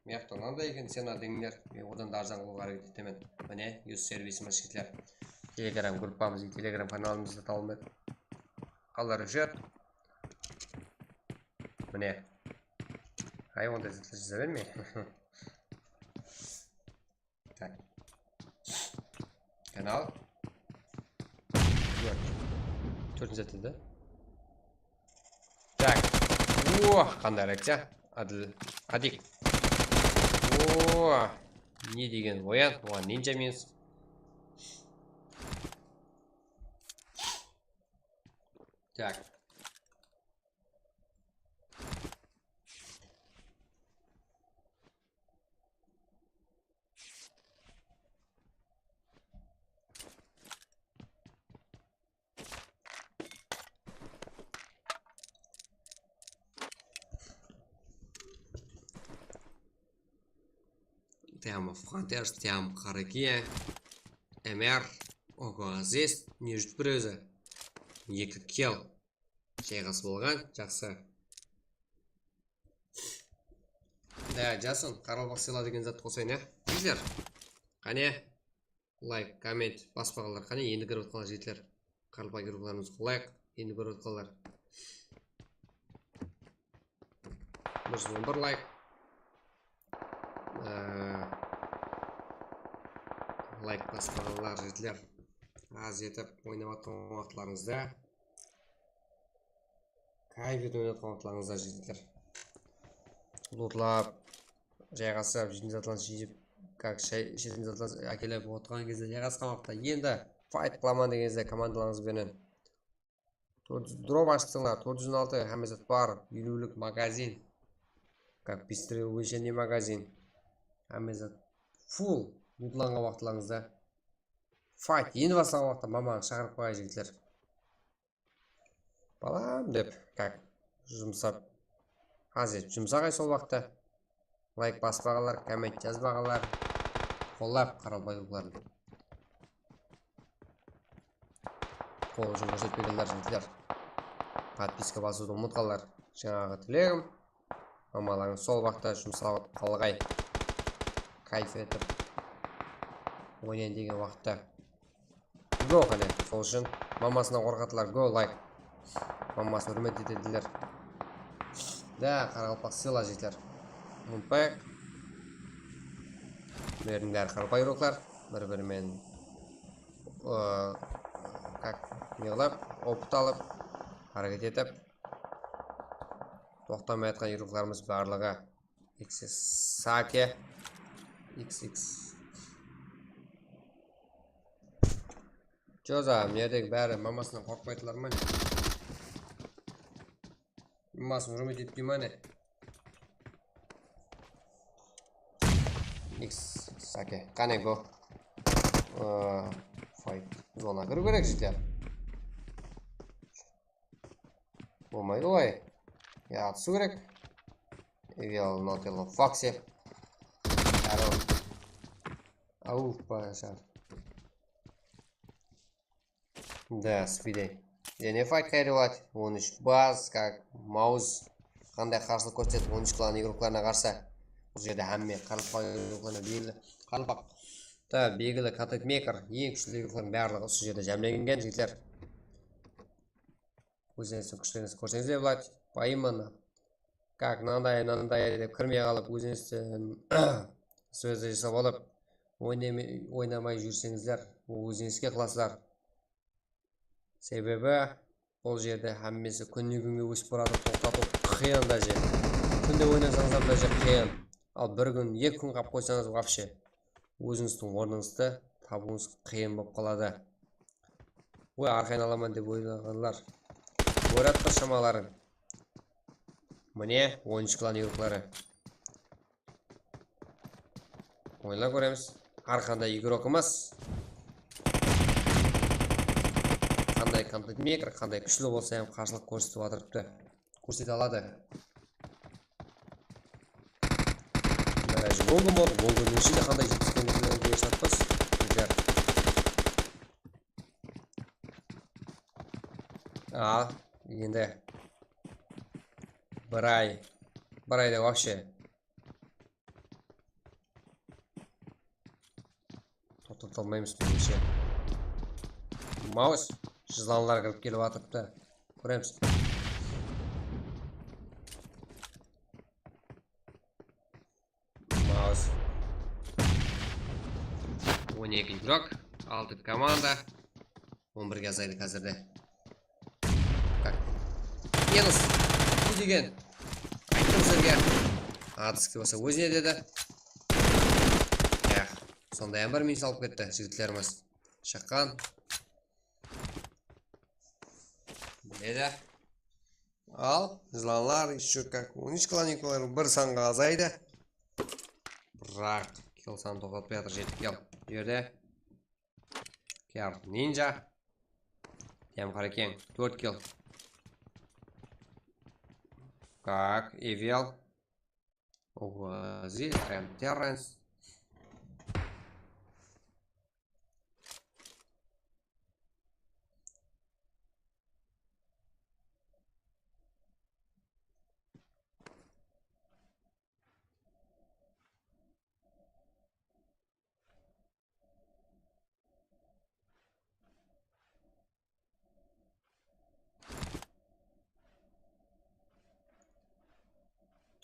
Mıyaqta mınaday eken, sen adıńlar, men odan da arzan qılıwǵa háreket etemen. Mine, user servisimiz, jigitler. Telegram gruppamız, Telegram kanalımızda taba almaydı. Qallar ushır. Mine. Ay, onday zatlar jaza berme. Tak. Kanal. Tórt. Tórtinshi zatta da. Tak. Oh, qanday reakciya. Adil. Adik. Oh. Ne degen oyan? Oǵan ninja minus. Tak. Tiyam Frontiers, Tiyam Qarakiya, M R, Oko Aziz, ne júrip bir ózi? Eki kill. Jayǵas bolǵan, jaqsı. Da, Jason, qaraqalpaq sıyla degen zattı qosayın, ya. Bizler. Qáne, layk, komment, baspaǵanlar. Qáne, endi kirip atqanlar, jigitler. Qaraqalpaq gruppalarımızdı qollayıq. Endi kirip atqanlar. Bir júz on bir layk. Ee, layk baspaǵanlar, jigitler. Az etip oynap atqan waqıtlarıńızda. Kayf etip oynatqan waqıtlarıńızda, jigitler. Lutlap, jayǵasıp, jeytin zatlarıńızdı jeyip, как shay, ishetin zatlarıńızdı ákelip otırǵan gezde, jayǵasqan waqıtta, endi fight qılaman degen gezde komandalarıńız benen. Tórt júz drop ashtıńlar, tórt júz on altı, hámme zat bar, eliwlik magazin. Как бестревочный magazin. Hámme zat full, lutlanǵan waqıtlarıńızda. Fight, endi baslaǵan waqıtta mamanı shaqırıp qoyayıq, jigitler. Balam dep, как, jumsap. Házir jumsaq ay sol waqıtta. Layk baspaǵanlar, komment jazbaǵanlar. Qollap qaraqalpaq gruppaların. Qol ushın kórsetpegenler, jigitler. Podpiska basıwdı umıtqanlar. Jańaǵı tilegim. Mamalarıń sol waqıtta jumsap qalǵay. Kayf etip oynayın degen waqıtta. Go, qáne, sol ushın mamasınan qorqadılar, go, layk. Mamasın húrmet etediler. Da, qaraqalpaq sıyla, jigitler. Umıtpayıq. Bulardıń bári qaraqalpaq igroklar. Bir-biri menen, ıı, как, ne qılıp, opıt alıp, háreket etip, toqtamay atqan igroklarımız barlıǵı. X Sake. X X. Joza, mına jerdegi bári mamasınan qorqpaydılar ma ne? Masın húrmet etpey ma ne? X, sake. Qáne, go. Aa, fight. Zona kiriw kerek, jigitler. Bolmaydı olay. Yatısıw kerek. Evel, no tello, faksi. Arıl. Au, pashar. Да, спиди. Jáne fight qayda boladı? On úsh baz, как mauz. Qanday qarshılıq kórsetedi on úsh klan igroklarına qarsı? Bul jerde hámme qaraqalpaq igroklarına belgili. Qaraqalpaq. Da, belgili content maker. Eń kúshli igroklardıń barlıǵı usı jerde jámlengen, jigitler. Ózińizdiń kúshleriniz kórseńiz de boladı. Поименно. Как, mınanday, mınanday dep kirmey qalıp, ózińizdiń sózdi jasap alıp, oynamay, oynamay júrseńizler, ózińizge qılasızlar. Sebebi bul jerde hámmesi kúnne-kúnge ósip baratır, toqtatıw qıyın da je. Kúnde oynasańız da je qıyın. Al bir kún, eki kún qap qoysańız, вообще, ózińizdiń ornıńızdı tabıwıńız qıyın bolıp qaladı. Oy, arqayın alaman dep oylaǵanlar, órat bir shamaların. Mine, on úsh klan igrokları. Oyınlar kóremiz. Hár qanday igrok emas. Qanday content maker, qanday kúshli bolsa hám qarshılıq kórsetip atırıptı. Kórsete aladı. Mına on kún boldı, on kúnniń ishinde qanday jetpis kúnliklerdi eslatpaz. Bizler. Al, endi bir ay, bir ayda вообще toqtata almaymız, menimshe. Maus, jızlanlar kirip kelip atırıptı. Kóremiz. Maus. On eki igrok, altı komanda. On birge azaydı házirde. Tak. Minus. Ne degen? Ayttım sizlerge. Atskiy bolsa ózine dedi. Ya, sonday hám bir minus alıp ketti jigitlerimiz. Shaqqan. Biledi. Al, jılanlar, ещё как, on úsh klan igrokları bir sanǵa azaydı. Biraq kill sanı toqtatıp atır, jeti kill. Bu jerde Kar Ninja. Dem Harekeń, tórt kill. Как, Evil. Oasis, Prime Terrence.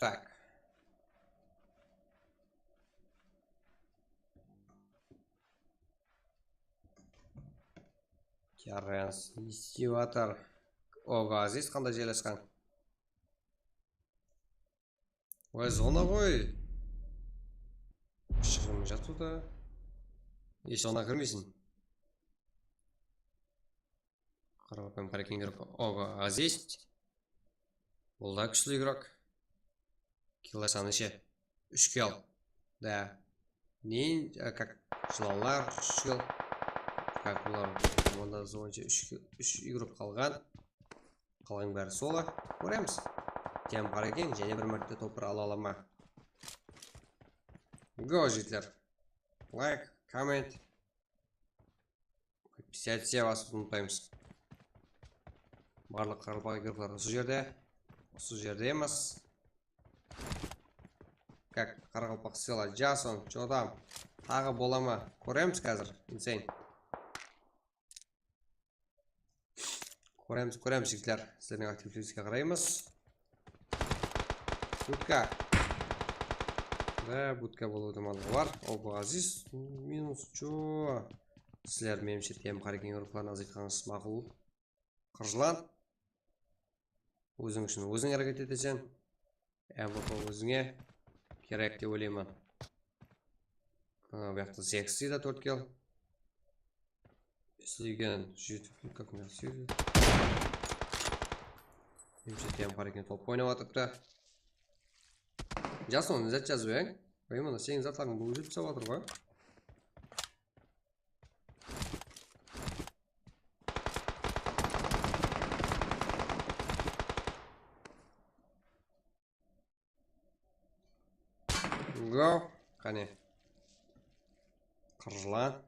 Так. Terrence ne islep atır? Oasis qanday jerlesken? Oy, zona ǵoy. Shıǵıp jatıw da. Esh, zona kirmeysin. Qaraqalpaq Harekeń igrok. Oasis. Bul da kúshli igrok. Kill sanı neshe? Úsh kill. Da. Neyin, e, как, jılanlar, úsh kill. Как, bular komandası boyınsha úsh kill, úsh igrok qalǵan. Qalań bári solo. Kóremiz. Dem Harekeń jáne bir márte topır ala ala ma? Go, jigitler. Layk, komment. Подписаться basıwdı umıtpaymız. Barlıq qaraqalpaq igroklar usı jerde. Usı jerde emas. Как, qaraqalpaq sela, Jason, Jodam. Taǵı bola ma? Kóremiz házir. Insane. Kóremiz, kóremiz, jigitler. Sizlerdiń aktivligingizge qaraymız. Budka. Da, budka bolıw itimallıǵı bar. Oba, Aziz, minus, cho. Sizler, menimshe, Dem Harekeń urıqların azaytqanıńız maqul. Qırjılan. Óziń ushın óziń háreket eteseń. M V P ózińe kerek dep oylayman. A, bu jaqta Zexi da tórt kill. Islegen jetip, как, merci. Kimse T M Harikin top oynap atırıptı. Jasın, ne zat jazıp eń? Ey, mına seniń zatlarıń bul jep tasap atır ǵoy. Go. Qáne. Qırjılan.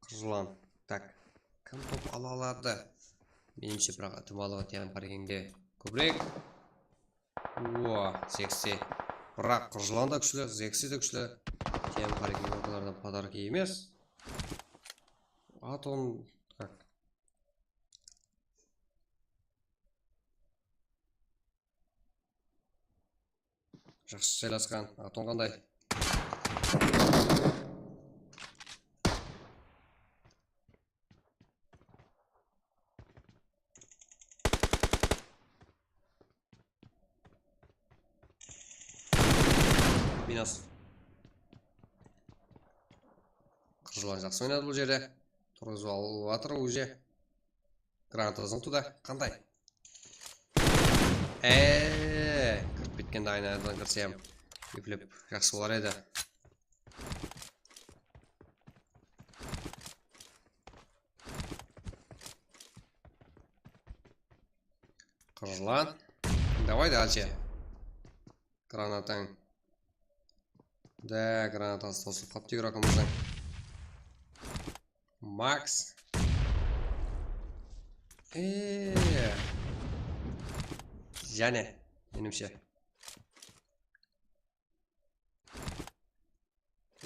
Qırjılan. Tak. Kim top ala aladı? Menimshe, biraq itimallıǵı T M Harikinde kóbirek. Ua, Zeksi. Biraq Qırjılan da kúshli, Zeksi de kúshli. T M Harikin ortalardan podarki emes. Atom. Tak. Jaqsı jaylasqan. Atom qanday? Minus. Qırjılan jaqsı oynadı bul jerde. Turǵızıp alıp atır уже. Granatasın tuda. Qanday? Eee, kirip ketkendi aynadan kirsem. Eplep jaqsı bolar edi. Qırjılan. Давай дальше. Granatań. Da, granatası tosılıp qaptı игрокımızdıń. Max. Eee. Jáne, menimshe.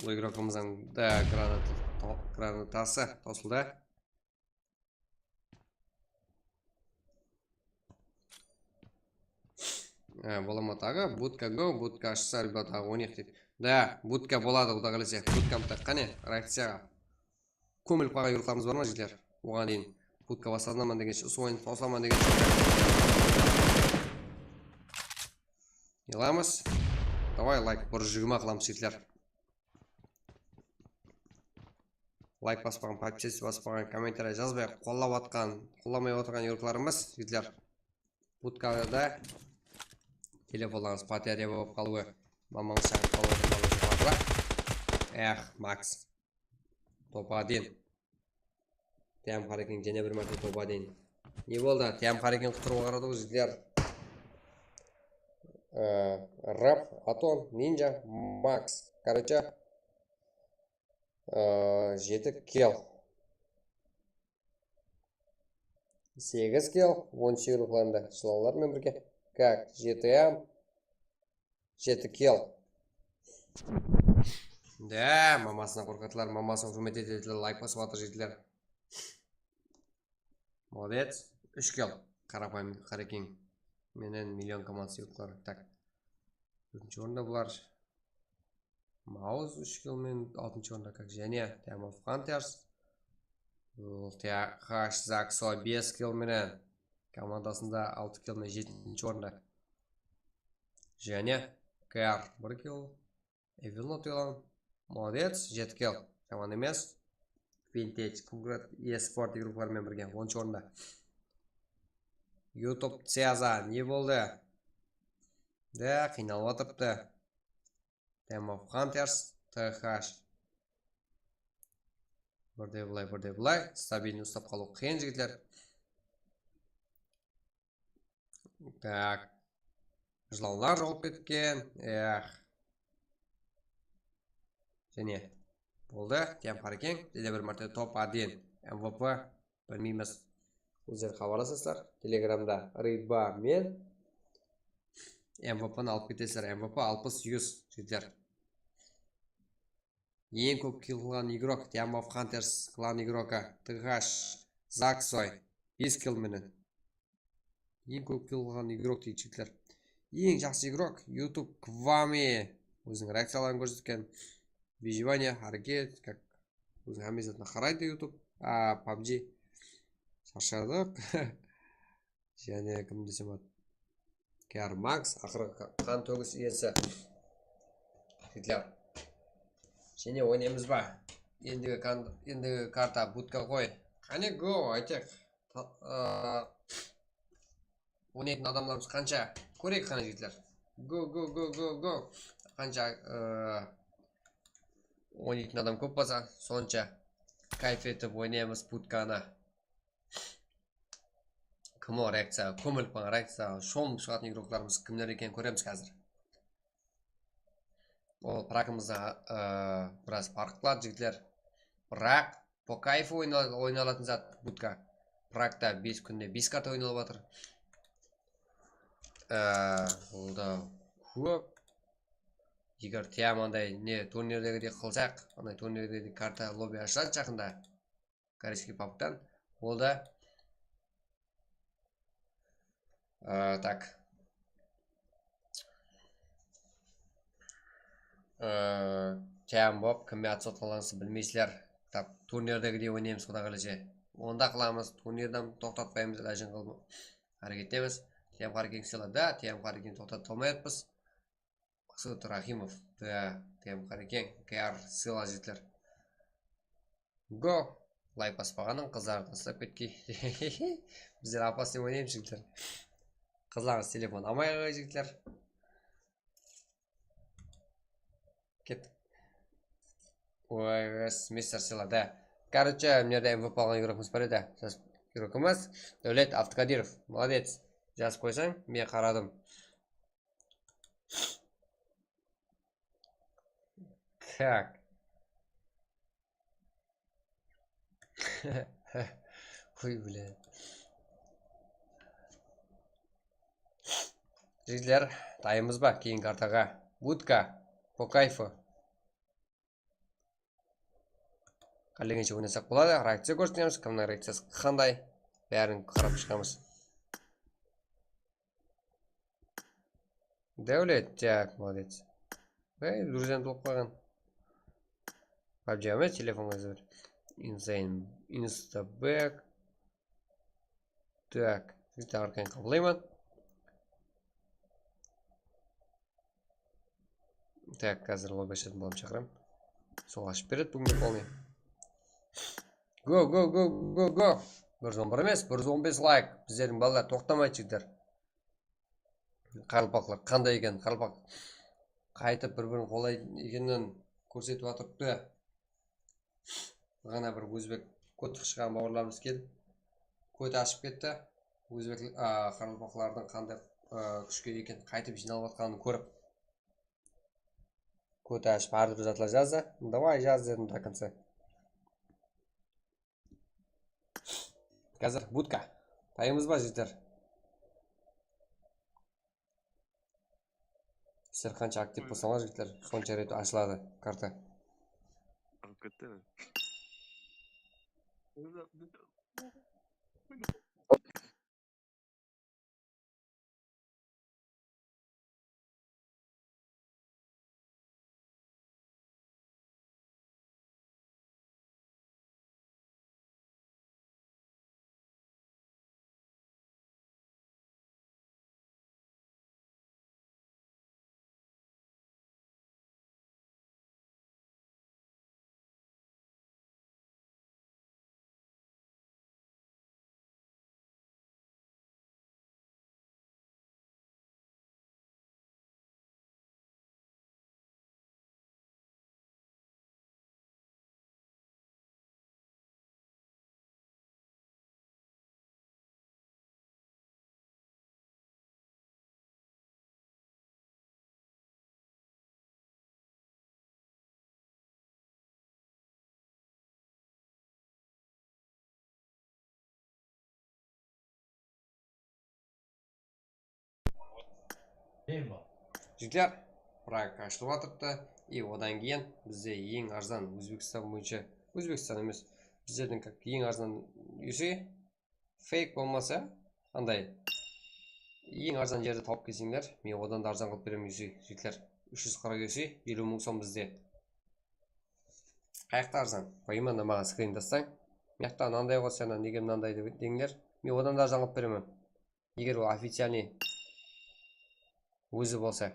Bul игрокımızdıń da granata, to-, granatası tosıldı. Há, boladı taǵı, budka go, budka ashsa, ребята, oynayıq deydi. Da, budka boladı, Quda qálese. Budkamdı, qáne, reakciyaǵa. Kómilip qalǵan игрокlarımız bar ma, jigitler? Oǵan deyin budka baslaman degenshe, usı oyın tosaman degenshe. Yılamız. Давай, layk, bir júz jigirma qılamız, jigitler. Layk baspaǵan, podpisatsiya baspaǵan, kommentariya jazbay, qollap atqan, qollamay otırǵan игрокlarımız, jigitler. Budkada telefonlarıńız batareya bolıp qalıwı, mamańız shaǵıp qalıwı ıqtımı bar. Ex, Max. Top один. T M Harikin jáne bir márte top один. Ne boldı? T M Harikin qutırıp atırdı ǵoy, jigitler. Ee, Rap, Aton, Ninja, Max. Короче, ee, jeti kill. Segiz kill, on segiz ruxlarında jılanlar menen birge. Как, G T M. Jeti kill. Da, mamasına qorqadılar, mamasına húrmet etediler, layk basıp atır jigitler. Молодец. Úsh kill. Qarapayım Harikin menen million komandası yoqlar. Tak. Dórtinshi orında bular. Mauz úsh kill menen altınshı orında, как jáne Time of Hunters. Ul T H Zaxo bes kill menen komandasında altı kill menen jetinshi orında. Jáne K R bir kill. Evil Not Yılan. Молодец, jeti kill. Jaman emes. Vintage, Kungrat, eSport игрокları menen birge onınshı orında. YouTube Ceza ne boldı? Da, qıynalıp atırıptı. Time of Hunters, T H. Birde bılay, birde bılay. Stabilniy uslap qalıw qıyın, jigitler. Tak. Jılanlar jolıp ketken. Ex. Jáne. Boldı. T M Harikin. Jáne bir márte top один. M V P. Bilmeymiz. Ózleri xabarlasasızlar. Telegramda Rıba men. M V P'ni alıp ketesizler. M V P alpıs, júz, jigitler. Eń kóp kill qılǵan игрок, Time of Hunters klan игроka, T H Zaxo, bes kill menen. Eń kóp kill qılǵan игрок deydi, jigitler. Eń jaqsı игрок, YouTube Kvami. Óziniń reakciyaların kórsetken. Выживание, háreket, как, óziniń hámme zatına qaraydı YouTube. A, PUBG. Sharshadıq. Jáne kim desem boladı? K R Max, aqırǵı qa-, qan tógis iyesi. Jigitler. Jáne oynaymız ba? Endigi kan-, endigi karta budka qoy. Qáne, go, aytayıq. Ta-, ıı, oynaytın adamlarımız qansha? Kóreyik qáne, jigitler. Go, go, go, go, go. Qansha, ıı, oynaytın adam kóp bolsa, sonsha kayf etip oynaymız budkanı. Kim o reakciya, kómilip qalǵan reakciya, shom shıǵatın igroklarımız kimler ekenin kóremiz házir. Ol prakımızda, ıı, biraz parıq qıladı, jigitler. Biraq, po kayfu oyna-, oynalatın zat budka. Prakta bes kúnde bes karta oynalıp atır. Iı, ol da kóp. Eger tiyam anday ne turnirdegidey qılsaq, anday turnirdegidey karta lobby ashıladı jaqında. Корейский pubgtan. Ol da, ı, tak. Iı, tiyam bolıp, kimge at sotqanlarıńızdı bilmeysizler. Tap, turnirdegidey oynaymız, Quday qálese. Onda qılamız, turnirdi toqtatpaymız, ilajın qılıp háreket etemiz. Tiyam Qarekeń sıyla da, tiyam Qarekeń toqtatıp almay atırmız. Maqsud Rahimov, da, tiyam Qarekeń, K R sıyla, jigitler. Go! Layk baspaǵanıń qızlardı taslap ketkey. Bizler opasnıy oynaymız, jigitler. Qızlarıńız telefon almay aq, jigitler. Kettik. Oy, mister sıyla da. Короче, mına jerde M V P alǵan igrokımız bar edi. Jaz, igrokımız Dáwlet Avtokadırov. Молодец. Jazıp qoysań, men qaradım. Так. Oy, блин. Jigitler, dayınbız ba keyingi kartaǵa? Budka, po kayfu. Qálegenshe oynasaq boladı, reakciya kórsetemiz, kimniń reakciyası qanday, bárin qarap shıǵamız. Dáwlet, так, молодец. Ey, друзьям bolıp qalǵan. Pabji emes, telefonǵa jiberiń. Insane, Instabag. Так, jigitler, arqayın qabıllayman. Так, házir lobby ashatuǵın balam shaqıraman. Sol ashıp beredi búginge полный. Go, go, go, go, go. Bir júz on bir emes, bir júz on bes layk. Bizlerdiń balalar toqtamaydı, jigitler. Qaraqalpaqlar qanday eken, qaraqalpaq qaytıp bir-birin qollaydı ekenin kórsetip atırıptı. Baǵana bir ózbek kót shıǵarǵan bawırlarımız kelip, kót ashıp ketti. Ózbek, a, qaraqalpaqlardıń qanday, a, kúshke eken qaytıp jıynalıp atqanın kórip. Kót ashıp, hár túrli zatlar jazdı. Давай, jaz, dedim до конца. Házir budka. Tayınbız ba, jigitler? Sizler qansha aktiv bolsańlar, jigitler, sonsha ret ashıladı karta. Alıp ketti. Jigitler, Praga ashılıp atırıptı. I odan keyin bizde eń arzan Ózbekstan boyınsha, Ózbekstan emes, bizlerdiń как eń arzan U C, fake bolmasa, anday eń arzan jerdi tawıp kelseńler, men odan da arzan qılıp beremen U C, jigitler. Úsh júz qırq U C, eliw mıń som bizde. Qayaqta arzan? Qoyma, mına maǵan skrin tassań. Mıyaqta mınanday ǵoy, sen nege mınanday de-, deńler. Men odan da arzan qılıp beremen. Eger ol официальный ózi bolsa.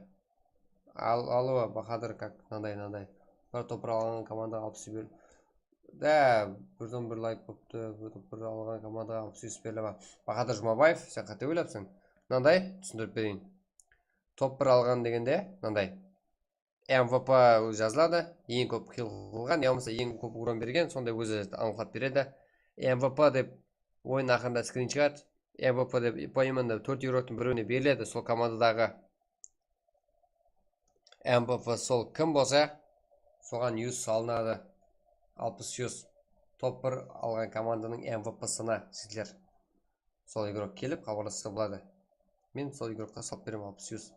Al, allo, Bahadır, как, mınanday, mınanday. Bir topıraq alǵan komandaǵa alıp jiberiw. Da, birden bir layk bolıptı, birden bir alǵan komandaǵa alpıs yus beriledi. Bahadır Jumabaev, sen qáte oylapsań. Mınanday, túsindirip bereyin. Top bir alǵan degende, mınanday. M V P jazıladı, eń kóp kill qılǵan, ya bolmasa eń kóp uran bergen, sonday ózi anıqlap beredi. M V P dep oyın aqırında skrinshot, M V P dep poimanda tórt igroktıń birewine beriledi, sol komandadaǵı M V P sol kim bolsa, soǵan yus salınadı, alpıs yus. Top bir alǵan komandanıń M V P-sına, jigitler. Sol igrok kelip xabarlasqa boladı. Men sol igrokqa salıp beremen alpıs yus.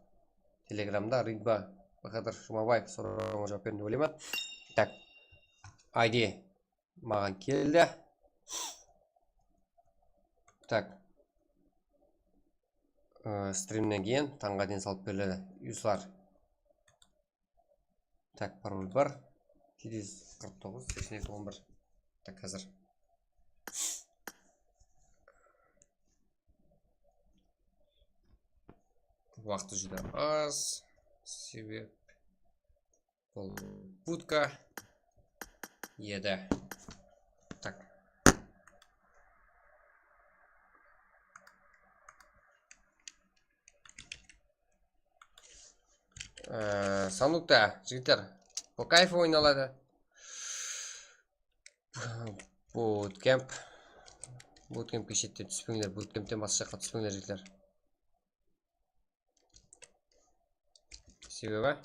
Telegramda Ridba Bahadır Jumabaev sorawıma juwap berdim dep oylayman. Tak. I D maǵan keldi. Tak. I, strimnen keyin tańǵa deyin salıp beriledi. Yuslar. Tak, parol bar. Jeti júz qırq toǵız, seksen eki, on bir. Tak, házir. Waqtı júdá az. Sebep bul butka edi. Tak. Ee, Sanukta, jigitler, по кайфу oynaladı. Bootcamp. Bootcampke shetten túspeńler, bootcampten basqa jaqqa túspeńler, jigitler. Sebebi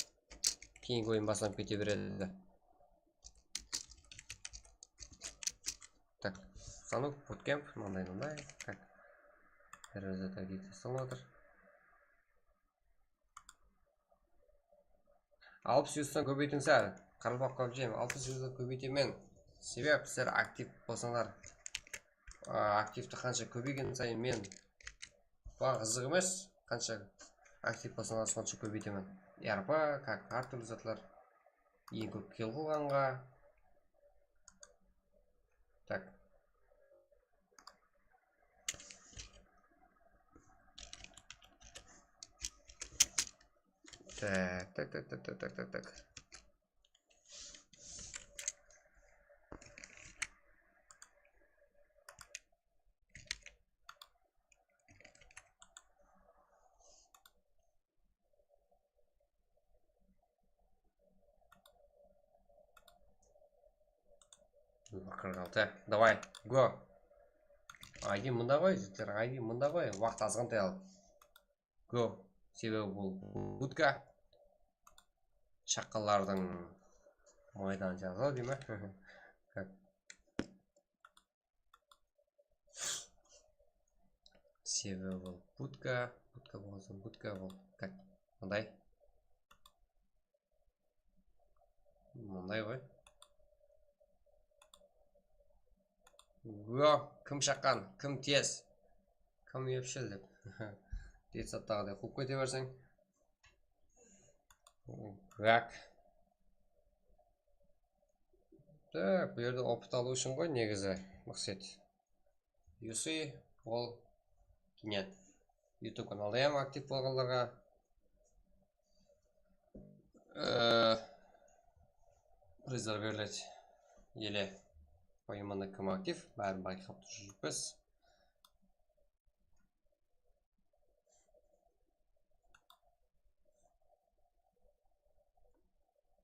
keyingi oyın baslanıp kete beredi. Tak, Sanuk, bootcamp, mınanday, mınanday. Tak. Terrorda target taslanıp atır. Alpıs yustan kóbeytiń sál. Qaraqalpaq pabjim, alpıs yustan kóbeytemen. Sebep sizler aktiv bolsańlar. A, aktivti qansha kóbeygen sayın men, maǵan qızıq emes, qansha aktiv bolsańlar, sonsha kóbeytemen. R P, как, hár túrli zatlar. Eń kóp kill qılǵanǵa. Tak. Tak, tak, tak. Qırq altı. Давай, go. I D mında ǵoy, jigitler, I D mında ǵoy. Waqıt azǵantay al. Go. Sebebi bul butka. Shaqqanlardıń maydanı jazıladı, dey me? Sebebi bul butka, butka bolsın, butka bul. Tak, mınday. Mınday ǵoy. Go, kim shaqqan, kim tez, kim epshil dep. Detsadtaǵıday quwıp kete berseń. Gak. Tak, bu jerde opıt alıw ushın ǵoy negizi maqset. Yusi, ol kenen YouTube kanalda hám aktiv bolǵanlarǵa, e, prizlar beriledi. Ele poyımında kim aktiv, bárin bayqap turıppiz.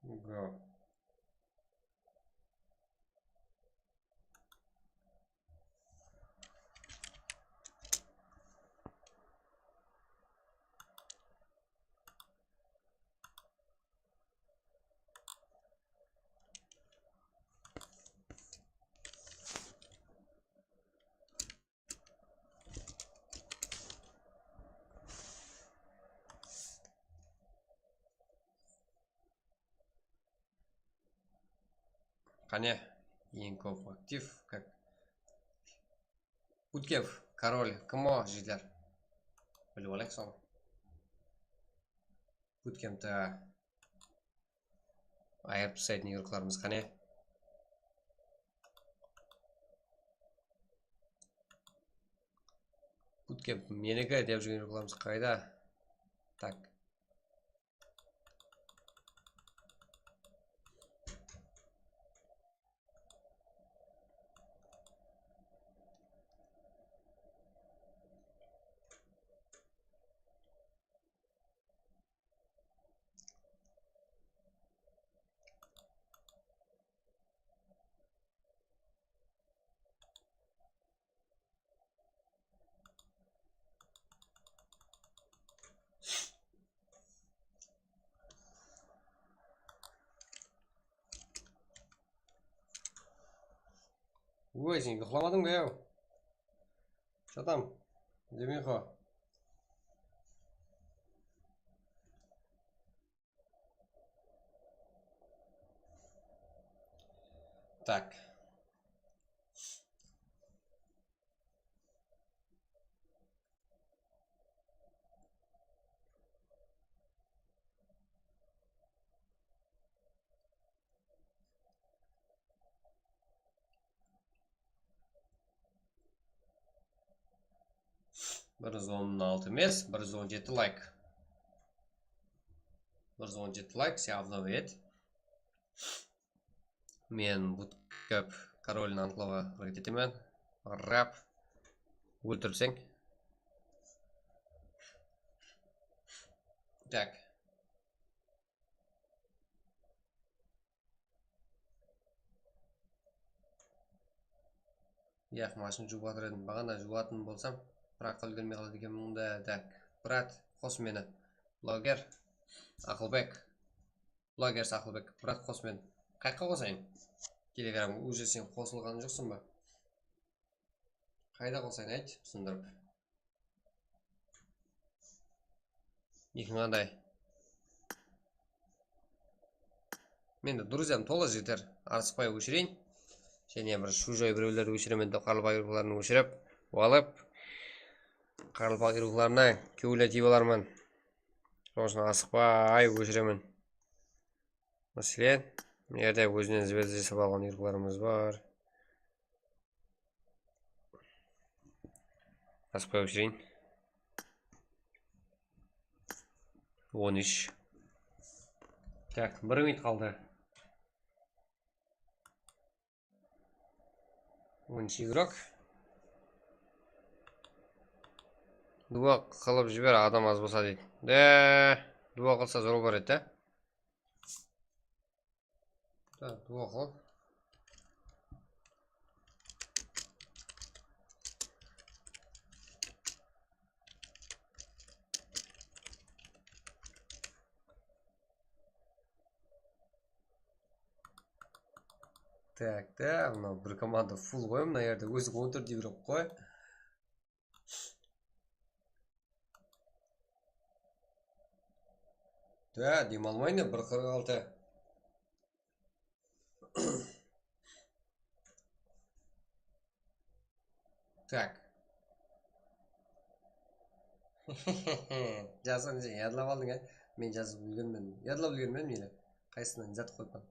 Go. Qáne, eń kóp aktiv, как, Butkev, korol, kim o, jigitler? Bilip alayıq sonı. Butkevti ayırıp taslaytuǵın igroklarımız qáne? Butkev meniki dep júrgen igroklarımız qayda? Tak. Oy, sen uyıqlamadıń ba, yaw? Shatam, demeyxo. Tak. Bir júz on altı emes, bir júz on jeti layk. Bir júz on jeti layk, sen obnov et. Men bootcamp korolin aniqlawǵa háreket etemen. Rap. Óltirseń. Tak. Yaq, mashina juwıp atır edim. Baǵana juwatın bolsam, biraq úlgermey qaladı ekenmen mında. Tak, brat, qos meni. Bloger Aqılbek. Bloger Aqılbek, brat, qos meni. Qayaqqa qosayın? Telegramǵa уже sen qosılǵan joqsań ba? Qayda qosayın, ayt, túsindirip. Ekiń qanday? Mende друзьям tola jigitler. Arısıqpay óshireyin. Jáne bir shujoy birewlerdi óshiremen dep, qaraqalpaq yurıqların óshirip alıp, qaraqalpaq yurıqlarına kewilli tiyip alarman. Sonıń ushın asıqpay óshiremen. Máselen, mına jerde ózinen zvezda jasap alǵan yurıqlarımız bar. Asıqpay óshireyin. On úsh. Tak, bir minut qaldı. On úsh igrok. Duwa qılıp jiber, adam az bolsa deydi. De, duwa qılsa zor bolar edi da. Da, duwa qıl. Tak, da, mınaw bir komanda full ǵoy, mına jerde ózi on tórt igrok ǵoy. Da, dem almayın da, bir qırq altı. Tak. Jasın, sen yadlap aldıń, á? Men jazıp úlgermedim. Yadlap úlgermedim ele. Qaysısınan jazıp qoyıppan.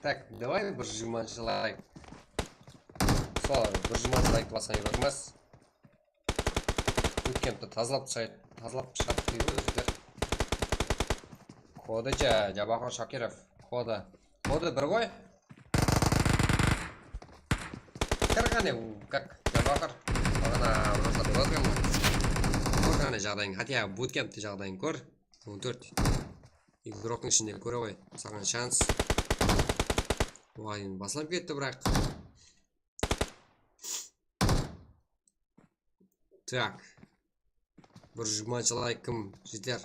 Tak, davay bir júz jigirmanshı layk. Sol, bir júz jigirmanshı layktı basqan júrek emes. Bootcampti tazalap tashlaydı, tazalap shıǵadı deydi ǵoy ózbekler. Kodi ja, Jabahor Shokirov. Kodi. Kodi bir ǵoy. Kir qáne, u, kak, Jabahor. Baǵana bir zat ozgan ǵoy. Kór qáne jaǵdayıń, хотя bootcampti jaǵdayıń kór. On tórt. Igroktıń ishinde kóre ǵoy. Saǵan shans. Oyın baslap ketti, biraq. Tak. Bir júz jigirmanshı layk kim jeter?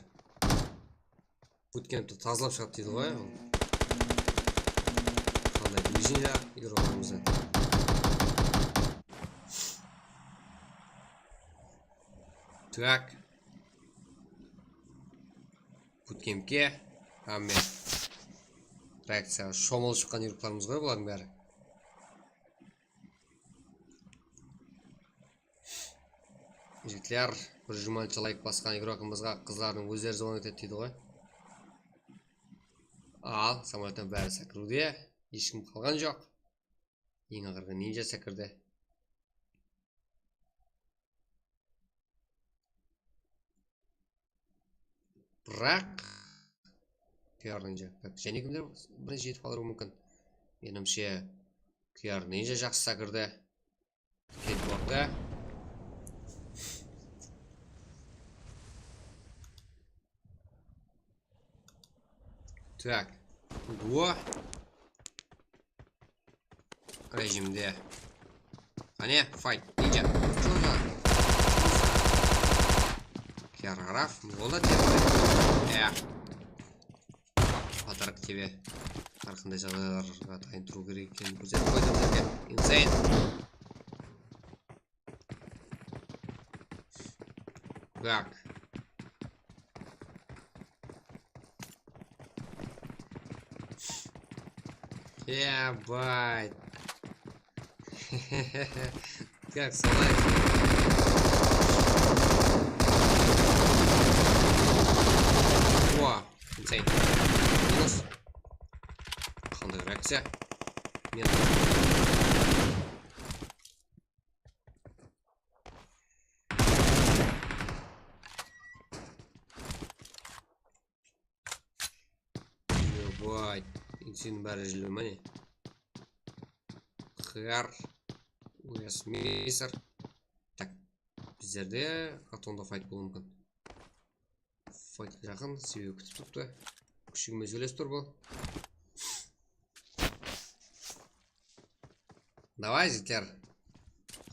Bootcampti tazalap shıǵadı deydi ǵoy. Qanday движение igroklarımızda. Tak. Bootcampke hámme reakciyaǵa shomılıp shıqqan igroklarımız ǵoy bulardıń bári. Jigitler, bir júz jigirma layk basqan igrokımızǵa qızlardıń ózleri zvon etedi deydi ǵoy. Al, samolyottan bári sákiriwde, hesh kim qalǵan joq. Eń aqırǵı ninja sákirdi. Biraq Q R ninja. Jáne kimler bir jetip qalıwı múmkin. Menimshe, Q R ninja jaqsı sákirdi. Ketip orta. Так. Duo. Rejimde. Qáne, fight. Ninja. Joda. Yararaf. Ola dep. Ya. Patark tebe. Hár qanday jaǵdaylarǵa dayın turıw kerek ekenin kórsetip qoydı bizlerge. Insane. Так. Ебать. Как слайд. О, инсейн. Минус. Qanday reakciya? Men Ебать, inseyniń bári jilli, mine. Qıyar, Westminster. Tak, bizlerde Atonda fayt bolıwı múmkin. Faytqa jaqın, sebebi kútip turıptı. Kúshigime sóylesip tur bul. Davay, jigitler.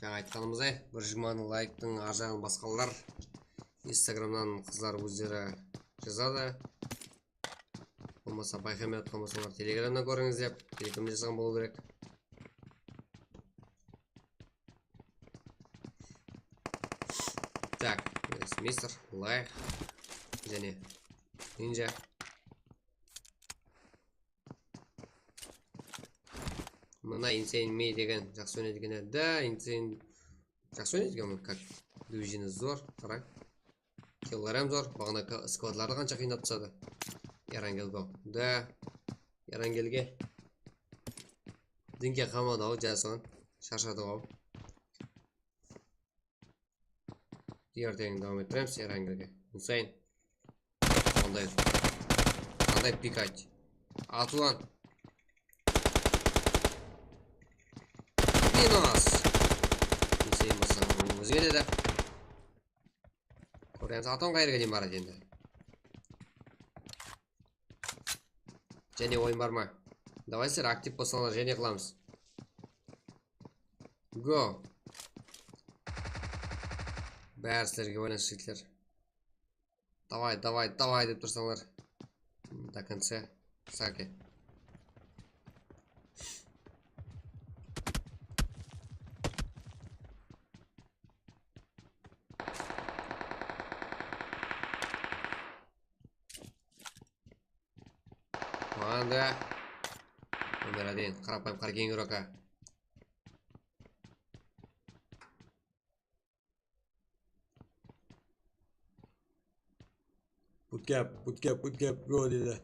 Jańa aytqanımızday, bir jigirma layktın arjaǵın basqanlar Instagramnan qızlar ózleri jazadı. Bolmasa, bayqamay atqan bolsańlar, Telegramnan kórińiz dep, Telegramda jazǵan bolıw kerek. Tak, Westminster, Layk, jáne Ninja. Mına Insane Me degen jaqsı oynaydı eken, da, Insane jaqsı oynaydı eken, как division zor, qarań. Killleri hám zor, baǵana skvadlardı qansha qıynap tasladı. Erangel go. Da, Erangelge. Dinke qalmadı-aw, jasıǵan. Sharshadı-aw. Erteń dawam ettiremiz, Erangelge. Insane. Qanday, qanday pikать. At ulan. Minus. Insane bassań, óziń ketedi. Kóremiz, Aton qayerge deyin baradı endi. Jáne oyın bar ma? Davay, sizler aktiv bolsańlar, jáne qılamız. Go. Bári sizlerge baylanıslı, jigitler. Davay, davay, davay dep tursańlar. До конца. Sake. Manda. Bunlar adeyin qarapayım, qara keyingi roka. Bootcamp, bootcamp, bootcamp, go dedi.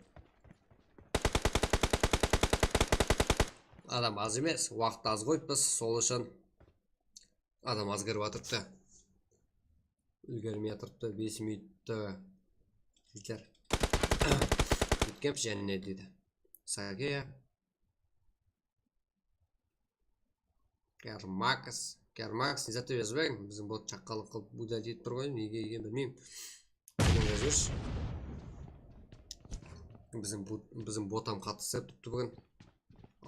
Adam az emes, waqıt az qoyıppız, sol ushın adam az kirip atırıptı. Úlgermey atırıptı, bes minutta. Jigitler. Bootcamp jáne dedi. Sake. Kermax, Kermax, ne zat dep jazbay, biziń bot shaqqanlıq qılıp udalить etip tur ǵoy, nege ekenin bilmeymen. Jazıp jibershi. Biziń bot, biziń bot hám qattı islep turıptı búgin.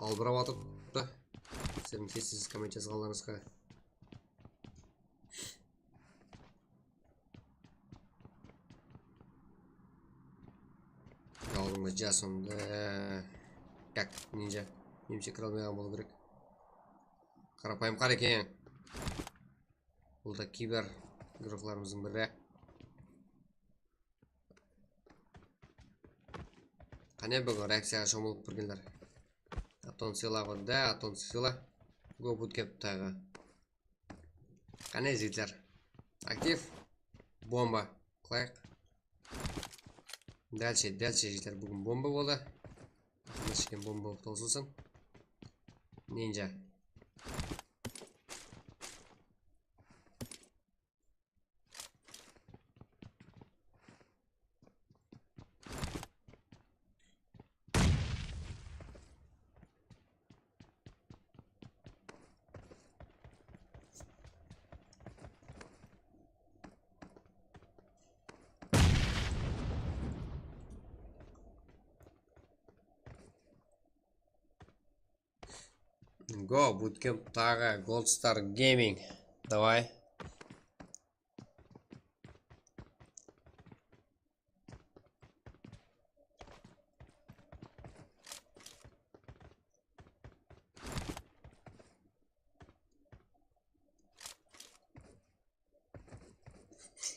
Albırap atırıptı. Sizlerdiń tez-tez komment jazǵanlarıńızǵa. Aldımda Jason. Kak, ninja. Menimshe, kire almay qalǵan bolıw kerek. Qarapayım qara eken. Bul da kiber igroklarımızdıń biri. Qáne, búgin reakciyaǵa shomılıp kirgenler. Aton Sila ǵoy, da, Aton Sila. Go bootcamp tayǵa. Qáne, jigitler. Aktiv. Bomba. Qılayıq. Dálshe, dálshe jigitler, búgin bomba boldı. Aqırına shekem bomba bolıp tawsılsın. Ninja. Go, Bootcamp taǵı Gold Star Gaming. Davay.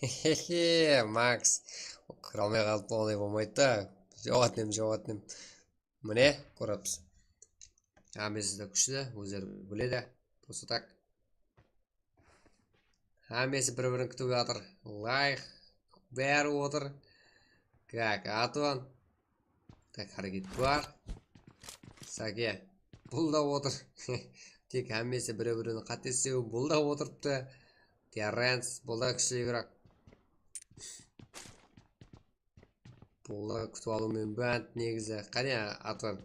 Hehe, Max. Kire almay qalıp, onday bolmaydı da. Joq, etinem, joq, etinem. Mine, kóremiz. Hámmesi de kúshli, ózleri biledi. Просто так. Hámmesi bir-birin kútip atır. Layk, bári otır. Kak, Atuan. Tak, háreket bar. Sake, bul da otır. Tek hámmesi bir-birin qáte islep, bul da otırıptı. Terrens, bul da kúshli igrok. Bul da kútip alıwmen bánt negizi. Qáne, Atuan?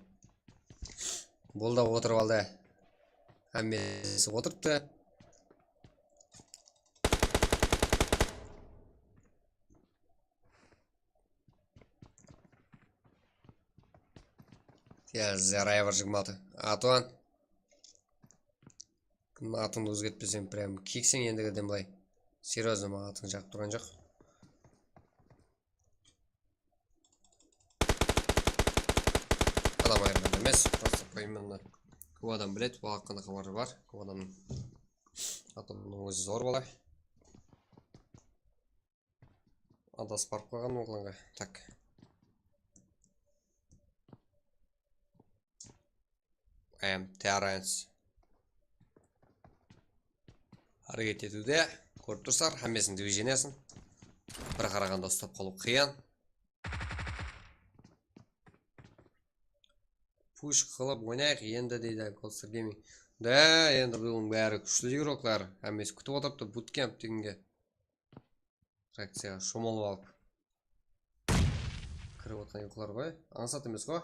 Bul da otırıp aldı. Hámmesi otırıptı. Ya, zaraya bir jigirma altı. Atuan. Kúnniń atın ózgertpeseń, прям kikseń endigiden bılay. Серьёзно, maǵan atıń jaǵıp turǵan joq. Adam ayırǵan emes, просто поименно. Kóp adam biledi, bul haqqında xabarı bar. Kóp adamnıń, adamnıń ózi zor bala. Adasıp barıp qalǵan oǵlanǵa. Tak. I am Terrence. Háreket etiwde, kórip tursızlar, hámmesiniń движениесин. Bir qaraǵanda uslap qalıw qıyın. Push qılıp oynayıq endi, deydi Gold Star Gaming. Da, endi bunıń bári kúshli igroklar, hámmesi kútip otırıptı, bootcamp degenge. Frakciyaǵa shomalıp alıp kirip atqan igroklar ǵoy. Ańsat emes ǵoy.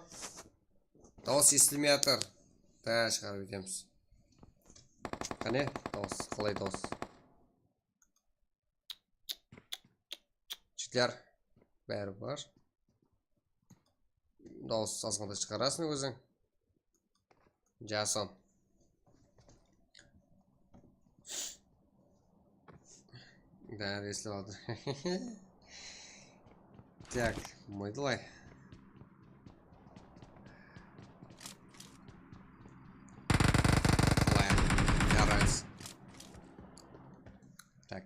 Dawıs esitilmey atır. Da, shıǵarıp ketemiz. Qáne, dawıs, qalay dawıs? Jigitler, bári bar. Dawıs azǵantay shıǵarasıń óziń. Jason. Bári eslep atır. Tak, bolmaydı olay. Qalay? Jaraydı. Tak.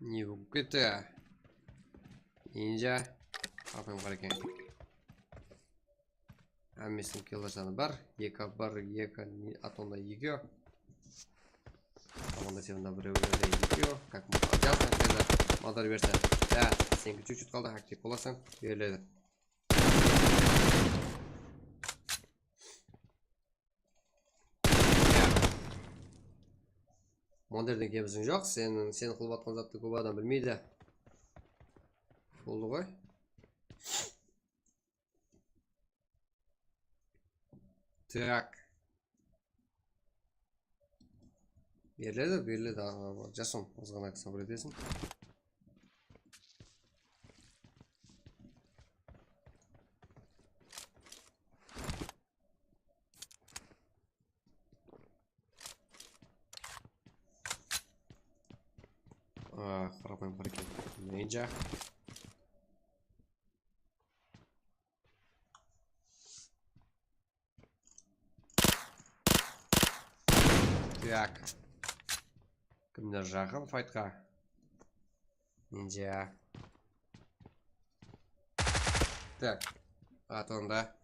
Ne bolıp ketti? Ninja. Qarapayım bar eken. Hámmesiniń kill sanı bar. Eki bar, eki, Atonda eki. Komanda sevenda birewlerde eki. Как можно. Madar bersen. Ya, seniki чуть-чуть qaldı, aktiv bolasań. Beriledi. Moderden kemiziń joq, sen, sen qılıp atqan zattı kóp adam bilmeydi. Boldı ǵoy. Tak. Beriledi, beriledi. Jason, azǵana sabır etesiń. Qarapayım bar eken. Ninja. Tak. Kimler jaqın faytqa? Ninja. Tak. Atonda.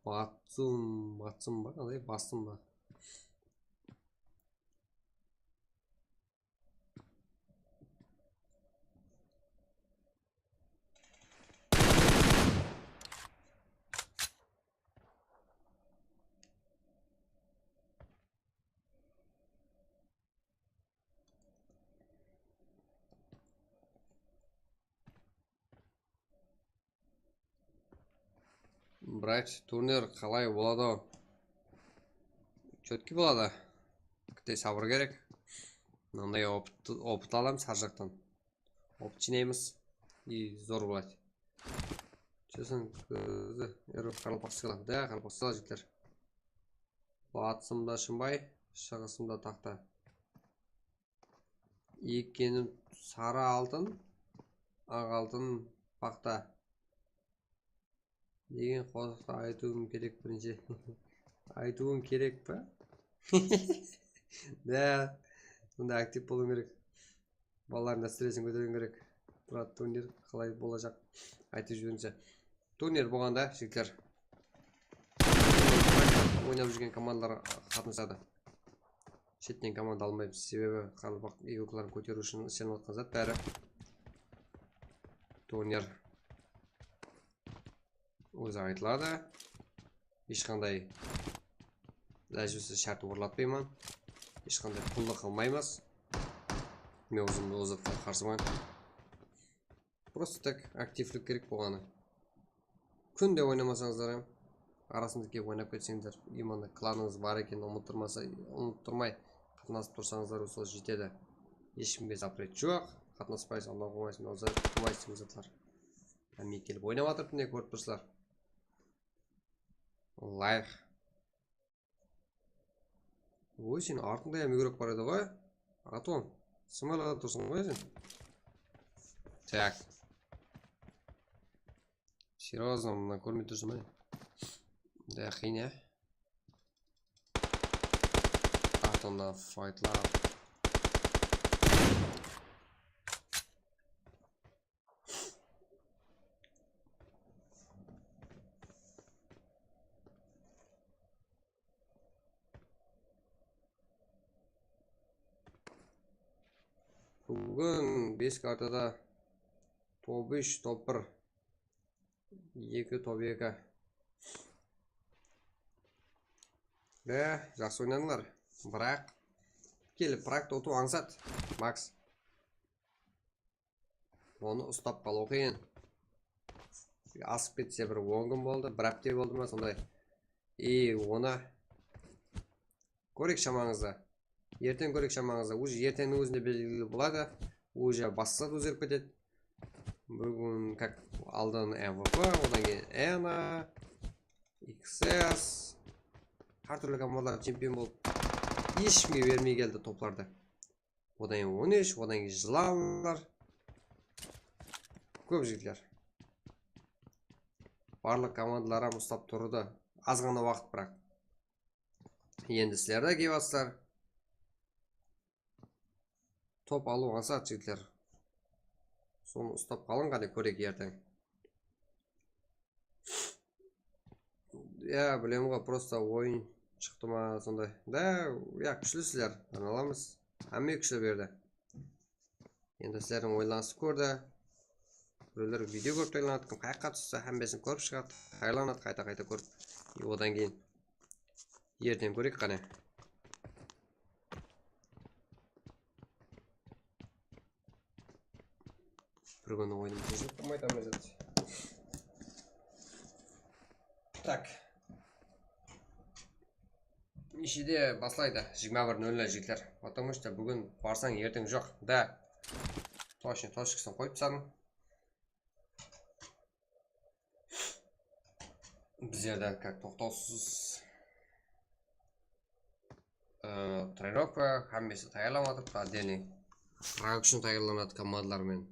Batsum, Batsum ba, qanday Basım ba? Brat, turnir qalay boladı? Chotki boladı. Kitte sabır kerek. Mınanday opıt, opıt alamız hár jaqtan. Opıt jıynaymız. И zor boladı. Честно, error qaraqalpaqsqılar. Da, qaraqalpaqsqılar jigitler. Batısımda Shımbay, shıǵısımda Taxta. Ekenim sarı altın, aq altın paxta. Degen qosıqtı aytıwım kerek birinshi. Aytıwım kerek pa? Da, sonday aktiv bolıwım kerek. Balalardıń nástiresin kóteriwim kerek. Brat, turnir qalay bolajaq? Aytıp jiberińizshi. Turnir bolǵanda, jigitler, oynap júrgen komandalar qatnasadı. Shetten komanda almaymız, sebebi qaraqalpaq igokların kóteriw ushın islenip atqan zat bári. Turnir ózi aytıladı. Hesh qanday dájbisiz shárt orlatpayman. Hesh qanday qullıq qılmaymız. Men ózimdi ol zatqa qarsıman. Просто так aktivlik kerek bolǵanı. Kúnde oynamasańızlar hám, arasında kelip oynap ketseńizler, именно klanıńız bar ekenin umıttırmasa, umıttırmay qatnasıp tursańızlar, sol jetedi. Hesh kimge запрет joq, qatnaspaysız, Allahu qılmaysın, qılmaysız degen zatlar. Hámme kelip oynap atır, mine, kórip tursızlar. Layq. Oy, sen artıńda hám igorok bar edi ǵoy. Atom. Smolada tursıń ǵoy sen. Так. Серьёзно, mına kórmey tursam, ay. Da, qıyın, ya. Artıńda faytlar. Búgin bes kartada top úsh, top bir, eki, top eki. Be, jaqsı oynadılar. Biraq, kelip, biraq utıw ańsat, Maks. Onı ustap qalıw qıyın. Asıp ketse bir on kún boldı, bir hápte boldı ma sonday. I onı kóreyik shamańızda. Erteń kóreyik shamańızda. Уже erteńniń ózinde belgili boladı. Уже basqa zat ózgerip ketedi. Búgin как aldın M V P, odan keyin Ena, X S. Hár túrli komandalar chempion bolıp, hesh kimge bermey keldi toplardı. Odan keyin on úsh, odan keyin Jılanlar. Kóp jigitler. Barlıq komandalar hám ustap turdı. Az ǵana waqıt biraq. Endi sizler de kelip atsızlar. Top alıw ańsat, jigitler. Sonı ustap qalıń, qáne kóreyik erteń. Ya, bilem ǵoy, prosta oyın shıqtı ma, sonday. Da, ya, kúshlisizler, tan alamız. Hámme kúshli berdi. Endi sizlerdiń oyınlarıńızdı kórdi. Birewler video kórip taylanatkan, qayaqqa tússe, hámmesin kórip shıǵadı, taylanadı, qayta-qayta kórip. E, odan keyin erteń kóreyik qáne. Bir kúni oyınımdı jıp qoymaydı, Amazat. Так. Neshede baslaydı? Jigirma bir nol nol, jigitler. Потому что búgin barsań, erteń joq. Da. Точно, точкасын qoyıp tasladım. Bizlerde как toqtawsız, e, trenirovka, hámmesi tayarlanıp atır, отдельный. Rak ushın tayarlanadı komandalar menen.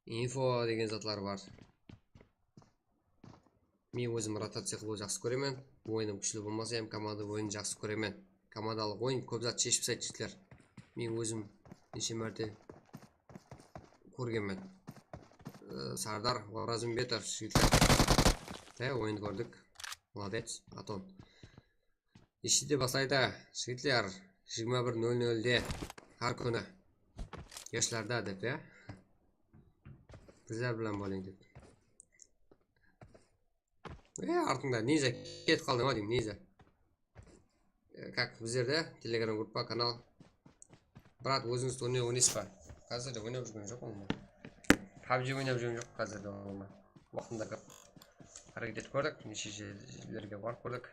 Info degen zatlar bar. Men ózim rotaciya qılıwdı jaqsı kóremen. Oyınım kúshli bolmasa hám komanda oyının jaqsı kóremen. Komandalıq oyın kóp zat sheship taslaydı, jigitler. Men ózim neshe márte kórgenmen. Ee, Sardar Orazımbetov, jigitler. He, oyın kórdik. Молодec, Aton. Ishide baslaydı, jigitler, jigirma bir nol nolde, hár kúni. Yoshlarda dep, ya. Bizler bilan bolıń dep. E, artıńda Ninja ketip qaldı ma deymen, Ninja. E, как, bizlerde Telegram gruppa, kanal. Brat, ózińiz turnir oynaysız ba? Házirde oynap júrgen joqpan men. PUBG oynap júrgen joq házirde, ulıwma. Waqtında kóp háreket etip kórdik, neshe jerlerge barıp kórdik.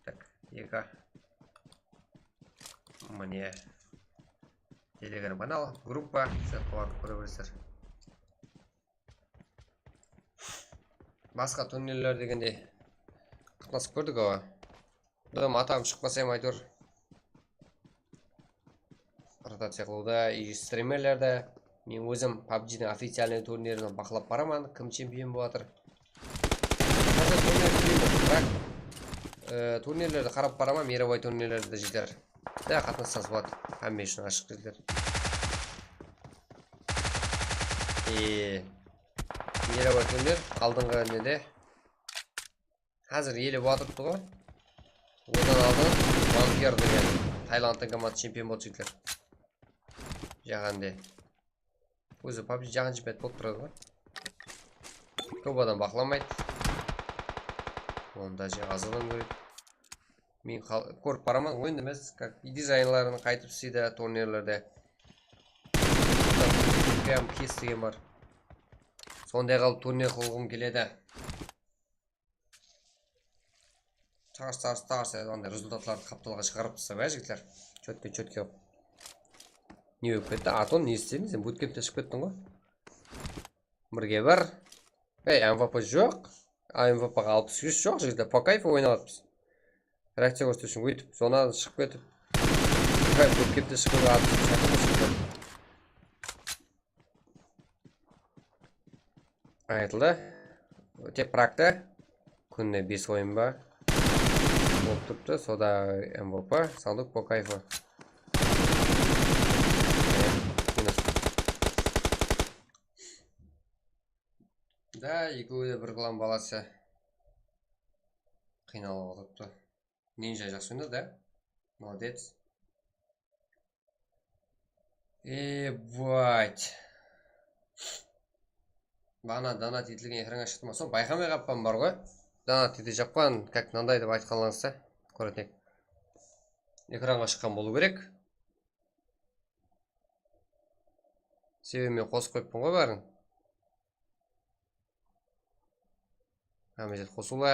Tak, eki. Mine. Telegram kanal, gruppa, ssılkalardı kóre beresizler. Basqa turnirler degende qatnasıp kórdik, awa. Dım atam shıqpasa em, áytewir. Rotaciya qılıwda, i strimerlerde. Men ózim PUBGdiń oficialnıy turnirin baqlap baraman, kim chempion bolıp atır. Házir turnir bilmeymen, biraq, e, turnirlerdi qarap baraman, Miraboy turnirlerdi, jigitler. Da, qatnassańız boladı. Hámme ushın ashıq, jigitler. E, Miraboy turnir, aldınǵı nede. Házir ele bolıp atırıptı ǵoy. Onnan aldın Vampir degen Tailandtıń komandası chempion boldı, jigitler. Jáhánde. Ózi PUBG jáhán chempionatı bolıp turadı ǵoy. Kóp adam baqlamaydı. Onda je az adam kóredi. Men qal-, kórip baraman, oyın emes, как dizaynların qaytıp isleydi turnirlerde. Прям kes degen bar. Sonday qılıp turnir qılǵım keledi. Tars, tars, tars, anday rezultatlardı qaptalǵa shıǵarıp taslap, ya, jigitler. Chetke, chetke qılıp. Ne bolıp ketti? Aton, ne islediń? Sen butkempten shıǵıp kettiń ǵoy. Birge bir. Ey, MVP joq. A, MVPǵa alpıs úsh joq, jigitler. Po kayfu oynap atırmız. Reakciya kórsetishiń óytip, zonadan shıǵıp ketip. Butkempten shıǵıp atırmız. Aytıldı. Tek prakta kúnine bes oyın ba bolıp turıptı. Soda MVP, sandıq po kayfu. Minus. Da, ekewi de bir klan balası qıynalıp otırıptı. Ninja jaqsı oynadı, da. Молодец. Ebat. Baǵana donat etilgen ekranǵa shıqtı ma? Sonı bayqamay qalıppan bar ǵoy. Donat ete jappan, как mınanday dep aytqanlarıńızda kóretin edik. Ekranǵa shıqqan bolıw kerek. Sebebi men qosıp qoyıppın ǵoy bárin. Hámme zat qosıwlı.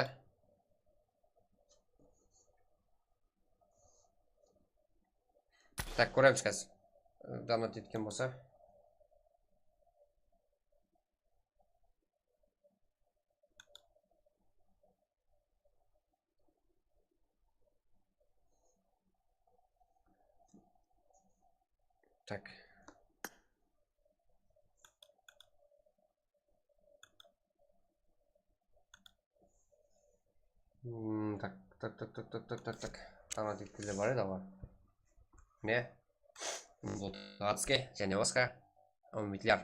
Tak, kóremiz házir. Donat etken bolsa. Tak. Hmm, tak, tak, tak. Qanaat etkizler bar edi aǵa. Ne? Vladskiy jáne basqa. Úmitler.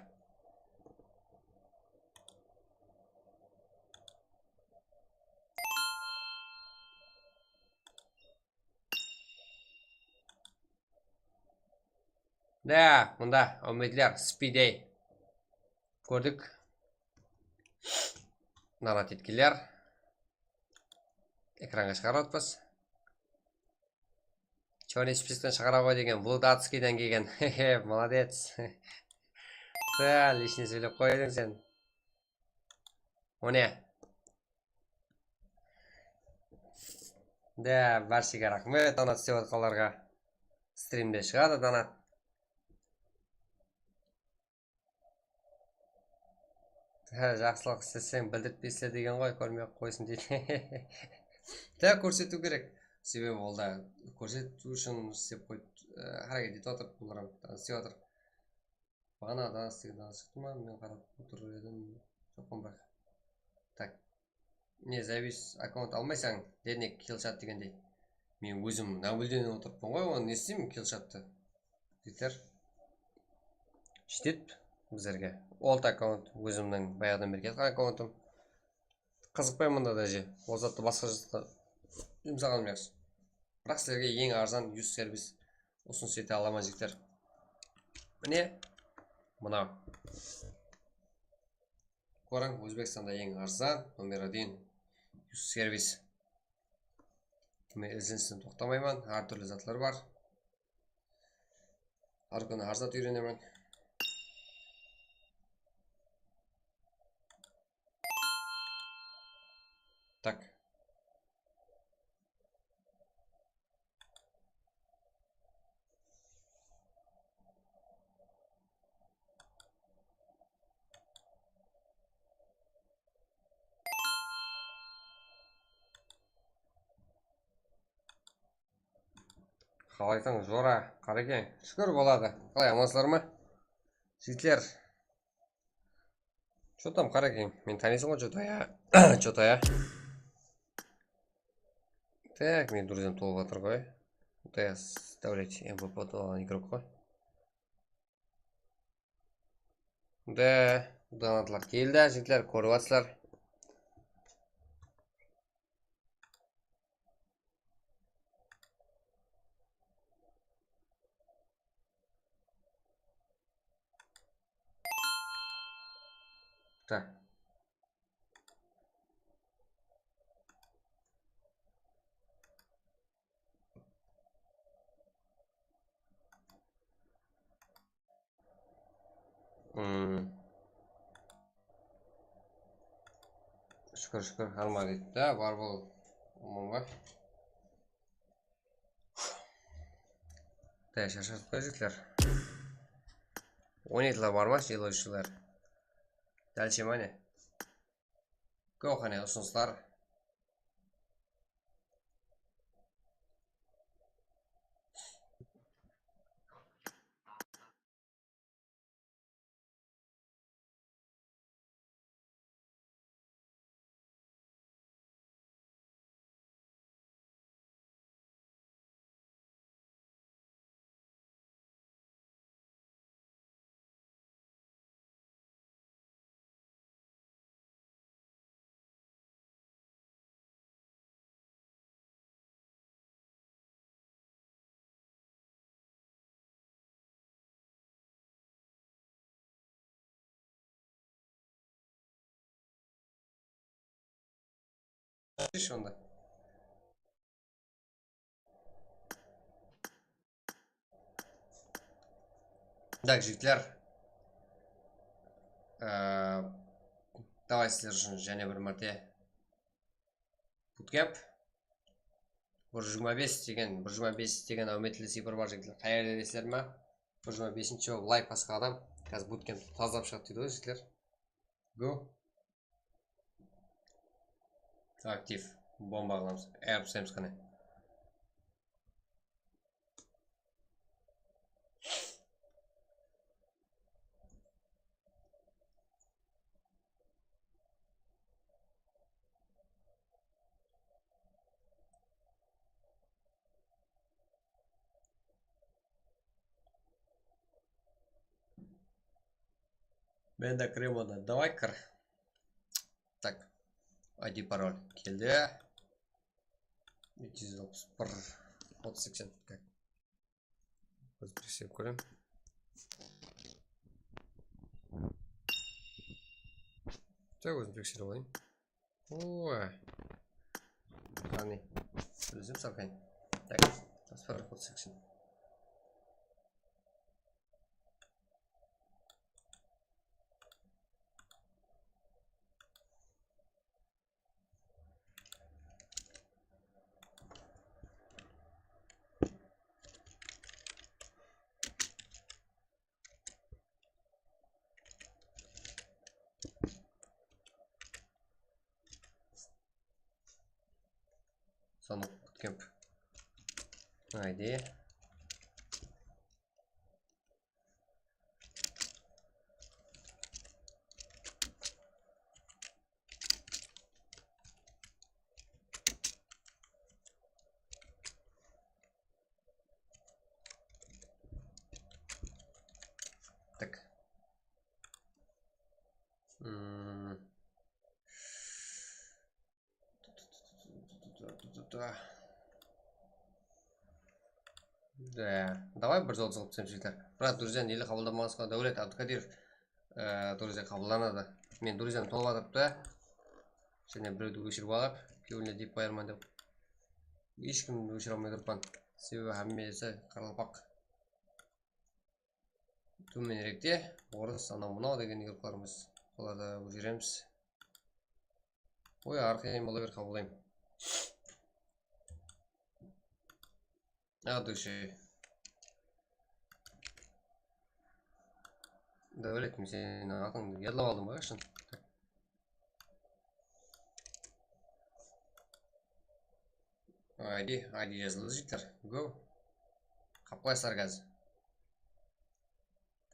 Da, mında úmitler, Spidey. Kórdik. Donat etkenler. Ekranǵa shıǵarıp atırmız. Chorniy spiskten shıǵara ǵoy degen, Vladskiyden kelgen. Hehe, молодец. Sál ishine sóylep qoydıń sen. O ne? Da, bárshege raxmet, donat istep atqanlarǵa. Strimde shıǵadı donat. Há, jaqsılıq isleseń, bildirtpey isle degen ǵoy, kórmey-aq qoysın deydi. Da, kórsetiw kerek. Sebebi ol da kórsetiw ushın islep qoyıp, e, háreket etip atır, bular ham istep atır. Baǵana donat islegen donat shıqtı ma? Men qarap otır edim. Joqpan biraq. Tak. Ne, завис akkaunt almaysań, denek killshot degendey. Men ózim nábúldenip otırıppın ǵoy, onı ne isteymen killshottı? Jeter. Jetedi bizlerge. Old akkaunt, ózimniń bayaǵıdan bergen akkauntım. Qızıqpay mında da je. Ol zattı basqa jaqqa jumsaǵanım jaqsı. Biraq sizlerge eń arzan yus servis usınıs ete alaman, jigitler. Mine, mınaw. Kóriń, Ózbekstanda eń arzan, nomer один yus servis. Men izlenisimdi toqtamayman, hár túrli zatlar bar. Hár kúni hár zat úyrenemen. Tak. Qalaysań, jora? Qarekeń. Shúkir, boladı. Qalay, amansızlar ma? Jigitler. Chё tam, Qarekeń? Meni tanıysań ǵoy, chotaya. Chotaya. Tak, meniń druzyam tolıp atır ǵoy. Chotaya, ставлять M V P alǵan igrok ǵoy. Mında donatlar keldi, jigitler, kórip atırsızlar. Tak. Hmm. Shúkir, shúkir, alma deydi da, bar bol, ulıwma. Da, sharshadıq pa, jigitler? Oynaydılar bar ma, sıylıwshılar? Dálshe ma ne? Kó, qáne, usınıslar. Shonda. Tak, jigitler. Ee, davay sizler ushın jáne bir márte. Bootcamp. Bir jigirma bes degen, bir jigirma bes degen áwmetli sıypır bar, jigitler. Qayerde deysizler ma? Bir jigirma besinshi bolıp layk basqan adam. Házir bootcampti tazalap shıǵadı deydi ǵoy, jigitler. Go. Aktiv. Bomba qılamız. Erip taslaymız qáne. Men de kiremen onda. Davay, kir. Tak. I D, parol keldi. Eki júz alpıs bir, otız seksen. Tak. Ózim tekserip kórem. Tak, ózim tekserip alayın. Oy. Qáne. Ózim saqlayın. Tak. Transfer, otız seksen. Sanıq bootcamp. Haydi. Tak. Hmm. Da. Da. Davay bir jol sızıp túsemiz, jigitler. Brat, друзья, neler qabıldamaǵansız ǵoy? Dáwlet Abdukadirov, e, друзья, qabıllanadı. Men друзьям tolıp atırıptı. Jáne birewdi óshirip alıp, kewline deyip qoyarman dep. Hesh kimdi óshire almay turıppan. Sebebi hámmesi qaraqalpaq. Tómenirekte orıs, anaw-mınaw degen игрокlarımız. Solardı óshiremiz. Oy, arqayın bola ber, qabıllayım. От души. Dáwlet, men seniń atıńdı yadlap aldım ǵoy, ashın. I D, I D jazıldı, jigitler. Go. Qapqaysızlar házir.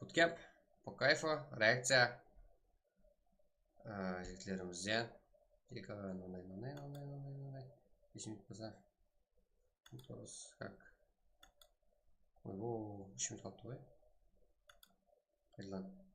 Bootcamp, по кайфу, reakciya. A, jigitlerimizden. Tek, a, mınday, mınday, mınday, mınday, mınday. Bes minut bolsa. Toǵız, hak. Oy, o, úsh minut qalıptı ǵoy. Qaytadan.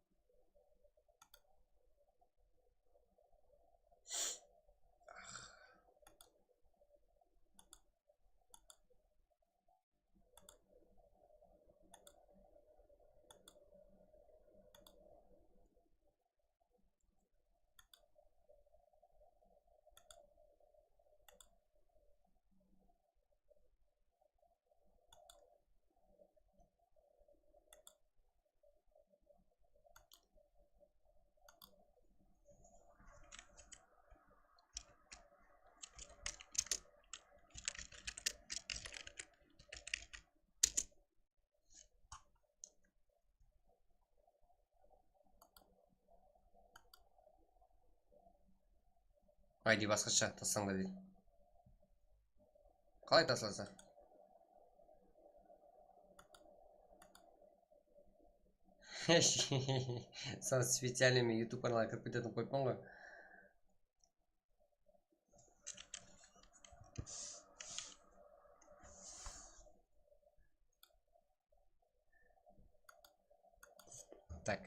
I D basqasha, taslańlar deydi. Qalay taslasa? Soń специально men YouTube kanalǵa kirip ketetin qoyıppan ǵoy. Так.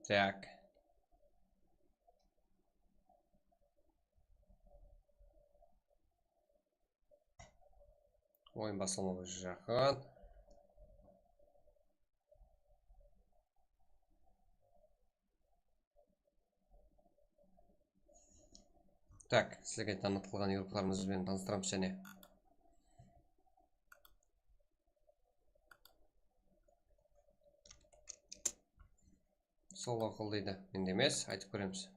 Так. Oyın baslamawǵa jaqın. Так, sizlerge tanıtılǵan игрокlarımız benen tanıstıramız jáne. Sol aqıl deydi. Mende emes, aytıp kóremiz.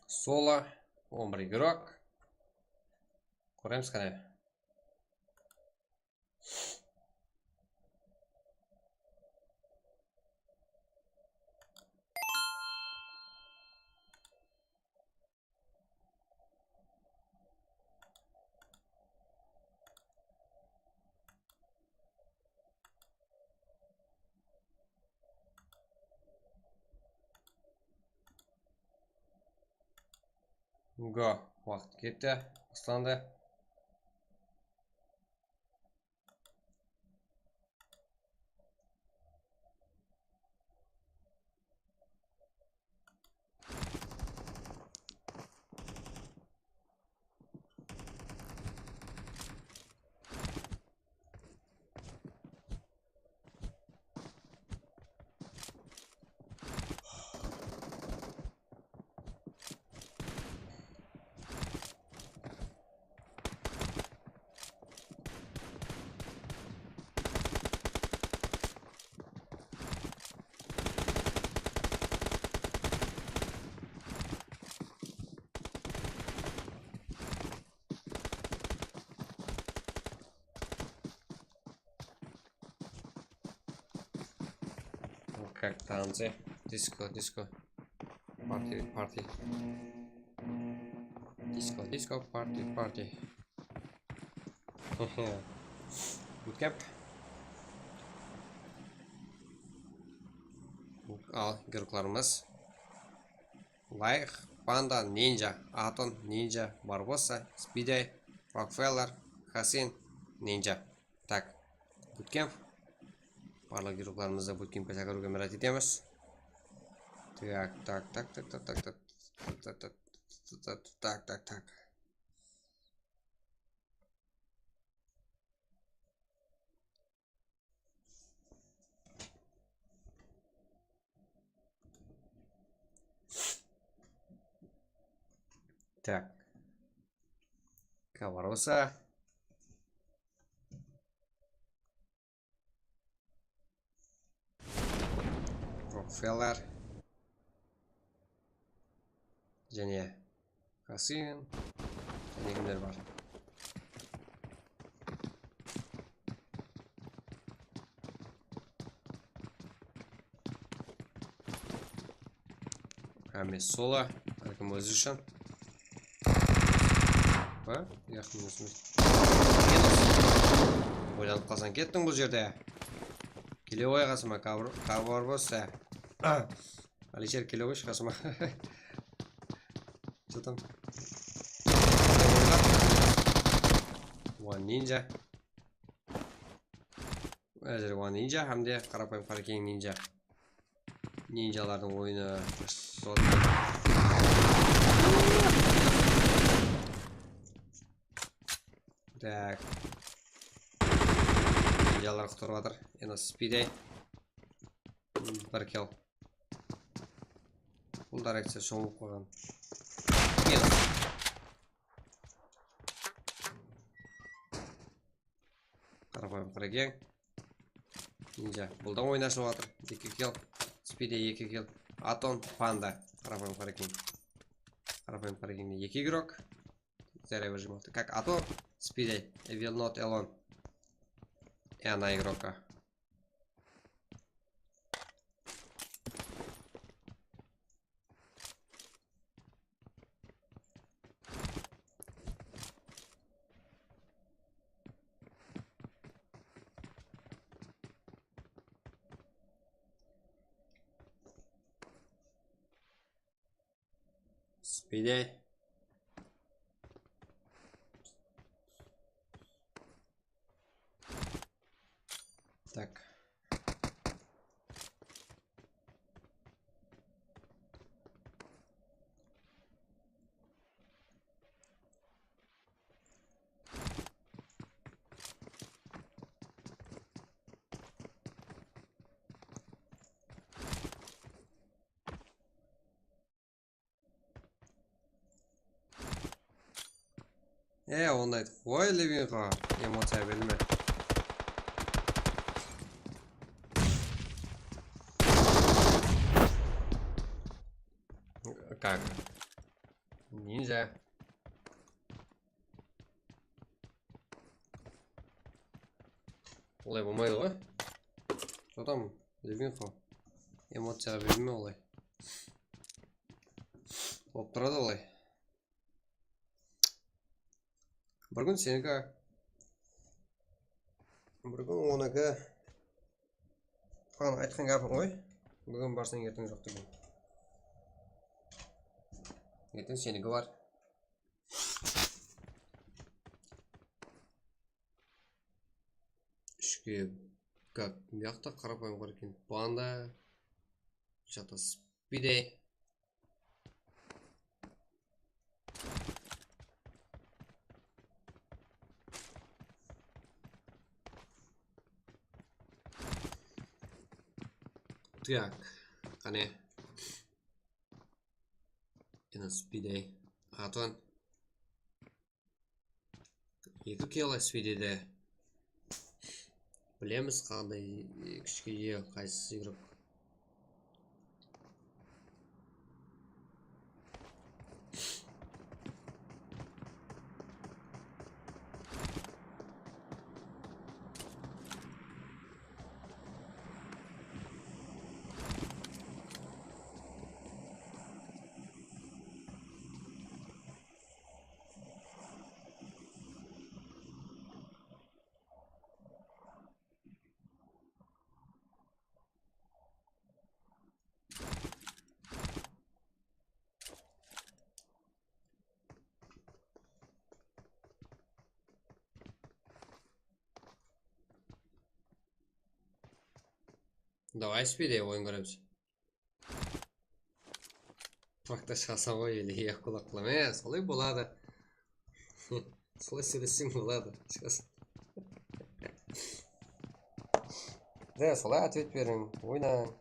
Solo, on bir игрок. Kóremiz qáne. Go, waqıt ketti, uslandı. Как танцы. Диско, диско. Парти, парти. Диско, диско, парти, парти. Bootcamp. Al, игрокlarımız. Layıq, Panda, Ninja, Aton, Ninja, Barbosa, Spidey, Rockefeller, Hasin, Ninja. Tak, Bootcamp. Barlıq игрокlarımızdı Bootcampke shaqırıwǵa mirát etemiz. Tak, tak, tak. Tak, tak, tak. Tak. Kabarosa. Rockefeller. Jáne Hasin. Jáne kimler bar? Hámmesi solo. Hárkim ózi ushın. Ba? Yaqın ózimiz. Oylanıp qalsań, kettiń bul jerde. Kele qoy qasıma, kabır, kabır bolsa. Alisher, kele qoyshı qasıma. Что там? One Ninja. Házir One Ninja hám de qarapayım Qarakeń Ninja. Ninjalardıń oyını. Tak. Ninjalar qutarıp atır. Endi Spidey. Bir kill. Bul da reakciya shomılıp qoyǵan. Kill. Qarapayım Qarakeń. Ninja. Bul da oyın ashılıp atır. Eki kill. Spidey eki kill. Aton, Panda. Qarapayım Qarakeń. Qarapayım Qarakeń eki игрок. Zarya выжималка. Как Aton, Spidey. I will not alone. И она игрока. Spidey. Tak. E, onday aytıp qoy, Levinko, emociya berme. Как? Ninja. Olay bolmaydı ǵoy. Что там, Levinko? Emociyaǵa berilme olay. Bolıp turadı olay. Bir kún seniki, bir kún oniki. Ana, aytqan gápim ǵoy. Búgin barsań, erteń joq degen. Erteń seniki bar. Ishke, как, bu jaqta qarapayım qor eken. Panda. Bu jaqta Spidey. Так, qáne. Yana Spidey. Atan. Eki kill Spideyde. Bilemiz qanday, e, kishige iye, qaysısı igrok. Давай, Spidey, oyın kóremiz. Prakta shıǵasań ǵoy, ele, iya, qulaqlama, e, solay boladı. Solay sóylesseń boladı. Shıǵasań. De, solay ответ beriń, oynań.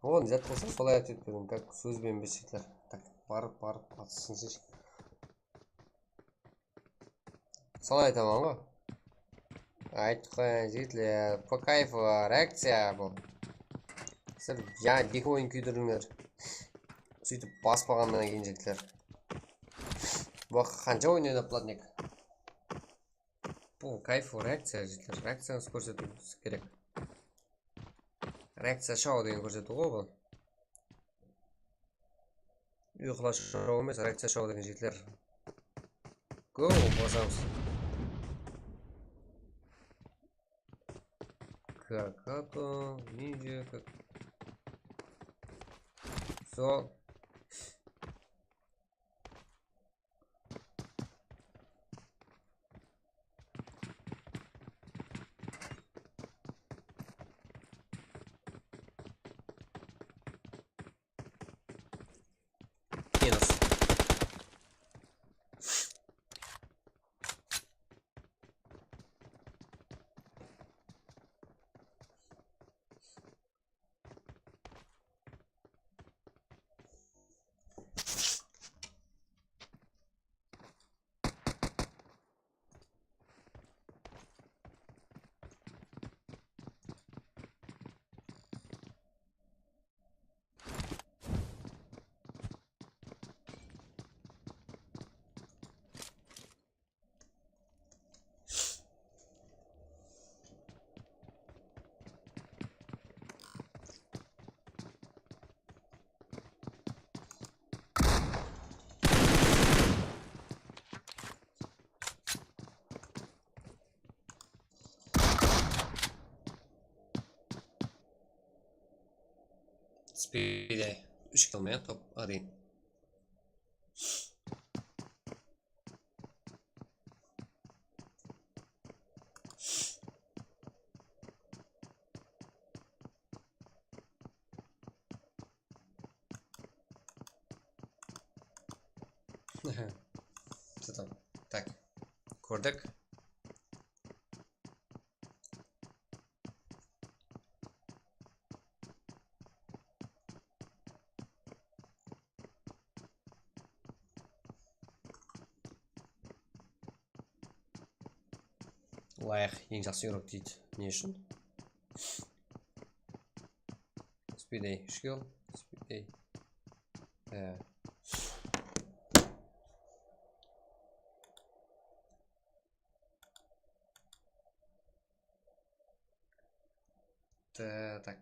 Oǵan zat qılsa, solay ответ beriń, как sóz benen beseytler. Так, barıp, barıp, atısınsız. Solay aytaman ǵoy. Aytıp qoyayın, jigitler, по кайфу reakciya bul. Sizler jańa dikoyın kúydirińler. Sóytip baspaǵannan keyin, jigitler. Bu qansha oyın oynap boladı, nek? По кайфу reakciya, jigitler. Reakciyańızdı kórsetiwińiz kerek. Reakciya show degen kórsetiw ǵoy bul. Uyqılaw show emes, reakciya show degen, jigitler. Go, basamız. Kakato, ninja, kak-, sol. Minus. Spidey. Úsh kill me, top один. Что там? Так, kórdik. Layıq, eń jaqsı igrok deydi. Ne ushın? Spidey, úsh kill, Spidey. Há. Ta-, tak.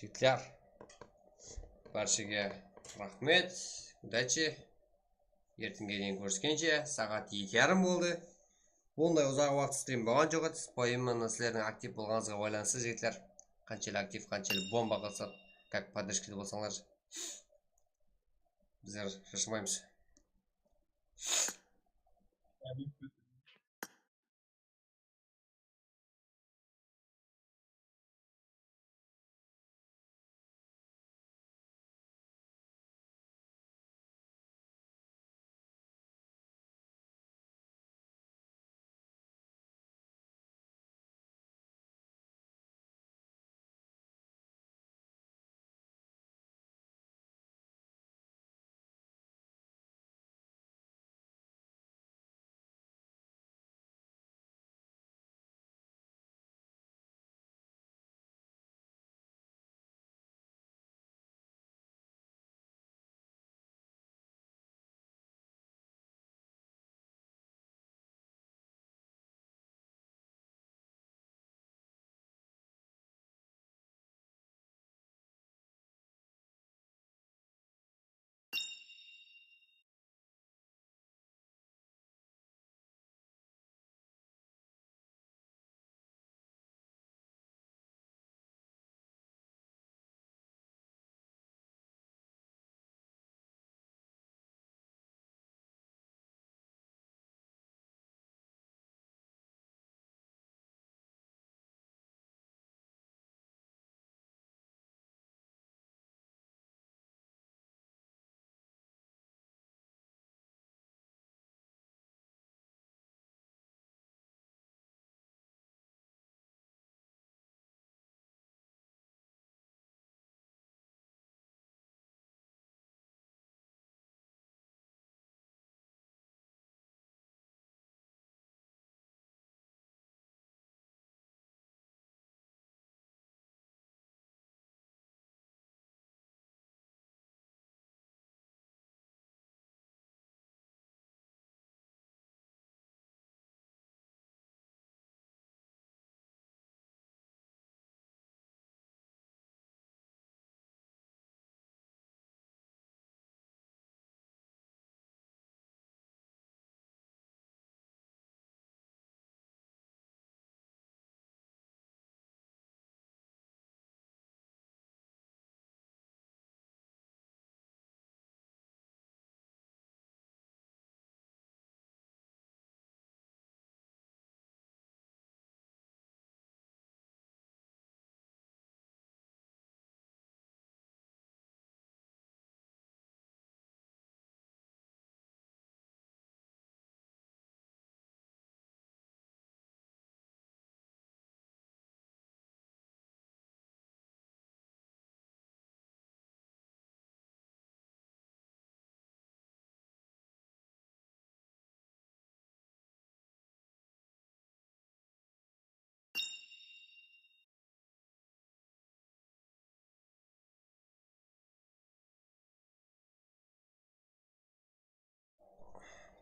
Jigitler, bárshege raxmet, udachi. Ertenge deyin kóriskenshe, saat eki yarım boldı. Bunday uzaq waqıt strim bolǵan joq edi. Spoyman sizlerdiń aktiv bolǵanıńızǵa baylanıslı, jigitler. Qanshelli aktiv, qanshelli bomba qılsaq, как поддержкада bolsańlar, bizler shashılmaymız.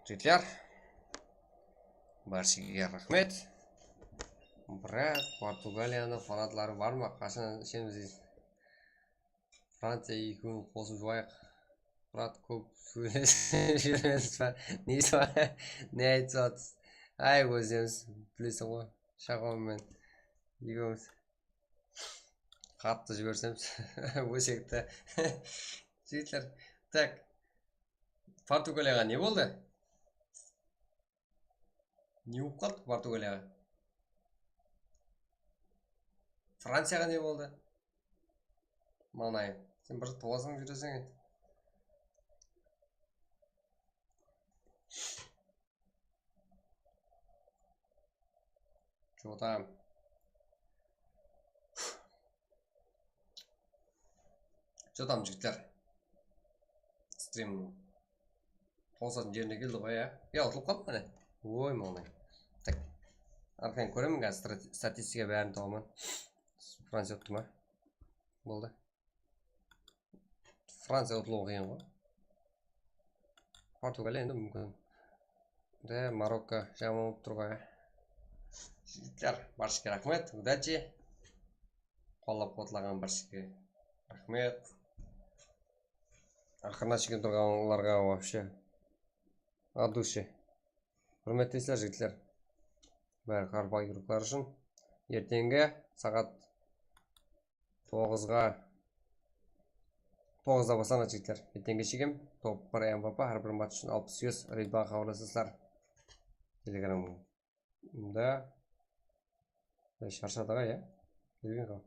Jigitler, bárshege raxmet. Biraq Portugaliyanıń fanatları bar ma? Qashan ishemiz deysiz? Franciya ekewin qosıp juwayıq. Murat, kóp sóylesip júrmesiz ba? Nesi bar? Ne aytıp atırsız? Ay, ózimiz bileseń ǵoy. Shaqo menen ekewimiz qattı jibersemiz ósekti. Jigitler, tak. Portugaliyaǵa ne boldı? Ne bolıp qaldı Portugaliyaǵa? Franciyaǵa ne boldı? Mańlayım. Sen bir tolasıń júreseń endi. Что там? Что там, jigitler? Strim toǵısatın jerine keldi ǵoy, ya. Ya, utılıp qaldı mane. Oy, mańlay. Tak. Arqayın kóremen házir, strati-, statistika bárin tabaman. Franciya uttı ma? Boldı. Franciya utılıwı qıyın ǵoy. Portugaliya endi múmkin. De, Marokko jaman bolıp tur ǵoy. Jigitler, bárshege raxmet, udachi. Qollap-quwatlaǵan bárshege. Raxmet. Aqırına shekem turǵanlarǵa вообще от души. Húrmetli sizler, jigitler. Bári qaraqalpaq yurıqları ushın. Erteńgi saat toǵızǵa, toǵızda baslanadı, jigitler. Erteńgi shekem top bir M V P, hár bir match ushın alpıs yuz. Reytbaǵa xabarlasasızlar. Telegramda. Sharshadı aǵa, ya? Levinko.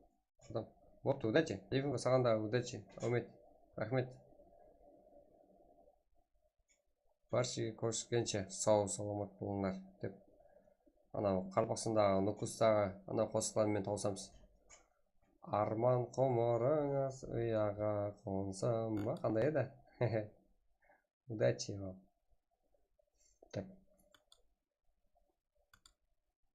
Adam. Boptı, udachi. Levinko, saǵan da udachi. Áwmet. Raxmet. Bárshege kóriskenshe, saw-salamat bolıńlar, dep. Anaw Qaraqalpaqstandaǵı, Nukustaǵı anaw qosıqlarınan tawısamız. Arman qumarıńız uyaǵa qonsın ba? Qanday edi? Udachi вам. Так,